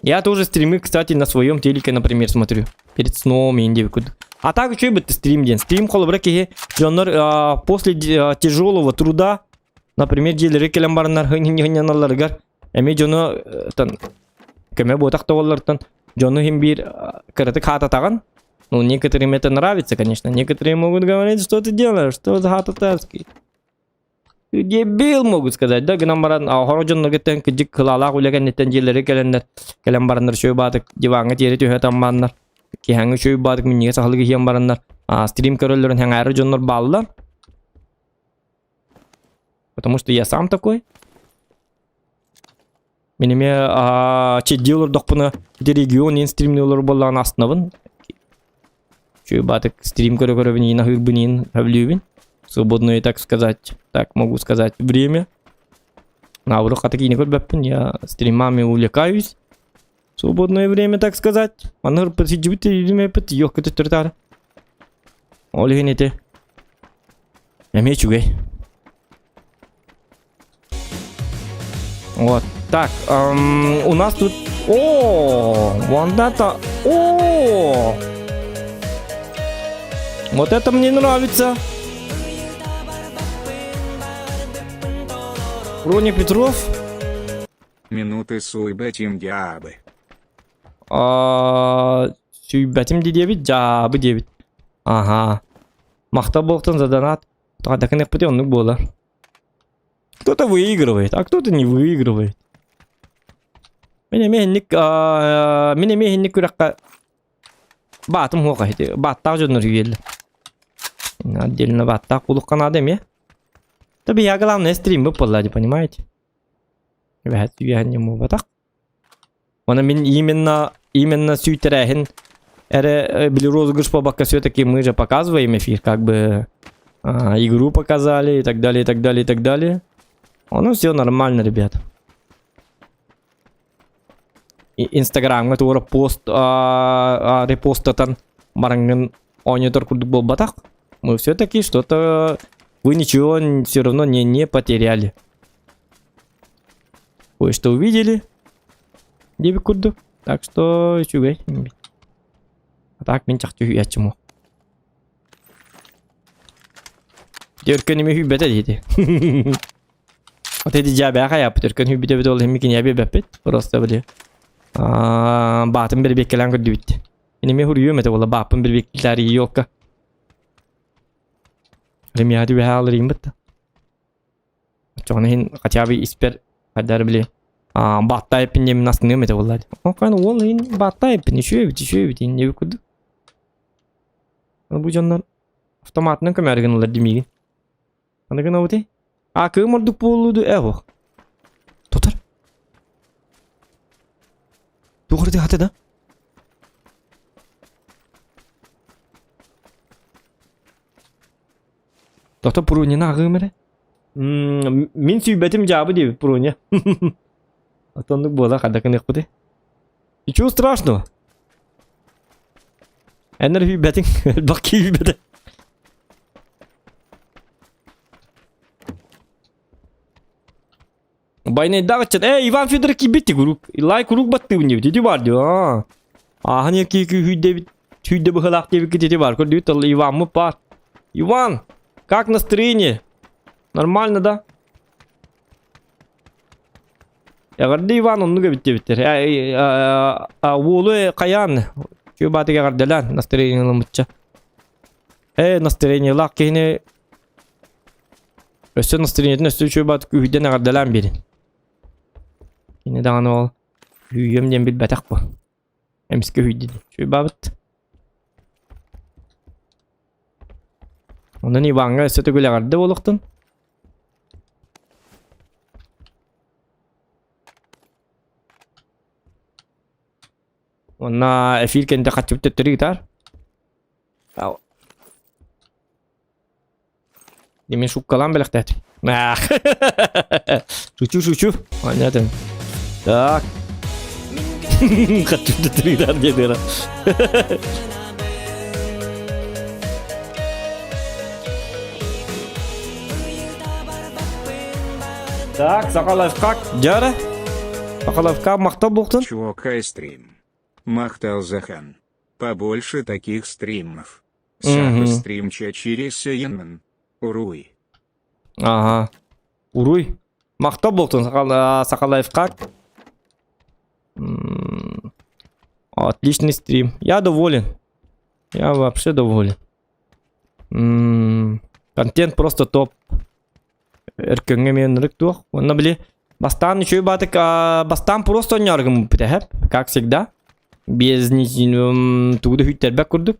Я тоже стримы, кстати, на своем телеке, например, смотрю. Перед сном и куда. А так үчүгэй бытты стрим диэн. Стрим холобура киһи дьоннор после тяжелого труда, например, дьиэлэри кэлэн бараннар хынньаналларыгар эмиэ дьону тан көмө буотах тоҕоллортон дьону иһин биир кыратык хаататаҕын. Ну, некоторым это нравится, конечно. Некоторые могут говорить, что ты делаешь, что за хататарский. Дебил могут сказать, да, гынан баран, хоро дьоннорго тэн кыдьык кылаалаах үлэ кэнниттэн дьиэлэри кэлэннэр, кэлэн бараннар үчүгэй баатык диваҥҥа тиэрэ түһэ таммааннар, киһээҥҥи үчүгэй баатык минньигэс аһылык иһиэн бараннар, стрим көрөллөрүн сэҥээрэр дьоннор бааллар. Потому что я сам такой. Мин эмиэ чэйдии олордохпуна ити регион иин стримнии олорор буоллаҕына астынабын. Үчүгэй баатык стрим көрө-көрөбүн иин аһыырбын иин сөбүлүүбүн. Свободное, так сказать, так могу сказать, время. Наоборот, хата киинэ көрбөппүн, я стримами увлекаюсь. Свободное время, так сказать. Манна сидибит илимэппит, ёх көтөттөр Ол иһин ити эмиэ үчүгэй. Вот так. Эм, у нас тут... О, вон это... О! Вот это мне нравится. Рони Петров. Минуты суйбэтим дьаабы. Сүүйбэтим диэбит, дьаабы диэбит. Ага. Махта буолтун за донат. Тоҕо оннук буолар. Кто-то выигрывает, а кто-то не выигрывает. Мин эмиэ инник мин эмиэ инник күрэххэ баатым хуоха ити бааттаах дьоннор үүйэллэр. Отдельно бааттаах кулукка наада эмиэ. Таби я главное стрим буолла, понимаете? Эбэһэт үөһэн ньымматах. Уонна мин именно именно сүүйтэрээһин эрэ били розыгрыш буолбакка все-таки мы же показываем эфир, как бы а, игру показали и так далее, и так далее, и так далее. Ну все нормально, ребят. Инстаграмҥа туора пост а, репостатан бараҥҥын оонньотор курдук буолбатах. Мы все-таки что-то вы ничего все равно не, не потеряли. Кое-что увидели. Диэбит курдук. Так что үчүгэй. А так мин чахчы үһүйээччим ол. Өркөн эми үһүйбэтэ диэти. Вот эти дьээбэҕэ хайааппыт өркөн үһүйбүтэ эбит ол иһин киниэбэ бэппит. Просто били баатын бэрбиэккэлээн көрдүбүт. Иними хуруйуом этэ буолла бааппын бэрбиэккэлээр елка. Ремиади бэһэ алырыйым бытта. Оччоҕуна иһин хотя бы испэр хайдары били бааттаайыппын диэммин астыныам этэ буолла дии. Ол уол иһин бааттаайыппын үчүгэй эбит үчүгэй эбит иһин диэбит курдук. Бу дьоннор автоматынан көмөөрү гыналлар дии миигин. Аны гынабытый? А кыым ордук буоллуу дуу э ох. Тутар. Туох эрэ хата да? Тото Пурунина аҕыым эрэ. Мин сүүйбэтим дьаабы диэбит Пуруня. Оннук буола хадда гыныахпытый. Ничего страшного. Эн эрэ сүүйбэтиҥ, элбэх киһи сүүйбэтэ. Байнайдаах ыччат, э, Иван Федоров киирбит куруук. Лайк куруук баттыыбын диэбит. Ити бар диэ. Аа. Ааһан эркии күүһүйдэбит. Сүүрдэ быһылаах диэбиккит ити бар. Көрдүгүт ол Иваммыт баар. Иван, как настроение? Нормально, да? Эҕэрдэ Иван оннук эбит диэбиттэр. Уолу хайаан үчүгэй баатыга эҕэрдэлээн настроение ылыммычча. Э, настроениелаах киһини өссө настроениетын өссө үчүгэй баатык күүһүйдэн эҕэрдэлээн биэрин. Кини даҕаны ол үүйүөм диэн билбэтэх бу. Эмискэ үһүйдэ дии. Үчүгэй баабыт. Онон Иваҥҥа өссө төгүл эҕэрдэ буолуохтун. Уонна эфир кэннэ хаччыбыт төттөрү ыытаар. Мин шуккалаан бэлэхтээтим. Шучу, шучу. Понятно. Так. Хочу төттөрү диэн Так, саха лайфхак. Дьара. Саха лайфхак махтал буолтун. Чуокай стрим. Махтал Захан. Побольше таких стримов. Саха стрим чачиресе янман. Уруй. Ага. Уруй. Махтал буолтун саха лайфхак. Отличный стрим. Я доволен. Я вообще доволен. Контент просто топ. Өркөҥҥө эмиэ ынырык туох. Уонна били бастаан үчүгэй баатык бастаан просто онньооргуммуппут эһэп, как всегда. Без тугу да хүйтэрбэт курдук.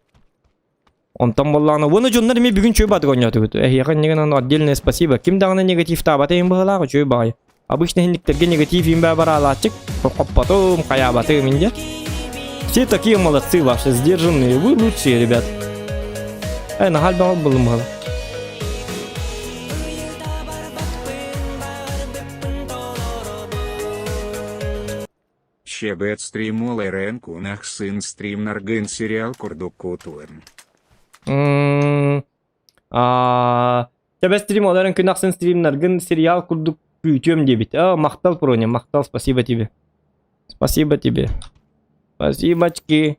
Онтон буоллаҕына уонна дьоннор эмиэ бүгүн үчүгэй баатык оонньоотубут. Эһиэхэ иннигинэн отдельное спасибо. Ким даҕаны негативтаабата иһин быһыылаах үчүгэй баҕайы. Обычно иһинниктэргэ негатив имбэ бараалааччык, хоппотум, хайаабатым инде. Все такие молодцы ваши, сдержанные, вы лучшие, ребят. Эй, наһаа элбэх буллум быһыла. Щебет стрим ЛРН кунах сын стрим наргын сериал курдук кутуэн. Тэбэ стрим олорон күн ахсын стримнаргын сериал курдук күүтүөм диэбит. О, махтал, Проня, махтал, спасибо тебе. Спасибо тебе. Спасибочки.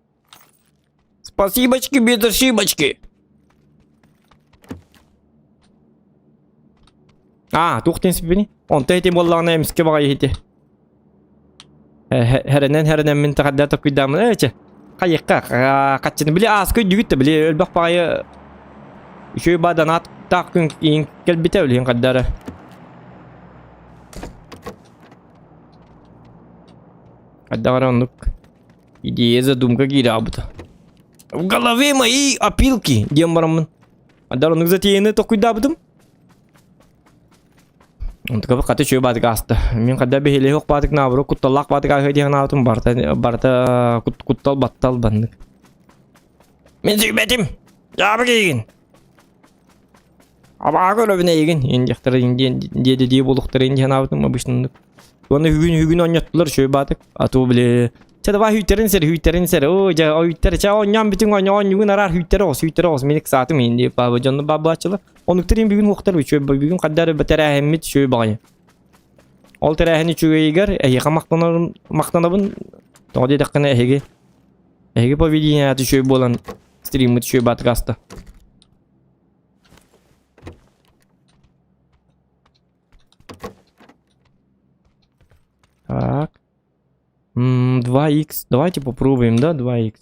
Спасибочки, без ошибочки. А, туох диэн сиппини? Онто ити буоллаҕына эмискэ баҕайы ити. Хэрэнэн хэрэнэн мин тэҕэрдэ токуйдаамын ээ хайыхха хаччыны били ааска өйдүгүт да били өлбөх баҕайы үчүгэй ба донат таах күн иин кэлбитэ билигин хардара хайдах оннук идея задумка киирэ аабыта в голове мои опилки диэн бараммын Адар оннук затеяны токуйдаабытым Онтука хата үчүгэй баатык ааста. Мин хада биһилиһи ох баатык наоборот кутталлаах баатык ааһыа диэн аатым барыта барыта куттал баттал баннык. Мин сүгбэтим. Дьаабы киигин. Абаа көрөбүн эйигин. Индиэхтэрэ диэн диэди дии буолуохтара диэн аабытым обычно. Уонна бүгүн бүгүн оонньоттулар үчүгэй баатык. А то били Чэ давай хүйтэрин сэр, хүйтэрин сэр. Оо, дьэ, хүйтэр, чэ оонньоон бүтүн оонньоон оонньугун араар хүйтэр оҕус, хүйтэр оҕус. Мин ыксаатым иһин диye баба дьонно баабааччылар. Онуктарын бүгүн уохтар үчүгэй бүгүн хаддар бэтэрээһиммит үчүгэй баҕайы. Ол тэрээһин үчүгэйигэр эһиэхэ махтанарым махтанабын. Тоҕо диэтэххинэ эһиги эһиги поведение үчүгэй буолан стриммит үчүгэй баатык ааста. Так. 2х. Давайте попробуем, да, 2х.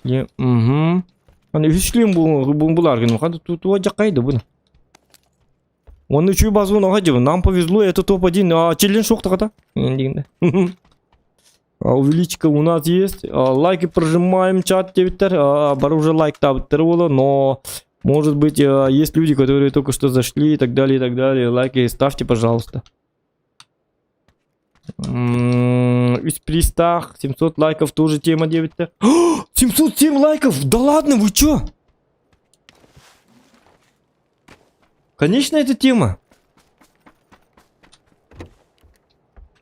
Угу. Аны үһүслүүн буларгын. Хады тутуа жаккайды буну. Оны үчүү базуун ага жыбы. Нам повезло, это топ-1. А, челлендж шок тагата. Увеличка у нас есть. Лайки прожимаем, чат диэбиттэр. Бары уже лайк табыттар буолла, но может быть есть люди, которые только что зашли и так далее, и так далее. Лайки ставьте, пожалуйста. Үс призтаах 700 лайков тоже тема диэбиттэр. 707 лайков! Да ладно, вы чё? Конечно, это тема.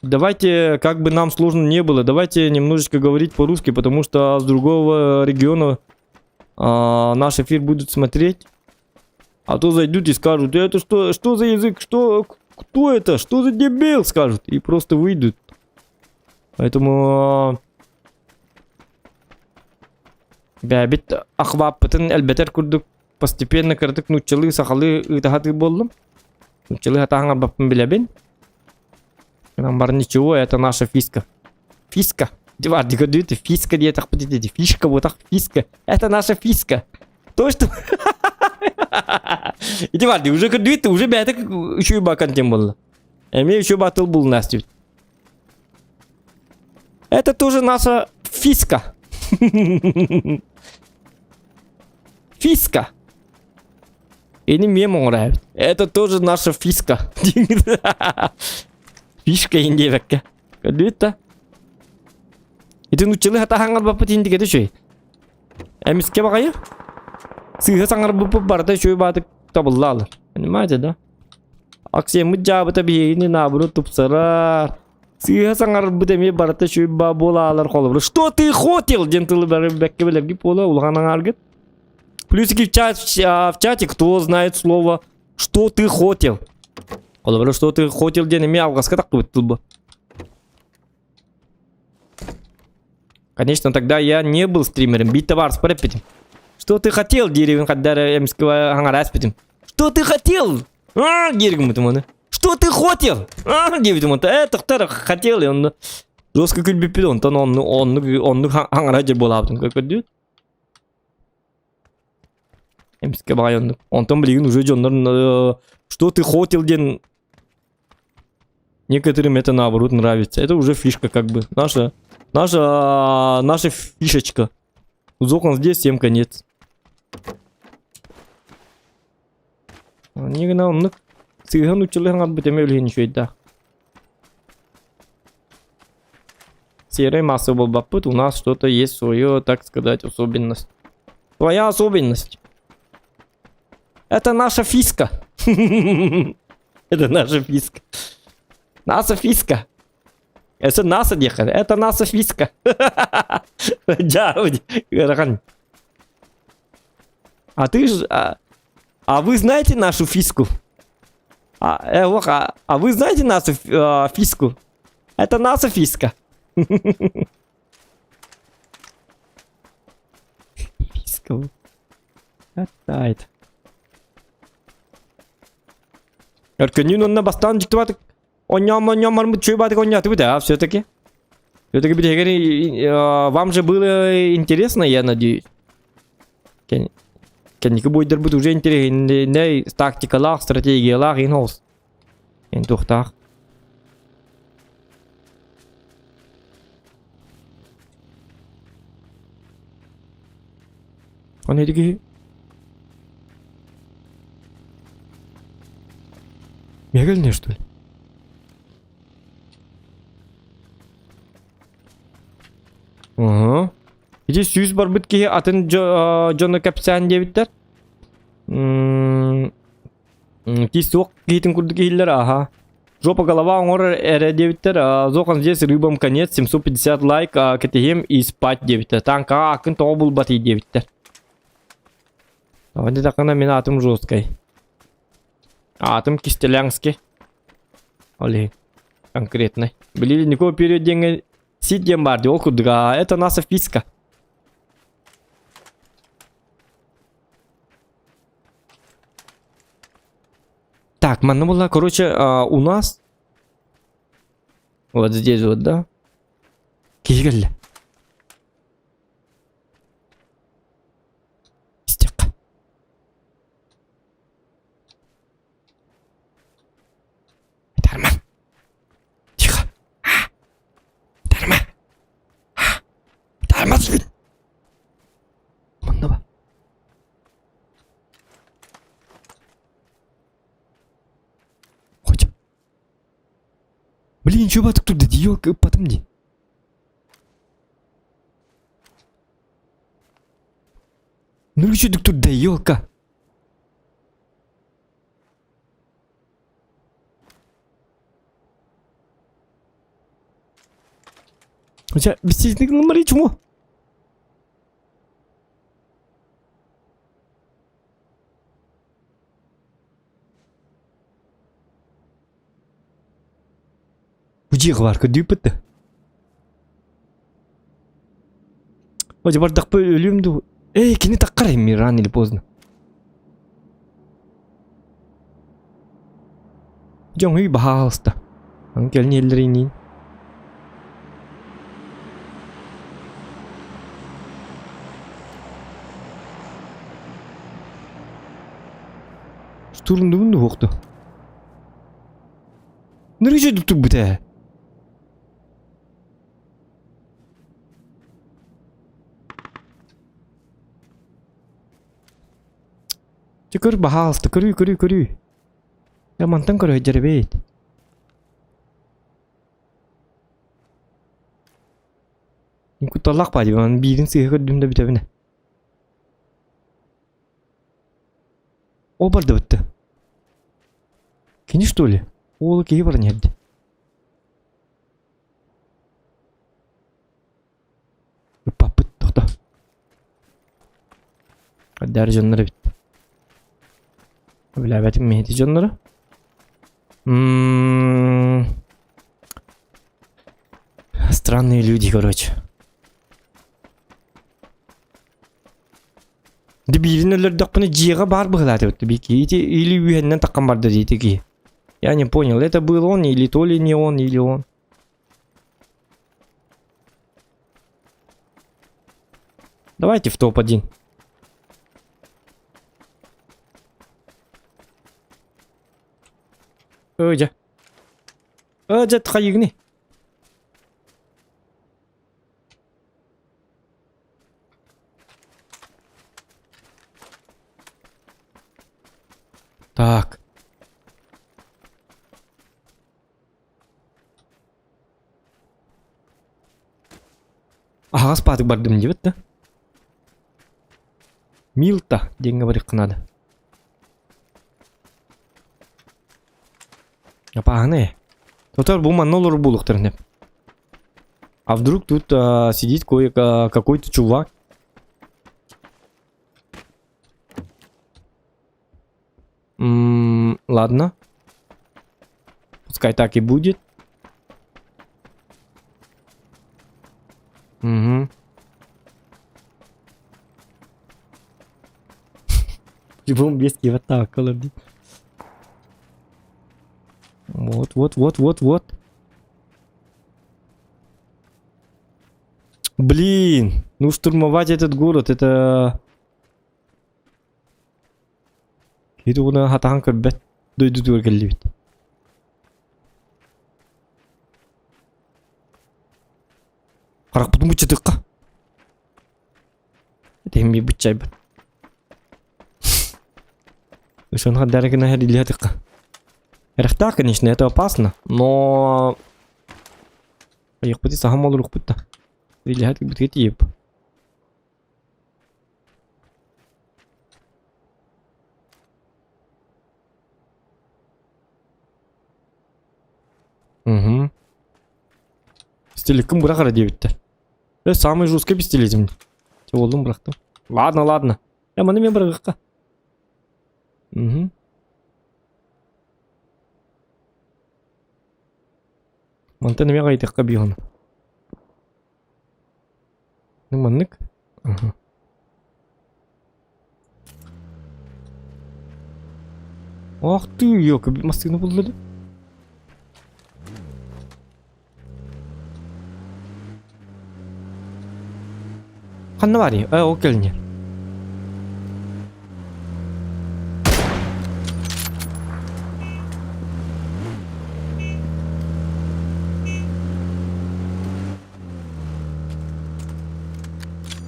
Давайте, как бы нам сложно не было, давайте немножечко говорить по-русски, потому что с другого региона а, наш эфир будут смотреть. А то зайдут и скажут, это что, что за язык, что, кто это, что за дебил, скажут, и просто выйдут. Поэтому бэйэбит охваппытын элбэтэр курдук постепенно кыратык нууччалыы сахалыы ыытаһатыы буоллум. Нууччалыы хатааһын арбаппын билэбин. Бар ничего, это наша фиска. Фиска. Дивардика фиска диэтэхпит ити фишка буотах фиска. Это наша фиска. То, что... Ити барды уже көрдүбүт, уже бэйэтэ үчүгэй баа контент буолла. Эмиэ үчүгэй баа тыл булунаас диэбит. Это тоже наша фиска. Фиска. Ини мем оҥорор Это тоже наша фиска. Фишка иин диэбэккэ. Көрдүбүт да? Ити нууччалыы хатаһаҥҥар баппыт индикэтэ үчүгэй. Эмискэ баҕайы. Сыыһа саҥарбыппыт барыта үчүгэй баатык табыллаалар. Понимаете, да? Аксияммыт дьаабыта биһигини наоборот тупсарар. Сыыһа саҥарбыт эмиэ барыта үчүгэй баа буолаалар холобура. Что ты хотел? диэн тылы бары бэккэ билэргит буола улахан аҥааргыт. Плюсики в, чат, в чате, кто знает слово «Что ты хотел?» Холобура, что ты хотел диэн эмиэ алҕаска тахсыбыт тыл бу. Конечно, тогда я не был стримером, биир табаарыспар эппитим. Что ты хотел диирибин хайдары эмискэ хаҥара эспитим. Что ты хотел? А, дииргиммитим ону. Что ты хотел? А, диэбитим онто. Э, тохтор хотел, и онно жестко күлбүппүт, онтон онну оннук оннук хаҥара дьэ буолаабытым көрдүбүт. Эмискэ баҕайы оннук. Онтон билигин уже дьоннор что ты хотел диэн Некоторым это наоборот нравится. Это уже фишка как бы. Наша, наша, наша фишечка. Зокон здесь, всем конец. Не гына оннук. Сыыһа нууччалыы хаҥарбыт эмэ үлэһин үчүгэйдээх. Серая масса буолбаппыт, у нас что-то есть свое, так сказать, особенность. Твоя особенность. Это наша фиска. Это наша фиска. Наша фиска. Это НАСА диэххэ. Это НАСА фиска. Дьаа, А ты ж... А, а вы знаете нашу фиску? А, э, ох, а, а вы знаете нашу э, фиску? Это наша фиска. Фиска. Хаттаайт. Өркөннүүн онно бастаан дьиктибатык Онньоом барбыт чуйбатык онньоотубут а все-таки. Все-таки биһиги вам же было интересно, я надеюсь. Кэнники буйдарбыт уже интэриэһинэй тактикалаах, стратегиялаах иһин олус. Эн туохтаах. Оны киһи Мегальный, что ли? Ага. Ити сүүс барбыт киһи атын дьону кэпсээн диэбиттэр. Кис суох киһитин курдук иһиллэр, аха. Жопа голова оҥорор эрэ диэбиттэр. Зохан здесь рыбам конец, 750 лайк, кэтиһиэм и спать диэбиттэр. Танкаҕа аккын тоҕо булбатый диэбиттэр. Тоҕо диэтэххинэ мин аатым жесткай. Аатым кистэлэҥский. Ол иһин конкретный. Били Нико период диэҥҥэ сит диэн баар дии, ол курдук. А это наша фиска. Так, манна была, короче, у нас вот здесь вот, да? Киһи кэллэ. Истиэххэ. Дарма. Тихо. Дарма. Дарма. Манна Хоть. Блин, чувак, тут ёлка, потом не. Ну что тут да ёлка? У тебя бесстыдный номер чему? Бу дьиэҕэ баар көрдүүппүт да. О, дьэ бардахпы өлүм дуу. Эй, кини таххар эми рано или поздно. Дьон үй баһаалыста. Аны кэлин иһэллэр Штурмдубун дуһуохту. Нырычы турбут ээ. Чэ көр баһаалыста, көрүүй, көрүүй, көрүүй. Я мантан көрө дьэрэбит. Кутталлаах баадьы, биирин сыыһа көрдүм да бүтэбинэ. Ол барда бытты. Кини что ли? Уолу киһи баран иһэрди. Ыппаппыт тохто. Хайдаар дьоннор эбит. Билээбэтим миһити дьоннору. М-м-м. Странные люди, короче. Дебиирин өлөрдөхпүнэ дьиэҕэ баар быһыылаатыбыт бики ити или үөһэннэн таххан барда диэти киһи. Я не понял, это был он или то ли не он, или он. Давайте в топ-1. Ой, Ой, хайыгни. Так. Аһаҕас баатык бардым диэбит да. Милта диэҥҥэ барыахха наада. Опаһыны. Тотор бу манна олорор буолуохтарын сөп. А вдруг тут а, сидит кое какой-то чувак? М -м, ладно. Пускай так и будет. Угу. В любом месте вот так, колоби. Вот, вот, вот, вот, вот. Блин, ну штурмовать этот город, это... Киһи уна хатаан көрбөт дойдутугар кэллибит. Харахпытын быччатыахха. Этиһим биир быччайбыт. Ышын хаддары гына һэрилиһэтихха. Эрэхтээх, конечно, это опасно, но... Айыхпыты саһам олорукпут да. Илиһэт бытыга тиийип. Угу. Пистолетым бырах эрэ диэбиттэр. Э, самый жесткий пистолетим. Буоллум бырахтым. Ладно, ладно. Э, маны мен бырахыахха. Угу. Мантан эмиэ хайдахха биһон. Маннык. Ага. Ах ты, ёка, массыына булла да. Ханна баарый? Э, ол кэлиннэр.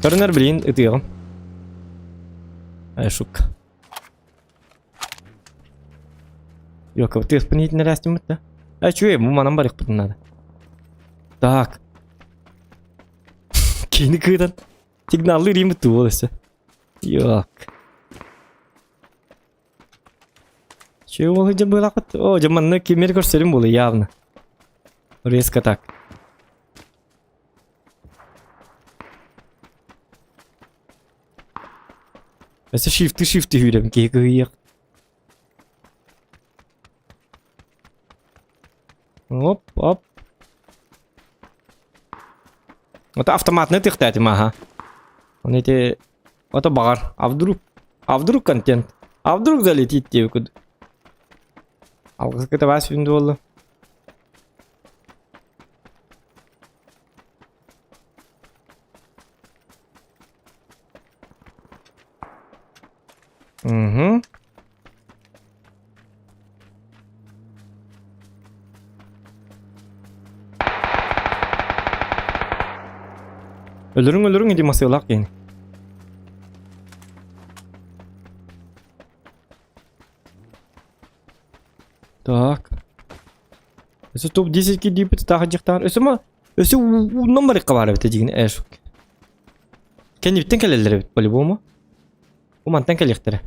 Көрүнэр билигин ытыаҕым. Ай, шутка. Ёка, тыаспын иһитиннэрээстиммит да? Э, чү, бу манан барыахпытын наада. Так. Кини кыытан сигналлыыр иимит туу өссө. Йок. Чү ол дьэ быылаахпыт. О, дьэ манна кимер көрсөрүм буолуо явно. Резко так. Өссө шифты шифты үүрөм киһи кыһыйыах. Оп, оп. Это автоматный тыхтаатым аха. Он эти... Это баҕар. А вдруг? А вдруг контент? А вдруг залетит диэбит курдук. Алгыска табаас бүтүн буолла. Угу. Өлөрүҥ өлөрүҥ ити масыалаах киһини. Так. Өссө топ-10 киирдииппит таах дьахтаар. Өссө ма өссө уунан барыахха баар эбит дьигин ээ шук. Кэннибиттэн кэлэллэр эбит по-любому. Бу мантан кэлиэхтэрэ.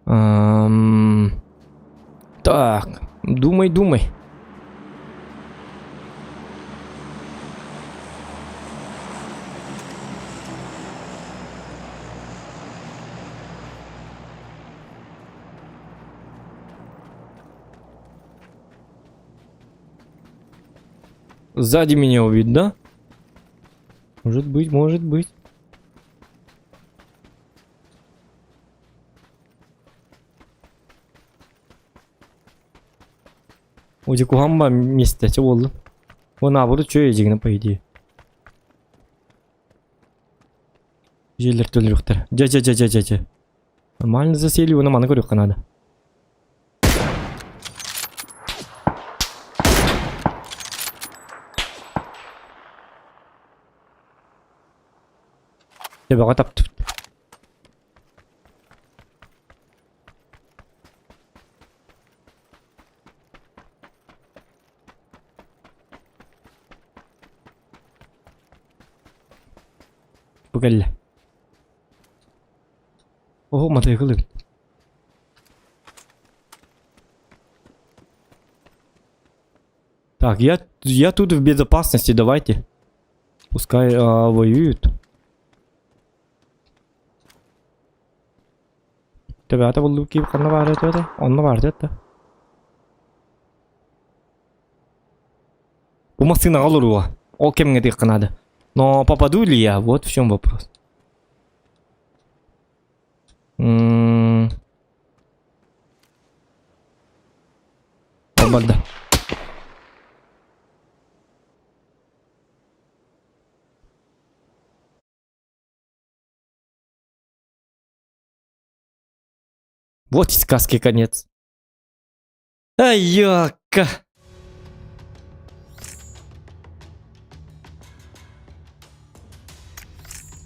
Ам... Так, думай, думай. Сзади меня увидит, да? Может быть, может быть. О, куһаҕан миэстэ чэ буолла. О, наоборот, чё дьигинэ по идее. Дьиэлэр төлөрүөхтэрэ. Дьэ, дьэ, дьэ, дьэ, дьэ, дьэ. Нормально засели, уонна маны көрүөххэ наада. Төбөҕө таптыбыт. Бу кэллэ. Оһо матайкыл эбит. Так, я, я тут в безопасности, давайте. Пускай а, воюют. Төбөтө буллуу киip ханна баар этэ онно баар этэ. Бу массыынаҕа олоруо. Ол кэмҥэ диэххэ наада. Но попаду ли я? Вот в чем вопрос. М-м. Барда. Вот и сказки конец. Айака!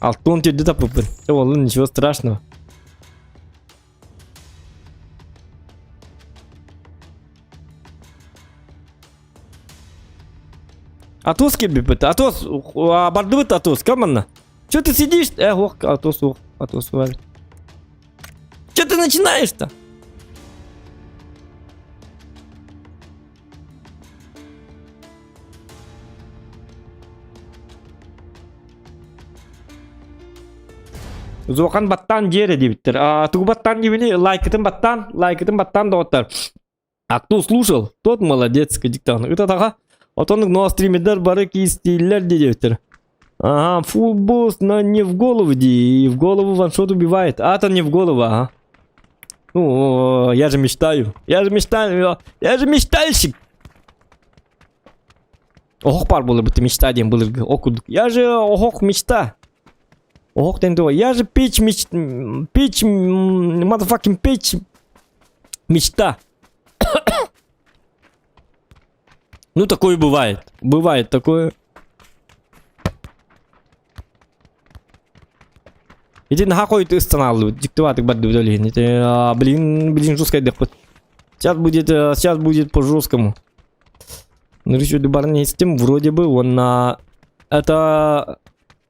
Алтон тирди таппыппын. Чэ буоллун, ничего страшного. Атос кэлбиппит. Атос, бардыбыт Атос, кам манна? Че ты сидишь? Э, ох, Атос, ох, Атос, Че ты начинаешь-то? Зохан баттаан диэрэ диэбиттэр. А, тугу баттаан диэбини лайкытын баттаан, лайкытын баттаан доҕоттор. А кто слушал, тот молодец, диктан. Ыт атаҕа. Отон но стримердер бары киистииллэр диэбиттэр. Ага, фул босс, но не в голову ди, и в голову ваншот убивает. А, то не в голову, ага. Ну, я же мечтаю. Я же мечтаю. Я же мечтальщик. Оһох баар буолар мечта диэн былыргы. О курдук. Я же оһох мечта. Оһох диэн туга. Я же печь меч... Печь... Motherfucking печь мечта. Ну, такое бывает. Бывает такое. Ити наһаа хойут ыстанааллыбыт, диктоватык бардыбыт ол иһин. Ити, блин, блин, жестко дэхпит. Сейчас будет, сейчас будет по жесткому. Ну, еще баран истим, вроде бы он на... Это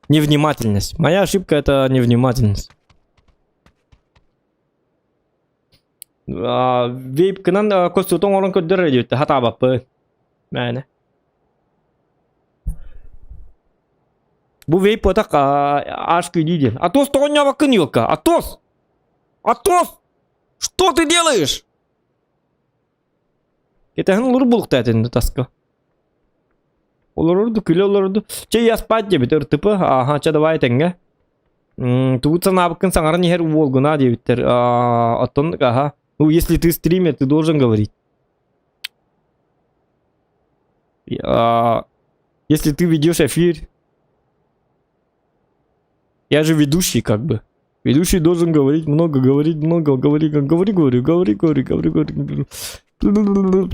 невнимательность. Моя ошибка это невнимательность. Вейпкынан костютон оҥорон көрдөр диэбиттэ хатаабаппыт. Мээнэ. Бу вейп буотах HQD диэн. Атос тоҕонньообоккун елка. Атос! Атос! Что ты делаешь? Кэтэһэн олору булуктаа этин таска. Олорорду, күлэ олорорду. Чэ, я спать диэбит РТП. Аха, чэ, давай тэҥҥэ. Тугут санаабыккын саҥаран иһэр уолгунаа диэбиттэр. Оттон, аха. Ну, если ты стример, ты должен говорить. Если ты ведешь эфир, я же ведущий как бы. Ведущий должен говорить много, говорить много, говори, говори, говори, говори, говори, говори, говори.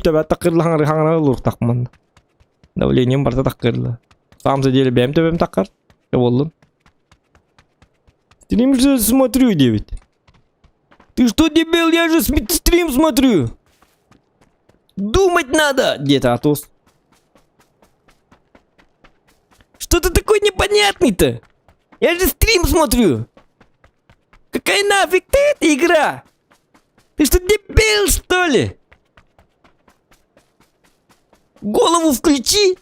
Тебя такырла хаҥара луртахман. Давлением барда такырла. Сам за деле бэм төбөм такар. Боллун. Стрим же смотрю, девять. Ты что, дебил, я же стрим смотрю. Думать надо, где-то Атос. Что ты такой непонятный-то? Я же стрим смотрю. Какая нафиг ты эта игра? Ты что, дебил, что ли? Голову включи!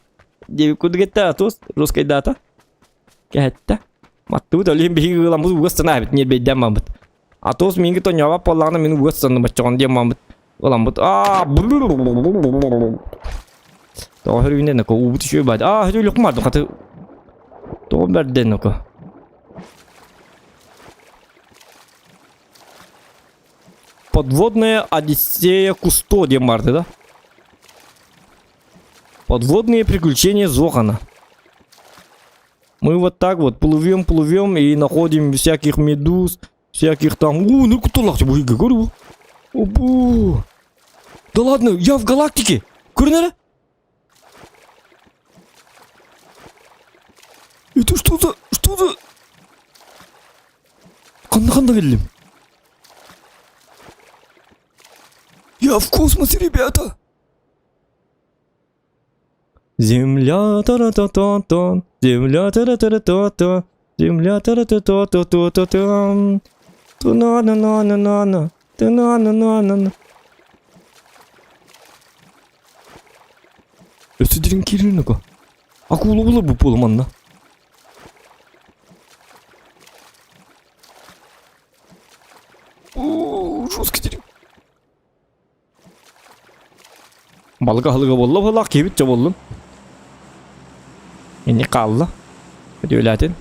Диэбит Атос, русская дата. Кэһэттэ. Маттыбыт олиһин биһиги ыламмыт угас санаабыт ньиэрбэйдээн барбыт. Атос миигин тонньообот буоллаҕына мин угас санным оччоҕун диэн барбыт. Ыламмыт аа Тоҕо хөрүүнэ ноко уубут үчүгэй баат. Аа хөрүүлүк марды хаты. Тоҕо бэрдэн ноко. Подводная Одиссея Кусто диэн барды да? Подводные приключения Зохана. Мы вот так вот плывем, плывем и находим всяких медуз, всяких там... У, ну кто лахти говорю. Опу. Да ладно, я в галактике. Көрүнэрэ? Это что за... Что за... Ханна ханна кэллим? Я в космосе, ребята! Земля та та та та земля та та та та та. Земля та та та та та та там. Ту на на на на на на. Ту на на на на на. Өссө дириҥ киирин око. Акула була бу буола манна. Оо, жестко дириҥ. Балык аһылыга буолла быһыылаах киһибит дьэ буоллун. Инник хаалла. Өтүөлээтин.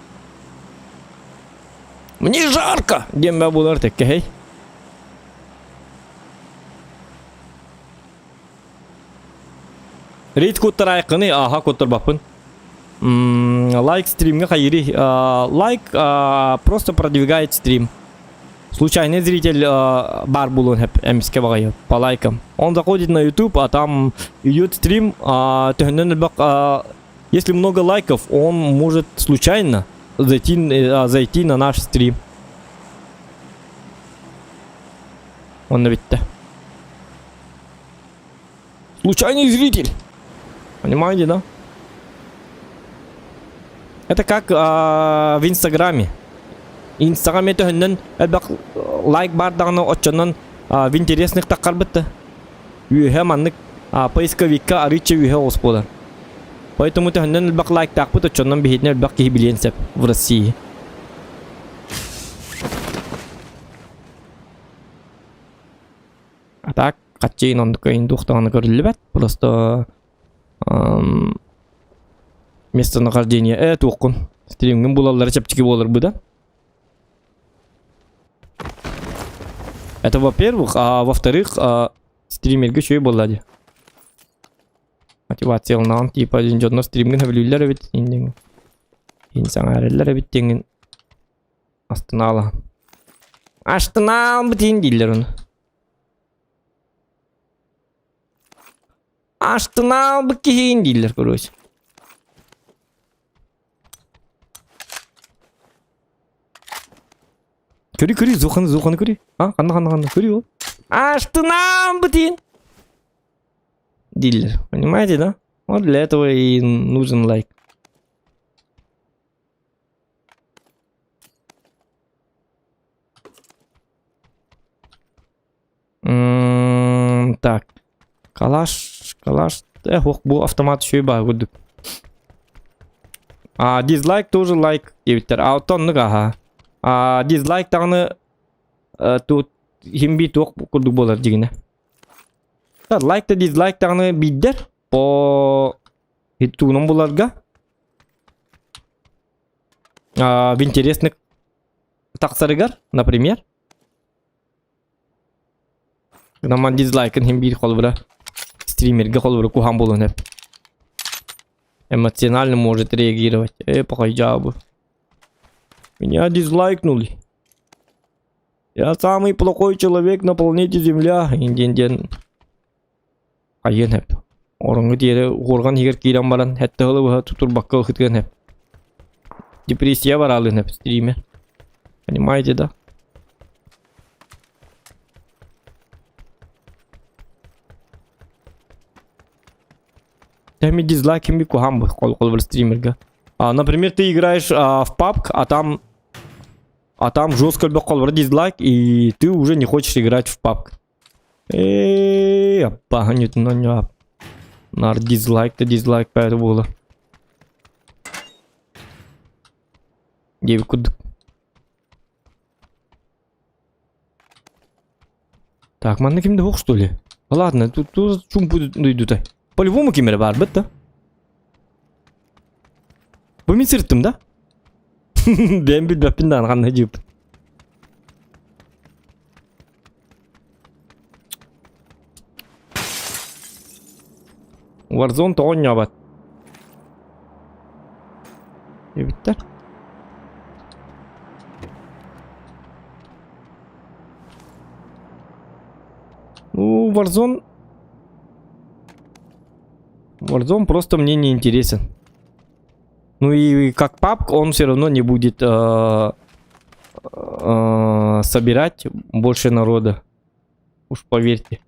Мне жарко! диэн баа буолар тэккэһэй. Рейд куттараайкыны ааха куттарбаппын. Лайк стримҥэ хайыырый? Лайк просто продвигает стрим. Случайный зритель баар буолуон сөп эмискэ баҕайы по лайкам. Он заходит на YouTube, а там идет стрим, төһөннөн элбэх если много лайков, он может случайно зайти, зайти на наш стрим. Онно бүттэ. Случайный зритель. Понимаете, да? Это как а, в Инстаграме. Инстаграме төһөннөн элбэх лайк баардаҕына оччонон в интересных таххарбыт үөһэ маннык поисковикка арыычча үөһэ оҕус буолар. Поэтому төһөннөн элбэх лайктаахпыт оччонон биһиэтин элбэх киһи билиэн сөп в России. А так хаччыйын оннук өйүн туохтаҕына көрүллүбэт. Просто местонахождение э туоххун стримҥин булаллара чэпчэки буолар бу да. Это во-первых, а во-вторых, стримергэ үчүгэй буолла дии. Мотивацияланаҕын типа дьоннор стримҥин сөбүлүүллэр эбит иин саҥаараллар эбит диэҥҥин астынаалаһан. Астынаалбыт иин дииллэр ону. Астынаалбыт киһиин дииллэр короче. Көрү көрү зуханы зуханы көрү. А ханна ханна ханна көрү ол. Астынаалбыт иин дииллэр. Понимаете, да? Вот для этого и нужен лайк. Так. Калаш, калаш. Эх, ох, бу автомат үчүгэй баа курдук. А, дизлайк тоже лайк диэбиттэр. А оттон оннук аха. А, дизлайк даҕаны тут химби туох курдук буолар дьигинэ. Лайк да дизлайк даҕаны биирдэр по тугунан буларга в интересных тахсарыгар, например. Наман дизлайкын хим биир холобура стримерге холобура куһаан буолуон сөп. Эмоционально может реагировать. Э, похайдьаабы. Меня дизлайкнули. Я самый плохой человек на планете Земля. Диэн диэн хайыан сөп. Ороҥҥо диэри уорган иһигэр киирэн баран сэттэ сылы быһа тутурбакка ылытыан сөп. Депрессия бараалыан сөп стример. Понимаете, да? Тэми дизлайками куһаан бу холобур стримерга. А, например, ты играешь а, в PUBG, а там а там жестко холобур дизлайк, и ты уже не хочешь играть в PUBG. Ээ, аппаһын Нар дизлайк да дизлайк бәрі буолар. Диэбит курдук. Так, манна ким да суох что ли? Ладно, тут тут чумпу дойдута. По-любому ким эрэ баарбыт да? Бу мин сырыттым да? Бэйэм билбэппин даҕаны ханна дьиэбит. Warzone тоҕо оонньообот? Эбиттэр. Ну, Warzone... Warzone просто мне не интересен. Ну и как PUBG он все равно не будет э, э, собирать больше народа. Уж поверьте.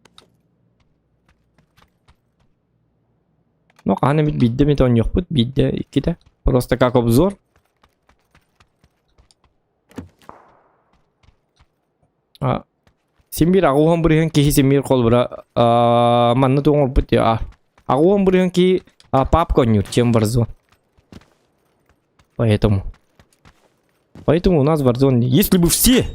Ну, хаһан эмит биирдэ эмит оонньуохпут, биирдэ, иккитэ. Просто как обзор. Син биир аҕуһан бырыһын киһи син биир холбура манна туоҥорбут аҕуһан бырыһын киһи папка онньуур, чем Warzone. Поэтому. Поэтому у нас Warzone. Если бы все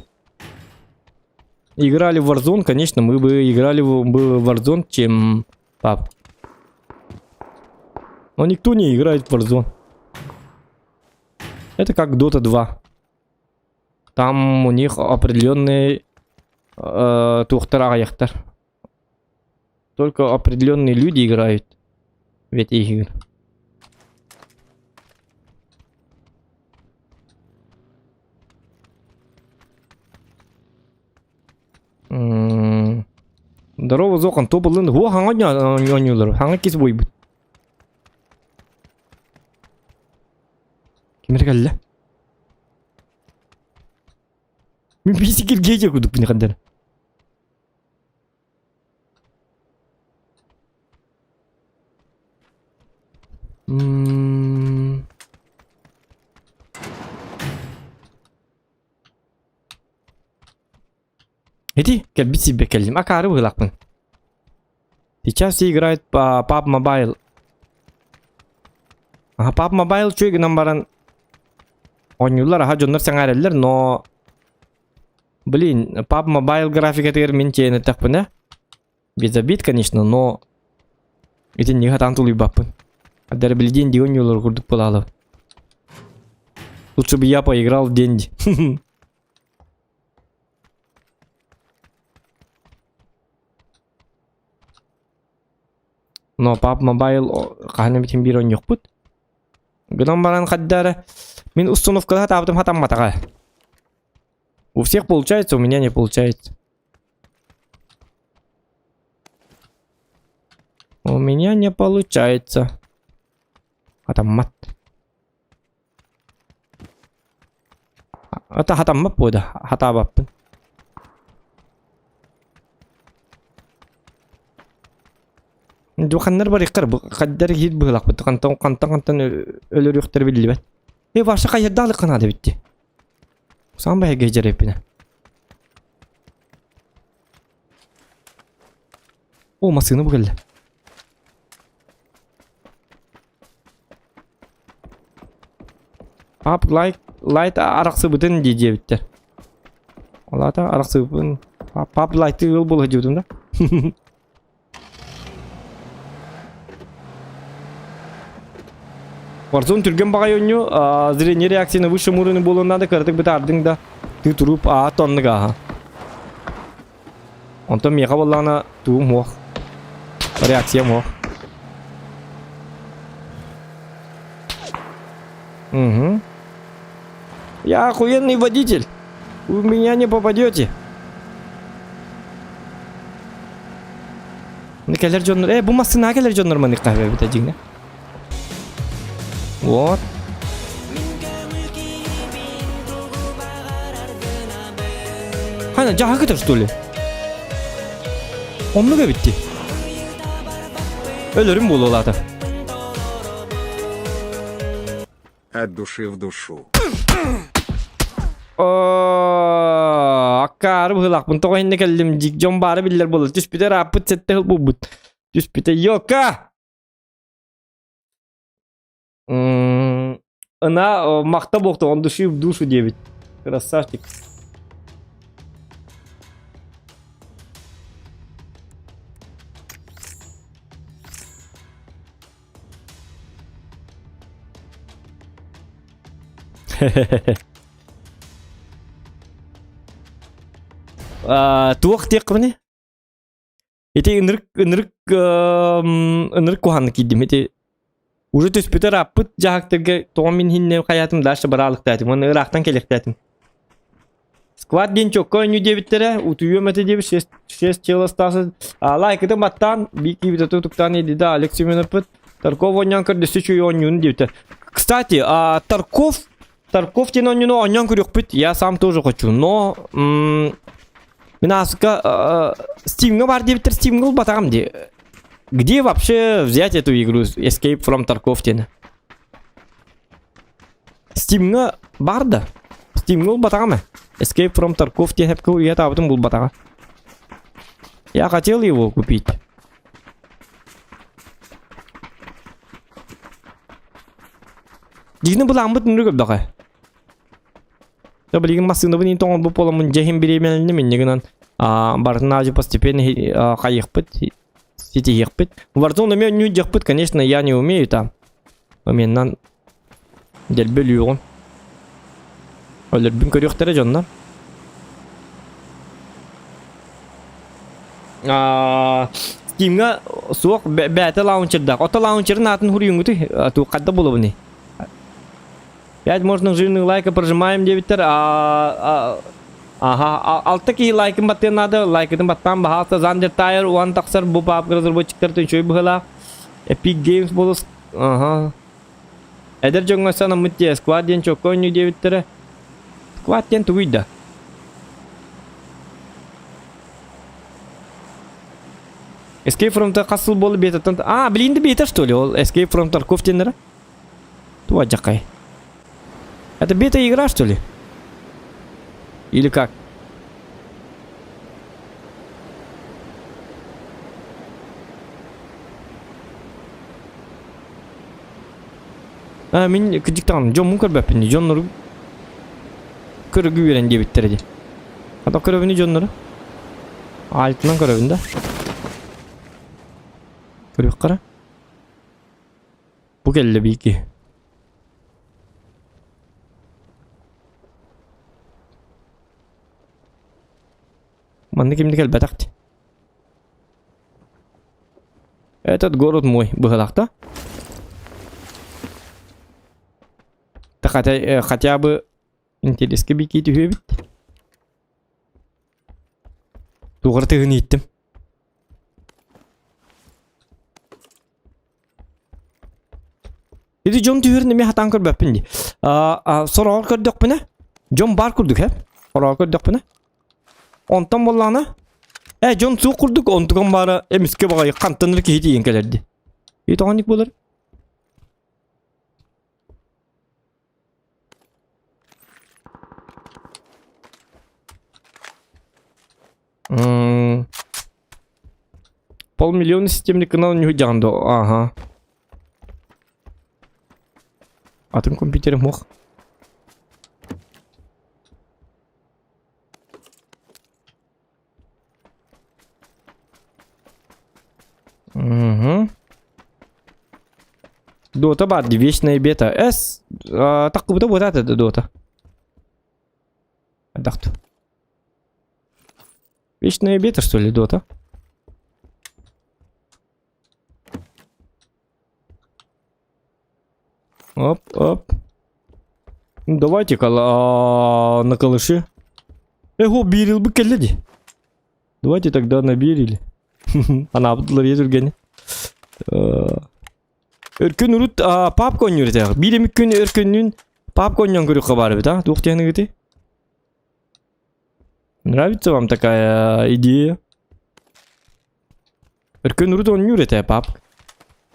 играли в Warzone, конечно, мы бы играли в Warzone, чем PUBG. Но никто не играет в Warzone. Это как Dota 2. Там у них определенные э, туохтар Только определенные люди играют в эти игры. Здорово, Зохан, тобылын хуа хаҥа оонньуулар, хаҥа кис буйбут. Ким эрэ кэллэ? Мин биisi киргиэйэ курдукпун хандар. М. Ити кэлбит сирбэ кэллим. Акаары быһыылаахпын. Сейчас все играют по PUBG Mobile. Аха, PUBG Mobile үчүгэй гынан баран оонньууллар, аха дьоннор сэҥээрэллэр, но блин, PUBG Mobile графикатыгар мин тиэйэн эттэхпинэ без обид, конечно, но итинниги сатаан тулуйбаппын. Даже били Денди оонньуулар курдук буолаалабын. Лучше бы я поиграл в Денди. Но PUBG Mobile хаһан эмитин биир оонньуохпут. Гынан баран хаддара мин установкалаһа сатаабытым хатамматаҕа. У всех получается, у меня не получается. У меня не получается. Хатаммат. Ата хатаммат буода, хатаабаппын. Духаннар барыхтар хаддар иһит быһылахпыт хантан хантан хантан өлөрүөхтэр биллибэт. Э ваша хайырдаалык канаада битти. Саам бэһэгэ дьэрэппинэ. О, массыына бу кэллэ. Ап лайк лайт арахсыбытын дии диэбиттэр. Ол аата арахсыбыппын пап лайты ыал буола сылдьыбытым да. Warzone түргэн баҕайы оонньуу, зрение реакции на высшем уровне буолуон наада, кыратык бытаардыҥ да, ты туруп аа тоннук ааха. Онтон миэхэ буоллаҕына тугум суох, реакциям суох. Угу. Я охуенный водитель. Вы в меня не попадете. Кэлэр дьоннор, э, бу массыына кэлэр дьоннор маннык хаһыа дьиҥнэ. Вот. Хана дьаһакытыр что ли? Оннук эбитти. Өлөрүм буолуолаата. От души в душу. Аккаары быһыылаахпын тоҕо иһиннэ кэллим дьик дьон баара биллэр буолла түспүтэ ырааппыт сэттэ сыл буолбут түспүтэ йока Ына махта буолта он души в душу диэбит красавчик Туох диэххиний? Ити ынырык ынырык ынырык куһаҕаннык киирдим. Ити уже түспүтэ ырааппыт дьаһактарга тоҕо мин иһиннэ хайаатым дальше бараалыктаатым уонна ыраахтан кэлиэхтээтим. Склад диэн чокко оонньуу диэбиттэрэ, утуйуом этэ диэбит, шесть, шесть чел остался. А, лайкытын баттаан, биир киирбит туктаан иди да, Олег Семеновпыт. Тарков оонньоон көрдөстө үчүгэй оонньуун диэбитэ. Кстати, а, Тарков, Тарков диэн оонньууну оонньоон көрүөхпүт, я сам тоже хочу, но мин ааска Steam'га бар диэбиттэр, Steam'га ылбатаҕым дии. Где вообще взять эту игру Escape from Tarkov диэни? Steam'га бар да. Steam'га ылбатаҕым ээ. Escape from Tarkov диэн эпкэ уйа таабытым булбатаҕа. Я хотел его купить. Дьиҥнэ былааммыт нүрү көрдөҕө. Да билигин массыынабын иин тоҥорбут буоламмын дьэ иһин бириэмэлэнним инньэ гынан барытын аадьы постепенно хайыахпыт ситиһиэхпит. Warzone эмиэ онньуу дьахпыт, конечно, я не умею там. Оменнан дэлби өлүөҕүм. Өлөрбүн көрүөхтэрэ дьоннор. Steam'га суох бэйэтэ лаунчердаах. Ото лаунчерын аатын хуруйуҥҥутуй? Хайда булабыный? Пять можно жирных лайка прожимаем диэбиттэр. Ага, алта киһи лайкын баттыан наада, лайкытын баттаан баһаалта Зандер Тайр уан тахсар бу папка разработчиктар үчүгэй быһыылаах. Epic Games болус. Ага. Эдэр дьоҥҥо санаммыт дии, Squad диэн чокко оонньуу диэбиттэрэ. Squad диэн тугуй да? Escape from the хас сыл буолла бетаттан... А, блин, да бета что ли? Ол Escape from Tarkov диэннэрэ. Туа дьакай. Это бета-игра, что ли? Или как? А, мин кыдьыктаҕым, дьоммун көрбөппүн дии, дьоннору көрөгү үөрэн диэбиттэрэ дии. Ата көрөбүнү дьоннору? Альтынан көрөбүн да. Көрүөххэ Бу кэллэ биики. Манна кимди кэлбэтэх дии. Этот город мой быһалаах да? Да хотя, э, хотя бы интереске бики түһүөбүт. Тугар тыгын ииттим. Ити дьон түһэрин эмиэ хатаан көрбөппүн дии. Сороҕор көрдөхпүнэ, дьон баар курдук ээ. Сороҕор көрдөхпүнэ. Онтон буоллаҕына, ээ дьон суох курдук, онтукам баара эмискэ баҕайы хантан эрэ киһи тиийэн кэлэр дии. И тоҕо буолар? Полмиллиона системный канал не дьаҕан Ага. Атын компьютерым мох. Угу. Дота бар, вечная бета. С. Таккыбыта вот это дота. Адахту. Вечная бета, что ли, дота? Оп, оп. Ну, давайте на калыши. Эго, бирил бы келледи. Давайте тогда на бирили. Анаабытылар ие Өркөн урут папка оонньуур этэ. Биир эмит күн өркөннүүн папка оонньоон көрүөххэ баар эбит, а? Туох диэхиныгытый? Нравится вам такая идея? Өркөн урут оонньуур этэ папка.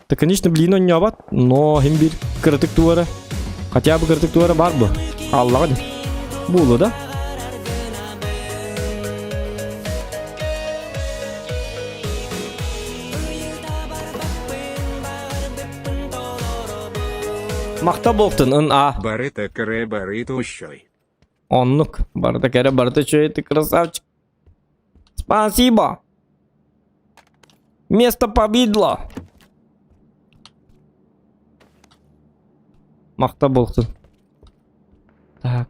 Да, конечно, блин оонньообот, но иһин биир кыратык туора, хотя бы кыратык туора баар буо. Аллаҕа дии. Буолуо да? Махта буолтун ын а. Барыта кэрэ барыта ущой. Оннук. Барыта кэрэ барыта үчүгэй ты красавчик. Спасибо. Место победло. Махта буолтун. Так.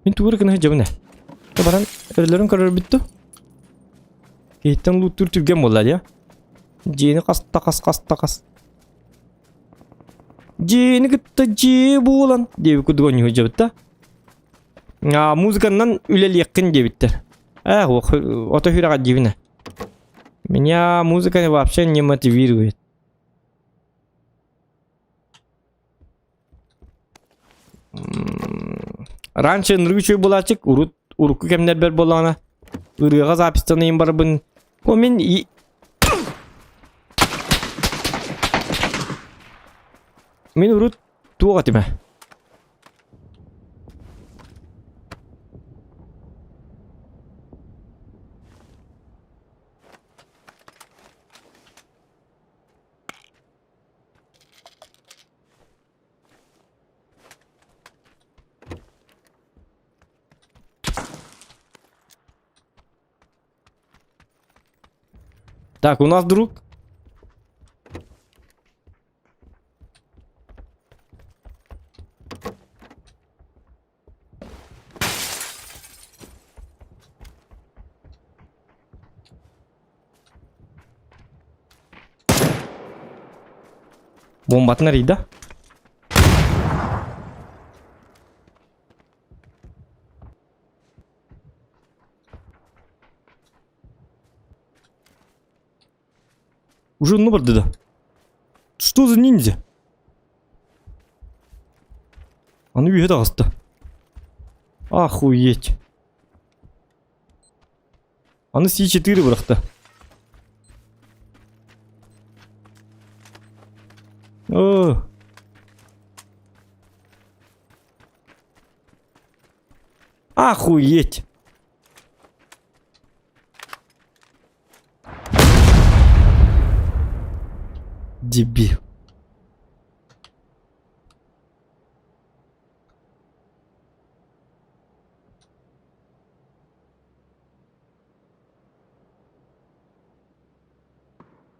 Мин тугу эрэ гына сылдьабын ээ. Баран өрөлөрүн көрөрбүт дуу? Киһиттэн лууттуур түргэн буолла дии. Дьиэни хаста хас хаста хас. Дьиэни кытта дьиэ буолан диэбит курдук оонньуу сылдьабыт да. А, музыканнан үлэлиэххин диэбиттэр. Ээ, ото сүрэҕэ диибин ээ. Меня музыка вообще не мотивирует. Раньше ынырык үчүгэй буолааччык, урут урукку кэмнэрбэр буоллаҕына ырыаҕа записьтаныйын барабын. О мин и Мин урут туох этим ээ? Так, у нас друг. Бомбатын арыйда. Уже ну да. Что за ниндзя? Аны үһэ таҕыста. Охуеть. Аны С4 бырахта. О. Охуеть. Дебил.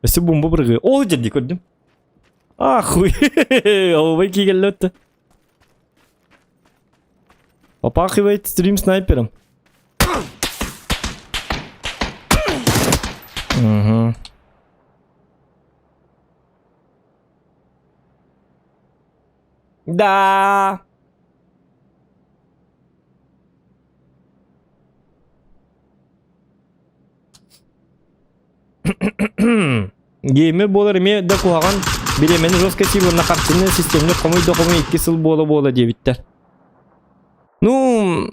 Өссө бомба быргы. Ол дьэрди көрдүм. Ахуй. Олбай кигэлле өттө. Попахивает стрим снайпером. Угу. Да. Геймер буолар эмиэ да куһаҕан бириэмэни жестко сиир уонна харчыны системник хомуй да хомуй икки сыл буола-буола диэбиттэр. Ну,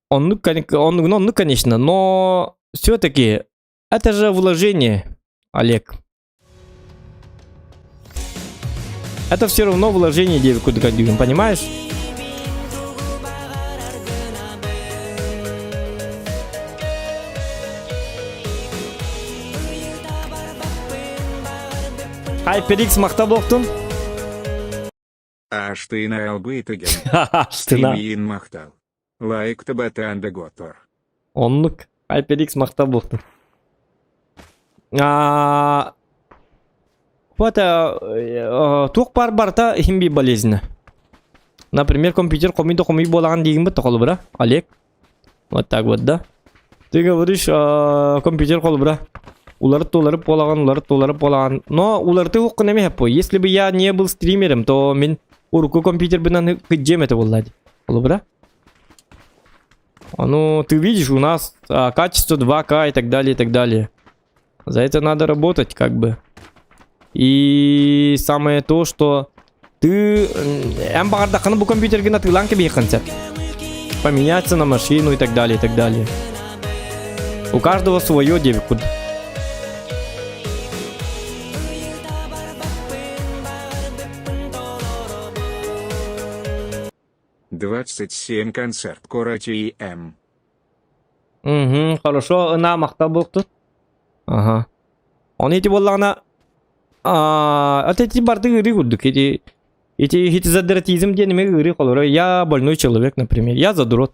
оннук, оннук, оннук, конечно, но все-таки это же вложение, Олег. Это все равно вложение диэбит понимаешь? HyperX махта буолтун. Аштына албытыген. Аштына. Стримиин махтал. Лайк табатанда готор. Оннук. HyperX махта буолтун. А, вот туох баар барыта иһин биир болезненно. Например, компьютер хомуй да хомуй буолаҕын диигин бытта холобура, Олег. Вот так вот, да? Ты говоришь, компьютер холобура. Уларыт уларып буолаҕын, уларыт уларып буолаҕын. Но уларыты уһуккун эмиэ по. Если бы я не был стримером, то мин урукку компьютербынан кыдьыам этэ буолла дии. Холобура. Ну, ты видишь, у нас качество 2К и так далее, и так далее. За это надо работать, как бы. И самое то, что ты эн баҕардаххына бу компьютергын атыылаан кэбиһиэххин сөп. Поменяться на машину и так далее, и так далее. У каждого свое диэбит 27 концерт Корати М. Угу, хорошо, ына махта буолтун. Ага. Оны ити буоллаҕына а эти барды ыырыы курдук. Эти эти эти задротизм диэн эмиэ ыырыы холоро. Я больной человек, например. Я задрот.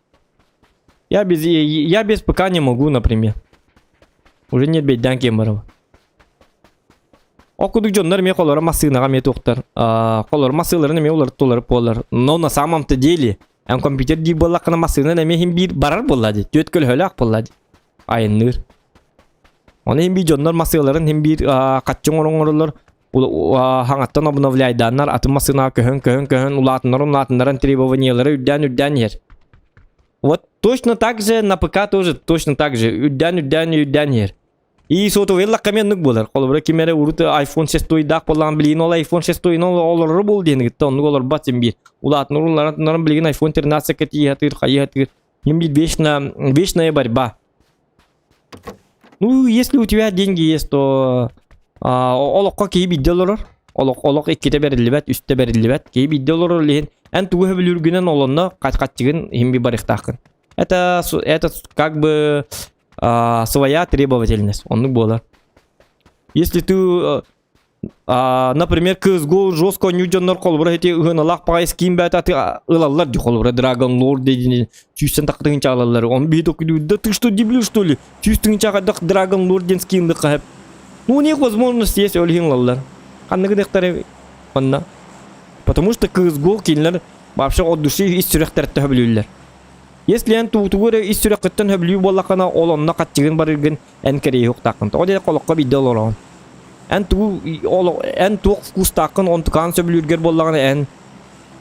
Я без ПК не могу, например. Уже нет бейдән киэн барабын. Ол курдук дьоннор эмиэ холоро массыынаҕа эмиэ туохтар. Холоро массыыларын эмиэ уларыттылар буолар. Но на самом-то деле эн компьютер диир буоллаххына массыынан эмиэ иһин биир барар буолла дии. Түөрт көлөһөлөөх буолла дии. Айанныыр. Ону иһин биир дьоннор массыыларын иһин биир хаччы оҥорон хаҥаттан обновляйдааннар атын массыынаҕа көһөн көһөн көһөн улаатыннар улаатыннаран требованиелары үрдээн үрдээн иһэр. Вот точно так же на ПК тоже точно так же үрдээн үрдээн үрдээн иһэр. И сотовый ыллахха эмиэ оннук буолар. Холобура ким эрэ урут iPhone 6-даах буоллаҕына билигин ол iPhone 6 олорор буол диэн кытта оннук олорбот син биир. Улаатынар улаатыннаран билигин iPhone 13 тиийэ сатыыр, хайыы сатыыр. Им биир вечно, вечная борьба. Ну, если у тебя деньги есть, то олоххо киһи биирдэ олорор. Олох, олох иккитэ бэриллибэт, үстэ бэриллибэт. Киһи биирдэ олорор иһин эн тугу сөбүлүүргүнэн олонно хаччыгын иһин би барыахтааххын. Это как бы своя требовательность. Оннук буолар. Если ты... Например, CSGO жестко оонньуур дьоннор холобура ити ыһыналаах баҕайы скин бэйэтэ аты ылаллар дии холобура Dragon Lord диэни сүүстэн тахха тыһыынча ылаллар. Он биһи такой да ты что дебил что ли? 100 тыһыынча хайдах Dragon Lord диэн скин лыхха Ну у них возможность есть ол иһин ылаллар. Ханныгы дыхтары онно. Потому что CSGO кинилэр вообще от души ис сүрэхтэриттэн сөбүлүүллэр. Если эн туутугу эрэ ис сүрэххиттэн сөбүлүүр буоллаххына, ол онно хаччыгын барыргын эн кэриэһи уктааххын. Тоҕо диэн олоххо биирдэ олороҕун. Эн тугу ол эн туох вкустааххын онтукаан сөбүлүүргэр буоллаҕына эн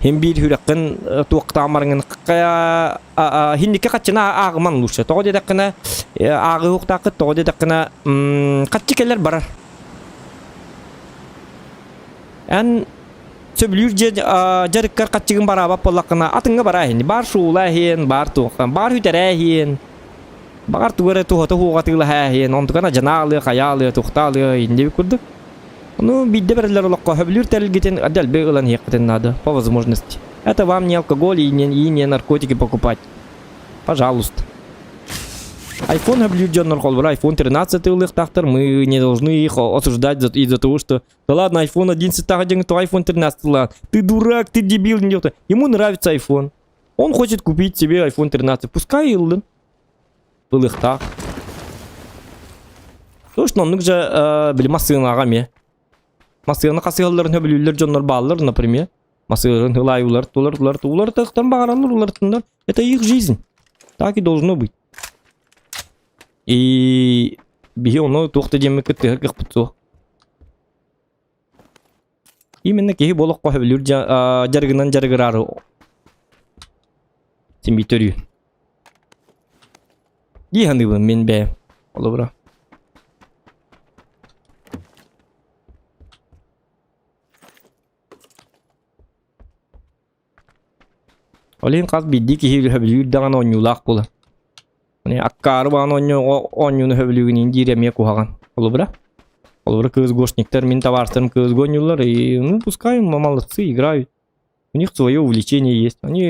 хин биир сүрэххин туохтаан барыҥын хинникке хаччына ааҕыман лучше. Тоҕо диэтэххинэ ааҕыы уктааххыт, тоҕо диэтэххинэ хаччы кэлэр барар. Эн сөбүлүүр дьиэ дьарыккар хаччыгын бараабат буоллаххына атыҥҥа бараа иһин. Баар шуула иһин, баар туоххан, баар үтэрээ иһин. Баҕар тугу эрэ туһата хуоҕатыылаһа иһин, онтукана дьанаалыа, хайаалыа, тухтаалыа иһин курдук. Ну, биирдэ бэриллэр олоххо сөбүлүүр тэрилгитин дэлби ылан иһиэххитин наада, по возможности. Это вам не алкоголь и не наркотики покупать. Пожалуйста. iPhone сөбүлүүр дьоннор холобура iPhone 13 ылыахтаахтар, мы не должны их осуждать из-за того, что да ладно, iPhone 11 тағы то iPhone 13 ладно. Ты дурак, ты дебил, не Ему нравится iPhone. Он хочет купить себе iPhone 13. Пускай ыллын. Ылыахтаах. Точно, оннук же били массыынаҕа эмиэ. Массыына хасыһалларын сөбүлүүллэр дьоннор бааллар, например. Массыынын ылаайылар, тулар, тулар, тулар, тахтан баҕараллар, улартыннар. Это их жизнь. Так и должно быть. И биһи ону туох да диэммит кыттыһар кыахпыт суох. Именно киһи болоххо сөбүлүүр дьарыгынан дьарыгыраары син биир төрүү. Дии саныыбын мин бэйэм. Холобура. Ол иһин хас биирдии киһи сөбүлүүр даҕаны оонньуулаах буолар. Аккаары баҕан оонньууну сөбүлүүгүн диир эмиэ куһаҕан. Холобура, холобура кыыс гошниктар мин табаарыстарым кыыс оонньууллар и ну пускай молодцы играют. У них свое увлечение есть. Они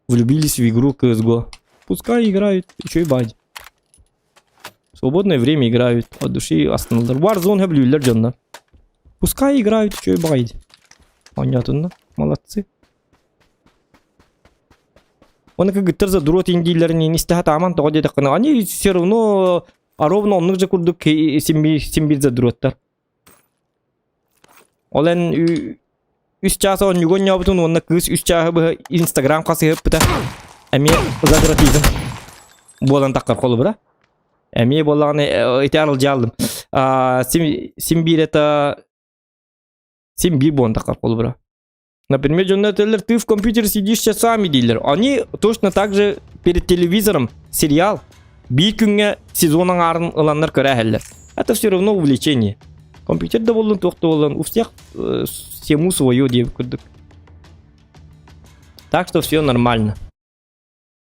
влюбились в игру CSGO. Пускай играют, еще и бать. Свободное время играют, от души астыналлар. Warzone сөбүлүүллэр дьоннор. Пускай играют, еще и баҕайы. Оонньоотунна, молодцы. Оны кыргыттар задрот индиилэрин истэһэ тааман тоҕо диэтэххинэ, они все равно ровно оннук же курдук симбир задроттар. Ол эн үс чаас оонньууга оонньообутун уонна кыыс үс чааһы быһа Инстаграм хасыһыппыта эмиэ задротизм буолан таххар холобура. Эмиэ буоллаҕына ити арылдьааллым. Сим биир это сим биир буолан таххар холобура. Например, дьоннор этэллэр, ты в компьютере сидишь часами дииллэр. Они точно так же перед телевизором сериал биир күҥҥэ сезон аҥаарын ыланнар көрө Это все равно увлечение. Компьютер да буоллун, туох да буоллун, у всех всему свое диэбит курдук. Так что все нормально.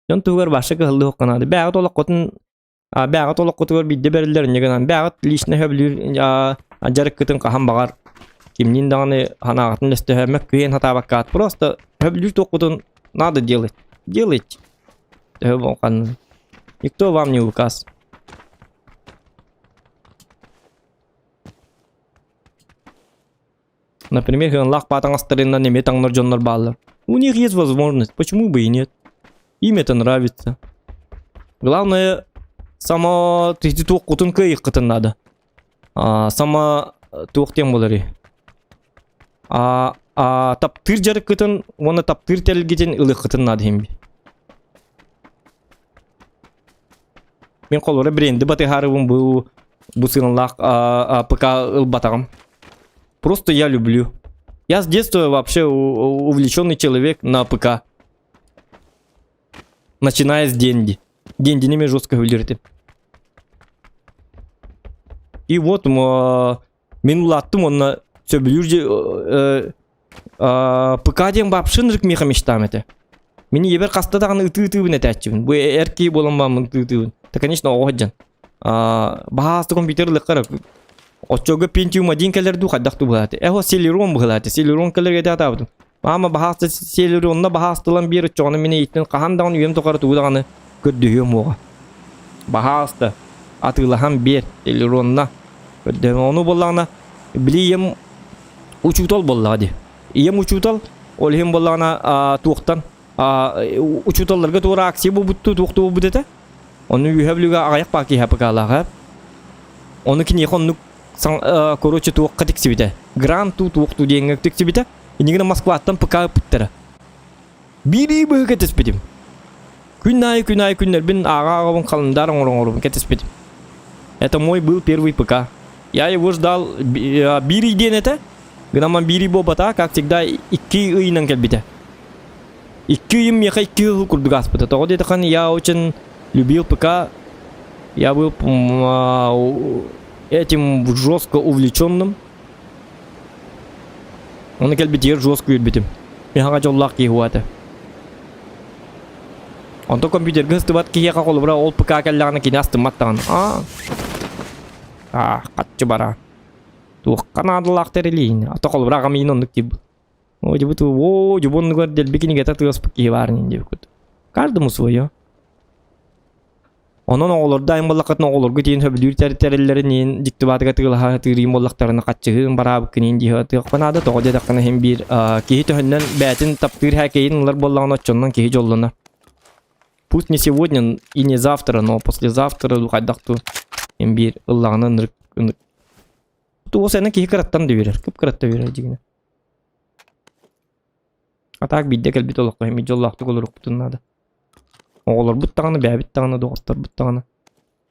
Дьон туһугар баша кыһаллыы хокканаады. Бэҕэт олоххутун бэҕэт олоххутугар биирдэ бэриллэр инньэ гынан бэҕэт лично сөбүлүүр дьарыккытын хаһан баҕар кимниин даҕаны санааҕытын өстөһөөмөк күһэйэн сатаабаккаат просто сөбүлүүр туоххутун надо делать. Делайте. Төһө буолханны. Никто вам не указ. Например, хыанлаах паатаҥастарынан эмиэ таҥнар дьоннор бааллар. У них есть возможность, почему бы и нет. Им это нравится. Главное, само туохкутун кыайыаххытын надо. А, сама туох диэн буоларый? А, а таптыыр дьарыккытын уонна таптыыр тэрилгитин ылыаххытын наада иһин. Мин холобура бренди батыһаарыбын бу бу сыаналаах ПК ылбатаҕым. Просто я люблю. Я с детства вообще увлеченный человек на ПК. Начиная с Денди. Денди неме жестко өлөрдүм. И вот мин улааттым онно сөбүлүүр ПК диэн вообще ынырык миэхэ мечтам этэ. Мин ийэбэр хаста даҕаны ытыы-ытыыбын этээччибин. Бу эр киһи буолан бааммын ытыы-ытыыбын. Да, конечно, оҕо сылдьан. Баһаалыста компьютер ылыахха Оччого Pentium 1 кэлэр дуу хайдах дуу быһааты. Эхо Celeron быһылааты. Celeron кэлэргэ этэ Маама баһаалыста Celeronна баһаалыстылан биэр оччоҕуна мин эйиттэн хаһан даҕаны үйэм тухары тугу даҕаны көрдөһүөм уоҕа. Баһаалыста атыылаһан биэр Celeronна. Көрдөһүм. Ону буоллаҕына. Били ийэм учуутал буоллаҕа дии. Ийэм учуутал, ол иһин буоллаҕына туохтан учууталларга туора акция буолбуттуу туох да буолбут этэ. Ону үөһэ бүлүүгэ аҕыйах баа киһи АПК-лаах Ону киниэхэ оннук короче туохха тиксибитэ. Грант туу туох туу диэҥҥэ тиксибитэ. Иннигинэ Москваттан ПК ыппыттара. Биирии быһыы кэтэспитим. Күн аайы күн аайы күннэрбин ааҕа-ааҕабын халандаар оҥоро-оҥоробун кэтэспитим. Это мой был первый ПК. Я его ждал биир ый диэн этэ. Гынан биир ый буолбатаҕа, как всегда, икки ыйынан кэлбитэ. Икки ыйым миэхэ икки ыл курдук ааспыта. Тоҕо диэтэххин, я очень любил ПК. Я был этим жестко увлеченным. Ону кэлбитигэр жестко үөрбүтүм. Миэхэ дьоллоох киһи этэ. Онтон компьютерга сыстыбат киһиэхэ холобура ол ПК кэллэҕинэ кини астыммат даҕаны. Аа, аа, хаччы бара. Туохха наадалаах тэрилиин. Ата холобура аҕам иин оннук диир. О, дьубут, о, дьубуннугар дэлби кинигэтэ тыаспыт киһи баар диэбиккит. Каждому свое. Онон оҕолордо айан буоллаххытына оҕолорго тиийэн сөбүлүүр тэриллэрин иһин дьиктибаатыга тыылаһа сатыырыын буоллахтарына хаччыһыын бараабыккын иһин дии сатыахха наада. Тоҕо диэтэххинэ иһин биир киһи төһөннөн бэйэтин таптыыр һээкэйин ылар буоллаҕына оччоннон киһи дьоллонор. Пусть не сегодня и не завтра, но послезавтра хайдах ту иһин биир ыллаҕына ынырык ынырык. Туос аны киһи кыраттан да үөрэр, кып-кыраттан үөрэр дьиҥинэ. А так биирдэ кэлбит олоххо эмиэ дьоллоохтук олоруохпутун наада. Оҕолорбут даҕаны, бэйэбит даҕаны, доҕотторбут даҕаны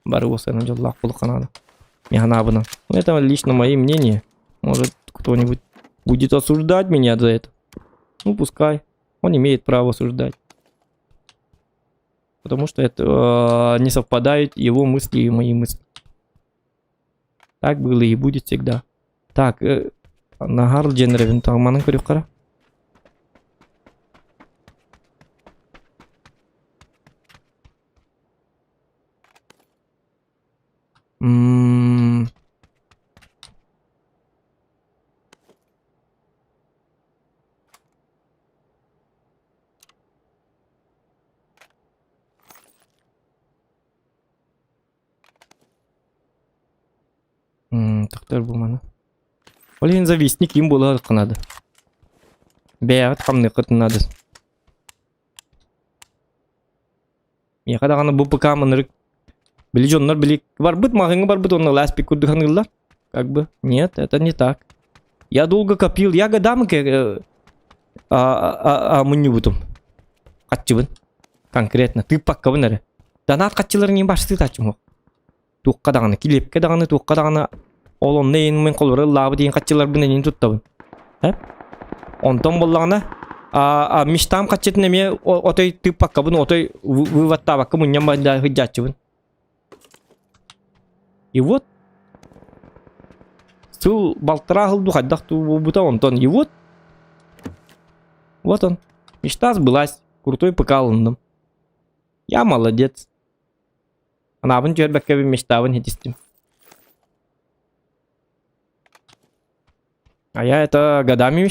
бары уопсайынан дьоллоох буолуохха наада. Мин санаабынан. Ну, это лично мои мнения. Может, кто-нибудь будет осуждать меня за это. Ну, пускай. Он имеет право осуждать. Потому что это не совпадают его мысли и мои мысли. Так было и будет всегда. Так, Нахар дьиэннэрэбин таҕыманан көрүөххэ. М Тохтор бу маны. Ол иһин завистник ким буолуохха наада. Бэйэҕит хамныаххыт наада. Миэхэ даҕаны бу ПК ынырык били дьоннор били барбыт маҕаһыыҥҥа барбыт уонна last pick курдук саныыллар. Как бы нет, это не так. Я долго копил, я годами мунньубутум. Хаччыбын. Конкретно тыыппаккабын эрэ. Донаат хаччыларын иин баштыы тааччым Туохха даҕаны, килиэпкэ даҕаны, туохха даҕаны ол онно иин мин холобура ыллаабыт иин хаччыларбын эниин туттабын. Э? Онтон буоллаҕына а, мечтам хаччытын эмиэ отой тыыппаккабын, отой выводтаабакка мунньан банда сылдьааччыбын. И вот сыл балтараа сыл хайдах буолбута онтон и вот вот он мечта сбылась крутой ПК ылынным я молодец анаабын түһэрбэккэбин мечтабын ситистим а я это годами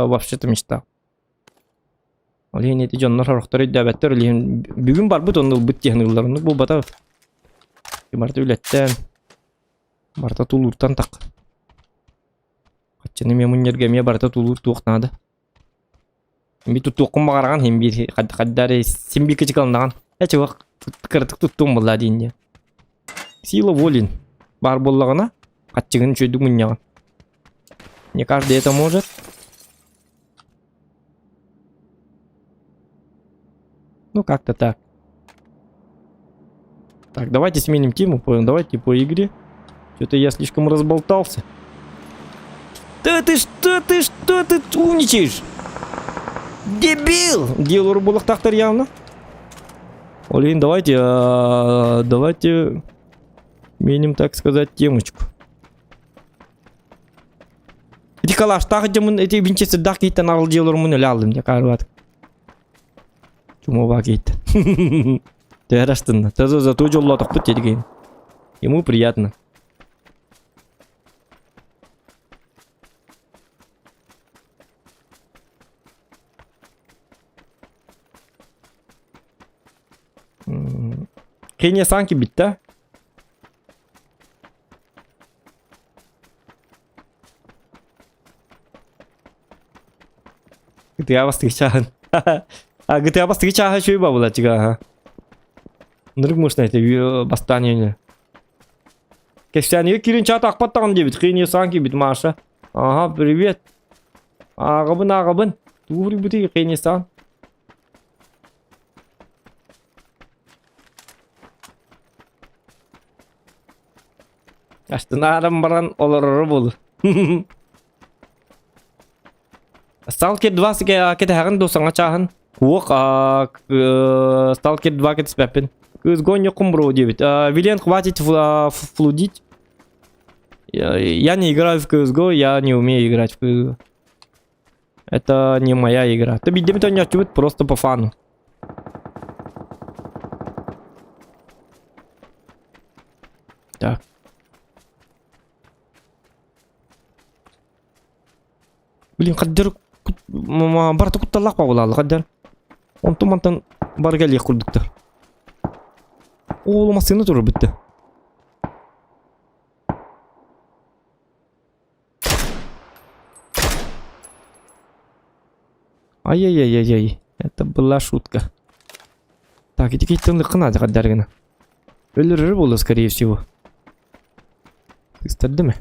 вообще-то мечтал Ол иһин ити дьоннор сорохтор өйдөөбөттөр, ол иһин бүгүн барбыт онно ылбыт диэн ыллар. Оннук буолбатах. Барыта үлэттэн, барыта тулууртан так. Хаччыны эмиэ мунньарга эмиэ барыта тулуур туох наада. Би туттуоххун баҕараҕын иһин биир хаддаары син биир кычыкаланнаҕын. Э чувак, кыратык туттуом буоллаа диин диэн. Сила волин баар буоллаҕына, хаччыгын үчүгэйдик мунньаҕын. Не каждый это может. Ну, как-то так. Так, давайте сменим тему, давайте по игре. Что-то я слишком разболтался. Да ты что, ты что, ты умничаешь? Дебил! Дело буолуохтаахтар явно. Олин, давайте, давайте сменим, так сказать, темочку. Ити калаштаах дьомун ити винчестердаах киһиттэн аҕал дьиэлэрмин өлө алдым дьэ каарбат. Чумоба киһиттэн. Төһө астынна. Зато зато дьоллоотохпут диэтигин. Ему приятно. Кения санки битта. GTA бастакы чааһын. А GTA бастакы чааһа үчүгэй бабылачыга аха. Нырык можно это бастаан үйіне. Кэпсээнигэ киирин чаат аахпаттаҕын диэбит. Кыйын саҥа киирбит Маша. Ага, привет. Ааҕабын, ааҕабын. Тугу суруйбутуй Кыйын саҥа? Астынааран баран олороро буолу. Сталкер 2 кэтэһэҕин дуо саҥа чааһын? Уох, Сталкер 2 кэтэспэппин. Кыыс гонньоккун бро диэбит. Вилен, хватит флудить. Я не играю в CSGO, я не умею играть в CSGO. Это не моя игра. Ты биирдэ эмит оонньооччубут просто по фану. Так. Блин, хаддер барыта кутталлаах баҕалаалла хаддер. Онтон мантан бары кэлиэх курдуктар. Оол массыына турар бүттэ. Ай-яй-яй-яй-яй. Это была шутка. Так, ити киттен лыккын хаддар гына. Өлөрөр буолла, скорее всего. Сыстардымы?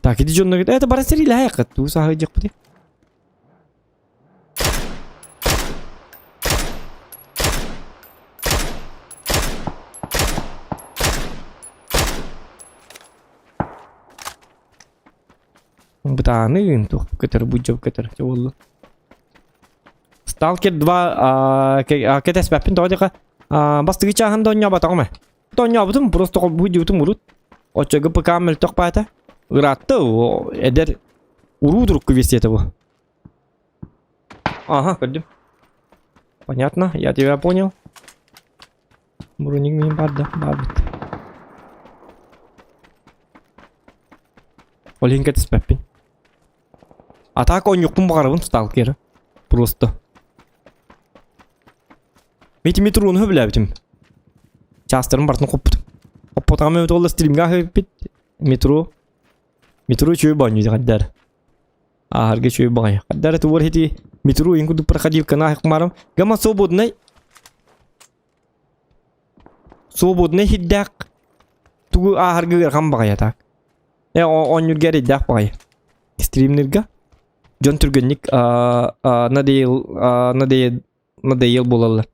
Так, иди дьонно это бара сэрилэһэ туу сааһы дьахпыты. Бытааны туох көтөр буддьап көтөр чэ буолла. Сталкер 2 кэтэспэппин тоҕо диэхэ бастакы чааһын да оонньооботоҕум ээ. Оонньообутум просто холбуу урут. Оччого ПК мөлтөх баата. Ыраатта эдэр уруу турукку версията бу. Ага, көрдүм. Понятно, я тебя понял. Броник мин бар да, бар бит. Ол иһин кэтэспэппин. А так оонньуохпун баҕарабын сталкеры. Просто. Мити метрону сөбүлээбитим. Чаастарын барытын хоппутум. Хоппотоҕум эбит уолла стримҥа аһыппыт. Метро. Метро үчүгэй баанньуу хайдар. Ааһарга үчүгэй баҕайы. Хайдар это уор ити метро иһин курдук проходилканы аһыкмарым. Гама свободный. Свободный хиддээх тугу ааһарга ыарахан баҕайы так. Э оонньуурга эрэйдээх баҕайы. Стримнерга дьон түргэнник надоел надоел надоел буолаллар.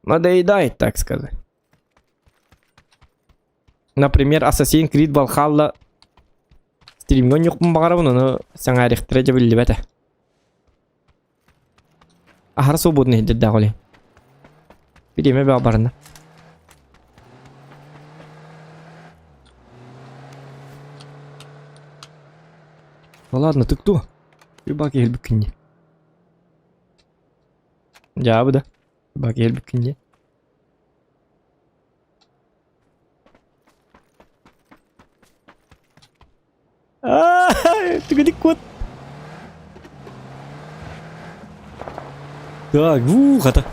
Надоедает, так сказать. Например, Assassin's Creed Valhalla стримҥэ оонньуохпун баҕарабын, ону сэҥээриэхтэрэ дьэ биллибэтэ. Аһара свободный иһдэрдээх ол иһин. Бириэмэ бөҕө барына. Ну ладно, ты кто? Рыбак киһи дии. Дьаабы да. Рыбак киһи дии. Түгүдүк кут. Так, вуу, хата.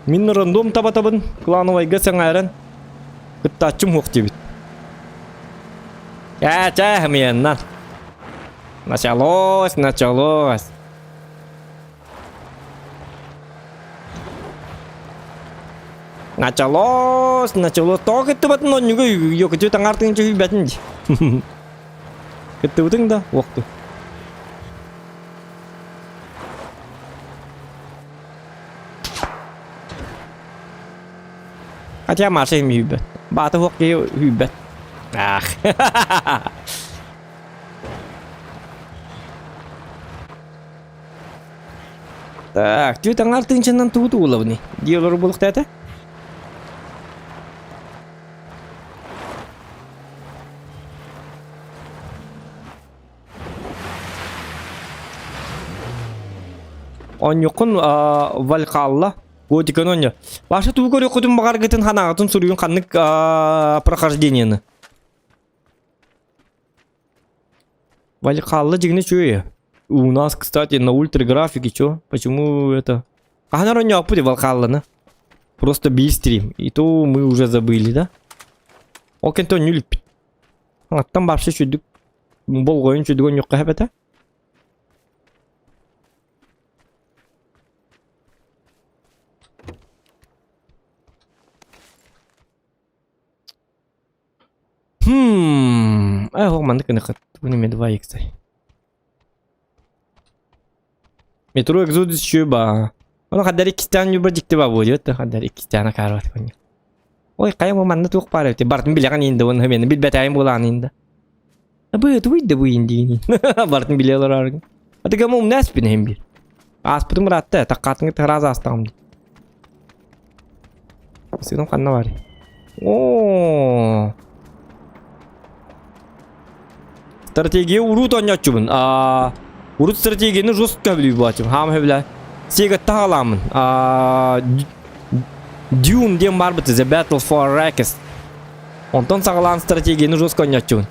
Мин рандом табатабын, клановайга сэҥээрэн, кыттааччым суох диэбит. Ээ, чээ, миэннэн. Началось, началось. Началось, началось. Тоҕо кыттыбатын онньуга йокуту таҥаартыҥ чүһүйбэтин дии. Кыттыбытыҥ да, уохту. Хотя Маша им үүйбэт. Баата уох киһи үүйбэт. Ах. Так, түөт аҥаар тыынчанан тугу тугулабыный? Дии олору буолуохтаата. Оонньуоххун Вальхалла Готиканы оонньо. Паша тугу көрүөххүтүн баҕаргытын ханаҕытын суруйун ханнык прохождениены. Вальхалла дьигини үчүгэй. У нас, кстати, на ультраграфике чё? Почему это? Хаһан оонньооппут Вальхалланы? Просто биир стрим. И то мы уже забыли, да? Ол кэнтэ онньу иликпит. Аттан вообще сүрдүк болҕойун сүрдүк онньуохха хэбэтэ. Хм, э, ол маннык гыныххыт. Тугун эмиэ 2 иксай. Метро Exodus еще ба. Оны хаддар иккистээн ньурба дьикти ба буолуо да хаддар иккистээн акаарбат конньу. Ой, хайа бу манна туох баар эбит. Бартын билэҕин иин да уонна мени билбэтээйин буолаан иин да. Бу тугуй да бу иин диин. Бартын биле олорор. Атыга мум нэспин иһин бир. Ааспытым ыраатта, таккаатыҥы тараас аастаҕым дии. Сыным ханна бар? Оо. Стратегия урут оонньооччубун. Аа, урут стратегияны жестко билүү буолааччым. Хаама сөбүлээ. Сегатта хаалааммын. Аа, Dune диэн баарбыт The Battle for Arrakis. Онтон саҕалаан стратегияны жестко оонньооччубун.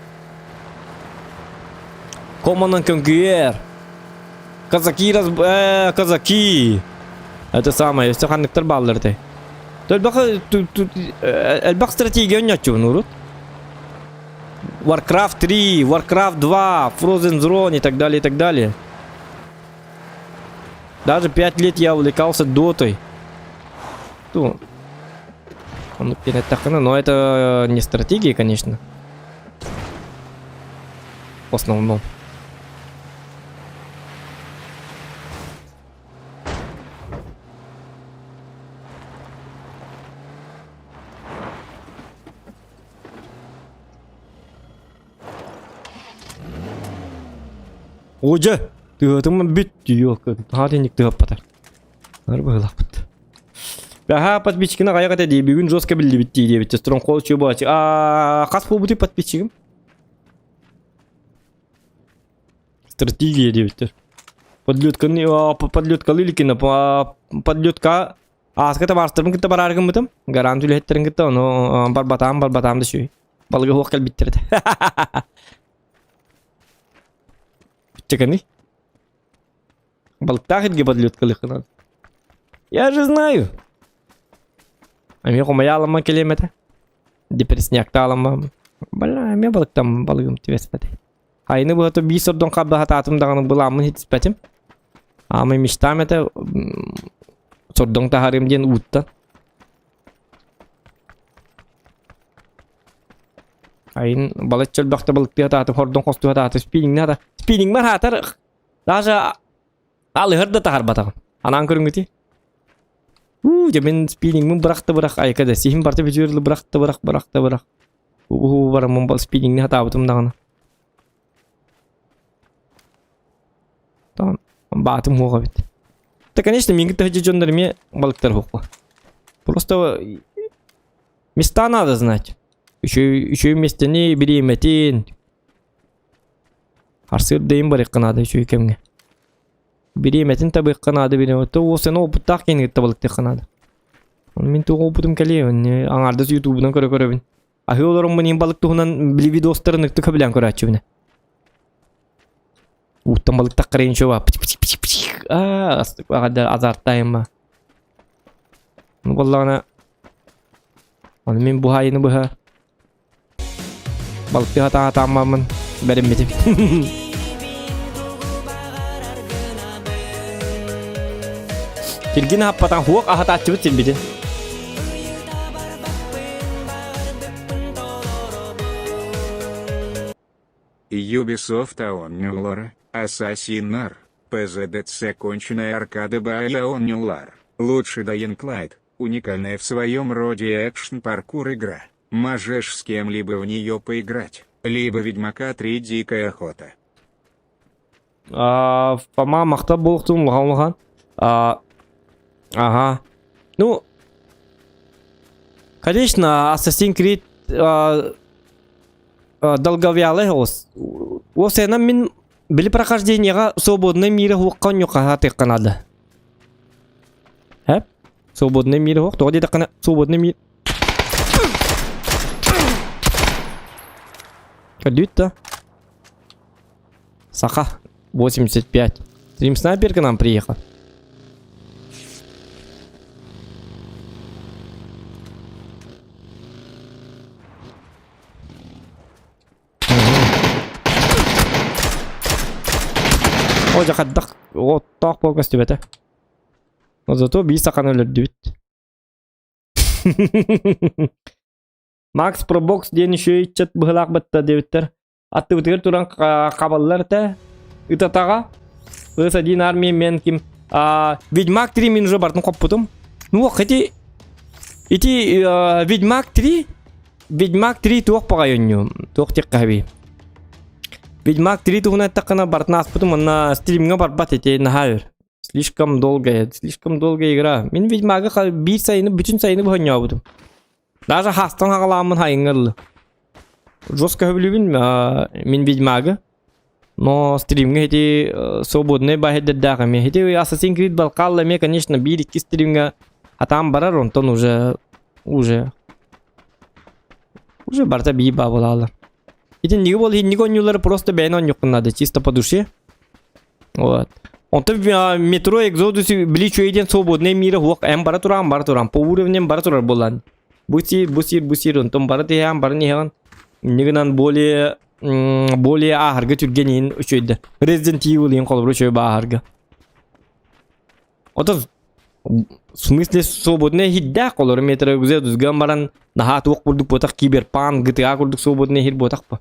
Command Conquer. Казаки раз... Э, казаки. Это самое, өссө ханныктар бааллар этэй. Элбэх элбэх стратегия оонньооччубун урут. Warcraft 3, Warcraft 2, Frozen Throne и так далее, и так далее. Даже 5 лет я увлекался дотой. Ту. Он но это не стратегия, конечно. В основном. Одьэ, тыатым бүт ёлка, хаатинник тыаппатар. Ар быһылаахпыт. Бэһээ подписчикин аҕайах этэ дии, бүгүн жестко биллибит дии диэбит. Стронгхолл чубаачы. Аа, хас буолбутуй подписчигим? Стратегия диэбиттэр. Подлетканы, подлеткалы иликкинэ, подлетка ааска табаарыстарбын кытта бараары гыммытым. Гарант үлэһиттэрин кытта, ону барбатаам, барбатаам да сүүй. Балыга суох кэлбиттэр этэ. Чекани. Балыктаах илгэ подлеткалыаххын Я же знаю. Эмиэ хомойа аламман кэлиэм этэ. Депрессняктаа аламман. Бля, эмиэ балыктан балыгым түбэспэтэ. Айны быһата биир сордон харбаһатаатым даҕаны былааммын ситиспэтим. Аамай мечтам этэ сордоҥ таһаарыам диэн ууттан. Айын балачча элбэхтэ балыктыы сатаатым, хордон хостуу сатаатым, спинниҥҥэ хата спинниҥмэр хаатар даже алыһар да таһарбатаҕым. Анаан көрүҥҥүтүй? Уу, дьэ мин спинниҥмин бырахта бырах айка да сиһим барыта бүтүөр бырахта бырах бырахта бырах. Уу бараммын бал спинниҥҥэ сатаабытым даҕаны. Баатым суох эбит. Да, конечно, миигин таһырдьа дьоннор эмиэ балыктар суохпа. Просто места надо знать. Үчүгэй үчүгэй миэстэни бириэмэтин. Арсыыр дайын барыахха наада үчүгэй кэмҥэ. Бириэмэтин табыахха наада бириэмэ. То уосаны опыттаах киһини кытта балыктыахха наада. Мин туох опытым кэлиэ, аҥаардас ютубунан көрө-көрөбүн. Аһыы олороммун иин балык туһунан били видостарын ыктык сөбүлээн көрөөччүбүнэ. Ууттан балык таххарайын чуба аа астык азарттайымма. Ну буоллаҕына аны мин буһаайыны быһа балыктыы сатаатааммаммын бэриммитим. Тиргин аһаппатан хуох аһатааччыбыт сирбитин. Ubisoft оонньуулара, Ассасиннар, PZDC конченая аркада оонньуулар, лучше Dying Light, уникальная в своем роде экшн-паркур игра, можешь с кем-либо в нее поиграть, либо Ведьмака 3 Дикая Охота. А, Фома махта буолуохтун улахан улахан. А, ага. Ну, конечно, Assassin's Creed а, долговялый ос. Осена мин били прохождениеға свободный мире хуаққан юқаға тыққан надо. Ә? Свободный мире хуақ. Тоға деді свободный мир. Көрдүт да? Саха 85. Стрим снайпер к нам приехал. О, дьэ хайдах оттоох буол көстүбэтэ. Но зато биир саханы өлөрдүбүт. Макс Пробокс диэн үчүгэй ыччат быһылаах батта диэбиттэр. Аттыбытыгар туран хабаллар этэ. Ытатаҕа. Плюс один армия мен ким. А, Ведьмак 3 мин уже бартын хоппутум. Ну, ити ити Ведьмак 3 Ведьмак 3 туох баҕай онньу туох диэххэ Ведьмак 3 туһунан эттэххинэ бартын ааспытым уонна стримҥа барбат ити наһаа өр. Слишком долгая, слишком долгая игра. Мин Ведьмагы биир сайыны бүтүн сайыны быһа оонньообутум. Даже хаастан хаҕалааммын хайыҥҥа дылы. Жестко сөбүлүүбүн мин Ведьмагы. Но стримҥэ ити свободный баһедердээх эмиэ. Ити Assassin's Creed Valhalla эмиэ, конечно, биир-икки стримҥэ атаан барар, онтон уже уже уже барыта биир баабылаалар. Итинниги бол инник оонньуулары просто бэйэн оонньуоххун наада, чисто по душе. Вот. Онтон метро Exodus били үчүгэй диэн свободный мира суох эн бара тураан бара тураан по уровням бара турар буолан. Бу сир, бу сир, бу сир, онтон бара тиһээн, баран иһэҕин. Инньэ гынан более более ааһарга түргэн иһин үчүгэйдэ. Resident Evil иһин холобур үчүгэй бааһарга. Отон в смысле свободный иһирдээх олору метро Exodus ган баран наһаа туох курдук буотах киберпанк GTA курдук свободный иһир буотах па.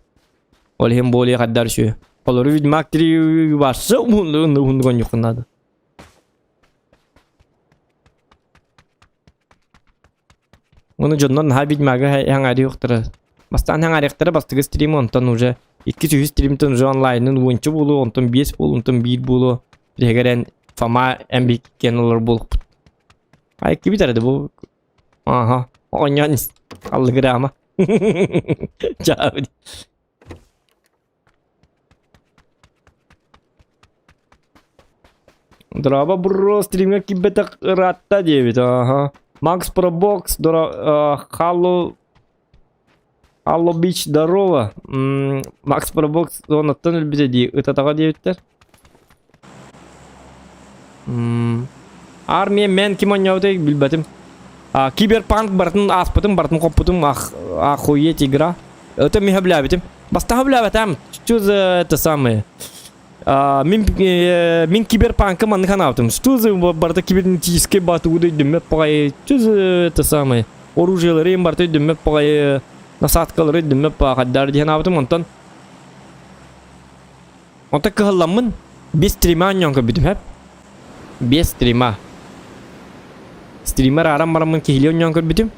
Ол иһин более хайдар үчүгэй. Олору Ведьмак 3 барса уһуннук оонньуоххун наада. Ону дьоннор наһаа Ведьмагы хаҥаарыахтара. Бастаан хаҥаарыахтара бастакы стрим онтон уже иккис үһүс стримтэн уже онлайнын уонча буолуо, онтон биэс буолуо, онтон биир буолуо. Биһигэрэн Фома МБК олор буолукпут. Ай кибит эрэ бу Ага, оонньоон ис. Аллыгыраама. Чаабыт. Драба бро стримҥэ киирбэтэх ыраатта диэбит. Аха. Макс Пробокс, дора Халло Алло Бич, здорово. Макс Пробокс зонаттан өлбүтэ дии ытатаҕа диэбиттэр. Армия мен ким оонньообутай билбэтим. А, Киберпанк барытын ааспытым, барытын хоппутум, ах, охуеть игра. Это миха билээбитим. Бастаха билээбэтим. Что за это самое? А, мин, э, мин киберпанка маннык ханаабытым. Что за барыта кибернетический батугу өйдөммөт баҕайы. Что за это самое? Оружиелары им барыта өйдөммөт баҕайы. Насадкалары өйдөммөт баҕайдар диэн ханаабытым. Онтон Онтон кыһалламмын без стрима оонньоон көрбүтүм һэп. Без стрима. Стример ааран бараммын киһилии оонньоон көрбүтүм.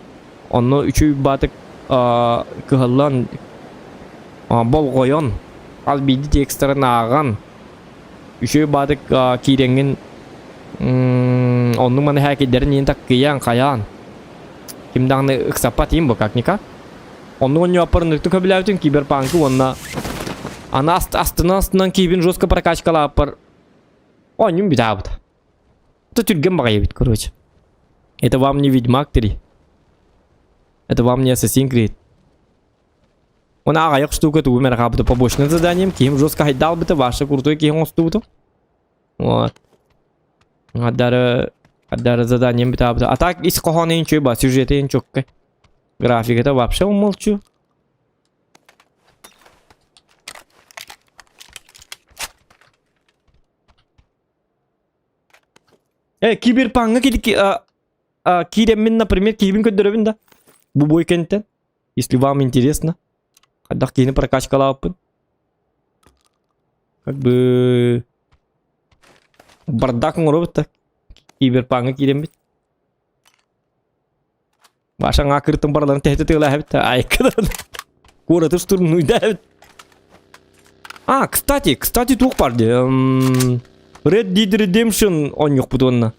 Онно үчүгэй баатык кыһаллан болҕойон хас биирдии текстарын ааҕан үчүгэй баатык киирэҥҥин оннук маны хээкэйдэрин иин таккыйан хайаан ким даҕаны ыксаппат иин бу как никак Оннук оонньооппор ынырыктык сөбүлээбитим киберпанкы уонна аны астынан астынан киһибин жестко прокачкалааппар оонньуум бүтаабыт. Это түргэн баҕайы эбит, короче. Это вам не Ведьмак 3. Это вам не Assassin's Creed. Он аҕайах штука тугу мэр хаабыта побочным заданием киһим жестко хайдаалбыта ваша крутой киһи оҥостубутум. Вот. Аддары аддары заданием бүтаабыта. А так ис хоһооно иһин ба сюжеты иһин чоккай. Графиката вообще умолчу. Э, киберпанга киирэммин, например, киһибин көрдөрөбүн да. Бу бой кэнтэн. Если вам интересно. Хайдах киһини прокачкалаабыппын. Как бы бардак оҥоробут да. Киберпанга киирэммит. Маша аңа бараларын тэһитэ тыалааһыбыт айка Куораты штурмнуйдаабыт. А, кстати, кстати, туох бар дии. Red Dead Redemption оонньуохпут уонна.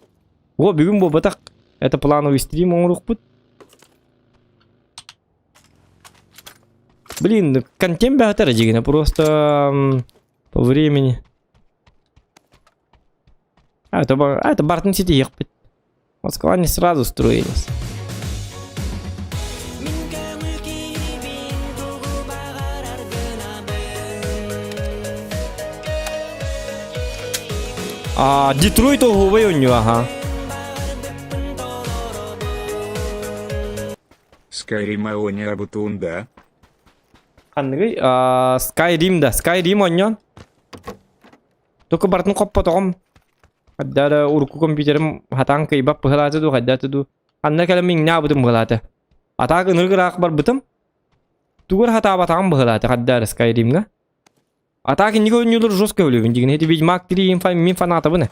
О, бүгүн буолбатах. Это плановый стрим оҥоруохпут. Блин, контент бэҕэтэр дьигинэ, просто по времени. А, это, а, это Бартон Сити ехпит. Москва не сразу строилась. А, Детройт оһуобай оонньуу, аха. Skyrim оонньообутун да? Ханныгый? Skyrim да. Skyrim оонньоон. Только барытын хоппотоҕум. Хайда эрэ урукку компьютерым хатаан кыйбат быһалаата дуу, хайдаата дуу. Анна кэлэн миҥнээбитим быһалаата. Атаак ынырык ыраах барбытым. Тугу эрэ хатаабатаҕым быһалаата хайда эрэ Skyrimҥа. Атаак инники оонньуулар жестко өлөбүн дигин. Ити Ведьмак 3 мин фанатабын.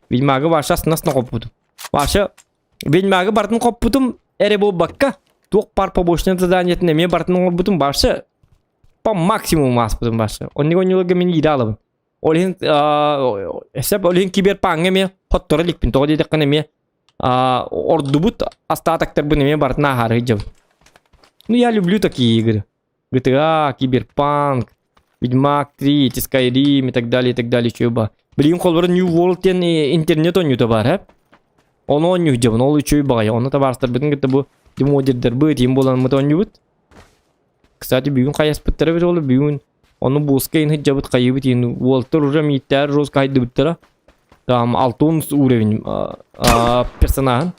Ведьмагы вообще астына хоппутум. Вообще Ведьмагы барытын хоппутум эрэ буолбакка, туох пар побочный заданиетын эмиэ барытын оҥорбутум вообще по максимуму ааспытым вообще. Оннук оонньууларга мин иирэ алабын. Ол иһин сөп ол иһин киберпаҥҥа эмиэ хотторо иликпин. Тоҕо диэтэххинэ эмиэ ордубут остатоктарбын эмиэ барытын ааһаары сылдьабын. Ну я люблю такие игры. GTA, Киберпанк, Ведьмак 3, эти Skyrim и так далее, и так далее, чуйба. Билигин холборо New World диэн интернет оонньуута баар, һэ? Ону оонньуу сылдьабын, ол үчүгэй баҕайы. Ону табаарыстарбытын кытта бу демодердарбыт, им буоламмыт оонньуубут. Кстати, бүгүн хайаспыттара бит ол бүгүн ону буска ин сылдьабыт хайыбыт ин уолтар уже мииттээр жестко хайдыбыттара. Там алтон уровень персонажын.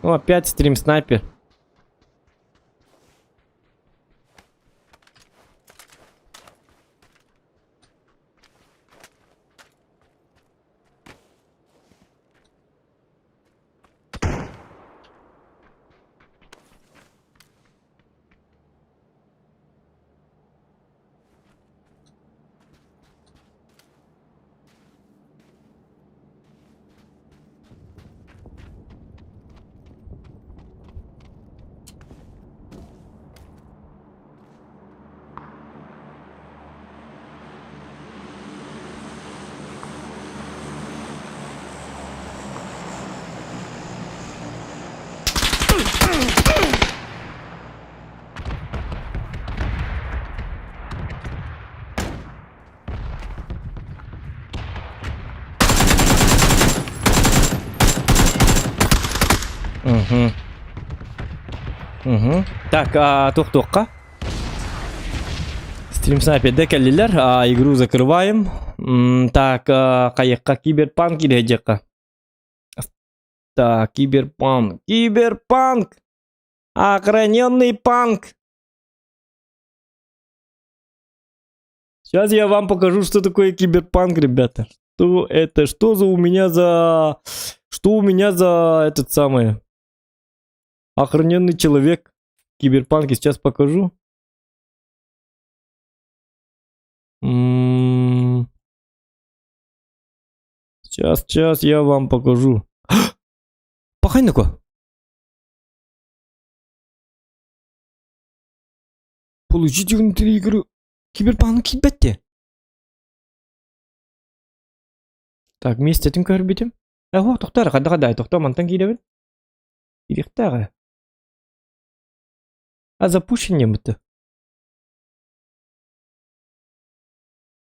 Ну, опять стрим снайпер. Угу. Угу. Так, а, туох-туохха? Стрим снайперде кэллилэр, а, игру закрываем. М, так, а, хайыахха киберпанк ирэйдиэххэ. Так, киберпанк. Киберпанк! Охраненный панк! Сейчас я вам покажу, что такое киберпанк, ребята. Что это? Что за у меня за... Что у меня за этот самый... Охраненный человек в киберпанке. Сейчас покажу. М-м-м. Сейчас, сейчас я вам покажу. Пахайныко. Получите внутри игры киберпанк киирбэттэ. Так, миэстэтин көрбүтүм. Эһо, тохтоо эрэ, хайдах дай, тохтоо, мантан киирэбин. Киириэхтээх ээ. А запущен бытты.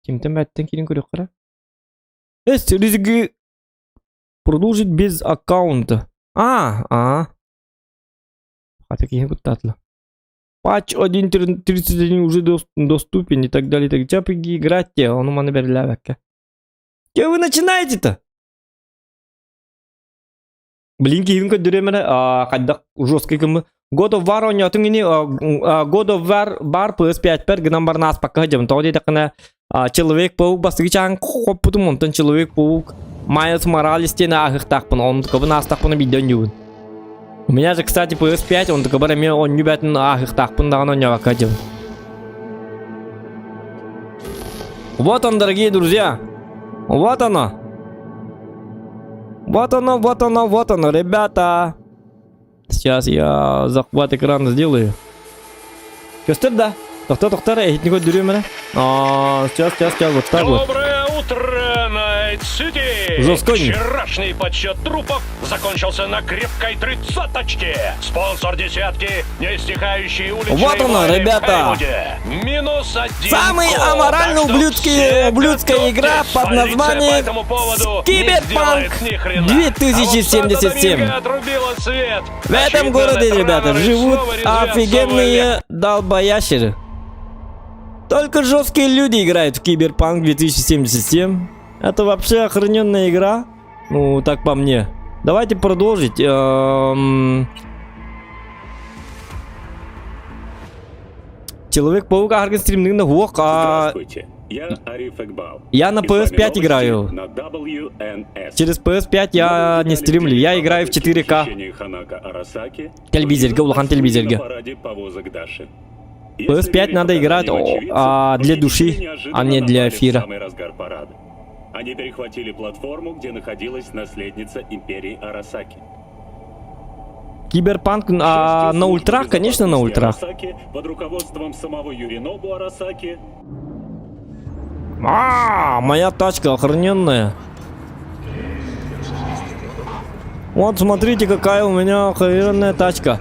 Кимтэн бэттэн киирин көрүөххэ эрэ. Эс, ризги продолжить без аккаунта. А, а. Хата киһи куттаатыла. Патч 1.31 уже доступен и так далее. Так, чапыги играть те, он маны бэрилээбэккэ. Че вы начинаете-то? Блин, киһим көрдөрүөм эрэ, хайдах жесткий кымы. God of War оонньоотуҥ ини God of War бар PS5-пэр гынан баран ааспакка сылдьабын. Тоҕо диэтэххинэ Человек-паук бастакы чааһын хоппутум, онтон Человек-паук Майлз Моралес диэн ааһыахтаахпын, онтукабын аастахпына биирдэ оонньуубун. У меня же, кстати, PS5, онтукабар эмиэ оонньуу бээтин ааһыахтаахпын даҕаны оонньообокко сылдьабын. Вот он, дорогие друзья! Вот оно! Вот оно, вот оно, вот оно, ребята! Сейчас я захват экрана сделаю. Көстөр да? Тохто, тохто, эһитини көрдөрүөм эрэ. Сейчас, сейчас, сейчас, вот так вот. Доброе утро, Найт-Сити! Жестко. Вчерашний подсчет трупов закончился на крепкой тридцаточке. Спонсор десятки, нестихающие уличные Вот оно, войны в ребята! Хейвуде. Минус один Самый кол. аморально Так что ублюдский, все ублюдская игра готовьтесь. под Полиция по названием этому поводу не Киберпанк сделает ни хрена. 2077. А вот Санта-Доминго отрубила свет. В этом Очевидно, городе, ребята, Нетранеры живут снова резвятся в офигенные долбоящеры. Только жесткие люди играют в Киберпанк 2077. Это вообще охрененная игра. Ну, так по мне. Давайте продолжить. Эм, Человек-паук Арген стримнигна хуох. А... Здравствуйте, я Ариф Экбал. Я на И с вами PS5 новости играю. На WNS. Через PS5 я Новые не детали стримлю, я в играю в попытке 4К. похищения Ханака Арасаки Телевизорга, улахан пошли телевизорга. на параде повозок Даши. Если PS5 верить надо играть показаниям о, очевидцев, а, для похитители души, неожиданно а не для напали в эфира. самый разгар парада. Они перехватили платформу, где находилась наследница империи Арасаки. Киберпанк К а, счастью, на службы ультрах, конечно, на безопасности ультрах. Арасаки под руководством самого Юринобу Арасаки А, моя тачка охрененная. Вот, смотрите, какая у меня охрененная тачка.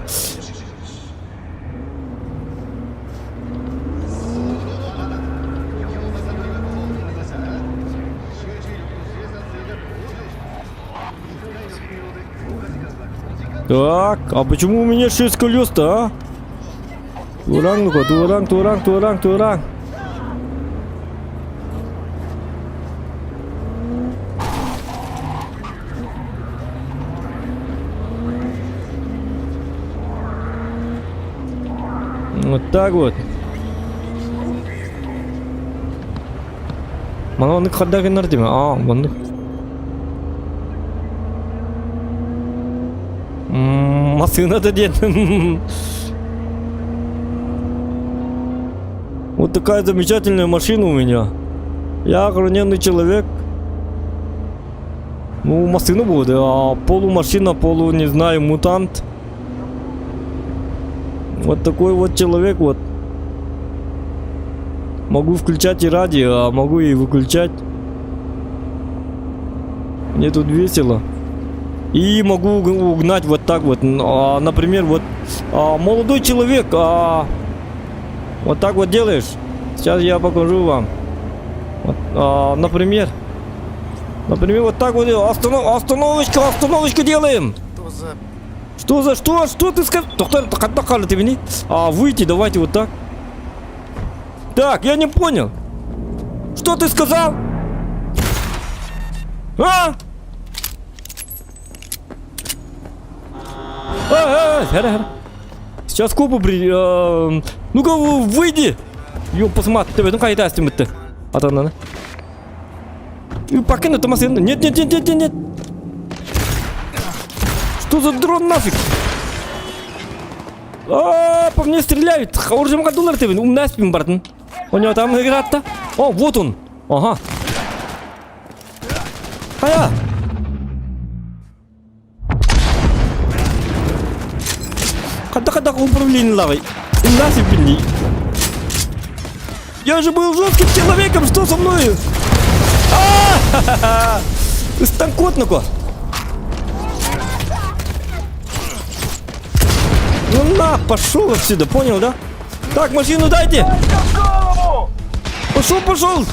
Так, а почему у меня шесть колес-то, а? Туранг, ну-ка, туранг, туранг, туранг, туранг. Вот так вот. Мана оннук хадда гыннар диме? А, оннук. Массыына да диэн. Вот такая замечательная машина у меня. Я охрененный человек. Ну, массыына будет, а полумашина, полу, не знаю, мутант. Вот такой вот человек вот. Могу включать и радио, а могу и выключать. Мне тут весело. И могу угнать вот так вот. А, например, вот а, молодой человек, а, вот так вот делаешь. Сейчас я покажу вам. Вот, а, например, например, вот так вот останов, остановочку, остановочку делаем. Что за... Что за что? Что ты сказал? А, выйти, давайте вот так. Так, я не понял. Что ты сказал? А? А, а, Сейчас копы при... Э, ну-ка, выйди! Ё, посмотри, тебе, ну кайда астымытты. Атананы. Покинь эту машину. Нет, нет, нет, нет, нет, нет. Что за дрон нафиг? А, по мне стреляют. Оружием кадулар ты, умная спим, братан. У него там игра-то. О, вот он. Ага. Ая! Хата-хата управление лавой. Нафиг мне. Я же был жестким человеком, что со мной? А! Станкот ну-ка. Ну на, пошел отсюда, понял, да? Так, машину дайте! Пошел, пошел!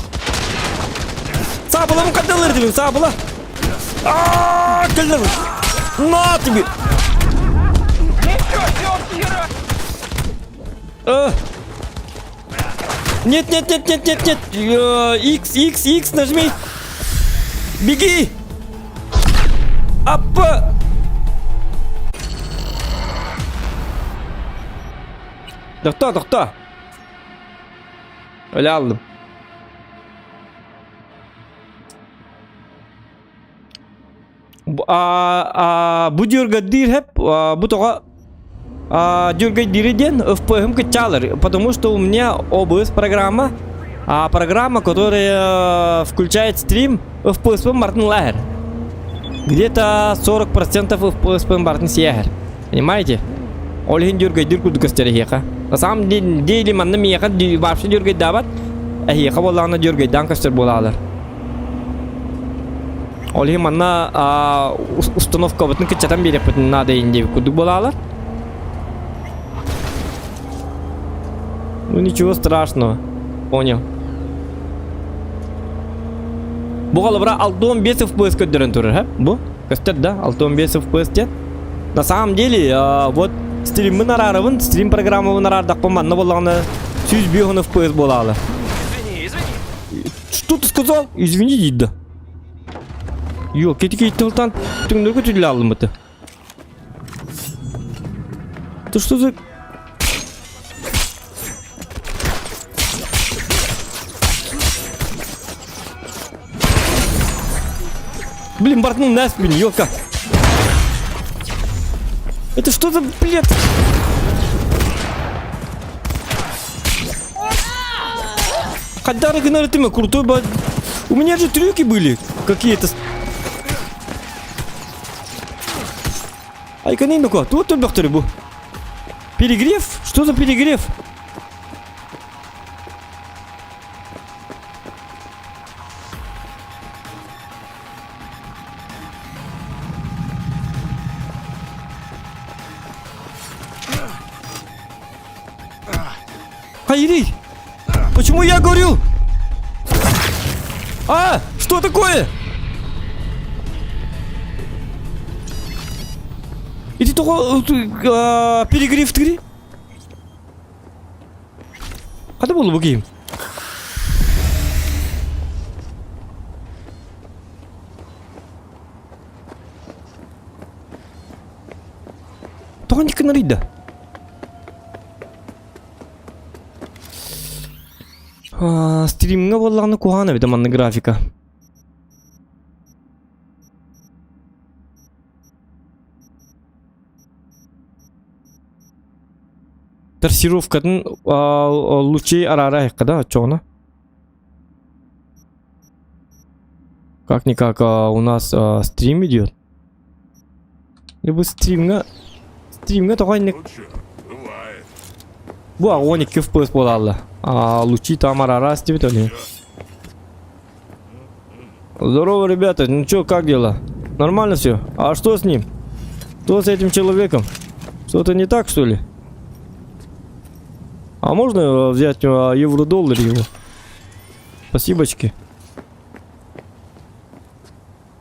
Саабылам кадалар дебин, саабыла! А, кэллэр! На тебе! Э. Нет, нет, нет, нет, нет, нет! X, X, X нажми! Беги! Апа! Тохтоо, тохтоо! Өлө алдым. Бу дюргадир хеп, бу тоҕо дюргадири диэн ФПХ кыччаалар, потому что у меня OBS программа, а программа, которая включает стрим, FPS Мартин Лагер. Где-то 40% FPS Мартин Сиэгер. Понимаете? Ол иһин дюргайдыр курдук көстөр эһиэхэ. На самом деле манна миэхэ вообще дюргайдаабат. Эһиэхэ буоллаҕына дюргайдаан көстөр буолаалар. Ол иһин манна установкабытын кыччатан биэриэхпитин наада диэбит курдук буолаалар. Ну ничего страшного. Понял. Бу холобура 65 FPS көрдөрөн турар, ха? Бу көстөр да, 65 FPS диэн. На самом деле, вот стриммин араарабын, стрим программабын араардахпын манна буоллаҕына 105 FPS буолаалы. Извини, извини. Что ты сказал? Извини, дейді. Ёлки, тики тылтан түҥнөргө түллэ алыммыты. Ты что за... Блин, бортнул на спину, ёлка. Это что за блед? Хаддары гынары крутой ба... У меня же трюки были какие-то. Айканин ну Тут только бу. Перегрев? Что за перегрев? Хайри! Почему я горю? А, что такое? Иди только перегрев три. Хата буолла бу киһим? Тоҕо инник гынарый да? Стримҥа буоллаҕына куһаҕан эбит манна графика. Трассировкатын лучей араара айыққа да оччоҕуна. Как-никак у нас стрим идет. Либо стримҥа стримҥа тоҕо инник Бу 12 FPS буолаалла. Лучи там араара стибит они. Здорово, ребята. Ну чё, как дела? Нормально все? А что с ним? Что с этим человеком? Что-то не так, что ли? А можно взять евро-доллар его? Спасибочки.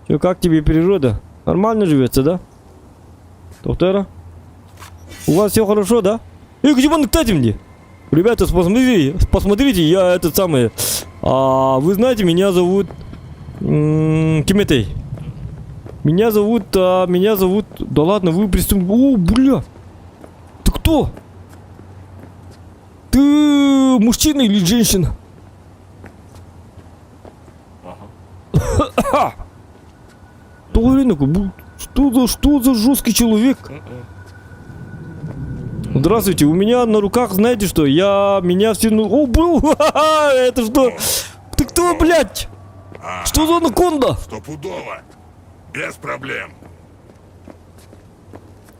Чё, как тебе природа? Нормально живется, да? Доктора? У вас все хорошо, да? Эй, где он, кстати, мне? Ребята, посмотрите, посмотрите, я этот самый... А, вы знаете, меня зовут... Киметей. Меня зовут... А, меня зовут... Да ладно, вы приступ... О, бля! Ты кто? Ты мужчина или женщина? Ага. Что за, что за жесткий человек? Здравствуйте, у меня на руках, знаете что, я, меня все, ну, о, был, это что? Ты кто, блядь? Что за анаконда? Стопудово. Без проблем.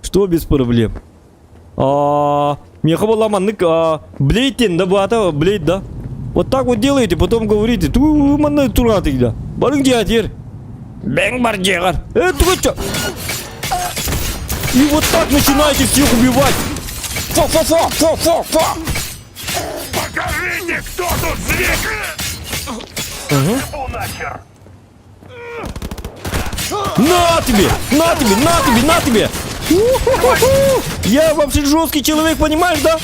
Что без проблем? А, миэхэ буолла маннык блейтен да баата блейт да. Вот так вот делаете, потом говорите, ту манна тураты да. Барың театр. Бэҥ бар дьиэҕэр. Э, тугача. И вот так начинаете всех убивать. Фа-фа-фа, фа-фа-фа. Покажите, кто тут зверь! Угу. На тебе! На тебе! На тебе! На тебе! У-ху-ху-ху! Я вообще жесткий человек, понимаешь, да?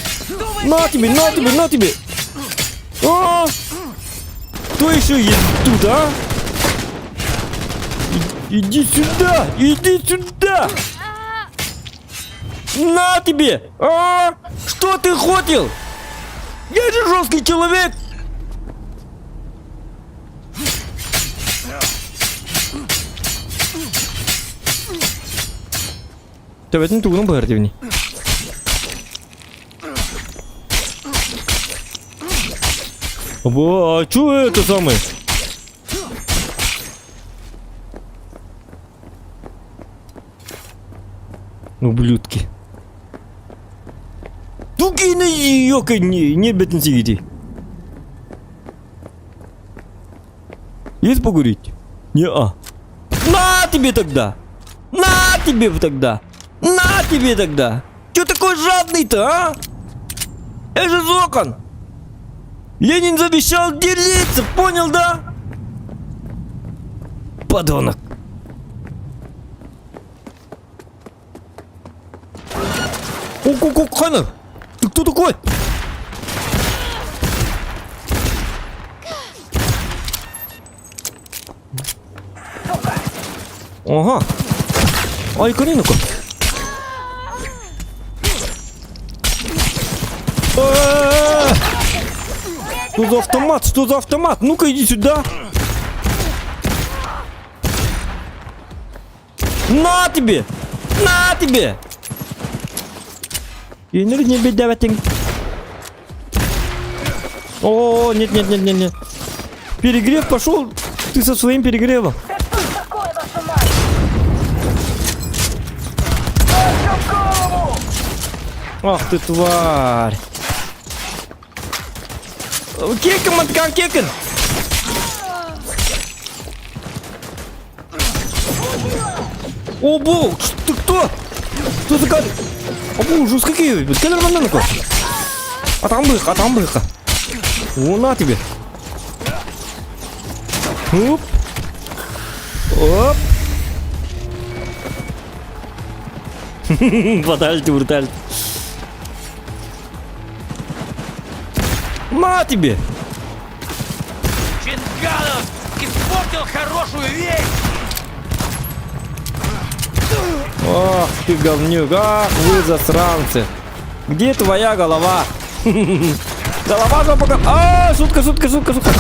На тебе! На тебе! На тебе! А! Кто еще есть тут, а? Иди сюда! Иди сюда! На тебе! А? Что ты хотел? Я же жесткий человек! Төбөтүн тугунан быһар дибини. Бо, а чё это самое? Ублюдки. Тугины ёка не, не бетин сигити. Есть покурить? Не-а. На тебе тогда! На тебе тогда! На тебе тогда! Чё такой жадный-то, а? Это же Зокон! Ленин завещал делиться, понял, да? Подонок. О, Ханна! Ты кто такой? Ага. Ай, ну-ка. Что за автомат? Что за автомат? Ну-ка иди сюда. На тебе! На тебе! не бедяватин. О, нет, нет, нет, нет, нет. Перегрев пошел. Ты со своим перегревом. Ах ты тварь. Кекин, маткан, кекин. О, бог, ты кто? Кто за гад? О, боже, какие? Кэлэр манна ну-ка. Атаҕым быһыха, атаҕым быһыха. О, на тебе. Оп. Оп. Фаталити, бруталити. На тебе! Чингалов испортил хорошую вещь! Ах ты говнюк, ах вы засранцы. Где твоя голова? Голова жопа. А, шутка, шутка, шутка, шутка.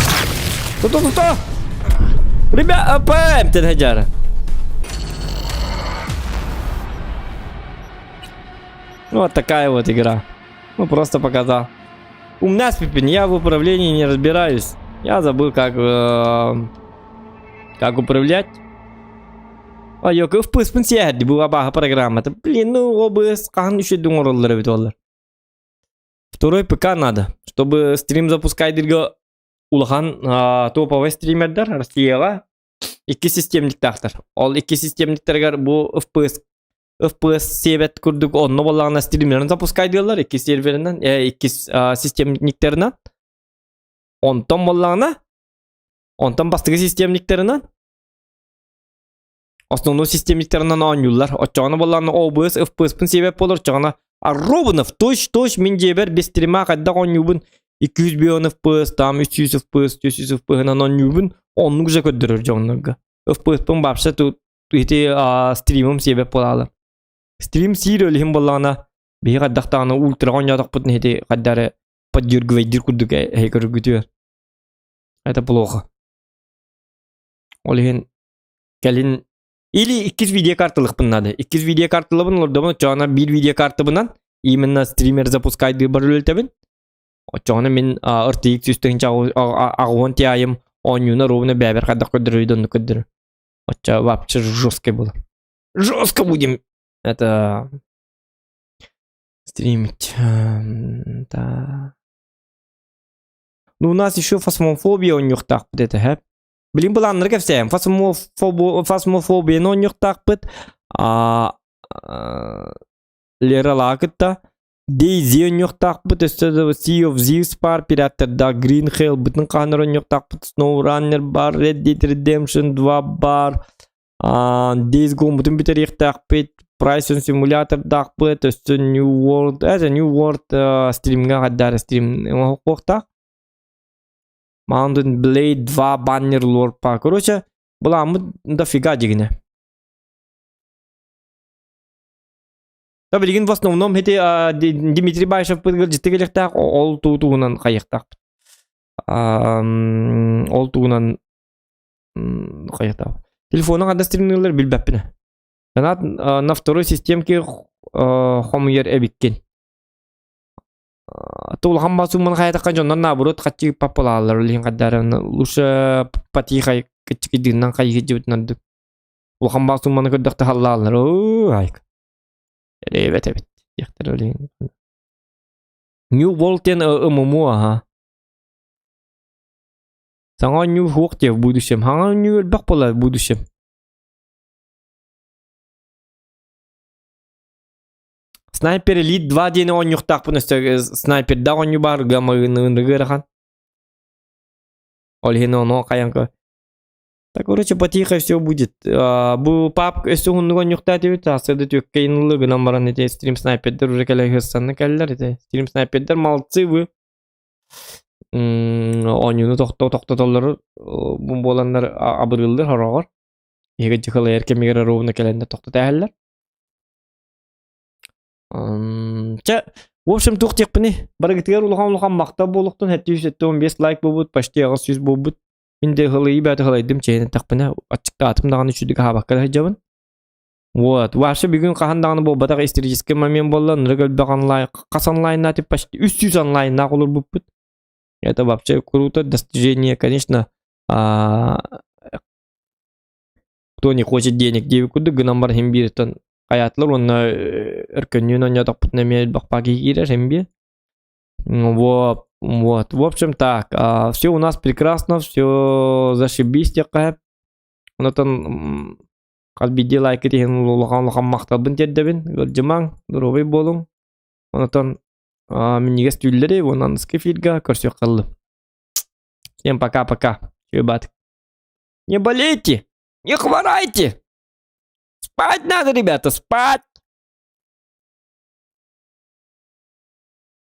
Кто, кто, кто? Ребят, АПМ, Тенгадяра. Вот такая вот игра. Ну, просто показал. У меня Пипин, я в управлении не разбираюсь. Я забыл, как, э, как управлять. А, yok, FPS сиэһэрди бу абааһы программата. Блин, ну OBS хаһан үчүгэй оҥороллор эбит олар. Второй ПК надо, чтобы стрим запускайдырга улахан топовый стримердер Россияҕа икки системниктаахтар. Ол икки системниктэригэр бу FPS FPS сиэбэт курдук онно буоллаҕына стримерин запускайдыыллар икки серверинэн, икки системниктэринэн. Онтон буоллаҕына, онтон бастакы системниктэринэн основной системниктэринэн оонньууллар. Оччоҕуна буоллаҕына OBS FPS-пын сиэбэт буолар, оччоҕуна Ровнов точь-точь мин дьиэбэр без стрима хайдах оонньуубун 200 FPS, там 300 FPS, 400 FPS-нан оонньуубун, оннук же көрдөрөр дьоннорго. FPS-пын вообще тут ити стримым сиэбэт буолаалы. Стрим сиир өлүһүн буоллаҕына, биһи хайдахтаҕына ультра оонньоотохпутун ити хайдары поддергивайдыр курдук эһи көргүтүөр. Это плохо. Ол иһин кэлин или иккис видеокарталыхпын надо. Иккис видеокарталабын олордобун оччоҕуна биир видеокартабынан именно стример запускайдыы бар үлэлтэбин. Оччоҕуна мин RTX 100 аҕуон тиайым оонньууна ровно бэбэр хайдах көрдөрөр оннук көрдөрөр. Оччо вообще жестко было. Жестко будем это стримить. Да. Ну, у нас еще фасмофобия оонньуохтаахпыт этэ, һэ. Билин былааннары кэпсээн. Фасмофобияны оонньуохтаахпыт. А, Лера кытта. DayZ оонньуохтаахпыт. Өссө да Sea of Thieves бар, Пираттарда Green Hell бытын хаанар оонньуохтаахпыт. SnowRunner бар, Red Dead Redemption 2 бар. Days Gone бытын бүтэриэхтээхпит. Prison Simulator-даахпыт. Өссө New World, это New World стримҥа хаддар стрим оҥоһуохтаах. Mount & Blade 2 Bannerlord па. Короче, былааммыт дофига дигине. Та билигин в основном ити Дмитрий Баишев житти келехтаах ол туутуунан хайыхтаахпыт. Ол туунан хайыхтаах. Телефону ханда стримныылар билбэппин. Канат на второй системке хомуйар эбиккин. Тулхан басумун хайатакка дьоннор наоборот хаччы паппалаалар улиһин хаддаран лучше потихай кыччыкыдыынан хайыгы дьыбытынан улахан басумманы көрдөхтө халлааллар оо айк эбет эбит диэхтэр улиһин New World диэн ММО аха Саҥа New World диэ в будущем хаҥа New элбэх буолар в будущем Снайпер Elite 2 диэни оонньуохтаахпын өссө снайпердаах оонньуу баар ыарахан. Ол иһин ону хайанка. Так, короче, потихо все будет. Бу пап өссө уһуннук оонньуохтаатыбыт, сарсыарда түөккэ ылы гынан баран ити стрим снайпердер уже кэлэ санны кэллэр ити. Стрим снайпердер молодцы вы. Оонньууну тохтотоллор буоланнар абырыыллар хороҕор. Биһиги дьыһылайар кэмигэр ровно кэлэннэ тохтотоһэллэр. Чэ, в общем, туох диэхпиний? Барыгытыгар улахан-улахан махтал буолуохтун, 775 лайк буолбут, почти 800 буолбут. Мин де ыһылыйыы бэйэтэ ыһылайдым чэйин эттэхпинэ, аччыктаатым даҕаны үчүгдүк аһаабакка да сылдьабын. Вот, вообще бүгүн хаһан даҕаны буолбатах исторический момент буолла, нырык элбэх онлайн, хас онлайнна почти 300 онлайннаах олорбуппут. Это вообще круто, достижение, конечно, кто не хочет денег диэбит курдук гынан баран иһин биириттэн хайаатылар уонна өркөннүүн оонньоотохпутуна эмиэ элбэх паки киирэр иһин биир. Вот, вот. В общем так, все у нас прекрасно, все зашибись диэххэ. Онтон хас биирдии лайкыт иһин улахан улахан махталбын тиэрдэбин. Ыалдьымаҥ, доруобай буолуҥ. Онтон минньигэс түүллэри уонна аныгыскы эфирга көрсүөххэ дылы. Всем пока-пока. Ребят. Не болейте, не хворайте. Спать надо, ребята, спать.